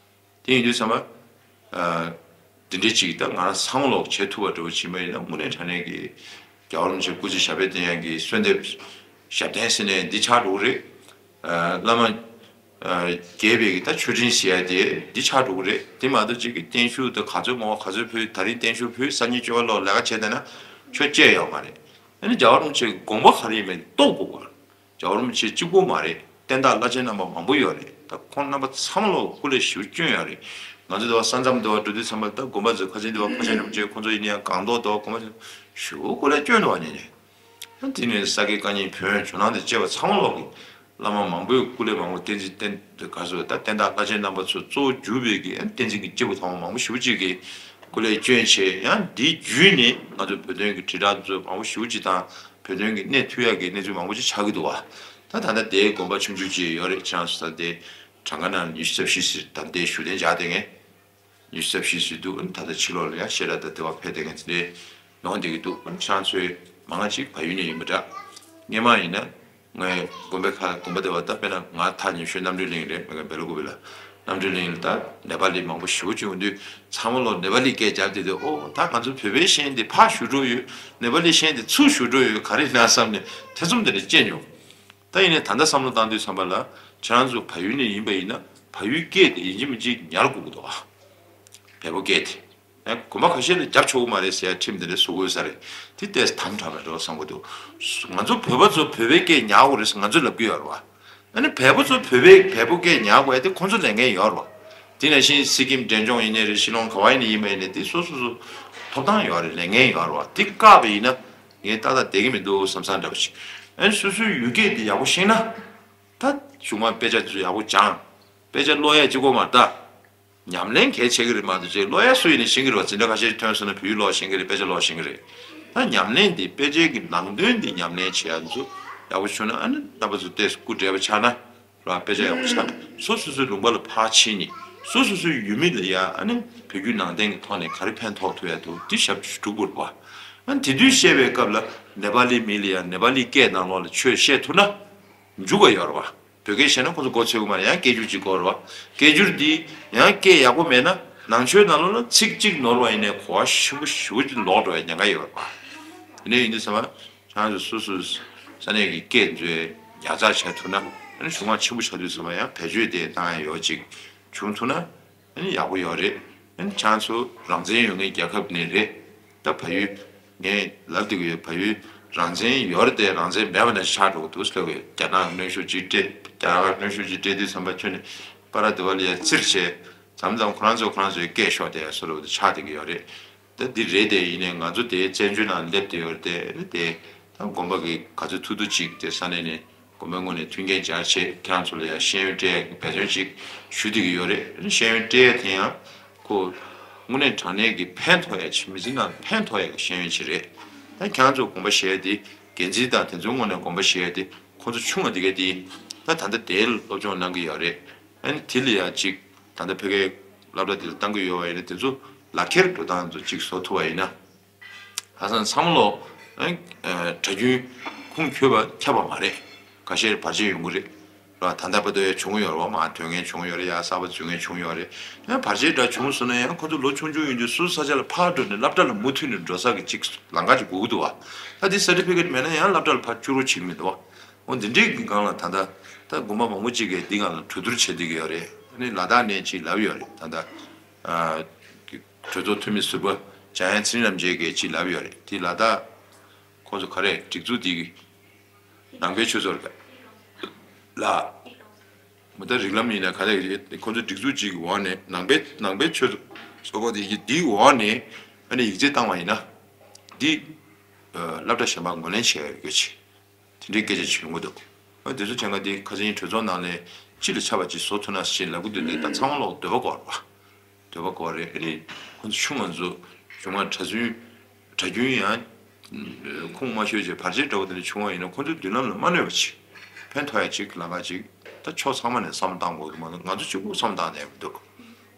དེ་ཡིན་དུས་ཙམ་པ། ཨ། འདི་འདྲའི་ཅིག་ད་ང་རང་ཚང་མ་ལོག་བྱེད་ཐུབ་པ་འདྲ་བོ་བྱེད་མ་ཡིན་ན་དངོས་གནས་དྲང་གནས་ཀྱི་རྒྱལ་བ་རིན་པོ་ཆེ་སྐུ་ཚེ་ཞབས་པད་བརྟན་ཡག་གི་གསོལ་འདེབས་ཞབས་བརྟན་ཟེར་ནས་འདི་ཆགས་འགྲོ་གི་རེད། ཨ། བླ་མ། ཨ། རྒྱས་པའི་གི་ད་མཆོད་སྤྲིན་ཟེར་ཡ་དེ་འདི་ཆགས་འགྲོ་གི་རེད། དེ་མ་གཏོགས་ཅིག་གི་བརྟན་བཞུགས་ད་ག་ཚོད་མང་བ་ག་ཚོད་ཕུལ། ད་རིང་བརྟན་བཞུགས་ཕུལ། སང་ཉིན་བཅོ་ལྔ་ལོག་ལས་ཀ་བྱས་བསྡད་ན་ཆོས་བཅད་ཡོད་མ་རེད། ཨ་ནི་རྒྱལ་བ་རིན་པོ་ཆེའི་དགོངས་པ་ག་རེ་ཡིན་མིན་རྟོགས་དགོས་པ། རྒྱལ་བ་རིན་པོ་ཆེ་གཅིག་པུ་མ་རེད། བསྟན་བདག་བླ་ཆེན་རྣམ་པ་མང་པོ་ཡོད་རེད། ད་ཁོང་རྣམ་པ་ཚང་མ་ལོ་སྐུ་ལས་ཞེ་པོ་བསྐྱོན་ཡོད་རེད། ང་ཚོ་འདི་བ་ས་མཚམས་འདི་བ་འགྲོ་དུས་ཙམ་པ་ད་དགོན་པ་ཚོ་ཁ་ཆེན་འདི་བ་ཁ་ཆེན་རིན་པོ་ཆེ་ཁོང་ཚོ་ཡིན་ན་ཡང་སྒང་ཏོག་འདི་བ་དགོན་པ་ཚོ་ཞེ་པོ་སྐུ་ལས་བསྐྱོན་འདུག་བ་ཉེ་ཉེ། ད་དེ་ནས་ས་དགེ་བཀའ་རྙིང་བོན་ཇོ་ནང་དང་བཅས་པ་ཚང་མ་ལོ་གི་བླ་མ་མང་པོས་སྐུ་ལས་མང་པོ་བསྟན་འཛིན་བསྟན་དགའ་བསུ་ད་བསྟན་བདག་བླ་ཆེན་རྣམ་པ་ཚོ་གཙོ་བོ་གྱུར་པའི་གི་བསྟན་འཛིན་གྱི་སྐྱེས་བུ་ཚང་མ་མང་པོ་ཞེ་པོ་ཅིག་གིས་སྐུ་ལས་བསྐྱོན་བྱས། ཡང་འདི་བརྒྱུད་ནས་ང་ཚོ་བོད་དོན་གྱི་དྲིལ་བསྒྲགས་ཚོ་མང་པོ་ཞེ་པོ་ཅིག་དང་། བོད་དོན་གྱི་གནས་ཐུབ་ཡག་གི་གནས་ཚུལ་མང་པོ་ཅིག་ཆགས་ཀྱི་འདུག་བ། ད་ད་ལྟ་དེའི་དགོན་པ་ཆུང་ཆུང་ཅིག་ཡོད་རེད། ཁྱེད་རང་ཚོ་ད་དེ་གྲངས་ཀ་ནང་ཉི་ཤུ་རྩ་བཞི་ཟེར། ད་དེ་བཞུགས་གདན་འཇགས་བསྡད་མཁན་ཉི་ཤུ་རྩ་བཞི་ཟེར་འདུག་ད་ལྟ་ཕྱི་ལོགས་ལ་ཡ་བཤད་གྲྭ་ད་དེ་བ་ཕེབས་བསྡད་མཁན་དེ་འདྲའི་ཡོང་བསྡད་ཀྱི་འདུག་ཁྱེད་རང་ཚོའི་མང་ང་ཅིག་བལ་ཡུལ་ནས་ཡིན་པ་འདྲ། སྔོན་མ་ཡིན་ན། ངའི་དགོན་པའི་ཁ་དགོན་པ་དེ་བ་ད་དཔེར་ན་ང་ཐག་ཉེ་ཤོས་རྣམ་གྲོལ་གླིང་རེད། མ་གི་སྦེལ་ཀོབ་ལ། རྣམ་གྲོལ་གླིང་ལ་ད་ནེ་པ་ལི་མང་པོ་ཞེ་པོ་ཅིག་ཡོང་དུས་ཚང་མ་ལོ་ནེ་པ་ལི་སྐད་རྒྱབ་བསྡད་དུས། ཨོ་ད་ང་ཚོ་བོད་པའི་ཤན་དེ་ཕར་བཞུགས་འགྲོ་ཡོད། ནེ་པ་ལི་ཤན་དེ་ཚུར་བཞུགས་འགྲོ་ཡོད། ག་རེ་ཡིན་ན་བསམ་ནས་ཐེ་ཚོམ་དེ་འདྲ་སྐྱེས་མྱོང་། ད་ཡིན་ནའི་ད་ལྟ་བསམ་བློ་བཏང་དུས་ཙམ་པ་ལ་ཁྱེད་རང་ཚོ་བལ་ཡུལ་ནས་ཡིན་པ་ཡིན་ན་བལ་ཡུལ་སྐད་དེ་ཡིན་གཅིག་མིན་གཅིག་ཉར་དགོས་ཀྱི་འདུག་ཨ། བལ་པོ་སྐད་དེ། ཨ་ནི་དགོན་པ་ཁ་ཤས་ལ་རྒྱབ་ཆོག་གི་མ་རེད་ཟེར་ཡ་ཁྲིམས་དེ་འདྲ་བཟོ་དགོས་ས་རེད། དེ་ལྟས་དམ་དྲགས་པ་རེད་བསམ་གྱི་འདུག་ང་ཚོ་བོད་པ་ཚོ་བོད་པའི་སྐད་ཉར་དགོས་རེད་ཟེར་ང་ཚོས་ལབ་ཀྱི་ཡོད་རེད་བ། ཨ་ནི་བལ་པོ་ཚོ་བོད་པའི་བལ་པོ་སྐད་ཉར་དགོས་ཡ་དེ་ཁོང་ཚོ་ལས་འགན་ཡོད་རེད་བ། དེ་ནང་བཞིན་སི་ཀིམ་འབྲས་ལྗོངས་ཡིན་ནའི་རེད། ཤི་ལོང་ག་བ་ཡིན་ནའི་ཡིན་པ་ཡིན་ནའི་དེ་སོ་སོ་སོ་ཐོབ་ཐང་ཡོད་རེད། ལས་འགན་ཡོད་རེད་བ། དེ་བཀག་པ་ཡིན་ན་ངས་ཏག་ཏག་བསྡད་ཀྱི་མི་འདུག་བསམ་བསམ་འདྲ་པོ་ཞིག་ཨ་ནི་སོ་སོའི་ཡུལ་སྐད་དེ་ཡག་པོ་ཤེས་ན། ད་གཞུག་མ་དཔེ་ཆ་དེ་ཚོ་ཡག་པོ་སྦྱང་། དཔེ་ཆ་ཀློག་ཡ་གཅིག་པོ་མ་རེད་ད། ཉམས་ལེན་གལ་ཆེ་གི་རེད་མ་གཏོགས་ཅིག་ཀློག་ཡ་སུ་ཡིན་ནའི་ཤེས་ཀྱི་རེད་བ། འཛིན་གྲྭ་ཁ་ཤས་ཐོན་སོང་ན་བོད་ཡིག་ཀློག་ཤེས་ཀྱི་རེད། དཔེ་ཆ་ཀློག་ཤེས་ཀྱི་རེད། ད་ཉམས་ལེན་འདི་དཔེ་ཆའི་གི་ནང་དོན་འདི་ཉམས་ལེན་བྱེད་ཡ་ཚོ་ཡག་པོ་བྱུང་ན། ཨ་ནི་རྣམ་པ་ཚོ་ཏོག་ཙམ་སྐུ་བགྲེས་པ་ཆགས་ན་ར་དཔེ་ཆ་ཡག་པོ་ཆགས། སོ་སོ་སོའི་ལུང་པ་ལ་ཕར་ཕྱིན་ནས་སོ་སོ་སོའི་ཡུལ་མི་ལ་ཡ་ཨ་ནི་བོད་བརྒྱུད་ནང་བསྟན་གྱི་ཐོག་ནས་ག་རེ་ཕན་ཐོགས་ཐུབ་ཡ་འདུག་འདི་ཞབས་ཞུ་སྒྲུབ་དགོས་རེད་བ། ཨ་ནི་དེ་དུས་བཤད་པའི་སྐབས་ལ་ནེ་པ་ལི་མི་ལ་ཡ་ནེ་པ་ལི་སྐད་ནང་ལོགས་ལ་ཆོས་བཤད་ཐུབ་ན། འཇུག་ག་ཡོད་རེད་བ། བོད་སྐད་བཤད་ན་ཁོ་ཚོ་མགོ་ཚོས་ཀྱི་མ་རེད། ཡང་སྐད་སྒྱུར་ཅིག་དགོས་རེད་བ། སྐད་སྒྱུར་འདི་ཡང་སྐད་ཡག་པོ་མེད་ན་ནང་ཆོས་ནང་ལོགས་ལ་ཚིག་གཅིག་ནོར་བ་ཡིན་ནའི་གོ་བ་ཞེ་པོ་ཞེ་པོ་ཅིག་ལོག་འགྲོ་བའི་ཉེན་ཁ་ཡོད་རེད་བ། དེ་ནས་ཡིན་དུས་ཙམ་པ་ཁྱེད་རང་ཚོ་སོ་སོའི་ས་གནས་ཀྱི་སྐད་ཚོའི་ཉར་ཚགས་བྱས་ཐུབ་ན་ཨ་ནི་གཞུང་མང་ཆེན་པོ་ཆགས་དུས་ཙམ་པ་ཡང་བེད་སྤྱོད་དེ་བཏང་ཡ་ཡོད་ཅིག་བྱུང་ཐུབ་ན། ཨ་ནི་ཡག་པོ་ཡོད་རེད། ཨ་ནི་ཁྱེད་ཚོ་རང་བཙན་ཡོད་མཁན་རྒྱལ་ཁབ་ནས་རེད། ད་བལ་ཡུལ་ངས་ལབ་བསྡད་ཀྱི་ཡོད། བལ་ཡུལ་རང་བཙན་ཡོད་རེད་དེ་རང་བཙན་མེད་པ་ནང་བཞིན་ཆགས་འགྲོ་གི་འདུག་ཟེར་ལབ་ཀྱི་ཡོད། རྒྱ་ནག་གནོན་ཤུགས་ཅིག་སྤྲད། རྒྱ་ནག་གནོན་ཤུགས་ཅིག་སྤྲད་དུས་ཙམ་པ་ཁྱོད་ནས་པ་ར་དེ་བ་ལ་ཡ་བཙིར་བྱས་མཚམས་མཚམས་ཁོ་རང་ཚོ་ཁོ་རང་ཚོའི་སྐད་ཤོར་བསྡད་ཡ་བཟོ་འདྲ་བོ་དེ་ཆགས་བསྡད་ཀྱི་ཡོད་རེད། ད་འདི་རེད་དེ། ཡིན་ནའི་ང་ཚོ་དེའི་བཙན་བྱོལ་ནང་སླེབས་བསྡད་ཡོད་རེད་དེ། དེ་ད་དགོན་པ་གི་ག་ཚོད་ཐུབ་ཐུབ་ཅིག་དེ་ས་གནས་ནས་དགོན་པའི་ངོས་ནས་མཐུན་རྐྱེན་སྦྱར་བྱས་ཁྱེད་རང་ཚོ་ལ་ཡང་ཤེས་ཡོན་སྤྲད་ཡག་གི་འབད་བརྩོན་ཅིག་ཞུ་བསྡད་ཀྱི་ཡོད་རེད། ཤེས་ཡོན་སྤྲད་ཡག་དེ་ཡང་ཁོ་དངོས་གནས་དྲང་གནས་ཀྱི་ཕན་ཐོགས་ཡག་ཅིག་མི་ཚེ་ནང་ཕན་ཐོགས་ཡག་གི་ཤེས་ཡོན་ཅིག་རེད། ད་ཁྱེད་རང་ཚོ་དགོན་པ་གཞན་དེ་འགན་འཛིན་དང་དེ་ཚོའི་ངོས་ནས་དགོན་པ་གཞན་དེ་ཁོ་ཚོ་ཆུང་བ་དེ་ག་དེ་ད་ད་ལྟ་དེའི་སློབ་སྦྱོང་གནང་གི་ཡོད་རེད། ཨ་ནི་དེ་ལ་ཡང་ཅིག་ད་ལྟ་བོད་སྐད་སློབ་གྲྭ་དེ་ལ་བཏང་གི་ཡོད་པ་ཡིན་ན་དེ་ཚོ་ལག་ཁྱེར་འགྲོ་སྟངས་ཚོ་ཅིག་བཟོ་ཐུབ་པ་ཡིན་ན། ཁ་སང་ཚང་མ་ལོ་ཨ་ནི་གྲྭ་རྒྱུན་ཁུངས་འཁྱོལ་བ་ཁྱབ་པ་མ་རེད། ཁ་ཤས་བར་ཆད་ཡོང་གི་རེད། ར་ད་ལྟ་བར་དུ་ཡང་བྱུང་ཡོད་རེད་བ། མར་ཐོན་མཁན་བྱུང་ཡོད་རེད། ཡང་གསར་པ་འཛུལ་མཁན་བྱུང་ཡོད་རེད། ཡང་བར་ཆད་འདྲ་བྱུང་སོང་ན་ཡང་ཁོ་ཚོ་ལོ་ཆུང་ཆུང་ཡིན་དུས་སོ་སོ་ས་ཆ་ལ་ཕར་འགྲོ་ནས་སློབ་གྲྭ་ལ་མུ་མཐུད་ནས་འགྲོ་ས་གི་ཅིག་ལམ་ཁ་ཅིག་དགོས་ཀྱི་འདུག་བ། ད་དེ་སར་ཊི་ཕི་ཀེཊ་མེད་ན་ཡང་སློབ་གྲྭ་ལ་ཕར་བཅུག་རོགས་བྱེད་ཀྱི་མི་འདུག་བ། འོ་འདི་འདྲའི་གི་སྒང་ལ་ད་ལྟ་ད་དགོན་པ་མང་པོ་ཅིག་གིས་འདི་སྒང་ལ་གྲོས་བསྡུར་བྱེད་བསྡད་ཀྱི་ཡོད་རེད། ཨ་ནི་ལ་དྭགས་ནས་ཅིག་ལབ་ཡོད་རེད། ད་ལྟ་ཨ་གྲོས་ཚོགས་འཐུས་མི་ཟུར་པ་འཇམ་དབྱངས་ཚེ་རིང་རྣམ་རྒྱལ་གྱིས་ཅིག་ལབ་ཡོད་རེད། དེ་ལ་དྭགས་ཁོང་ཚོ་ག་རེ་སྒྲིག་འཛུགས་འདི་གི་ནང་པའི་ཆོས་ཚོགས་རེད་ལ། མི་ད་རིགས་ལམ་ཡིན་ན་ག་རེ་རེད། ཁོང་ཚོ་སྒྲིག་འཛུགས་གཅིག་གི་འོག་ནས་ནང་པའི་ནང་པའི་ཆོས་ཚོགས་པ་དེ་ཡི་འདིའི་འོག་ནས་ཨ་ནི་ཡིག་ཚད་བཏང་བ་ཡིན་ན་འདི་སློབ་གྲྭ་གཞན་པ་ངོས་ལེན་བྱེད་ཡ་ཡོད་ཀྱི། དེ་འདྲའི་སྐད་ཆ་ཅིག་ཡོང་གི་འདུག་ཨ་དེ་ཚོ་དྲན་ག་དེ་ཁ་སང་གྲོས་ཚོགས་ནང་ནས་སྤྱི་ལ་ཆ་བ་ཅིག་བཟོ་ཐུབ་ན་ཞེས་ལབ་གི་འདུག་དེ་ད་ཚང་མ་ལོག་འདོད་པ་དགོས་རེད་བ། འདོད་པ་དགོས་རེད། ཨ་ནི་ཁོ་ཚོ་ཆུང་བ་ཚོ་གཞུང་ང་གྲྭ་བཙུན་གྲྭ་རྒྱུན་ཡང་ཁུངས་མ་ཤོར་བྱས་བར་ཆད་འདྲ་བོ་དེ་འདྲ་བྱུང་བ་ཡིན་ན་ཁོ་ཚོའི་མདུན་ལམ་ལ་མ་གནོད་པ་ཅིག་ཕན་ཐོགས་ཡ་ཅིག་ལམ་ཁ་ཅིག་ད་ཕྱོགས་ཚང་མ་ནས་བསམ་བློ་བཏང་དགོས་ཀྱི་མ་གཏོགས་ང་ཚོ་གཅིག་པུ་བསམ་བློ་བཏང་ནས་མི་འདུག་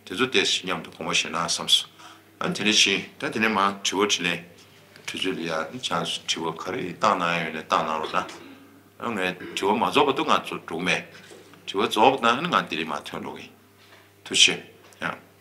དེ་ཚོ་ཏོག་ཙམ་མཉམ་དུ་དགོངས་པ་བཞེས་ན་བསམས་སོང་། ཨ་ནི་དེ་ནས་ཕྱིན་ད་དེ་ནས་མར་དྲི་བ་དྲིས་ལན། དུས་ཚོད་ལ་ཡ་ཨ་ནི་ཁྱེད་རང་ཚོ་དྲི་བ་ག་རེ་བཏང་གནང་ཡ་ཡོད་ན་བཏང་གནང་རོགས་གནང་། ཨ་ངས་དྲི་བ་མ་རྫོགས་བར་དུ་ང་ཚོ་འགྲོ་གི་མེད། དྲི་བ་རྫོགས་པ་དང་ཨ་ནི་ང་འདི་རིང་མར་ཐོན་འགྲོ་གི་ཡིན། ཐུགས་རྗེ་ཆེ། ཡང་།